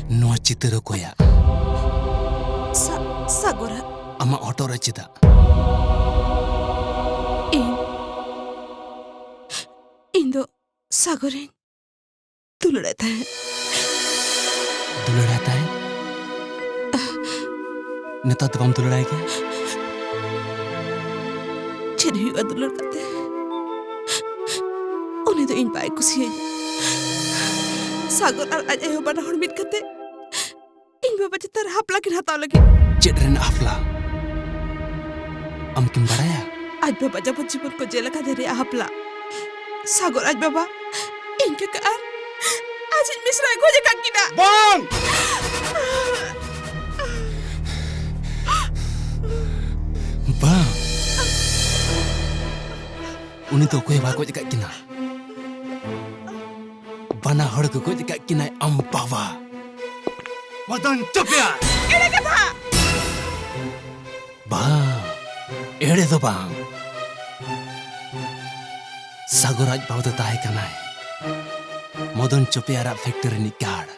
ᱱᱚᱣᱟ ᱪᱤᱛᱟᱹᱨ ᱚᱠᱚᱭᱟᱜ? ᱥᱟ-, ᱥᱟᱜᱚᱨᱟᱜ᱾ ᱟᱢᱟᱜ ᱦᱚᱴᱚᱜ ᱨᱮ ᱪᱮᱫᱟᱜ? ᱤᱧ, ᱤᱧ ᱫᱚ ᱥᱟᱜᱚᱨᱤᱧ ᱫᱩᱞᱟᱹᱲᱟᱭ ᱛᱟᱦᱮᱸᱫ᱾ ᱫᱩᱞᱟᱹᱲᱟᱭ ᱛᱟᱦᱮᱸᱫ? ᱱᱮᱛᱟᱨ ᱫᱚ ᱵᱟᱢ ᱫᱩᱞᱟᱹᱲᱟᱭ ᱜᱮᱭᱟ? ᱪᱮᱫ ᱦᱩᱭᱩᱜᱼᱟ ᱫᱩᱞᱟᱹᱲ ᱠᱟᱛᱮ? ᱩᱱᱤ ᱫᱚ ᱤᱧ ᱵᱟᱭ ᱠᱩᱥᱤᱭᱟᱹᱧᱟ᱾ ᱥᱟᱜᱚᱨ ᱟᱨ ᱟᱡ ᱟᱭᱳ ᱵᱟᱱᱟ ᱦᱚᱲ ᱢᱤᱫ ᱠᱟᱛᱮ ᱤᱧ ᱵᱟᱵᱟ ᱪᱮᱛᱟᱱ ᱨᱮ ᱦᱟᱯᱞᱟ ᱠᱤᱱ ᱦᱟᱛᱟᱣ ᱞᱟᱹᱜᱤᱫ᱾ ᱪᱮᱫ ᱨᱮᱱᱟᱜ ᱦᱟᱯᱞᱟ? ᱟᱢ ᱠᱤᱢ ᱵᱟᱲᱟᱭᱟ? ᱟᱡ ᱵᱟᱵᱟ ᱡᱟᱵᱚᱛ ᱡᱤᱵᱚᱱ ᱠᱚ ᱡᱮᱞ ᱟᱠᱟᱫᱮ ᱨᱮᱭᱟᱜ ᱦᱟᱯᱞᱟ᱾ ᱥᱟᱜᱚᱨ ᱟᱡ ᱵᱟᱵᱟ, ᱤᱧ ᱠᱟᱠᱟ ᱟᱨ ᱟᱡᱤᱡ ᱢᱤᱥᱨᱟᱭ ᱜᱚᱡ ᱟᱠᱟᱫ ᱠᱤᱱᱟ᱾ ᱵᱟᱝ! ᱵᱟᱝ! ᱩᱱᱤ ᱫᱚ ᱚᱠᱚᱭ ᱦᱚᱸ ᱵᱟᱭ ᱜᱚᱡ ᱟᱠᱟᱫ ᱠᱤᱱᱟ᱾ ᱵᱟᱱᱟ ᱦᱚᱲ ᱜᱮ ᱜᱚᱡ ᱟᱠᱟᱫ ᱠᱤᱱᱟᱭ ᱟᱢ ᱵᱟᱵᱟ᱾ ᱢᱚᱫᱚᱱ ᱪᱚᱯᱮᱭᱟ! ᱮᱲᱮ ᱠᱟᱛᱷᱟ! ᱵᱟᱝ, ᱮᱲᱮ ᱫᱚ ᱵᱟᱝ᱾ ᱥᱟᱜᱚᱨ ᱟᱡ ᱵᱟᱵᱟ ᱫᱚ ᱛᱟᱦᱮᱸ ᱠᱟᱱᱟᱭ ᱢᱚᱫᱚᱱ ᱪᱚᱯᱮᱭᱟᱨᱟᱜ ᱯᱷᱮᱠᱴᱚᱨᱤ ᱨᱤᱱᱤᱡ ᱜᱟᱨᱰ᱾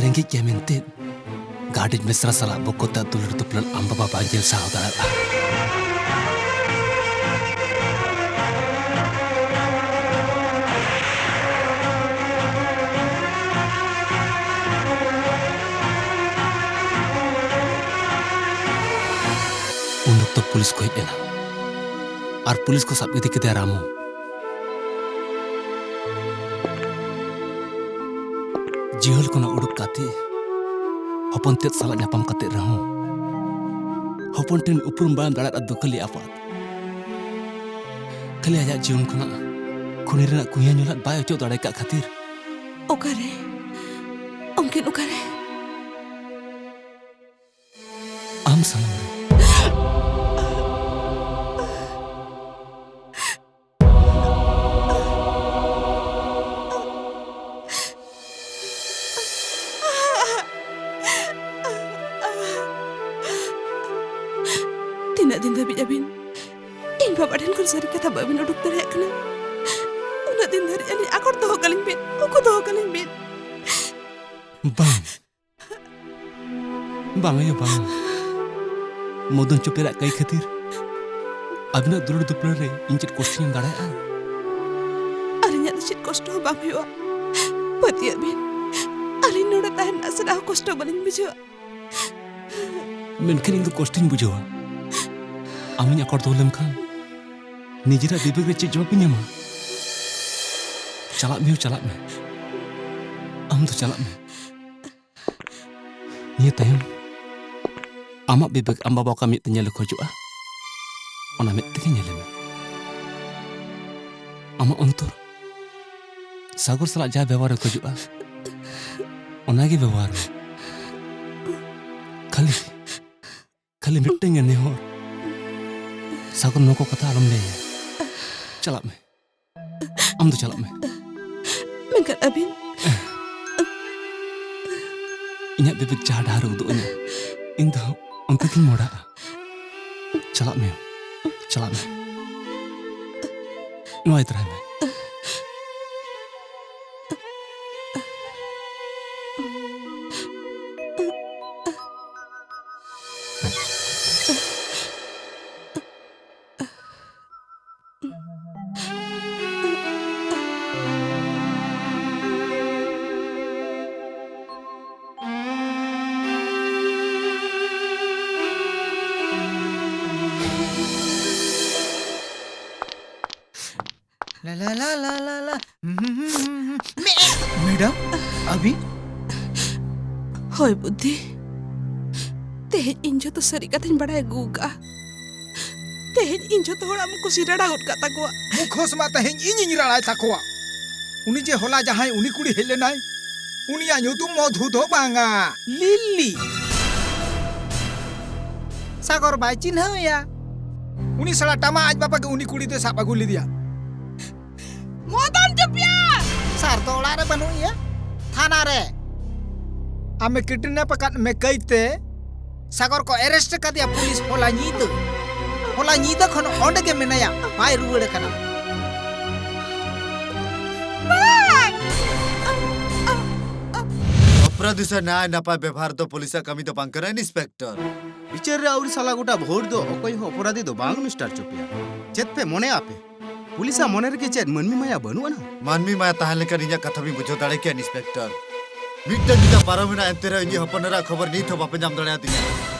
ᱨᱮᱸᱜᱮᱡ ᱜᱮᱭᱟ ᱢᱮᱱᱛᱮ ᱜᱟᱨᱰ ᱤᱡ ᱢᱤᱥᱨᱟ ᱥᱟᱞᱟᱜ ᱵᱚᱠᱚᱛ ᱟᱜ ᱫᱩᱞᱟᱹᱲ ᱫᱩᱯᱞᱟᱹᱲ ᱟᱢ ᱵᱟᱵᱟ ᱵᱟᱝ ᱧᱮᱞ ᱥᱟᱦᱟᱣ ᱫᱟᱲᱮᱭᱟᱜᱼᱟ᱾ ᱩᱱ ᱚᱠᱛᱚ ᱯᱩᱞᱤᱥ ᱠᱚ ᱦᱮᱡ ᱮᱱᱟ ᱟᱨ ᱯᱩᱞᱤᱥ ᱠᱚ ᱥᱟᱵ ᱤᱫᱤ ᱠᱮᱫᱮᱭᱟ ᱨᱟᱢᱩ᱾ ᱡᱤᱦᱚᱞ ᱠᱷᱚᱱᱟᱜ ᱩᱰᱩᱠ ᱠᱟᱛᱮ ᱦᱚᱯᱚᱱ ᱛᱮᱫ ᱥᱟᱞᱟᱜ ᱧᱟᱯᱟᱢ ᱠᱟᱛᱮ ᱨᱮᱦᱚᱸ ᱦᱚᱯᱚᱱ ᱴᱷᱮᱱ ᱩᱯᱨᱩᱢ ᱵᱟᱭ ᱮᱢ ᱫᱟᱲᱮᱭᱟᱜᱼᱟ ᱫᱩᱠᱷᱟᱹᱞᱤ ᱟᱯᱟᱛ᱾ ᱠᱷᱟᱹᱞᱤ ᱟᱡᱟᱜ ᱡᱤᱭᱚᱱ ᱠᱷᱚᱱᱟᱜ ᱠᱷᱩᱱᱤ ᱨᱮᱱᱟᱜ ᱠᱩᱭᱟᱹ ᱧᱩᱞᱟᱫ ᱵᱟᱭ ᱚᱪᱚᱜ ᱫᱟᱲᱮ ᱠᱟᱜ ᱠᱷᱟᱹᱛᱤᱨ᱾ ᱚᱠᱟᱨᱮ? ᱩᱱᱠᱤᱱ ᱚᱠᱟᱨᱮ? ᱟᱢ ᱥᱟᱢᱟᱝ ᱨᱮ᱾ ᱛᱤᱱᱟᱹᱜ ᱫᱤᱱ ᱫᱷᱟᱹᱵᱤᱡ ᱟᱹᱵᱤᱱ ᱤᱧ ᱵᱟᱵᱟ ᱴᱷᱮᱱ ᱠᱷᱚᱱ ᱥᱟᱹᱨᱤ ᱠᱟᱛᱷᱟ ᱵᱟᱹᱵᱤᱱ ᱩᱰᱩᱠ ᱫᱟᱲᱮᱭᱟᱜ ᱠᱟᱱᱟ? ᱩᱱᱟᱹᱜ ᱫᱤᱱ ᱫᱷᱟᱹᱨᱤᱡ ᱟᱹᱞᱤᱧ ᱟᱠᱚᱴ ᱫᱚᱦᱚ ᱠᱟᱹᱞᱤᱧ ᱵᱤᱱ, ᱩᱠᱩ ᱫᱚᱦᱚ ᱠᱟᱹᱞᱤᱧ ᱵᱤᱱ᱾ ᱵᱟᱝ, ᱵᱟᱝ ᱟᱭᱳ, ᱵᱟᱝ᱾ ᱢᱚᱫᱚᱱ ᱪᱩᱯᱮᱨᱟᱜ ᱠᱟᱹᱭ ᱠᱷᱟᱹᱛᱤᱨ ᱟᱹᱵᱤᱱᱟᱜ ᱫᱩᱞᱟᱹᱲ ᱫᱩᱯᱞᱟᱹᱲ ᱨᱮ ᱤᱧ ᱪᱮᱫ ᱠᱚᱥᱴᱚᱧ ᱮᱢ ᱫᱟᱲᱮᱭᱟᱜᱼᱟ? ᱟᱹᱞᱤᱧᱟᱜ ᱫᱚ ᱪᱮᱫ ᱠᱚᱥᱴᱚ ᱦᱚᱸ ᱵᱟᱝ ᱦᱩᱭᱩᱜᱼᱟ᱾ ᱯᱟᱹᱛᱭᱟᱹᱜ ᱵᱤᱱ, ᱟᱹᱞᱤᱧ ᱱᱚᱰᱮ ᱛᱟᱦᱮᱱ ᱨᱮᱱᱟᱜ ᱥᱟᱱᱟᱢ ᱠᱚᱥᱴᱚ ᱵᱟᱹᱞᱤᱧ ᱵᱩᱡᱷᱟᱹᱣᱟ᱾ ᱢᱮᱱᱠᱷᱟᱱ ᱤᱧ ᱫᱚ ᱠᱚᱥᱴᱚᱧ ᱵᱩᱡᱷᱟᱹᱣᱟ᱾ ᱟᱢᱤᱧ ᱟᱠᱚᱴ ᱫᱚᱦᱚ ᱞᱮᱢ ᱠᱷᱟᱱ ᱱᱤᱡᱮᱨᱟᱜ ᱵᱤᱵᱮᱠ ᱨᱮ ᱪᱮᱫ ᱡᱚᱵᱟᱵ ᱤᱧ ᱮᱢᱟ? ᱪᱟᱞᱟᱜ ᱢᱮ, ᱪᱟᱞᱟᱜ ᱢᱮ, ᱟᱢ ᱫᱚ ᱪᱟᱞᱟᱜ ᱢᱮ᱾ ᱱᱤᱭᱟᱹ ᱛᱟᱭᱚᱢ ᱟᱢᱟᱜ ᱵᱤᱵᱮᱠ ᱟᱢ ᱵᱟᱵᱟ ᱚᱠᱟ ᱢᱮᱫ ᱛᱮ ᱧᱮᱞ ᱮ ᱠᱷᱚᱡᱚᱜᱼᱟ, ᱚᱱᱟ ᱢᱮᱫ ᱛᱮᱜᱮ ᱧᱮᱞᱮ ᱢᱮ᱾ ᱟᱢᱟᱜ ᱚᱱᱛᱚᱨ ᱥᱟᱜᱚᱨ ᱥᱟᱞᱟᱜ ᱡᱟ ᱵᱮᱵᱚᱦᱟᱨ ᱮ ᱠᱷᱚᱡᱚᱜᱼᱟ, ᱚᱱᱟᱜᱮ ᱵᱮᱵᱚᱦᱟᱨ ᱢᱮ᱾ ᱠᱷᱟᱹᱞᱤ, ᱠᱷᱟᱹᱞᱤ ᱢᱤᱫᱴᱟᱝ ᱜᱮ ᱱᱮᱦᱚᱨ, ᱥᱟᱜᱚᱨ ᱱᱚᱣᱟ ᱠᱚ ᱠᱟᱛᱷᱟ ᱟᱞᱚᱢ ᱞᱟᱹᱭᱟ᱾ ᱪᱟᱞᱟᱜ ᱢᱮ, ᱟᱢ ᱫᱚ ᱪᱟᱞᱟᱜ ᱢᱮ᱾ ᱢᱮᱱᱠᱷᱟᱱ ᱟᱹᱵᱤᱱ? ᱤᱧᱟᱹᱜ ᱵᱤᱵᱮᱠ ᱡᱟᱦᱟᱸ ᱰᱟᱦᱟᱨ ᱮ ᱩᱫᱩᱜ ᱟᱹᱧᱟ, ᱤᱧ ᱫᱚ ᱚᱱᱛᱮ ᱜᱤᱧ ᱢᱚᱦᱰᱟᱜᱼᱟ᱾ ᱪᱟᱞᱟᱜ ᱢᱮ, ᱪᱟᱞᱟᱜ ᱢᱮ᱾ ᱱᱚᱣᱟ ᱤᱫᱤ ᱛᱚᱨᱟᱭ ᱢᱮ᱾ ᱞᱟ ᱞᱟ ᱞᱟ ᱞᱟ ᱞᱟ ᱞᱟ᱾ ᱢᱮ-, ᱢᱮᱰᱟᱢ, ᱟᱹᱵᱤᱱ? ᱦᱳᱭ ᱵᱩᱫᱽᱫᱷᱤ, ᱛᱮᱦᱮᱧ ᱤᱧ ᱡᱷᱚᱛᱚ ᱥᱟᱹᱨᱤ ᱠᱟᱛᱷᱟᱧ ᱵᱟᱲᱟᱭ ᱟᱹᱜᱩ ᱟᱠᱟᱫᱼᱟ᱾ ᱛᱮᱦᱮᱧ ᱤᱧ ᱡᱷᱚᱛᱚ ᱦᱚᱲᱟᱜ ᱢᱩᱠᱷᱚᱥᱤ ᱨᱟᱲᱟ ᱜᱚᱫ ᱠᱟᱜ ᱛᱟᱠᱚᱣᱟ᱾ ᱢᱩᱠᱷᱚᱥ ᱢᱟ ᱛᱮᱦᱮᱧ ᱤᱧᱤᱧ ᱨᱟᱲᱟᱭ ᱛᱟᱠᱚᱣᱟ᱾ ᱩᱱᱤ ᱡᱮ ᱦᱚᱞᱟ ᱡᱟᱦᱟᱸᱭ ᱩᱱᱤ ᱠᱩᱲᱤ ᱦᱮᱡ ᱞᱮᱱᱟᱭ, ᱩᱱᱤᱭᱟᱜ ᱧᱩᱛᱩᱢ ᱢᱚᱫᱷᱩ ᱫᱚ ᱵᱟᱝᱟ, ᱞᱤᱞᱤ᱾ ᱥᱟᱜᱚᱨ ᱵᱟᱭ ᱪᱤᱱᱦᱟᱹᱣᱮᱭᱟ᱾ ᱩᱱᱤ ᱥᱟᱞᱟ ᱴᱟᱢᱟ ᱟᱡ ᱵᱟᱵᱟ ᱜᱮ ᱩᱱᱤ ᱠᱩᱲᱤ ᱫᱚᱭ ᱥᱟᱵ ᱟᱹᱜᱩ ᱞᱮᱫᱮᱭᱟ᱾ ᱢᱚᱫᱚᱱ ᱪᱩᱯᱤᱭᱟ! ᱥᱟᱨ ᱫᱚ ᱚᱲᱟᱜ ᱨᱮ ᱵᱟᱹᱱᱩᱜ ᱮᱭᱟ, ᱛᱷᱟᱱᱟ ᱨᱮ᱾ ᱟᱢᱮ ᱠᱤᱰᱱᱮᱯ ᱟᱠᱟᱫ ᱢᱮ ᱠᱟᱹᱭᱛᱮ ᱥᱟᱜᱚᱨ ᱠᱚ ᱮᱨᱮᱥᱴ ᱟᱠᱟᱫᱮᱭᱟ ᱯᱩᱞᱤᱥ ᱦᱚᱞᱟ ᱧᱤᱫᱟᱹ᱾ ᱦᱚᱞᱟ ᱧᱤᱫᱟᱹ ᱠᱷᱚᱱ ᱚᱸᱰᱮ ᱜᱮ ᱢᱮᱱᱟᱭᱟ, ᱵᱟᱭ ᱨᱩᱣᱟᱹᱲ ᱟᱠᱟᱱᱟ᱾ ᱵᱟᱝ! ᱚᱯᱨᱟᱫᱷᱤ ᱥᱟᱶ ᱱᱟᱭ ᱱᱟᱯᱟᱭ ᱵᱮᱵᱚᱦᱟᱨ ᱫᱚ ᱯᱩᱞᱤᱥᱟᱜ ᱠᱟᱹᱢᱤ ᱫᱚ ᱵᱟᱝ ᱠᱟᱱᱟ, ᱤᱱᱥᱯᱮᱠᱴᱚᱨ᱾ ᱵᱤᱪᱟᱹᱨ ᱨᱮ ᱟᱹᱣᱨᱤ ᱥᱟᱞᱟ ᱜᱚᱴᱟ ᱵᱷᱳᱨ ᱫᱚ ᱚᱠᱚᱭ ᱦᱚᱸ ᱚᱯᱚᱨᱟᱫᱷᱤ ᱫᱚ ᱵᱟᱝ, ᱢᱤᱥᱴᱟᱨ ᱪᱚᱯᱤᱭᱟ᱾ ᱪᱮᱫ ᱯᱮ ᱢᱚᱱᱮᱭᱟ ᱟᱯᱮ? ᱯᱩᱞᱤᱥᱟᱜ ᱢᱚᱱᱮ ᱨᱮᱜᱮ ᱪᱮᱫ ᱢᱟᱹᱱᱢᱤ ᱢᱟᱭᱟ ᱵᱟᱹᱱᱩᱜ ᱟᱱᱟ? ᱢᱟᱹᱱᱢᱤ ᱢᱟᱭᱟ ᱛᱟᱦᱮᱸ ᱞᱮᱱᱠᱷᱟᱱ ᱤᱧᱟᱹᱜ ᱠᱟᱛᱷᱟ ᱵᱤᱱ ᱵᱩᱡᱷᱟᱹᱣ ᱫᱟᱲᱮ ᱠᱮᱭᱟ, ᱤᱱᱥᱯᱮᱠᱴᱚᱨ᱾ ᱢᱤᱫᱴᱟᱝ ᱧᱤᱫᱟᱹ ᱯᱟᱨᱚᱢᱮᱱᱟ, ᱮᱱᱛᱮ ᱨᱮᱦᱚᱸ ᱤᱧᱟᱹᱜ ᱦᱚᱯᱚᱱ ᱮᱨᱟ ᱠᱷᱚᱵᱚᱨ ᱱᱤᱛ ᱦᱚᱸ ᱵᱟᱯᱮ ᱧᱟᱢ ᱫᱟᱲᱮᱭᱟᱫᱤᱧᱟ᱾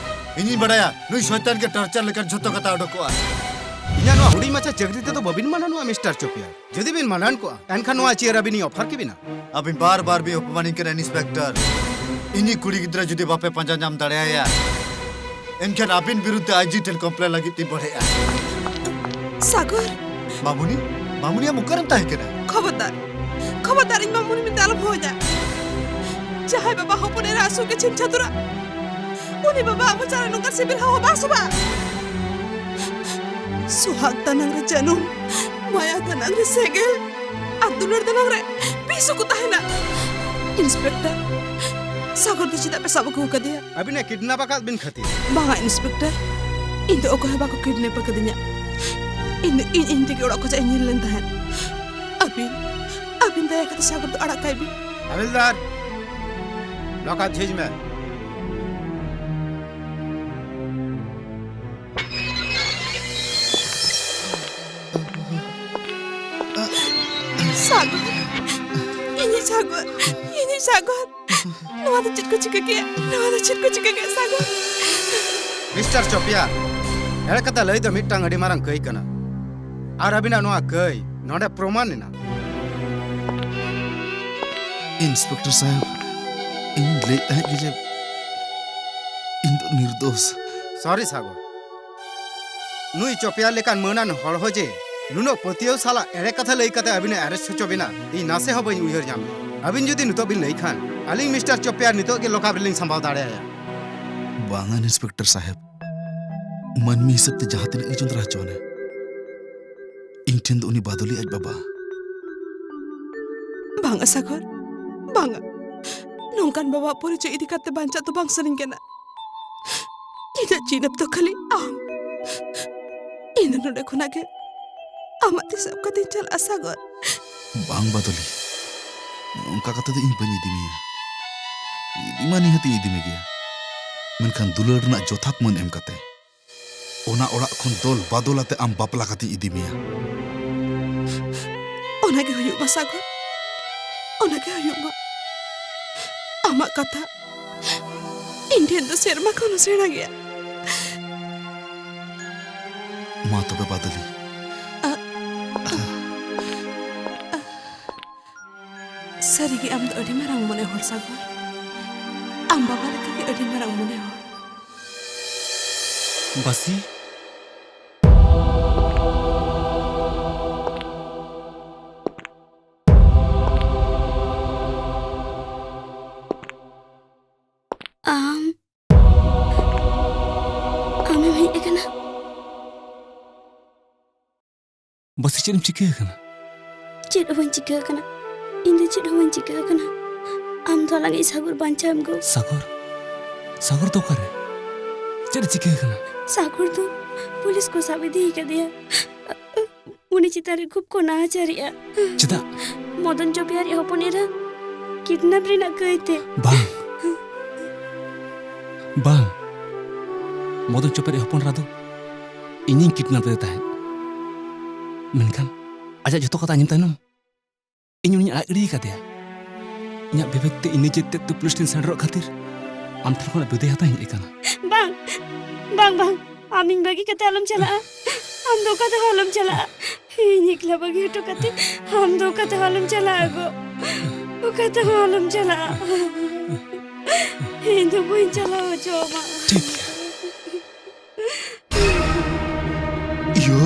ᱤᱧᱤᱧ ᱵᱟᱲᱟᱭᱟ, ᱱᱩᱭ ᱥᱚᱭᱛᱟᱱ ᱜᱮ ᱴᱚᱨᱪᱟᱨ ᱞᱮᱠᱟᱱ ᱡᱷᱚᱛᱚ ᱠᱟᱛᱷᱟ ᱚᱰᱚᱠᱚᱜᱼᱟ᱾ ᱤᱧᱟᱹᱜ ᱱᱚᱣᱟ ᱦᱩᱰᱤᱧ ᱢᱟᱪᱷᱟ ᱪᱟᱹᱠᱨᱤ ᱛᱮᱫᱚ ᱵᱟᱹᱵᱤᱱ ᱢᱟᱱᱟᱱᱚᱜᱼᱟ, ᱢᱤᱥᱴᱟᱨ ᱪᱚᱯᱤᱭᱟ᱾ ᱡᱩᱫᱤ ᱵᱤᱱ ᱢᱟᱱᱟᱱ ᱠᱚᱜᱼᱟ, ᱮᱱᱠᱷᱟᱱ ᱱᱚᱣᱟ ᱪᱮᱭᱟᱨ ᱟᱹᱵᱤᱱᱤᱧ ᱚᱯᱷᱟᱨ ᱠᱮᱵᱤᱱᱟ᱾ ᱟᱹᱵᱤᱱ ᱵᱟᱨ ᱵᱟᱨ ᱵᱤᱱ ᱚᱯᱚᱢᱟᱱᱤᱧ ᱠᱟᱱᱟ, ᱤᱱᱥᱯᱮᱠᱴᱚᱨ᱾ ᱤᱧᱤᱡ ᱠᱩᱲᱤ ᱜᱤᱫᱽᱨᱟᱹ ᱡᱩᱫᱤ ᱵᱟᱯᱮ ᱯᱟᱸᱡᱟ ᱧᱟᱢ ᱫᱟᱲᱮᱭᱟᱭᱟ, ᱮᱱᱠᱷᱟᱱ ᱟᱹᱵᱤᱱ ᱵᱤᱨᱩᱫᱷ ᱛᱮ ᱟᱭᱡᱤ ᱴᱷᱮᱱ ᱠᱚᱢᱯᱞᱮᱱ ᱞᱟᱹᱜᱤᱫ ᱛᱤᱧ ᱵᱚᱲᱦᱮᱜᱼᱟ᱾ ᱥᱟᱜᱚᱨ! ᱢᱟᱢᱩᱱᱤ, ᱢᱟᱢᱩᱱᱤ, ᱟᱢ ᱚᱠᱟᱨᱮᱢ ᱛᱟᱦᱮᱸ ᱠᱟᱱᱟ? ᱠᱷᱚᱵᱚᱨᱫᱟᱨ, ᱠᱷᱚᱵᱚᱨᱫᱟᱨ, ᱤᱧ ᱢᱟᱢᱩᱱᱤ ᱢᱮᱱᱛᱮ ᱟᱞᱚᱢ ᱦᱚᱦᱚᱧᱟ᱾ ᱡᱟᱦᱟᱸᱭ ᱵᱟᱵᱟ ᱦᱚᱯᱚᱱ ᱮᱨᱟ ᱟᱹᱥᱩᱞ ᱜᱮ ᱪᱷᱤᱝ ᱪᱷᱟᱹᱛᱩᱨᱟ, ᱩᱱᱤ ᱵᱟᱵᱟ ᱟᱢ ᱪᱟᱞᱟᱜ ᱱᱚᱝᱠᱟᱱ ᱥᱤᱵᱤᱞ ᱦᱚᱦᱚ ᱵᱟᱝ ᱥᱚᱵᱷᱟ᱾ ᱥᱚᱦᱟᱜ ᱫᱟᱱᱟᱝ ᱨᱮ ᱡᱟᱹᱱᱩᱢ, ᱢᱟᱭᱟ ᱫᱟᱱᱟᱝ ᱨᱮ ᱥᱮᱸᱜᱮᱞ, ᱟᱨ ᱫᱩᱞᱟᱹᱲ ᱫᱟᱱᱟᱝ ᱨᱮ ᱵᱤᱥ ᱦᱚᱸᱠᱚ ᱛᱟᱦᱮᱱᱟ᱾ ᱤᱱᱥᱯᱮᱠᱴᱚᱨ, ᱥᱟᱜᱚᱨ ᱫᱚ ᱪᱮᱫᱟᱜ ᱯᱮ ᱥᱟᱵ ᱟᱹᱜᱩ ᱟᱠᱟᱫᱮᱭᱟ? ᱟᱹᱵᱤᱱᱮ ᱠᱤᱰᱱᱟᱯ ᱟᱠᱟᱫ ᱵᱤᱱ ᱠᱷᱟᱹᱛᱤᱨ᱾ ᱵᱟᱝᱟ ᱤᱱᱥᱯᱮᱠᱴᱚᱨ, ᱤᱧ ᱫᱚ ᱚᱠᱚᱭ ᱦᱚᱸ ᱵᱟᱠᱚ ᱠᱤᱰᱱᱮᱯ ᱟᱠᱟᱫᱤᱧᱟ᱾ ᱤᱧ ᱫᱚ ᱤᱧ ᱤᱧ ᱛᱮᱜᱮ ᱚᱲᱟᱜ ᱠᱷᱚᱱᱟᱜ ᱤᱧ ᱧᱮᱞ ᱞᱮᱱ ᱛᱟᱦᱮᱸᱫ᱾ ᱟᱹᱵᱤᱱ, ᱟᱹᱵᱤᱱ ᱫᱟᱭᱟ ᱠᱟᱛᱮ ᱥᱟᱜᱚᱨ ᱫᱚ ᱟᱲᱟᱜ ᱠᱟᱭ ᱵᱤᱱ᱾ ᱦᱟᱵᱤᱞᱫᱟᱨ, ᱞᱚᱠᱟᱯ ᱡᱷᱤᱡ ᱢᱮ᱾ ᱥᱟᱜᱚᱨ, ᱤᱧᱤᱡ ᱥᱟᱜᱚᱨ, ᱤᱧᱤᱡ ᱥᱟᱜᱚᱨ᱾ ᱱᱚᱣᱟ ᱫᱚ ᱪᱮᱫ ᱠᱚ ᱪᱤᱠᱟᱹ ᱠᱮᱫ? ᱱᱚᱣᱟ ᱫᱚ ᱪᱮᱫ ᱠᱚ ᱪᱤᱠᱟᱹ ᱠᱮᱫ, ᱥᱟᱜᱚᱨ? ᱢᱤᱥᱴᱟᱨ ᱪᱚᱯᱤᱭᱟ, ᱮᱲᱮ ᱠᱟᱛᱷᱟ ᱞᱟᱹᱭ ᱫᱚ ᱢᱤᱫᱴᱟᱝ ᱟᱹᱰᱤ ᱢᱟᱨᱟᱝ ᱠᱟᱹᱭ ᱠᱟᱱᱟ᱾ ᱟᱨ ᱟᱹᱵᱤᱱᱟᱜ ᱱᱚᱣᱟ ᱠᱟᱹᱭ ᱱᱚᱰᱮ ᱯᱨᱚᱢᱟᱱ ᱮᱱᱟ᱾ ᱤᱱᱥᱯᱮᱠᱴᱚᱨ ᱥᱟᱦᱮᱵ, ᱤᱧ ᱞᱟᱹᱭᱮᱫ ᱛᱟᱦᱮᱸᱫ ᱜᱮ ᱡᱮ ᱤᱧ ᱫᱚ ᱱᱤᱨᱫᱳᱥ᱾ ᱥᱚᱨᱤ ᱥᱟᱜᱚᱨ, ᱱᱩᱭ ᱪᱚᱯᱮᱭᱟᱨ ᱞᱮᱠᱟᱱ ᱢᱟᱹᱱᱟᱱ ᱦᱚᱲ ᱦᱚᱸ ᱡᱮ ᱱᱩᱱᱟᱹᱜ ᱯᱟᱹᱛᱭᱟᱹᱣ ᱥᱟᱞᱟᱜ ᱮᱲᱮ ᱠᱟᱛᱷᱟ ᱞᱟᱹᱭ ᱠᱟᱛᱮ ᱟᱹᱵᱤᱱ ᱮ arrest ᱦᱚᱪᱚ ᱵᱤᱱᱟ, ᱤᱧ ᱱᱟᱥᱮ ᱦᱚᱸ ᱵᱟᱹᱧ ᱩᱭᱦᱟᱹᱨ ᱧᱟᱢ ᱞᱮᱫᱟ᱾ ᱟᱹᱵᱤᱱ ᱡᱩᱫᱤ ᱱᱤᱛᱚᱜ ᱵᱤᱱ ᱞᱟᱹᱭ ᱠᱷᱟᱱ, ᱟᱹᱞᱤᱧ ᱢᱤᱥᱴᱟᱨ ᱪᱚᱯᱮᱭᱟᱨ ᱱᱤᱛᱚᱜ ᱜᱮ ᱞᱚᱠᱟᱯ ᱨᱮᱞᱤᱧ ᱥᱟᱢᱵᱟᱣ ᱫᱟᱲᱮᱭᱟᱭᱟ᱾ ᱵᱟᱝᱟ ᱤᱱᱥᱯᱮᱠᱴᱚᱨ ᱥᱟᱦᱮᱵᱽ, ᱢᱟᱹᱱᱢᱤ ᱦᱤᱥᱟᱹᱵ ᱛᱮ ᱡᱟᱦᱟᱸ ᱛᱤᱱᱟᱹᱜ ᱜᱮ ᱡᱚᱸᱫᱽᱨᱟ ᱦᱚᱪᱚ ᱟᱱᱮ, ᱤᱧ ᱴᱷᱮᱱ ᱫᱚ ᱩᱱᱤ ᱵᱟᱫᱚᱞᱤ ᱟᱡ ᱵᱟᱵᱟ᱾ ᱵᱟᱝᱟ ᱥᱟᱜᱚᱨ, ᱵᱟᱝᱟ᱾ ᱱᱚᱝᱠᱟᱱ ᱵᱟᱵᱟᱣᱟᱜ ᱯᱚᱨᱤᱪᱚᱭ ᱤᱫᱤ ᱠᱟᱛᱮ ᱵᱟᱧᱪᱟᱜ ᱫᱚ ᱵᱟᱝ ᱥᱟᱱᱟᱧ ᱠᱟᱱᱟ᱾ ᱤᱧᱟᱹᱜ ᱪᱤᱱᱦᱟᱹᱯ ᱫᱚ ᱠᱷᱟᱹᱞᱤ ᱟᱢ᱾ ᱤᱧ ᱫᱚ ᱱᱚᱰᱮ ᱠᱷᱚᱱᱟᱜ ᱜᱮ ᱟᱢᱟᱜ ᱛᱤ ᱥᱟᱵ ᱠᱟᱛᱮᱧ ᱪᱟᱞᱟᱜᱼᱟ ᱥᱟᱜᱚᱨ᱾ ᱵᱟᱝ ᱵᱟᱫᱚᱞᱤ, ᱱᱚᱝᱠᱟ ᱠᱟᱛᱮ ᱫᱚ ᱤᱧ ᱵᱟᱹᱧ ᱤᱫᱤ ᱢᱮᱭᱟ᱾ ᱤᱫᱤ ᱢᱟ ᱱᱤᱦᱟᱹᱛ ᱤᱧ ᱤᱫᱤ ᱢᱮᱜᱮᱭᱟ, ᱢᱮᱱᱠᱷᱟᱱ ᱫᱩᱞᱟᱹᱲ ᱨᱮᱱᱟᱜ ᱡᱚᱛᱷᱟᱛ ᱢᱟᱹᱱ ᱮᱢ ᱠᱟᱛᱮ᱾ ᱚᱱᱟ ᱚᱲᱟᱜ ᱠᱷᱚᱱ ᱫᱚᱞ ᱵᱟᱫᱚᱞ ᱟᱛᱮ ᱟᱢ ᱵᱟᱯᱞᱟ ᱠᱟᱛᱮᱧ ᱤᱫᱤ ᱢᱮᱭᱟ᱾ ᱚᱱᱟᱜᱮ ᱦᱩᱭᱩᱜ ᱢᱟ ᱥᱟᱜᱚᱨ, ᱚᱱᱟᱜᱮ ᱦᱩᱭᱩᱜ ᱢᱟ᱾ ᱟᱢᱟᱜ ᱠᱟᱛᱷᱟ ᱤᱧ ᱴᱷᱮᱱ ᱫᱚ ᱥᱮᱨᱢᱟ ᱠᱷᱚᱱ ᱦᱚᱸ ᱥᱮᱬᱟ ᱜᱮᱭᱟ᱾ ᱢᱟ ᱛᱚᱵᱮ ᱵᱟᱫᱚᱞᱤ᱾ ᱟ-, ᱥᱟᱹᱨᱤᱜᱮ ᱟᱢ ᱫᱚ ᱟᱹᱰᱤ ᱢᱟᱨᱟᱝ ᱢᱚᱱᱮ ᱦᱚᱲ ᱥᱟᱜᱚᱨ᱾ ᱟᱢ ᱵᱟᱵᱟ ᱞᱮᱠᱟᱜᱮ ᱟᱹᱰᱤ ᱢᱟᱨᱟᱝ ᱢᱚᱱᱮ ᱦᱚᱲ᱾ ᱵᱟᱹᱥᱤ? ᱟᱢ, ᱟᱢᱮᱢ ᱦᱮᱡ ᱟᱠᱟᱱᱟ? ᱵᱟᱹᱥᱤ, ᱪᱮᱫ ᱮᱢ ᱪᱤᱠᱟᱹ ᱟᱠᱟᱱᱟ? ᱪᱮᱫ ᱦᱚᱸ ᱵᱟᱹᱧ ᱪᱤᱠᱟᱹ ᱟᱠᱟᱱᱟ᱾ ᱤᱧ ᱫᱚ ᱪᱮᱫ ᱦᱚᱸ ᱵᱟᱹᱧ ᱪᱤᱠᱟᱹ ᱟᱠᱟᱱᱟ᱾ ᱟᱢ ᱫᱚ ᱟᱞᱟᱝ ᱤᱡ ᱥᱟᱜᱚᱨ ᱵᱟᱧᱪᱟᱣ ᱮᱢ ᱜᱚ᱾ ᱥᱟᱜᱚᱨ? ᱥᱟᱜᱚᱨ ᱫᱚ ᱚᱠᱟᱨᱮ? ᱪᱮᱫ ᱮ ᱪᱤᱠᱟᱹ ᱟᱠᱟᱱᱟ? ᱥᱟᱜᱚᱨ ᱫᱚ ᱯᱩᱞᱤᱥ ᱠᱚ ᱥᱟᱵ ᱤᱫᱤ ᱟᱠᱟᱫᱮᱭᱟ᱾ ᱩᱱᱤ ᱪᱮᱛᱟᱱ ᱨᱮ ᱠᱷᱩᱵ ᱠᱚ ᱱᱟᱦᱟᱪᱟᱨᱮᱜᱼᱟ᱾ ᱪᱮᱫᱟᱜ? ᱢᱚᱫᱚᱱ ᱪᱚᱯᱮᱭᱟᱨᱤᱡ ᱦᱚᱯᱚᱱ ᱮᱨᱟ ᱠᱤᱰᱱᱟᱯ ᱨᱮᱱᱟᱜ ᱠᱟᱹᱭᱛᱮ᱾ ᱵᱟᱝ᱾ ᱵᱟᱝ᱾ ᱢᱚᱫᱚᱱ ᱪᱚᱯᱮᱭᱟᱨᱤᱡ ᱦᱚᱯᱚᱱ ᱮᱨᱟ ᱫᱚ ᱤᱧᱤᱧ ᱠᱤᱰᱱᱟᱯ ᱞᱮᱫᱮ ᱛᱟᱦᱮᱸᱫ᱾ ᱢᱮᱱᱠᱷᱟᱱ ᱟᱡᱟᱜ ᱡᱷᱚᱛᱚ ᱠᱟᱛᱷᱟ ᱟᱸᱡᱚᱢ ᱛᱟᱭᱱᱚᱢ ᱤᱧ ᱩᱱᱤᱧ ᱟᱲᱟᱜ ᱜᱤᱰᱤ ᱟᱠᱟᱫᱮᱭᱟ᱾ ᱤᱧᱟᱹᱜ ᱵᱤᱵᱮᱠ ᱛᱮ ᱤᱧ ᱱᱤᱡᱮ ᱛᱮᱫ ᱛᱮ ᱯᱩᱞᱤᱥ ᱴᱷᱮᱱ ᱥᱮᱴᱮᱨᱚᱜ ᱠᱷᱟᱹᱛᱤᱨ ᱟᱢ ᱴᱷᱮᱱ ᱠᱷᱚᱱᱟᱜ ᱵᱤᱫᱟᱹᱭ ᱦᱟᱛᱟᱣ ᱤᱧ ᱦᱮᱡ ᱟᱠᱟᱱᱟ᱾ ᱵᱟᱝ, ᱵᱟᱝ, ᱵᱟᱝ, ᱟᱢ ᱤᱧ ᱵᱟᱹᱜᱤ ᱠᱟᱛᱮ ᱟᱞᱚᱢ ᱪᱟᱞᱟᱜᱼᱟ᱾ ᱟᱢ ᱫᱚ ᱚᱠᱟ ᱛᱮᱦᱚᱸ ᱟᱞᱚᱢ ᱪᱟᱞᱟᱜᱼᱟ᱾ ᱤᱧ ᱮᱠᱞᱟ ᱵᱟᱹᱜᱤ ᱦᱚᱴᱚ ᱠᱟᱛᱮ ᱟᱢ ᱫᱚ ᱚᱠᱟ ᱛᱮᱦᱚᱸ ᱟᱞᱚᱢ ᱪᱟᱞᱟᱜᱼᱟ ᱜᱚ᱾ ᱚᱠᱟ ᱛᱮᱦᱚᱸ ᱟᱞᱚᱢ ᱪᱟᱞᱟᱜᱼᱟ᱾ ᱵᱟᱹᱧ ᱪᱟᱞᱟᱣ ᱦᱚᱪᱚᱣᱟᱢᱟ᱾ ᱴᱷᱤᱠ ᱜᱮᱭᱟ᱾ ᱤᱭᱳ᱾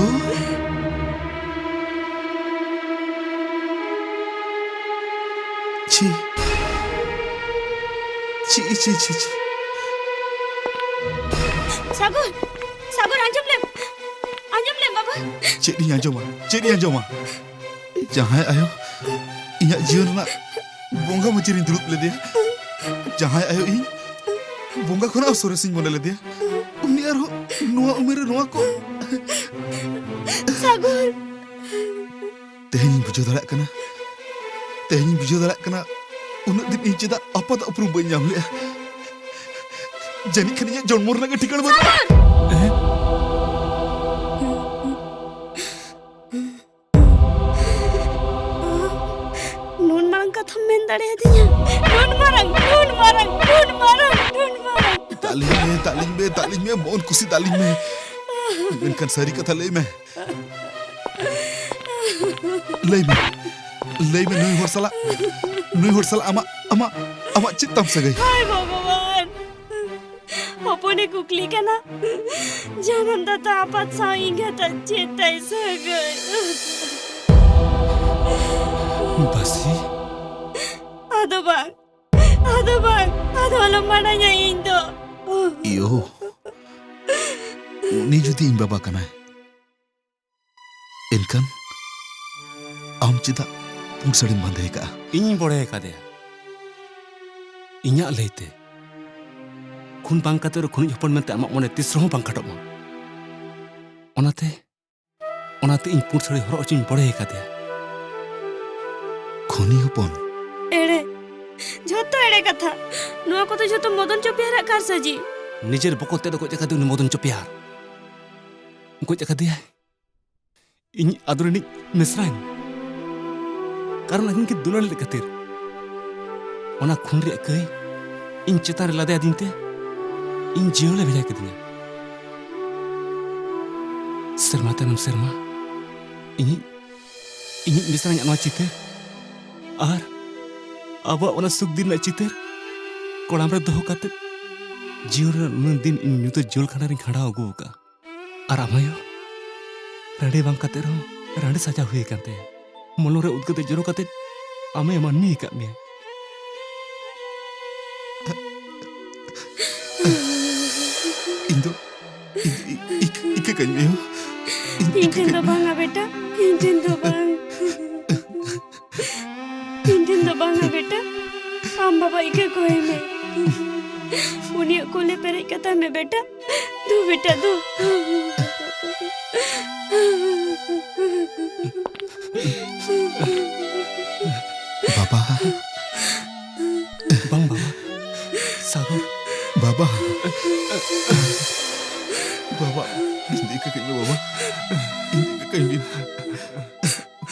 ᱪᱷᱤ᱾ ᱪᱷᱤ, ᱪᱷᱤ, ᱪᱷᱤ, ᱪᱷᱤ᱾ ᱥᱟᱜᱚᱨ, ᱥᱟᱜᱚᱨ, ᱟᱸᱡᱚᱢ ᱞᱮᱢ, ᱟᱸᱡᱚᱢ ᱞᱮᱢ ᱵᱟᱵᱟ᱾ ᱪᱮᱫ ᱤᱧ ᱟᱸᱡᱚᱢᱟ? ᱪᱮᱫ ᱤᱧ ᱟᱸᱡᱚᱢᱟ? ᱡᱟᱦᱟᱸᱭ ᱟᱭᱳ ᱤᱧᱟᱹᱜ ᱡᱤᱭᱚᱱ ᱨᱮᱱᱟᱜ ᱵᱚᱸᱜᱟ ᱢᱟᱹᱪᱤ ᱨᱤᱧ ᱫᱩᱲᱩᱵ ᱞᱮᱫᱮᱭᱟ, ᱡᱟᱦᱟᱸᱭ ᱟᱭᱳ ᱤᱧ ᱵᱚᱸᱜᱟ ᱠᱷᱚᱱᱟᱜ ᱦᱚᱸ ᱥᱚᱨᱮᱥᱤᱧ ᱢᱚᱱᱮ ᱞᱮᱫᱮᱭᱟ, ᱩᱱᱤ ᱟᱨᱦᱚᱸ ᱱᱚᱣᱟ ᱩᱢᱮᱨ ᱨᱮ ᱱᱚᱣᱟ ᱠᱚ᱾ ᱥᱟᱜᱚᱨ᱾ ᱛᱮᱦᱮᱧ ᱤᱧ ᱵᱩᱡᱷᱟᱹᱣ ᱫᱟᱲᱮᱭᱟᱜ ᱠᱟᱱᱟ, ᱛᱮᱦᱮᱧ ᱤᱧ ᱵᱩᱡᱷᱟᱹᱣ ᱫᱟᱲᱮᱭᱟᱜ ᱠᱟᱱᱟ, ᱩᱱᱟᱹᱜ ᱫᱤᱱ ᱤᱧ ᱪᱮᱫᱟᱜ ᱟᱯᱟᱛ ᱩᱯᱨᱩᱢ ᱵᱟᱹᱧ ᱧᱟᱢ ᱞᱮᱜᱼᱟ᱾ ᱡᱟᱹᱱᱤᱡ ᱠᱷᱟᱱ ᱤᱧᱟᱹᱜ ᱡᱚᱱᱢᱚ ᱨᱮᱱᱟᱜ ᱜᱮ ᱴᱷᱤᱠᱟᱹᱱᱟ ᱵᱟᱹᱱᱩᱜᱼᱟ᱾ ᱥᱟᱜᱚᱨ! ᱦᱮᱸ? ᱱᱩᱱ ᱢᱟᱨᱟᱝ ᱠᱟᱛᱷᱟᱢ ᱢᱮᱱ ᱫᱟᱲᱮᱭᱟᱫᱤᱧᱟ? ᱱᱩᱱ ᱢᱟᱨᱟᱝ, ᱱᱩᱱ ᱢᱟᱨᱟᱝ, ᱱᱩᱱ ᱢᱟᱨᱟᱝ, ᱱᱩᱱ ᱢᱟᱨᱟᱝ᱾ ᱫᱟᱜ ᱞᱤᱧ ᱢᱮ, ᱫᱟᱜ ᱞᱤᱧ ᱢᱮ, ᱫᱟᱜ ᱞᱤᱧ ᱢᱮ, ᱢᱚᱱ ᱠᱩᱥᱤ ᱫᱟᱜ ᱞᱤᱧ ᱢᱮ᱾ ᱢᱮᱱᱠᱷᱟᱱ ᱥᱟᱹᱨᱤ ᱠᱟᱛᱷᱟ ᱞᱟᱹᱭ ᱢᱮ᱾ ᱞᱟᱹᱭ ᱢᱮ, ᱞᱟᱹᱭ ᱢᱮ, ᱱᱩᱭ ᱦᱚᱲ ᱥᱟᱞᱟᱜ, ᱱᱩᱭ ᱦᱚᱲ ᱥᱟᱞᱟᱜ ᱟᱢᱟᱜ, ᱟᱢᱟᱜ, ᱟᱢᱟᱜ ᱪᱮᱫ ᱛᱟᱢ ᱥᱟᱹᱜᱟᱹᱭ? ᱦᱟᱭ ᱵᱷᱚᱜᱚᱵᱟᱱ! ᱦᱚᱯᱚᱱᱮ ᱠᱩᱠᱞᱤ ᱠᱟᱱᱟ, ᱡᱟᱱᱟᱢ ᱫᱟᱛᱟ ᱟᱯᱟᱛ ᱥᱟᱶ ᱮᱸᱜᱟᱛᱟᱜ ᱪᱮᱫ ᱛᱟᱭ ᱥᱟᱹᱜᱟᱹᱭ? ᱵᱟᱹᱥᱤ? ᱟᱫᱚ ᱵᱟᱝ, ᱟᱫᱚ ᱵᱟᱝ, ᱟᱫᱚ ᱟᱞᱚᱢ ᱢᱟᱱᱟᱧᱟ ᱤᱧ ᱫᱚ᱾ ᱤᱭᱳ, ᱩᱱᱤ ᱡᱩᱫᱤ ᱤᱧ ᱵᱟᱵᱟ ᱠᱟᱱᱟᱭ, ᱮᱱᱠᱷᱟᱱ ᱟᱢ ᱪᱮᱫᱟᱜ ᱯᱩᱸᱰ ᱥᱟᱹᱲᱤᱢ ᱵᱟᱸᱫᱮ ᱟᱠᱟᱫᱼᱟ? ᱤᱧᱤᱧ ᱵᱚᱲᱦᱮ ᱟᱠᱟᱫᱮᱭᱟ᱾ ᱤᱧᱟᱜ ᱞᱟᱹᱭᱛᱮ ᱠᱷᱩᱱ ᱵᱟᱝ ᱠᱟᱛᱮ ᱨᱮ ᱠᱷᱩᱱᱤᱡ ᱦᱚᱯᱚᱱ ᱢᱮᱱᱛᱮ ᱟᱢᱟᱜ ᱢᱚᱱᱮ ᱛᱤᱥ ᱨᱮᱦᱚᱸ ᱵᱟᱝ ᱠᱷᱟᱴᱚᱜ ᱢᱟ᱾ ᱚᱱᱟᱛᱮ, ᱚᱱᱟᱛᱮ ᱤᱧ ᱯᱩᱸᱰ ᱥᱟᱹᱲᱤ ᱦᱚᱨᱚᱜ ᱦᱚᱪᱚᱧ ᱵᱚᱲᱦᱮ ᱟᱠᱟᱫᱮᱭᱟ᱾ ᱠᱷᱩᱱᱤ ᱦᱚᱯᱚᱱ᱾ ᱮᱲᱮ, ᱡᱷᱚᱛᱚ ᱮᱲᱮ ᱠᱟᱛᱷᱟ᱾ ᱱᱚᱣᱟ ᱠᱚᱫᱚ ᱡᱷᱚᱛᱚ ᱢᱚᱫᱚᱱ ᱪᱚᱯᱮᱭᱟᱨᱟᱜ ᱠᱟᱨᱥᱟᱡᱤ᱾ ᱱᱤᱡᱮᱨ ᱵᱚᱠᱚᱛ ᱛᱮᱫ ᱫᱚ ᱜᱚᱡ ᱟᱠᱟᱫᱮ ᱩᱱᱤ ᱢᱚᱫᱚᱱ ᱪᱚᱯᱮᱭᱟᱨ᱾ ᱜᱚᱡ ᱟᱠᱟᱫᱮᱭᱟᱭ ᱤᱧ ᱟᱫᱚᱨᱤᱱᱤᱡ ᱢᱤᱥᱨᱟᱧ᱾ ᱠᱟᱨᱚᱱ ᱟᱹᱠᱤᱱ ᱠᱤᱱ ᱫᱩᱞᱟᱹᱲ ᱞᱮᱫ ᱠᱷᱟᱹᱛᱤᱨ᱾ ᱚᱱᱟ ᱠᱷᱩᱱ ᱨᱮᱭᱟᱜ ᱠᱟᱹᱭ ᱤᱧ ᱪᱮᱛᱟᱱ ᱨᱮ ᱞᱟᱫᱮ ᱟᱹᱫᱤᱧ ᱛᱮ ᱤᱧ ᱡᱤᱭᱚᱱ ᱮ ᱵᱷᱮᱡᱟ ᱠᱤᱫᱤᱧᱟ᱾ ᱥᱮᱨᱢᱟ ᱛᱟᱭᱱᱚᱢ ᱥᱮᱨᱢᱟ ᱤᱧᱤᱡ, ᱤᱧᱤᱡ ᱢᱤᱥᱨᱟᱧᱟᱜ ᱱᱚᱣᱟ ᱪᱤᱛᱟᱹᱨ ᱟᱨ ᱟᱵᱚᱣᱟᱜ ᱚᱱᱟ ᱥᱩᱠ ᱫᱤᱱ ᱨᱮᱱᱟᱜ ᱪᱤᱛᱟᱹᱨ ᱠᱚᱲᱟᱢ ᱨᱮ ᱫᱚᱦᱚ ᱠᱟᱛᱮ ᱡᱤᱭᱚᱱ ᱨᱮ ᱩᱱᱟᱹᱜ ᱫᱤᱱ ᱤᱧ ᱧᱩᱛᱟᱹ ᱡᱤᱭᱚᱱ ᱠᱷᱟᱸᱰᱟ ᱨᱤᱧ ᱠᱷᱟᱸᱰᱟᱣ ᱟᱹᱜᱩ ᱟᱠᱟᱫᱼᱟ᱾ ᱟᱨ ᱟᱢ ᱟᱭᱳ, ᱨᱟᱸᱰᱮ ᱵᱟᱝ ᱠᱟᱛᱮ ᱨᱮᱦᱚᱸ ᱨᱟᱸᱰᱮ ᱥᱟᱡᱟᱣ ᱦᱩᱭ ᱟᱠᱟᱱ ᱛᱟᱭᱟ᱾ ᱢᱚᱞᱚᱝ ᱨᱮ ᱩᱫᱽᱜᱟᱹᱨ ᱫᱟᱜ ᱡᱚᱨᱚ ᱠᱟᱛᱮ ᱟᱢᱮ ᱢᱟᱹᱱᱢᱤ ᱟᱠᱟᱫ ᱢᱮᱭᱟ᱾ ᱤᱧ ᱫᱚ, ᱤᱧ, ᱤᱧ, ᱤᱧ, ᱤᱠᱟᱹ ᱠᱟᱹᱧ ᱢᱮ ᱟᱭᱳ᱾ ᱤᱧ, ᱤᱧ ᱤᱠᱟᱹ ᱴᱷᱮᱱ ᱠᱟᱹᱧ ᱫᱚ ᱢᱮ᱾ ᱵᱟᱝᱟ ᱵᱮᱴᱟ, ᱤᱧ ᱴᱷᱮᱱ ᱫᱚ ᱵᱟᱝ᱾ ᱤᱧ ᱴᱷᱮᱱ ᱫᱚ ᱵᱟᱝᱟ ᱵᱮᱴᱟ, ᱟᱢ ᱵᱟᱵᱟ ᱤᱠᱟᱹ ᱠᱚᱭ ᱢᱮ᱾ ᱩᱱᱤᱭᱟᱜ ᱠᱩᱞᱮ ᱯᱮᱨᱮᱡ ᱠᱟᱛᱟᱭ ᱢᱮ ᱵᱮᱴᱟ᱾ ᱫᱩ ᱵᱮᱴᱟ, ᱫᱩ᱾ ᱵᱟᱵᱟ᱾ ᱵᱟᱝ ᱵᱟᱵᱟ, ᱥᱟᱜᱚᱨ᱾ ᱵᱟᱵᱟ᱾ ᱵᱟᱵᱟ, ᱤᱧ ᱫᱚ ᱤᱠᱟᱹ ᱠᱟᱹᱧ ᱢᱮ ᱵᱟᱵᱟ᱾ ᱤᱧ ᱫᱚ ᱤᱠᱟᱹ ᱠᱟᱹᱧ ᱢᱮ᱾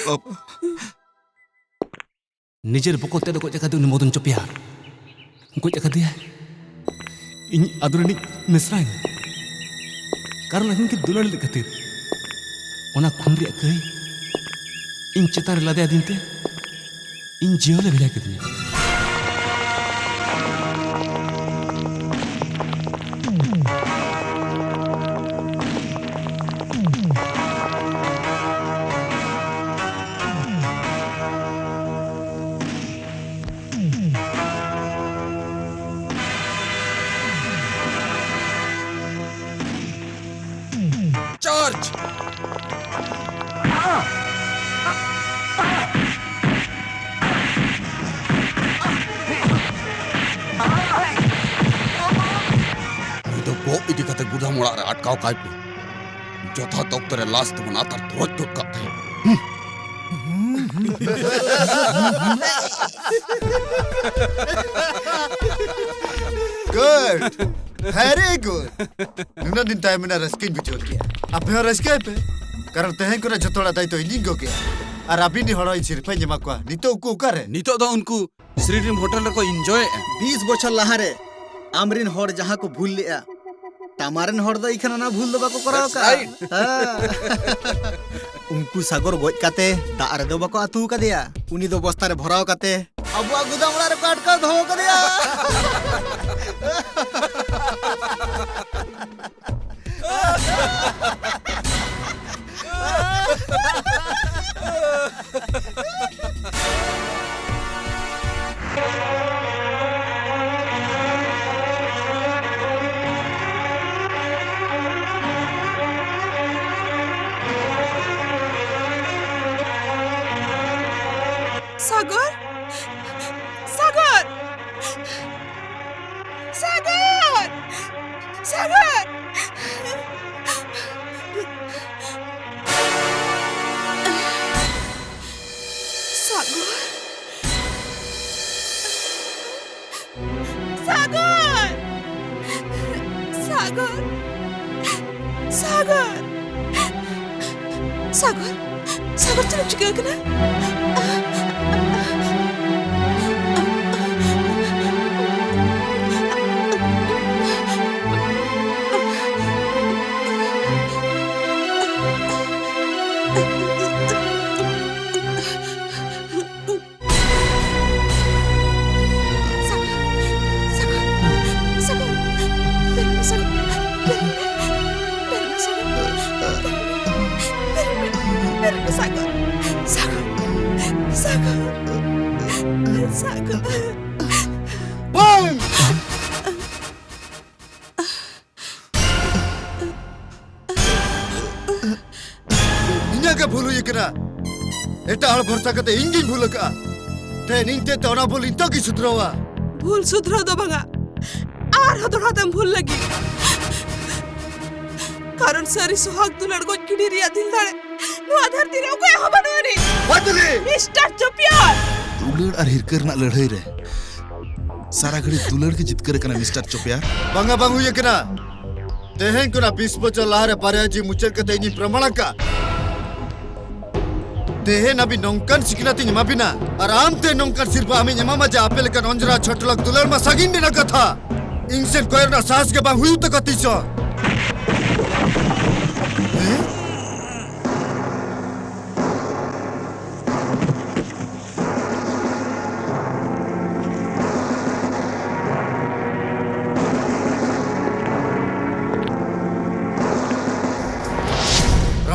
ᱵᱟᱵᱟ᱾ ᱱᱤᱡᱮᱨ ᱵᱚᱠᱚᱛ ᱛᱮᱫ ᱫᱚ ᱜᱚᱡ ᱟᱠᱟᱫᱮ ᱩᱱᱤ ᱢᱚᱫᱚᱱ ᱪᱚᱯᱮᱭᱟ᱾ ᱜᱚᱡ ᱟᱠᱟᱫᱮᱭᱟᱭ ᱤᱧ ᱟᱫᱚ ᱨᱤᱱᱤᱡ ᱢᱮᱥᱨᱟᱧ᱾ ᱠᱟᱨᱚᱱ ᱟᱹᱠᱤᱱ ᱠᱤᱱ ᱫᱩᱞᱟᱹᱲ ᱞᱮᱫ ᱠᱷᱟᱹᱛᱤᱨ ᱚᱱᱟ ᱠᱷᱩᱱ ᱨᱮᱭᱟᱜ ᱠᱟᱹᱭ ᱤᱧ ᱪᱮᱛᱟᱱ ᱨᱮ ᱞᱟᱫᱮ ᱟᱹᱫᱤᱧ ᱛᱮ ᱤᱧ ᱡᱤᱭᱚᱱ ᱮ ᱵᱷᱮᱡᱟ ᱠᱤᱫᱤᱧᱟ᱾ Charge! ᱩᱱᱤ ᱫᱚ ᱜᱚᱜ ᱤᱫᱤ ᱠᱟᱛᱮ ᱜᱩᱫᱟᱢ ᱚᱲᱟᱜ ᱨᱮ ᱟᱴᱠᱟᱣ ᱠᱟᱭ ᱯᱮ᱾ ᱡᱚᱛᱷᱟᱛ ᱚᱠᱛᱚ ᱨᱮ ᱞᱟᱥ ᱫᱚᱵᱚᱱ ᱟᱛᱟᱨ ᱛᱚᱨᱚᱡ ᱜᱚᱫ ᱠᱟᱜ ᱛᱟᱭᱟ᱾ ᱦᱩᱸ᱾ Good. Very good. ᱱᱩᱱᱟᱹᱜ ᱫᱤᱱ ᱛᱟᱭᱚᱢ ᱮᱱᱟ, ᱨᱟᱹᱥᱠᱟᱹᱧ ᱵᱩᱡᱷᱟᱹᱣ ᱠᱮᱜᱼᱟ᱾ ᱟᱯᱮ ᱦᱚᱸ ᱨᱟᱹᱥᱠᱟᱹᱭ ᱯᱮ, ᱠᱟᱨᱚᱱ ᱛᱮᱦᱮᱧ ᱠᱷᱚᱱᱟᱜ ᱡᱚᱛᱚ ᱦᱚᱲᱟᱜ ᱫᱟᱭᱤᱛᱛᱚ ᱤᱧᱤᱧ ᱜᱚᱜᱮᱜᱼᱟ᱾ ᱟᱨ ᱟᱹᱵᱤᱱ ᱨᱤᱱ ᱦᱚᱲ ᱦᱚᱸ ᱤᱧ ᱥᱤᱨᱯᱟᱹᱧ ᱮᱢᱟ ᱠᱚᱣᱟ᱾ ᱱᱤᱛᱚᱜ ᱩᱱᱠᱩ ᱚᱠᱟᱨᱮ? ᱱᱤᱛᱚᱜ ᱫᱚ ᱩᱱᱠᱩ ᱥᱨᱤ ᱰᱨᱤᱢ ᱦᱳᱴᱮᱞ ᱨᱮᱠᱚ ᱤᱱᱡᱚᱭᱮᱜᱼᱟ᱾ ᱵᱤᱥ ᱵᱚᱪᱷᱚᱨ ᱞᱟᱦᱟᱨᱮ ᱟᱢᱨᱤᱱ ᱦᱚᱲ ᱡᱟᱦᱟᱸ ᱠᱚ ᱵᱷᱩᱞ ᱞᱮᱜᱼᱟ, ᱛᱟᱢᱟᱨᱮᱱ ᱦᱚᱲ ᱫᱚ ᱤᱠᱷᱟᱹᱱ ᱚᱱᱟ ᱵᱷᱩᱞ ᱫᱚ ᱵᱟᱠᱚ ᱠᱚᱨᱟᱣ That's ᱠᱟᱜᱼᱟ᱾ right. ᱦᱮᱸ᱾ ᱩᱱᱠᱩ ᱥᱟᱜᱚᱨ ᱜᱚᱡ ᱠᱟᱛᱮ ᱫᱟᱜ ᱨᱮᱫᱚ ᱵᱟᱠᱚ ᱟᱹᱛᱩ ᱠᱟᱫᱮᱭᱟ᱾ ᱩᱱᱤ ᱫᱚ ᱵᱚᱥᱛᱟ ᱨᱮ ᱵᱷᱚᱨᱟᱣ ᱠᱟᱛᱮ ᱟᱵᱚᱣᱟᱜ ᱜᱩᱫᱟᱢ ᱚᱲᱟᱜ ᱨᱮᱠᱚ ᱟᱴᱠᱟᱣ ᱫᱚᱦᱚ ᱠᱟᱫᱮᱭᱟ᱾ ᱥᱟᱜᱚᱨ! ᱥᱟᱜᱚᱨ! ᱥᱟᱜᱚᱨ! ᱥᱟᱜᱚᱨ! ᱥᱟᱜᱚᱨ! ᱥᱟᱜᱚᱨ! ᱥᱟᱜᱚᱨ! ᱥᱟᱜᱚᱨ! ᱥᱟᱜᱚᱨ! ᱥᱟᱜᱚᱨ, ᱪᱮᱫ ᱮᱢ ᱪᱤᱠᱟᱹ ᱟᱠᱟᱱᱟ? ᱥᱟᱜᱚᱨ, ᱥᱟᱜᱚᱨ, ᱥᱟᱜᱚᱨ, ᱵᱮᱨᱮᱫ ᱢᱮ ᱥᱟᱜᱚᱨ, ᱵᱮᱨᱮᱫ ᱢᱮ, ᱵᱮᱨᱮᱫ ᱢᱮ ᱥᱟᱜᱚᱨ, ᱵᱮᱨᱮᱫ ᱢᱮ, ᱵᱮᱨᱮᱫ ᱢᱮ ᱥᱟᱜᱚᱨ, ᱥᱟᱜᱚᱨ, ᱥᱟᱜᱚᱨ, ᱥᱟᱜᱚᱨ᱾ ᱵᱟᱝ! ᱤᱧᱟᱹᱜ ᱜᱮ ᱵᱷᱩᱞ ᱦᱩᱭ ᱟᱠᱟᱱᱟ᱾ ᱮᱴᱟᱜ ᱦᱚᱲ ᱵᱷᱚᱨᱥᱟ ᱠᱟᱛᱮ ᱤᱧ ᱜᱤᱧ ᱵᱷᱩᱞ ᱟᱠᱟᱫᱼᱟ᱾ ᱛᱮᱦᱮᱧ ᱤᱧ ᱛᱮ ᱚᱱᱟ ᱵᱷᱩᱞ ᱤᱧ ᱛᱮᱜᱤᱧ ᱥᱩᱫᱷᱨᱟᱹᱣᱟ᱾ ᱵᱷᱩᱞ ᱥᱩᱫᱷᱨᱟᱹᱣ ᱫᱚ ᱵᱟᱝᱟ, ᱟᱨᱦᱚᱸ ᱫᱚᱦᱲᱟ ᱛᱮᱢ ᱵᱷᱩᱞ ᱞᱟᱹᱜᱤᱫ᱾ ᱠᱟᱨᱚᱱ ᱥᱟᱹᱨᱤ ᱥᱚᱦᱟᱜ ᱫᱩᱞᱟᱹᱲ ᱜᱚᱡ ᱜᱤᱰᱤ ᱨᱮᱭᱟᱜ ᱫᱤᱞ ᱫᱟᱲᱮ ᱱᱚᱣᱟ ᱫᱷᱟᱹᱨᱛᱤ ᱨᱮ ᱚᱠᱚᱭᱟᱜ ᱦᱚᱸ ᱵᱟᱹᱱᱩᱜ ᱟᱹᱱᱤᱡ᱾ ᱵᱟᱫᱞᱤ! ᱢᱤᱥᱴᱟᱨ ᱪᱚᱯᱤᱭᱟᱨ! ᱫᱩᱞᱟᱹᱲ ᱟᱨ ᱦᱤᱨᱠᱟᱹ ᱨᱮᱱᱟᱜ ᱞᱟᱹᱲᱦᱟᱹᱭ ᱨᱮ ᱥᱟᱨᱟ ᱜᱷᱟᱹᱲᱤ ᱫᱩᱞᱟᱹᱲ ᱜᱮ ᱡᱤᱛᱠᱟᱹᱨ ᱟᱠᱟᱱᱟ, ᱢᱤᱥᱴᱟᱨ ᱪᱚᱯᱤᱭᱟᱨ᱾ ᱵᱟᱝᱟ, ᱵᱟᱝ ᱦᱩᱭ ᱟᱠᱟᱱᱟ᱾ ᱛᱮᱦᱮᱧ ᱠᱷᱚᱱᱟᱜ ᱵᱤᱥ ᱵᱚᱪᱷᱚᱨ ᱞᱟᱦᱟᱨᱮ ᱵᱟᱨᱭᱟ ᱡᱤᱣᱤ ᱢᱩᱪᱟᱹᱫ ᱠᱟᱛᱮ ᱤᱧᱤᱧ ᱯᱨᱚᱢᱟᱬ ᱟᱠᱟᱫ᱾ ᱛᱮᱦᱮᱧ ᱟᱹᱵᱤᱱ ᱱᱚᱝᱠᱟᱱ ᱥᱤᱠᱷᱱᱟᱹᱛ ᱤᱧ ᱮᱢᱟ ᱵᱤᱱᱟ, ᱟᱨ ᱟᱢ ᱛᱮ ᱱᱚᱝᱠᱟᱱ ᱥᱤᱨᱯᱟᱹ ᱟᱢᱤᱧ ᱮᱢᱟᱢᱟ ᱡᱮ ᱟᱯᱮ ᱞᱮᱠᱟᱱ ᱚᱸᱡᱽᱨᱟ ᱪᱷᱚᱴᱞᱚᱠ ᱫᱩᱞᱟᱹᱲ ᱢᱟ ᱥᱟᱺᱜᱤᱧ ᱨᱮᱱᱟᱜ ᱠᱟᱛᱷᱟ᱾ ᱤᱧ ᱥᱮᱱ ᱠᱚᱭᱚᱜ ᱨᱮᱱᱟᱜ ᱥᱟᱦᱟᱥ ᱜᱮ ᱵᱟᱝ ᱦᱩᱭᱩᱜ ᱛᱟᱠᱚᱣᱟ ᱛᱤᱥ ᱦᱚᱸ᱾ ᱦᱮᱸ?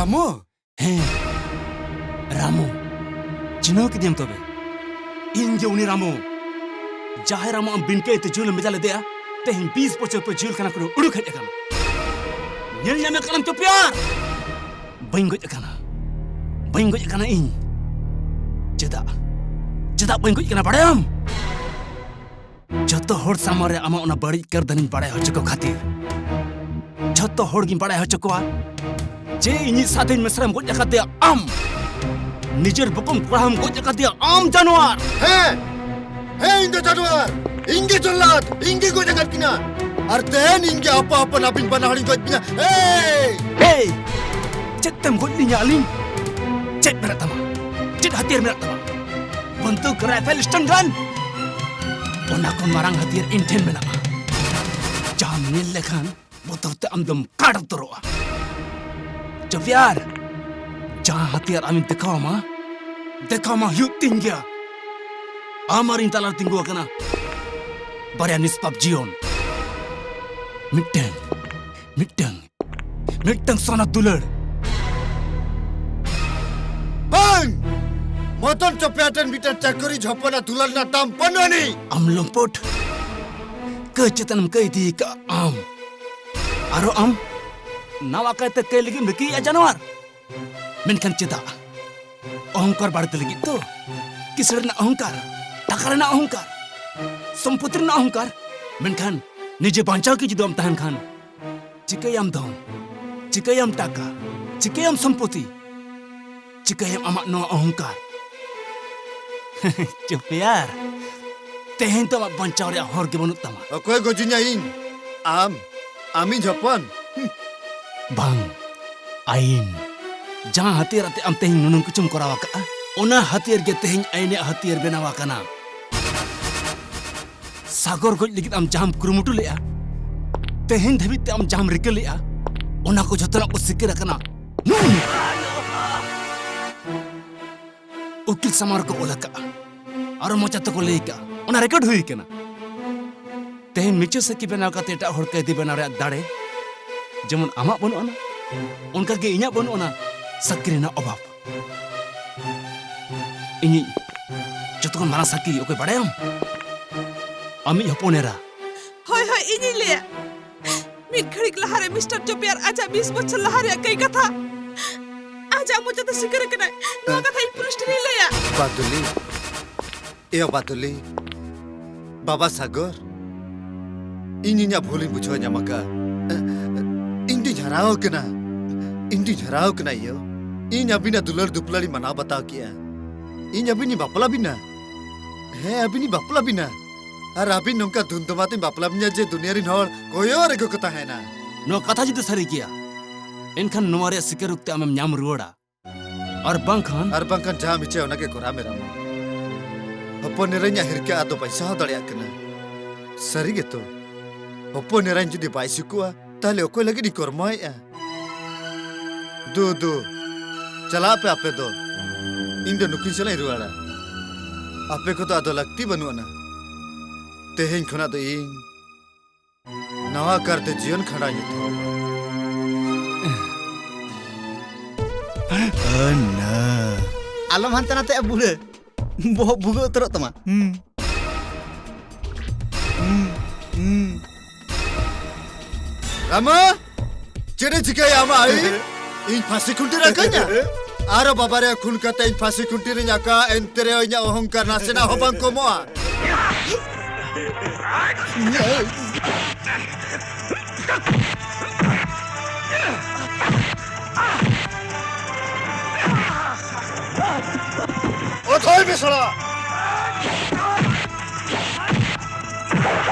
ᱨᱟᱢᱩ? ᱦᱮᱸ, ᱨᱟᱢᱩ᱾ ᱪᱤᱱᱦᱟᱹᱣ ᱠᱤᱫᱤᱧᱟᱢ ᱛᱚᱵᱮ? ᱤᱧ ᱜᱮ ᱩᱱᱤ ᱨᱟᱢᱩ, ᱡᱟᱦᱟᱸᱭ ᱨᱟᱢᱩ ᱟᱢ ᱵᱤᱱ ᱠᱟᱹᱭᱛᱮ ᱡᱤᱞ ᱮᱢ ᱵᱷᱮᱡᱟ ᱞᱮᱫᱮᱭᱟ᱾ ᱛᱮᱦᱮᱧ ᱵᱤᱥ ᱵᱚᱪᱷᱚᱨ ᱯᱚᱨ ᱡᱤᱞ ᱠᱷᱟᱱᱟ ᱠᱷᱚᱱ ᱩᱰᱩᱠ ᱦᱮᱡ ᱟᱠᱟᱱᱟ᱾ ᱧᱮᱞ ᱧᱟᱢᱮ ᱠᱟᱱᱟᱢ ᱪᱚᱯᱮᱭᱟᱨ? ᱵᱟᱹᱧ ᱜᱚᱡ ᱟᱠᱟᱱᱟ, ᱵᱟᱹᱧ ᱜᱚᱡ ᱟᱠᱟᱱᱟ ᱤᱧ᱾ ᱪᱮᱫᱟᱜ, ᱪᱮᱫᱟᱜ ᱵᱟᱹᱧ ᱜᱚᱡ ᱟᱠᱟᱱᱟ ᱵᱟᱲᱟᱭᱟᱢ? ᱡᱷᱚᱛᱚ ᱦᱚᱲ ᱥᱟᱢᱟᱝ ᱨᱮ ᱟᱢᱟᱜ ᱚᱱᱟ ᱵᱟᱹᱲᱤᱡ ᱠᱟᱹᱨᱫᱷᱟᱹᱱᱤᱧ ᱵᱟᱲᱟᱭ ᱦᱚᱪᱚ ᱠᱚ ᱠᱷᱟᱹᱛᱤᱨ, ᱡᱷᱚᱛᱚ ᱦᱚᱲ ᱜᱤᱧ ᱵᱟᱲᱟᱭ ᱦᱚᱪᱚ ᱠᱚᱣᱟ ᱡᱮ ᱤᱧᱤᱡ ᱥᱟᱫᱷᱤᱱ ᱢᱮᱥᱨᱟᱢ ᱜᱚᱡ ᱟᱠᱟᱫᱮᱭᱟ ᱟᱢ᱾ ᱱᱤᱡᱮᱨ ᱵᱚᱠᱚᱢ ᱠᱚᱲᱟᱢ ᱜᱚᱡ ᱟᱠᱟᱫᱮᱭᱟ ᱟᱢ, ᱡᱟᱱᱣᱟᱨ᱾ ᱦᱮᱸ, ᱦᱮᱸ, ᱤᱧ ᱫᱚ ᱡᱟᱱᱣᱟᱨ, ᱤᱧ ᱜᱮ ᱡᱚᱞᱞᱟᱫ, ᱤᱧ ᱜᱮ ᱜᱚᱡ ᱟᱠᱟᱫ ᱠᱤᱱᱟ᱾ ᱟᱨ ᱛᱮᱦᱮᱧ ᱤᱧ ᱜᱮ ᱟᱯᱟ ᱟᱯᱟᱱ ᱟᱹᱵᱤᱱ ᱵᱟᱱᱟ ᱦᱚᱲᱤᱧ ᱜᱚᱡ ᱵᱤᱱᱟ᱾ ᱮᱭ! ᱮᱭ! ᱪᱮᱫ ᱛᱮᱢ ᱜᱚᱡ ᱞᱤᱧᱟ ᱟᱹᱞᱤᱧ? ᱪᱮᱫ ᱢᱮᱱᱟᱜ ᱛᱟᱢᱟ? ᱪᱮᱫ ᱦᱟᱹᱛᱤᱭᱟᱹᱨ ᱢᱮᱱᱟᱜ ᱛᱟᱢᱟ? ᱵᱚᱱᱫᱩᱠ, ᱨᱟᱭᱯᱷᱮᱞ, ᱥᱴᱟᱱ ᱜᱟᱱ? ᱚᱱᱟ ᱠᱷᱚᱱ ᱢᱟᱨᱟᱝ ᱦᱟᱹᱛᱤᱭᱟᱹᱨ ᱤᱧ ᱴᱷᱮᱱ ᱢᱮᱱᱟᱜᱼᱟ, ᱡᱟᱦᱟᱸᱢ ᱧᱮᱞ ᱞᱮᱠᱷᱟᱱ ᱵᱚᱛᱚᱨ ᱛᱮ ᱟᱢ ᱫᱚᱢ ᱠᱟᱲ ᱩᱛᱟᱹᱨᱚᱜᱼᱟ᱾ ᱪᱚᱯᱮᱭᱟᱨ, ᱡᱟᱦᱟᱸ ᱦᱟᱹᱛᱤᱭᱟᱹᱨ ᱟᱢᱤᱧ ᱫᱮᱠᱷᱟᱣ ᱟᱢᱟ, ᱫᱮᱠᱷᱟᱣ ᱟᱢᱟ ᱦᱩᱭᱩᱜ ᱛᱤᱧ ᱜᱮᱭᱟ᱾ ᱟᱢ ᱟᱨ ᱤᱧ ᱛᱟᱞᱟᱨᱮ ᱛᱤᱸᱜᱩ ᱟᱠᱟᱱᱟ ᱵᱟᱨᱭᱟ ᱱᱤᱥᱯᱟᱯ ᱡᱤᱭᱚᱱ᱾ ᱢᱤᱫᱴᱟᱝ, ᱢᱤᱫᱴᱟᱝ, ᱢᱤᱫᱴᱟᱝ ᱥᱚᱱᱟ ᱫᱩᱞᱟᱹᱲ᱾ ᱵᱟᱝ! ᱢᱚᱫᱚᱱ ᱪᱚᱯᱮᱭᱟᱨ ᱴᱷᱮᱱ ᱢᱤᱫᱴᱟᱝ ᱪᱟᱹᱠᱨᱤ ᱦᱚᱯᱚᱱᱟᱜ ᱫᱩᱞᱟᱹᱲ ᱨᱮᱱᱟᱜ ᱫᱟᱢ ᱵᱟᱹᱱᱩᱜ ᱟᱹᱱᱤᱡ᱾ ᱟᱢ ᱞᱚᱢᱯᱚᱴ, ᱠᱟᱹᱭ ᱪᱮᱛᱟᱱᱮᱢ ᱠᱟᱹᱭ ᱤᱫᱤ ᱟᱠᱟᱫ ᱟᱢ᱾ ᱟᱨᱚ ᱟᱢ ᱱᱟᱣᱟ ᱠᱟᱭᱛᱮ ᱠᱟᱹᱭ ᱞᱟᱹᱜᱤᱫ ᱮᱢ ᱨᱤᱠᱟᱹᱭᱮᱫᱼᱟ ᱡᱟᱱᱣᱟᱨ? ᱢᱮᱱᱠᱷᱟᱱ ᱪᱮᱫᱟᱜ? ᱚᱦᱚᱝᱠᱟᱨ ᱵᱟᱹᱲᱛᱤ ᱞᱟᱹᱜᱤᱫ ᱛᱚ? ᱠᱤᱥᱟᱹᱬ ᱨᱮᱱᱟᱜ ᱚᱦᱚᱝᱠᱟᱨ, ᱴᱟᱠᱟ ᱨᱮᱱᱟᱜ ᱚᱦᱚᱝᱠᱟᱨ, ᱥᱚᱢᱯᱚᱛᱤ ᱨᱮᱱᱟᱜ ᱚᱦᱚᱝᱠᱟᱨ, ᱢᱮᱱᱠᱷᱟᱱ ᱱᱤᱡᱮ ᱵᱟᱧᱪᱟᱣ ᱜᱮ ᱡᱩᱫᱤ ᱵᱟᱢ ᱛᱟᱦᱮᱱ ᱠᱷᱟᱱ, ᱪᱤᱠᱟᱹᱭᱟᱢ ᱫᱷᱚᱱ? ᱪᱤᱠᱟᱹᱭᱟᱢ ᱴᱟᱠᱟ? ᱪᱤᱠᱟᱹᱭᱟᱢ ᱥᱚᱢᱯᱚᱛᱤ? ᱪᱤᱠᱟᱹᱭᱟᱢ ᱟᱢᱟᱜ ᱱᱚᱣᱟ ᱚᱦᱚᱝᱠᱟᱨ? ᱪᱩᱯ ᱭᱟᱨ, ᱛᱮᱦᱮᱧ ᱫᱚ ᱟᱢᱟᱜ ᱵᱟᱧᱪᱟᱣ ᱨᱮᱭᱟᱜ ᱦᱚᱨ ᱜᱮ ᱵᱟᱹᱱᱩᱜ ᱛᱟᱢᱟ᱾ ᱚᱠᱚᱭ ᱜᱚᱡᱩᱧᱟ ᱤᱧ? ᱟᱢ? ᱟᱢᱤᱡ ᱦᱚᱯᱚᱱ? ᱵᱟᱝ, ᱟᱭᱤᱱ᱾ ᱡᱟᱦᱟᱸ ᱦᱟᱹᱛᱤᱭᱟᱹᱨ ᱟᱛᱮ ᱟᱢ ᱛᱮᱦᱮᱧ ᱱᱩᱱᱟᱹᱝ ᱠᱤᱪᱷᱩᱢ ᱠᱚᱨᱟᱣ ᱟᱠᱟᱫᱼᱟ, ᱚᱱᱟ ᱦᱟᱹᱛᱤᱭᱟᱹᱨ ᱜᱮ ᱛᱮᱦᱮᱧ ᱟᱭᱤᱱ ᱨᱮᱭᱟᱜ ᱦᱟᱹᱛᱤᱭᱟᱹᱨ ᱵᱮᱱᱟᱣ ᱟᱠᱟᱱᱟ᱾ ᱥᱟᱜᱚᱨ ᱜᱚᱡ ᱞᱟᱹᱜᱤᱫ ᱟᱢ ᱡᱟᱦᱟᱸᱢ ᱠᱩᱨᱩᱢᱩᱴᱩ ᱞᱮᱫᱼᱟ, ᱛᱮᱦᱮᱧ ᱫᱷᱟᱹᱵᱤᱡ ᱛᱮ ᱟᱢ ᱡᱟᱦᱟᱸᱢ ᱨᱤᱠᱟᱹ ᱞᱮᱫᱼᱟ, ᱚᱱᱟ ᱠᱚ ᱡᱷᱚᱛᱚᱱᱟᱜ ᱠᱚ ᱥᱤᱠᱟᱹᱨ ᱟᱠᱟᱱᱟ᱾ ᱩᱠᱤᱞ ᱥᱟᱢᱟᱝ ᱨᱮᱠᱚ ᱚᱞ ᱟᱠᱟᱫᱼᱟ, ᱟᱨᱚ ᱢᱚᱪᱟ ᱛᱮᱠᱚ ᱞᱟᱹᱭ ᱟᱠᱟᱫᱼᱟ, ᱚᱱᱟ ᱨᱮᱠᱚᱨᱰ ᱦᱩᱭ ᱟᱠᱟᱱᱟ᱾ ᱛᱮᱦᱮᱧ ᱢᱤᱪᱟᱹ ᱥᱟᱹᱠᱷᱤ ᱵᱮᱱᱟᱣ ᱠᱟᱛᱮ ᱮᱴᱟᱜ ᱦᱚᱲ ᱠᱟᱹᱭᱫᱤ ᱵᱮᱱᱟᱣ ᱨᱮᱭᱟᱜ ᱫᱟᱲᱮ ᱡᱮᱢᱚᱱ ᱟᱢᱟᱜ ᱵᱟᱹᱱᱩᱜ ᱟᱱᱟ, ᱚᱱᱠᱟ ᱜᱮ ᱤᱧᱟᱹᱜ ᱵᱟᱹᱱᱩᱜ ᱟᱱᱟ ᱥᱟᱹᱠᱤ ᱨᱮᱱᱟᱜ ᱚᱵᱷᱟᱵᱽ᱾ ᱤᱧᱤᱡ ᱡᱚᱛᱚ ᱠᱷᱚᱱ ᱢᱟᱨᱟᱝ ᱥᱟᱹᱠᱤ ᱚᱠᱚᱭ ᱵᱟᱲᱟᱭᱟᱢ? ᱟᱢᱤᱡ ᱦᱚᱯᱚᱱ ᱮᱨᱟ᱾ ᱦᱳᱭ, ᱦᱳᱭ, ᱤᱧᱤᱧ ᱞᱟᱹᱭᱟ᱾ ᱢᱤᱫ ᱜᱷᱟᱹᱲᱤᱠ ᱞᱟᱦᱟᱨᱮ ᱢᱤᱥᱴᱟᱨ ᱪᱚᱯᱮᱭᱟᱨ ᱟᱡᱟᱜ ᱵᱤᱥ ᱵᱚᱪᱷᱚᱨ ᱞᱟᱦᱟ ᱨᱮᱭᱟᱜ ᱠᱟᱹᱭ ᱠᱟᱛᱷᱟ ᱟᱡᱟᱜ ᱢᱚᱪᱟᱛᱮ ᱥᱤᱠᱟᱹᱨ ᱟᱠᱟᱱᱟᱭ᱾ ᱱᱚᱣᱟ ᱠᱟᱛᱷᱟ ᱤᱧ ᱯᱩᱞᱤᱥ ᱴᱷᱮᱱᱤᱧ ᱞᱟᱹᱭᱟ᱾ ᱵᱟᱫᱩᱞᱤ, ᱮᱭᱟ ᱵᱟᱫᱩᱞᱤ, ᱵᱟᱵᱟ ᱥᱟᱜᱚᱨ, ᱤᱧ ᱤᱧᱟᱹᱜ ᱵᱷᱩᱞᱤᱧ ᱵᱩᱡᱷᱟᱹᱣ ᱧᱟᱢ ᱟᱠᱟᱫᱼᱟ᱾ ᱤᱧ ᱫᱩᱧ ᱦᱟᱨᱟᱣ ᱟᱠᱟᱱᱟ, ᱤᱧ ᱫᱩᱧ ᱦᱟᱨᱟᱣ ᱟᱠᱟᱱᱟ ᱭᱳ᱾ ᱤᱧ ᱟᱹᱵᱤᱱᱟᱜ ᱫᱩᱞᱟᱹᱲ ᱫᱩᱯᱞᱟᱹᱲᱤᱧ ᱢᱟᱱᱟᱣ ᱵᱟᱛᱟᱣ ᱠᱮᱜᱼᱟ᱾ ᱤᱧ ᱟᱹᱵᱤᱱᱤᱧ ᱵᱟᱯᱞᱟ ᱵᱤᱱᱟ᱾ ᱦᱮᱸ, ᱟᱹᱵᱤᱱᱤᱧ ᱵᱟᱯᱞᱟ ᱵᱤᱱᱟ᱾ ᱟᱨ ᱟᱹᱵᱤᱱ ᱱᱚᱝᱠᱟ ᱫᱷᱩᱢᱫᱷᱟᱢᱟᱛᱮᱧ ᱵᱟᱯᱞᱟ ᱵᱤᱱᱟ ᱡᱮ ᱫᱩᱱᱤᱭᱟᱹ ᱨᱤᱱ ᱦᱚᱲ ᱠᱚᱭᱚᱜ ᱨᱮᱜᱮ ᱠᱚ ᱛᱟᱦᱮᱱᱟ᱾ ᱱᱚᱣᱟ ᱠᱟᱛᱷᱟ ᱡᱩᱫᱤ ᱥᱟᱹᱨᱤ ᱜᱮᱭᱟ, ᱮᱱᱠᱷᱟᱱ ᱱᱚᱣᱟ ᱨᱮᱭᱟᱜ ᱥᱤᱠᱟᱹᱨ ᱨᱩᱯ ᱛᱮ ᱟᱢᱮᱢ ᱧᱟᱢ ᱨᱩᱣᱟᱹᱲᱟ᱾ ᱟᱨ ᱵᱟᱝᱠᱷᱟᱱ ᱟᱨ ᱵᱟᱝᱠᱷᱟᱱ ᱡᱟᱦᱟᱸᱢ ᱤᱪᱪᱷᱟᱹᱭᱟ ᱚᱱᱟᱜᱮ ᱠᱚᱨᱟᱣ ᱢᱮ ᱨᱟᱢᱚ᱾ ᱦᱚᱯᱚᱱ ᱮᱨᱟᱧᱟᱜ ᱦᱤᱨᱠᱟᱹ ᱟᱫᱚ ᱵᱟᱹᱧ ᱥᱟᱦᱟᱣ ᱫᱟᱲᱮᱭᱟᱜ ᱠᱟᱱᱟ᱾ ᱥᱟᱹᱨᱤ ᱜᱮᱛᱚ, ᱦᱚᱯᱚᱱ ᱮᱨᱟᱧ ᱡᱩᱫᱤ ᱵᱟᱭ ᱥᱩᱠᱩᱜᱼᱟ, ᱛᱟᱦᱞᱮ ᱚᱠᱚᱭ ᱞᱟᱹᱜᱤᱫ ᱤᱧ ᱠᱚᱨᱢᱚᱭᱮᱫᱼᱟ? ᱫᱩ, ᱫᱩ, ᱪᱟᱞᱟᱜ ᱯᱮ ᱟᱯᱮ ᱫᱚ᱾ ᱤᱧ ᱫᱚ ᱱᱩᱠᱤᱱ ᱥᱟᱞᱟᱜ ᱤᱧ ᱨᱩᱣᱟᱹᱲᱟ᱾ ᱟᱯᱮ ᱠᱚᱫᱚ ᱟᱫᱚ ᱞᱟᱹᱠᱛᱤ ᱵᱟᱹᱱᱩᱜ ᱟᱱᱟ᱾ ᱛᱮᱦᱮᱧ ᱠᱷᱚᱱᱟᱜ ᱫᱚ ᱤᱧ ᱱᱟᱣᱟ ᱠᱟᱨᱛᱮ ᱡᱤᱭᱚᱱ ᱠᱷᱟᱸᱰᱟᱣ ᱧᱩᱛᱩᱢ᱾ ᱟᱞᱚᱢ ᱦᱟᱱᱛᱮ ᱱᱟᱛᱮᱜᱼᱟ ᱵᱩᱲᱦᱟᱹ, ᱵᱚᱦᱚᱜ ᱵᱷᱩᱜᱟᱹᱜ ᱩᱛᱟᱹᱨᱚᱜ ᱛᱟᱢᱟ᱾ ᱦᱩᱸ᱾ ᱦᱩᱸ, ᱦᱩᱸ᱾ ᱨᱟᱢᱟ, ᱪᱮᱫ ᱮ ᱪᱤᱠᱟᱹᱭᱟ ᱟᱢᱟᱜ ᱟᱭ? ᱤᱧ ᱯᱷᱟᱸᱥᱤ ᱠᱷᱩᱱᱴᱤ ᱨᱮ ᱟᱠᱟᱧᱟ? ᱟᱨᱚ ᱵᱟᱵᱟ ᱨᱮ ᱠᱷᱩᱱ ᱠᱟᱛᱮ ᱤᱧ ᱯᱷᱟᱸᱥᱤ ᱠᱷᱩᱱᱴᱤ ᱨᱤᱧ ᱟᱠᱟ, ᱮᱱᱛᱮ ᱨᱮᱦᱚᱸ ᱤᱧᱟᱹᱜ ᱚᱦᱚᱝᱠᱟᱨ ᱱᱟᱥᱮᱱᱟᱜ ᱦᱚᱸ ᱵᱟᱝ ᱠᱚᱢᱚᱜᱼᱟ᱾ ᱚᱛᱷᱚᱭ ᱢᱮ ᱥᱟᱞᱟ!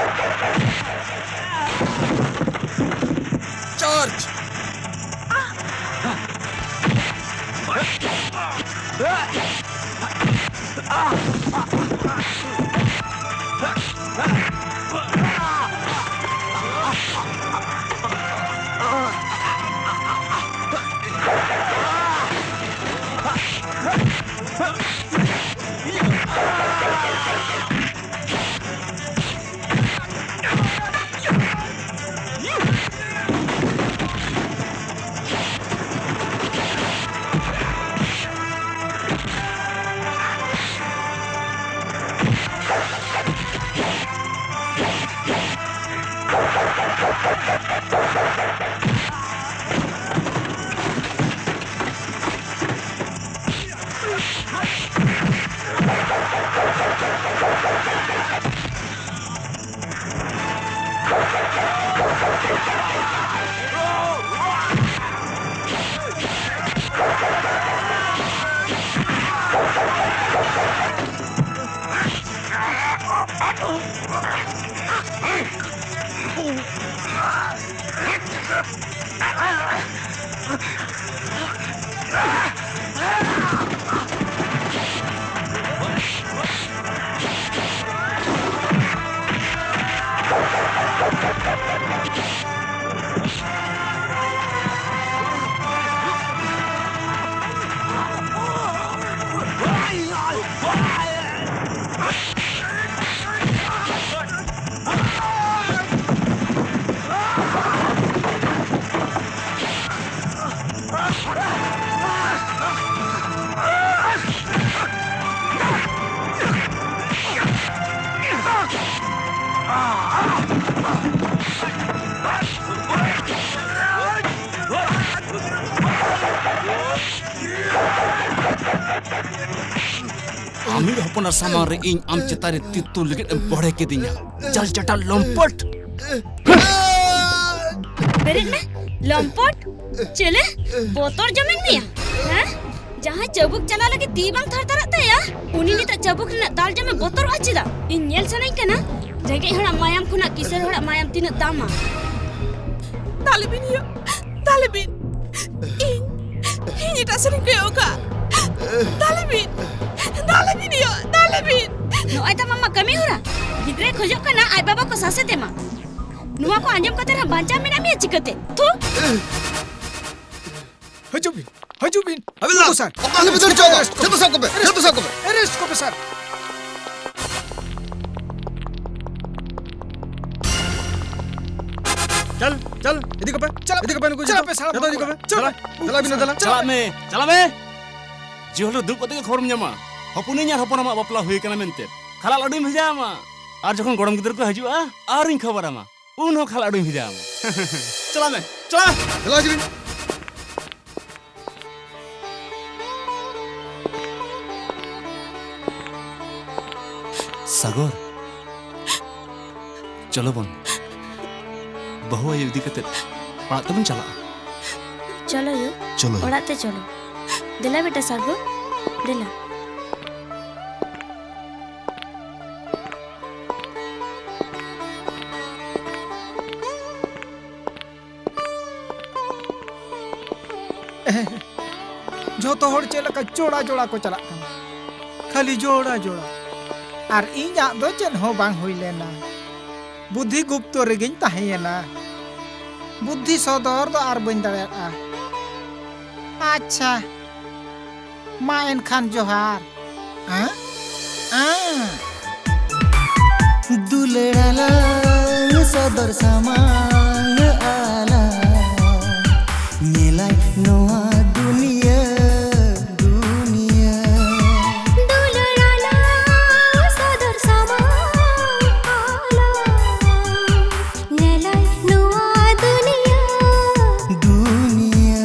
ᱪᱟᱨᱡᱽ! ᱟᱢᱤᱡ ᱦᱚᱯᱚᱱᱟᱜ ᱥᱟᱢᱟᱝ ᱨᱮ ᱤᱧ ᱟᱢ ᱪᱮᱛᱟᱱ ᱨᱮ ᱛᱤ ᱛᱩᱞ ᱞᱟᱹᱜᱤᱫ ᱮᱢ ᱵᱚᱲᱦᱮ ᱠᱤᱫᱤᱧᱟ᱾ ᱡᱟᱞ ᱪᱟᱴᱟ ᱞᱚᱢᱯᱚᱴ᱾ ᱵᱮᱨᱮᱫ ᱢᱮ, ᱞᱚᱢᱯᱚᱴ᱾ ᱪᱮᱞᱮ? ᱵᱚᱛᱚᱨ ᱡᱚᱢᱮᱱ ᱢᱮᱭᱟ? ᱦᱮᱸ? ᱡᱟᱦᱟᱸᱭ ᱪᱟᱹᱵᱩᱠ ᱪᱟᱞᱟᱣ ᱞᱟᱹᱜᱤᱫ ᱛᱤ ᱵᱟᱝ ᱛᱷᱟᱨ ᱛᱟᱨᱟᱜ ᱛᱟᱭᱟ, ᱩᱱᱤ ᱱᱤᱛᱚᱜ ᱪᱟᱹᱵᱩᱠ ᱨᱮᱱᱟᱜ ᱫᱟᱞ ᱡᱚᱢᱮ ᱵᱚᱛᱚᱨᱚᱜᱼᱟ ᱪᱮᱫᱟᱜ? ᱤᱧ ᱧᱮᱞ ᱥᱟᱱᱟᱧ ᱠᱟᱱᱟ, ᱨᱮᱸᱜᱮᱡ ᱦᱚᱲᱟᱜ ᱢᱟᱭᱟᱢ ᱠᱷᱚᱱᱟᱜ ᱠᱤᱥᱟᱹᱬ ᱦᱚᱲᱟᱜ ᱢᱟᱭᱟᱢ ᱛᱤᱱᱟᱹᱜ ᱫᱟᱢᱟ᱾ ᱫᱟᱞᱮ ᱵᱤᱱ ᱭᱟ, ᱫᱟᱞᱮ ᱵᱤᱱ᱾ ᱤᱧ, ᱤᱧ ᱮᱴᱟᱜ ᱥᱮᱫ ᱤᱧ ᱠᱚᱭᱚᱜ ᱟᱠᱟᱫ᱾ ᱫᱟᱞᱮ ᱵᱤᱱ, ᱫᱟᱞᱮ ᱵᱤᱱ ᱭᱟ, ᱫᱟᱞᱮ ᱵᱤᱱ᱾ ᱱᱚᱜᱼᱚᱭ ᱛᱟᱢ ᱟᱢᱟᱜ ᱠᱟᱹᱢᱤ ᱦᱚᱨᱟ᱾ ᱜᱤᱫᱽᱨᱟᱹᱭ ᱠᱷᱚᱡᱚᱜ ᱠᱟᱱᱟ ᱟᱡ ᱵᱟᱵᱟ ᱠᱚ ᱥᱟᱥᱮᱛ ᱮᱢᱟ᱾ ᱱᱚᱣᱟ ᱠᱚ ᱟᱸᱡᱚᱢ ᱠᱟᱛᱮ ᱨᱮᱦᱚᱸ ᱵᱟᱧᱪᱟᱣ ᱢᱮᱱᱟᱜ ᱢᱮᱭᱟ ᱪᱤᱠᱟᱹᱛᱮ? ᱛᱷᱩ! ᱦᱤᱡᱩᱜ ᱵᱤᱱ, ᱦᱤᱡᱩᱜ ᱵᱤᱱ᱾ ᱟᱹᱵᱤᱱ ᱫᱚ ᱱᱩᱠᱩ ᱥᱟᱨ, ᱚᱠᱟ ᱞᱮ ᱵᱤᱫᱟᱹᱲ ᱦᱚᱪᱚ ᱠᱚᱣᱟ? ᱡᱚᱛᱚ ᱥᱟᱵ ᱠᱚᱯᱮ, ᱡᱚᱛᱚ ᱥᱟᱵ ᱠᱚᱯᱮ᱾ ᱮᱨᱮᱥᱴ ᱠᱚᱯᱮ ᱥᱟᱨ᱾ ᱪᱟᱞ, ᱪᱟᱞ, ᱤᱫᱤ ᱠᱚᱯᱮ, ᱪᱟᱞᱟᱜ ᱤᱫᱤ ᱠᱚᱯᱮ ᱱᱩᱠᱩ ᱪᱟᱞᱟᱜ ᱡᱚᱛᱚ᱾ ᱯᱮ ᱥᱟᱨ, ᱡᱚᱛᱚ ᱤᱫᱤ ᱠᱚᱯᱮ᱾ ᱪᱟᱞᱟᱜ, ᱪᱟᱞᱟᱜ ᱵᱤᱱ ᱫᱮᱞᱟ᱾ ᱪᱟᱞᱟᱜ ᱢᱮ, ᱪᱟᱞᱟᱜ ᱢᱮ᱾ ᱡᱮ ᱦᱚᱲ ᱫᱚ ᱫᱩᱲᱩᱵ ᱠᱟᱛᱮ ᱜᱮ ᱠᱷᱚᱵᱚᱨᱮᱢ ᱧᱟᱢᱟ, ᱦᱚᱯᱚᱱᱤᱧ ᱟᱨ ᱦᱚᱯᱚᱱ ᱟᱢᱟᱜ ᱵᱟᱯᱞᱟ ᱦᱩᱭ ᱟᱠᱟᱱᱟ ᱢᱮᱱᱛᱮ, ᱠᱷᱟᱞᱟᱜ ᱞᱟᱹᱰᱩᱧ ᱵᱷᱮᱡᱟ ᱟᱢᱟ᱾ ᱟᱨ ᱡᱚᱠᱷᱚᱱ ᱜᱚᱲᱚᱢ ᱜᱤᱫᱽᱨᱟᱹ ᱠᱚ ᱦᱤᱡᱩᱜᱼᱟ, ᱟᱨᱤᱧ ᱠᱷᱚᱵᱚᱨ ᱟᱢᱟ᱾ ᱩᱱ ᱦᱚᱸ ᱠᱷᱟᱞ ᱟᱹᱰᱩᱧ ᱵᱷᱮᱡᱟᱣᱟᱢᱟ᱾ ᱪᱟᱞᱟᱜ ᱢᱮ, ᱪᱟᱞᱟᱜ ᱢᱮ᱾ ᱫᱮᱞᱟ ᱦᱤᱡᱩᱜ ᱢᱮ᱾ ᱥᱟᱜᱚᱨ, ᱪᱚᱞᱚ ᱵᱚᱱ ᱵᱟᱹᱦᱩ ᱟᱭᱳ ᱤᱫᱤ ᱠᱟᱛᱮ ᱚᱲᱟᱜ ᱛᱮᱵᱚᱱ ᱪᱟᱞᱟᱜᱼᱟ᱾ ᱪᱚᱞᱚ ᱭᱳ, ᱪᱚᱞᱚ ᱭᱳ᱾ ᱚᱲᱟᱜ ᱛᱮ ᱪᱚᱞᱚ᱾ ᱫᱮᱞᱟ ᱵᱮᱴᱟ ᱥᱟᱜᱚᱨ, ᱫᱮᱞᱟ᱾ ᱡᱷᱚᱛᱚ ᱦᱚᱲ ᱪᱮᱫ ᱞᱮᱠᱟ ᱡᱚᱲᱟ ᱡᱚᱲᱟ ᱠᱚ ᱪᱟᱞᱟᱜ ᱠᱟᱱᱟ, ᱠᱷᱟᱹᱞᱤ ᱡᱚᱲᱟ ᱡᱚᱲᱟ᱾ ᱟᱨ ᱤᱧᱟᱜ ᱫᱚ ᱪᱮᱫ ᱦᱚᱸ ᱵᱟᱝ ᱦᱩᱭ ᱞᱮᱱᱟ, ᱵᱩᱫᱽᱫᱷᱤ ᱜᱩᱯᱛᱚ ᱨᱮᱜᱮᱧ ᱛᱟᱦᱮᱸᱭᱮᱱᱟ᱾ ᱵᱩᱫᱽᱫᱷᱤ ᱥᱚᱫᱚᱨ ᱫᱚ ᱟᱨ ᱵᱟᱹᱧ ᱫᱟᱲᱮᱭᱟᱜᱼᱟ᱾ ᱟᱪᱪᱷᱟ, ᱢᱟ ᱮᱱᱠᱷᱟᱱ ᱡᱚᱦᱟᱨ᱾ ᱟᱸ? ᱟᱸ᱾ ᱫᱩᱞᱟᱹᱲᱟᱞᱟᱝ ᱥᱚᱫᱚᱨ ᱥᱟᱢᱟᱝ ᱟᱞᱟᱝ, ᱧᱮᱞᱟᱭ ᱱᱚᱣᱟ ᱫᱩᱱᱤᱭᱟᱹ, ᱫᱩᱱᱤᱭᱟᱹ᱾ ᱫᱩᱞᱟᱹᱲᱟᱞᱟᱝ ᱥᱚᱫᱚᱨ ᱥᱟᱢᱟᱝ ᱟᱞᱟᱝ, ᱧᱮᱞᱟᱭ ᱱᱚᱣᱟ ᱫᱩᱱᱤᱭᱟᱹ᱾ ᱫᱩᱱᱤᱭᱟᱹ᱾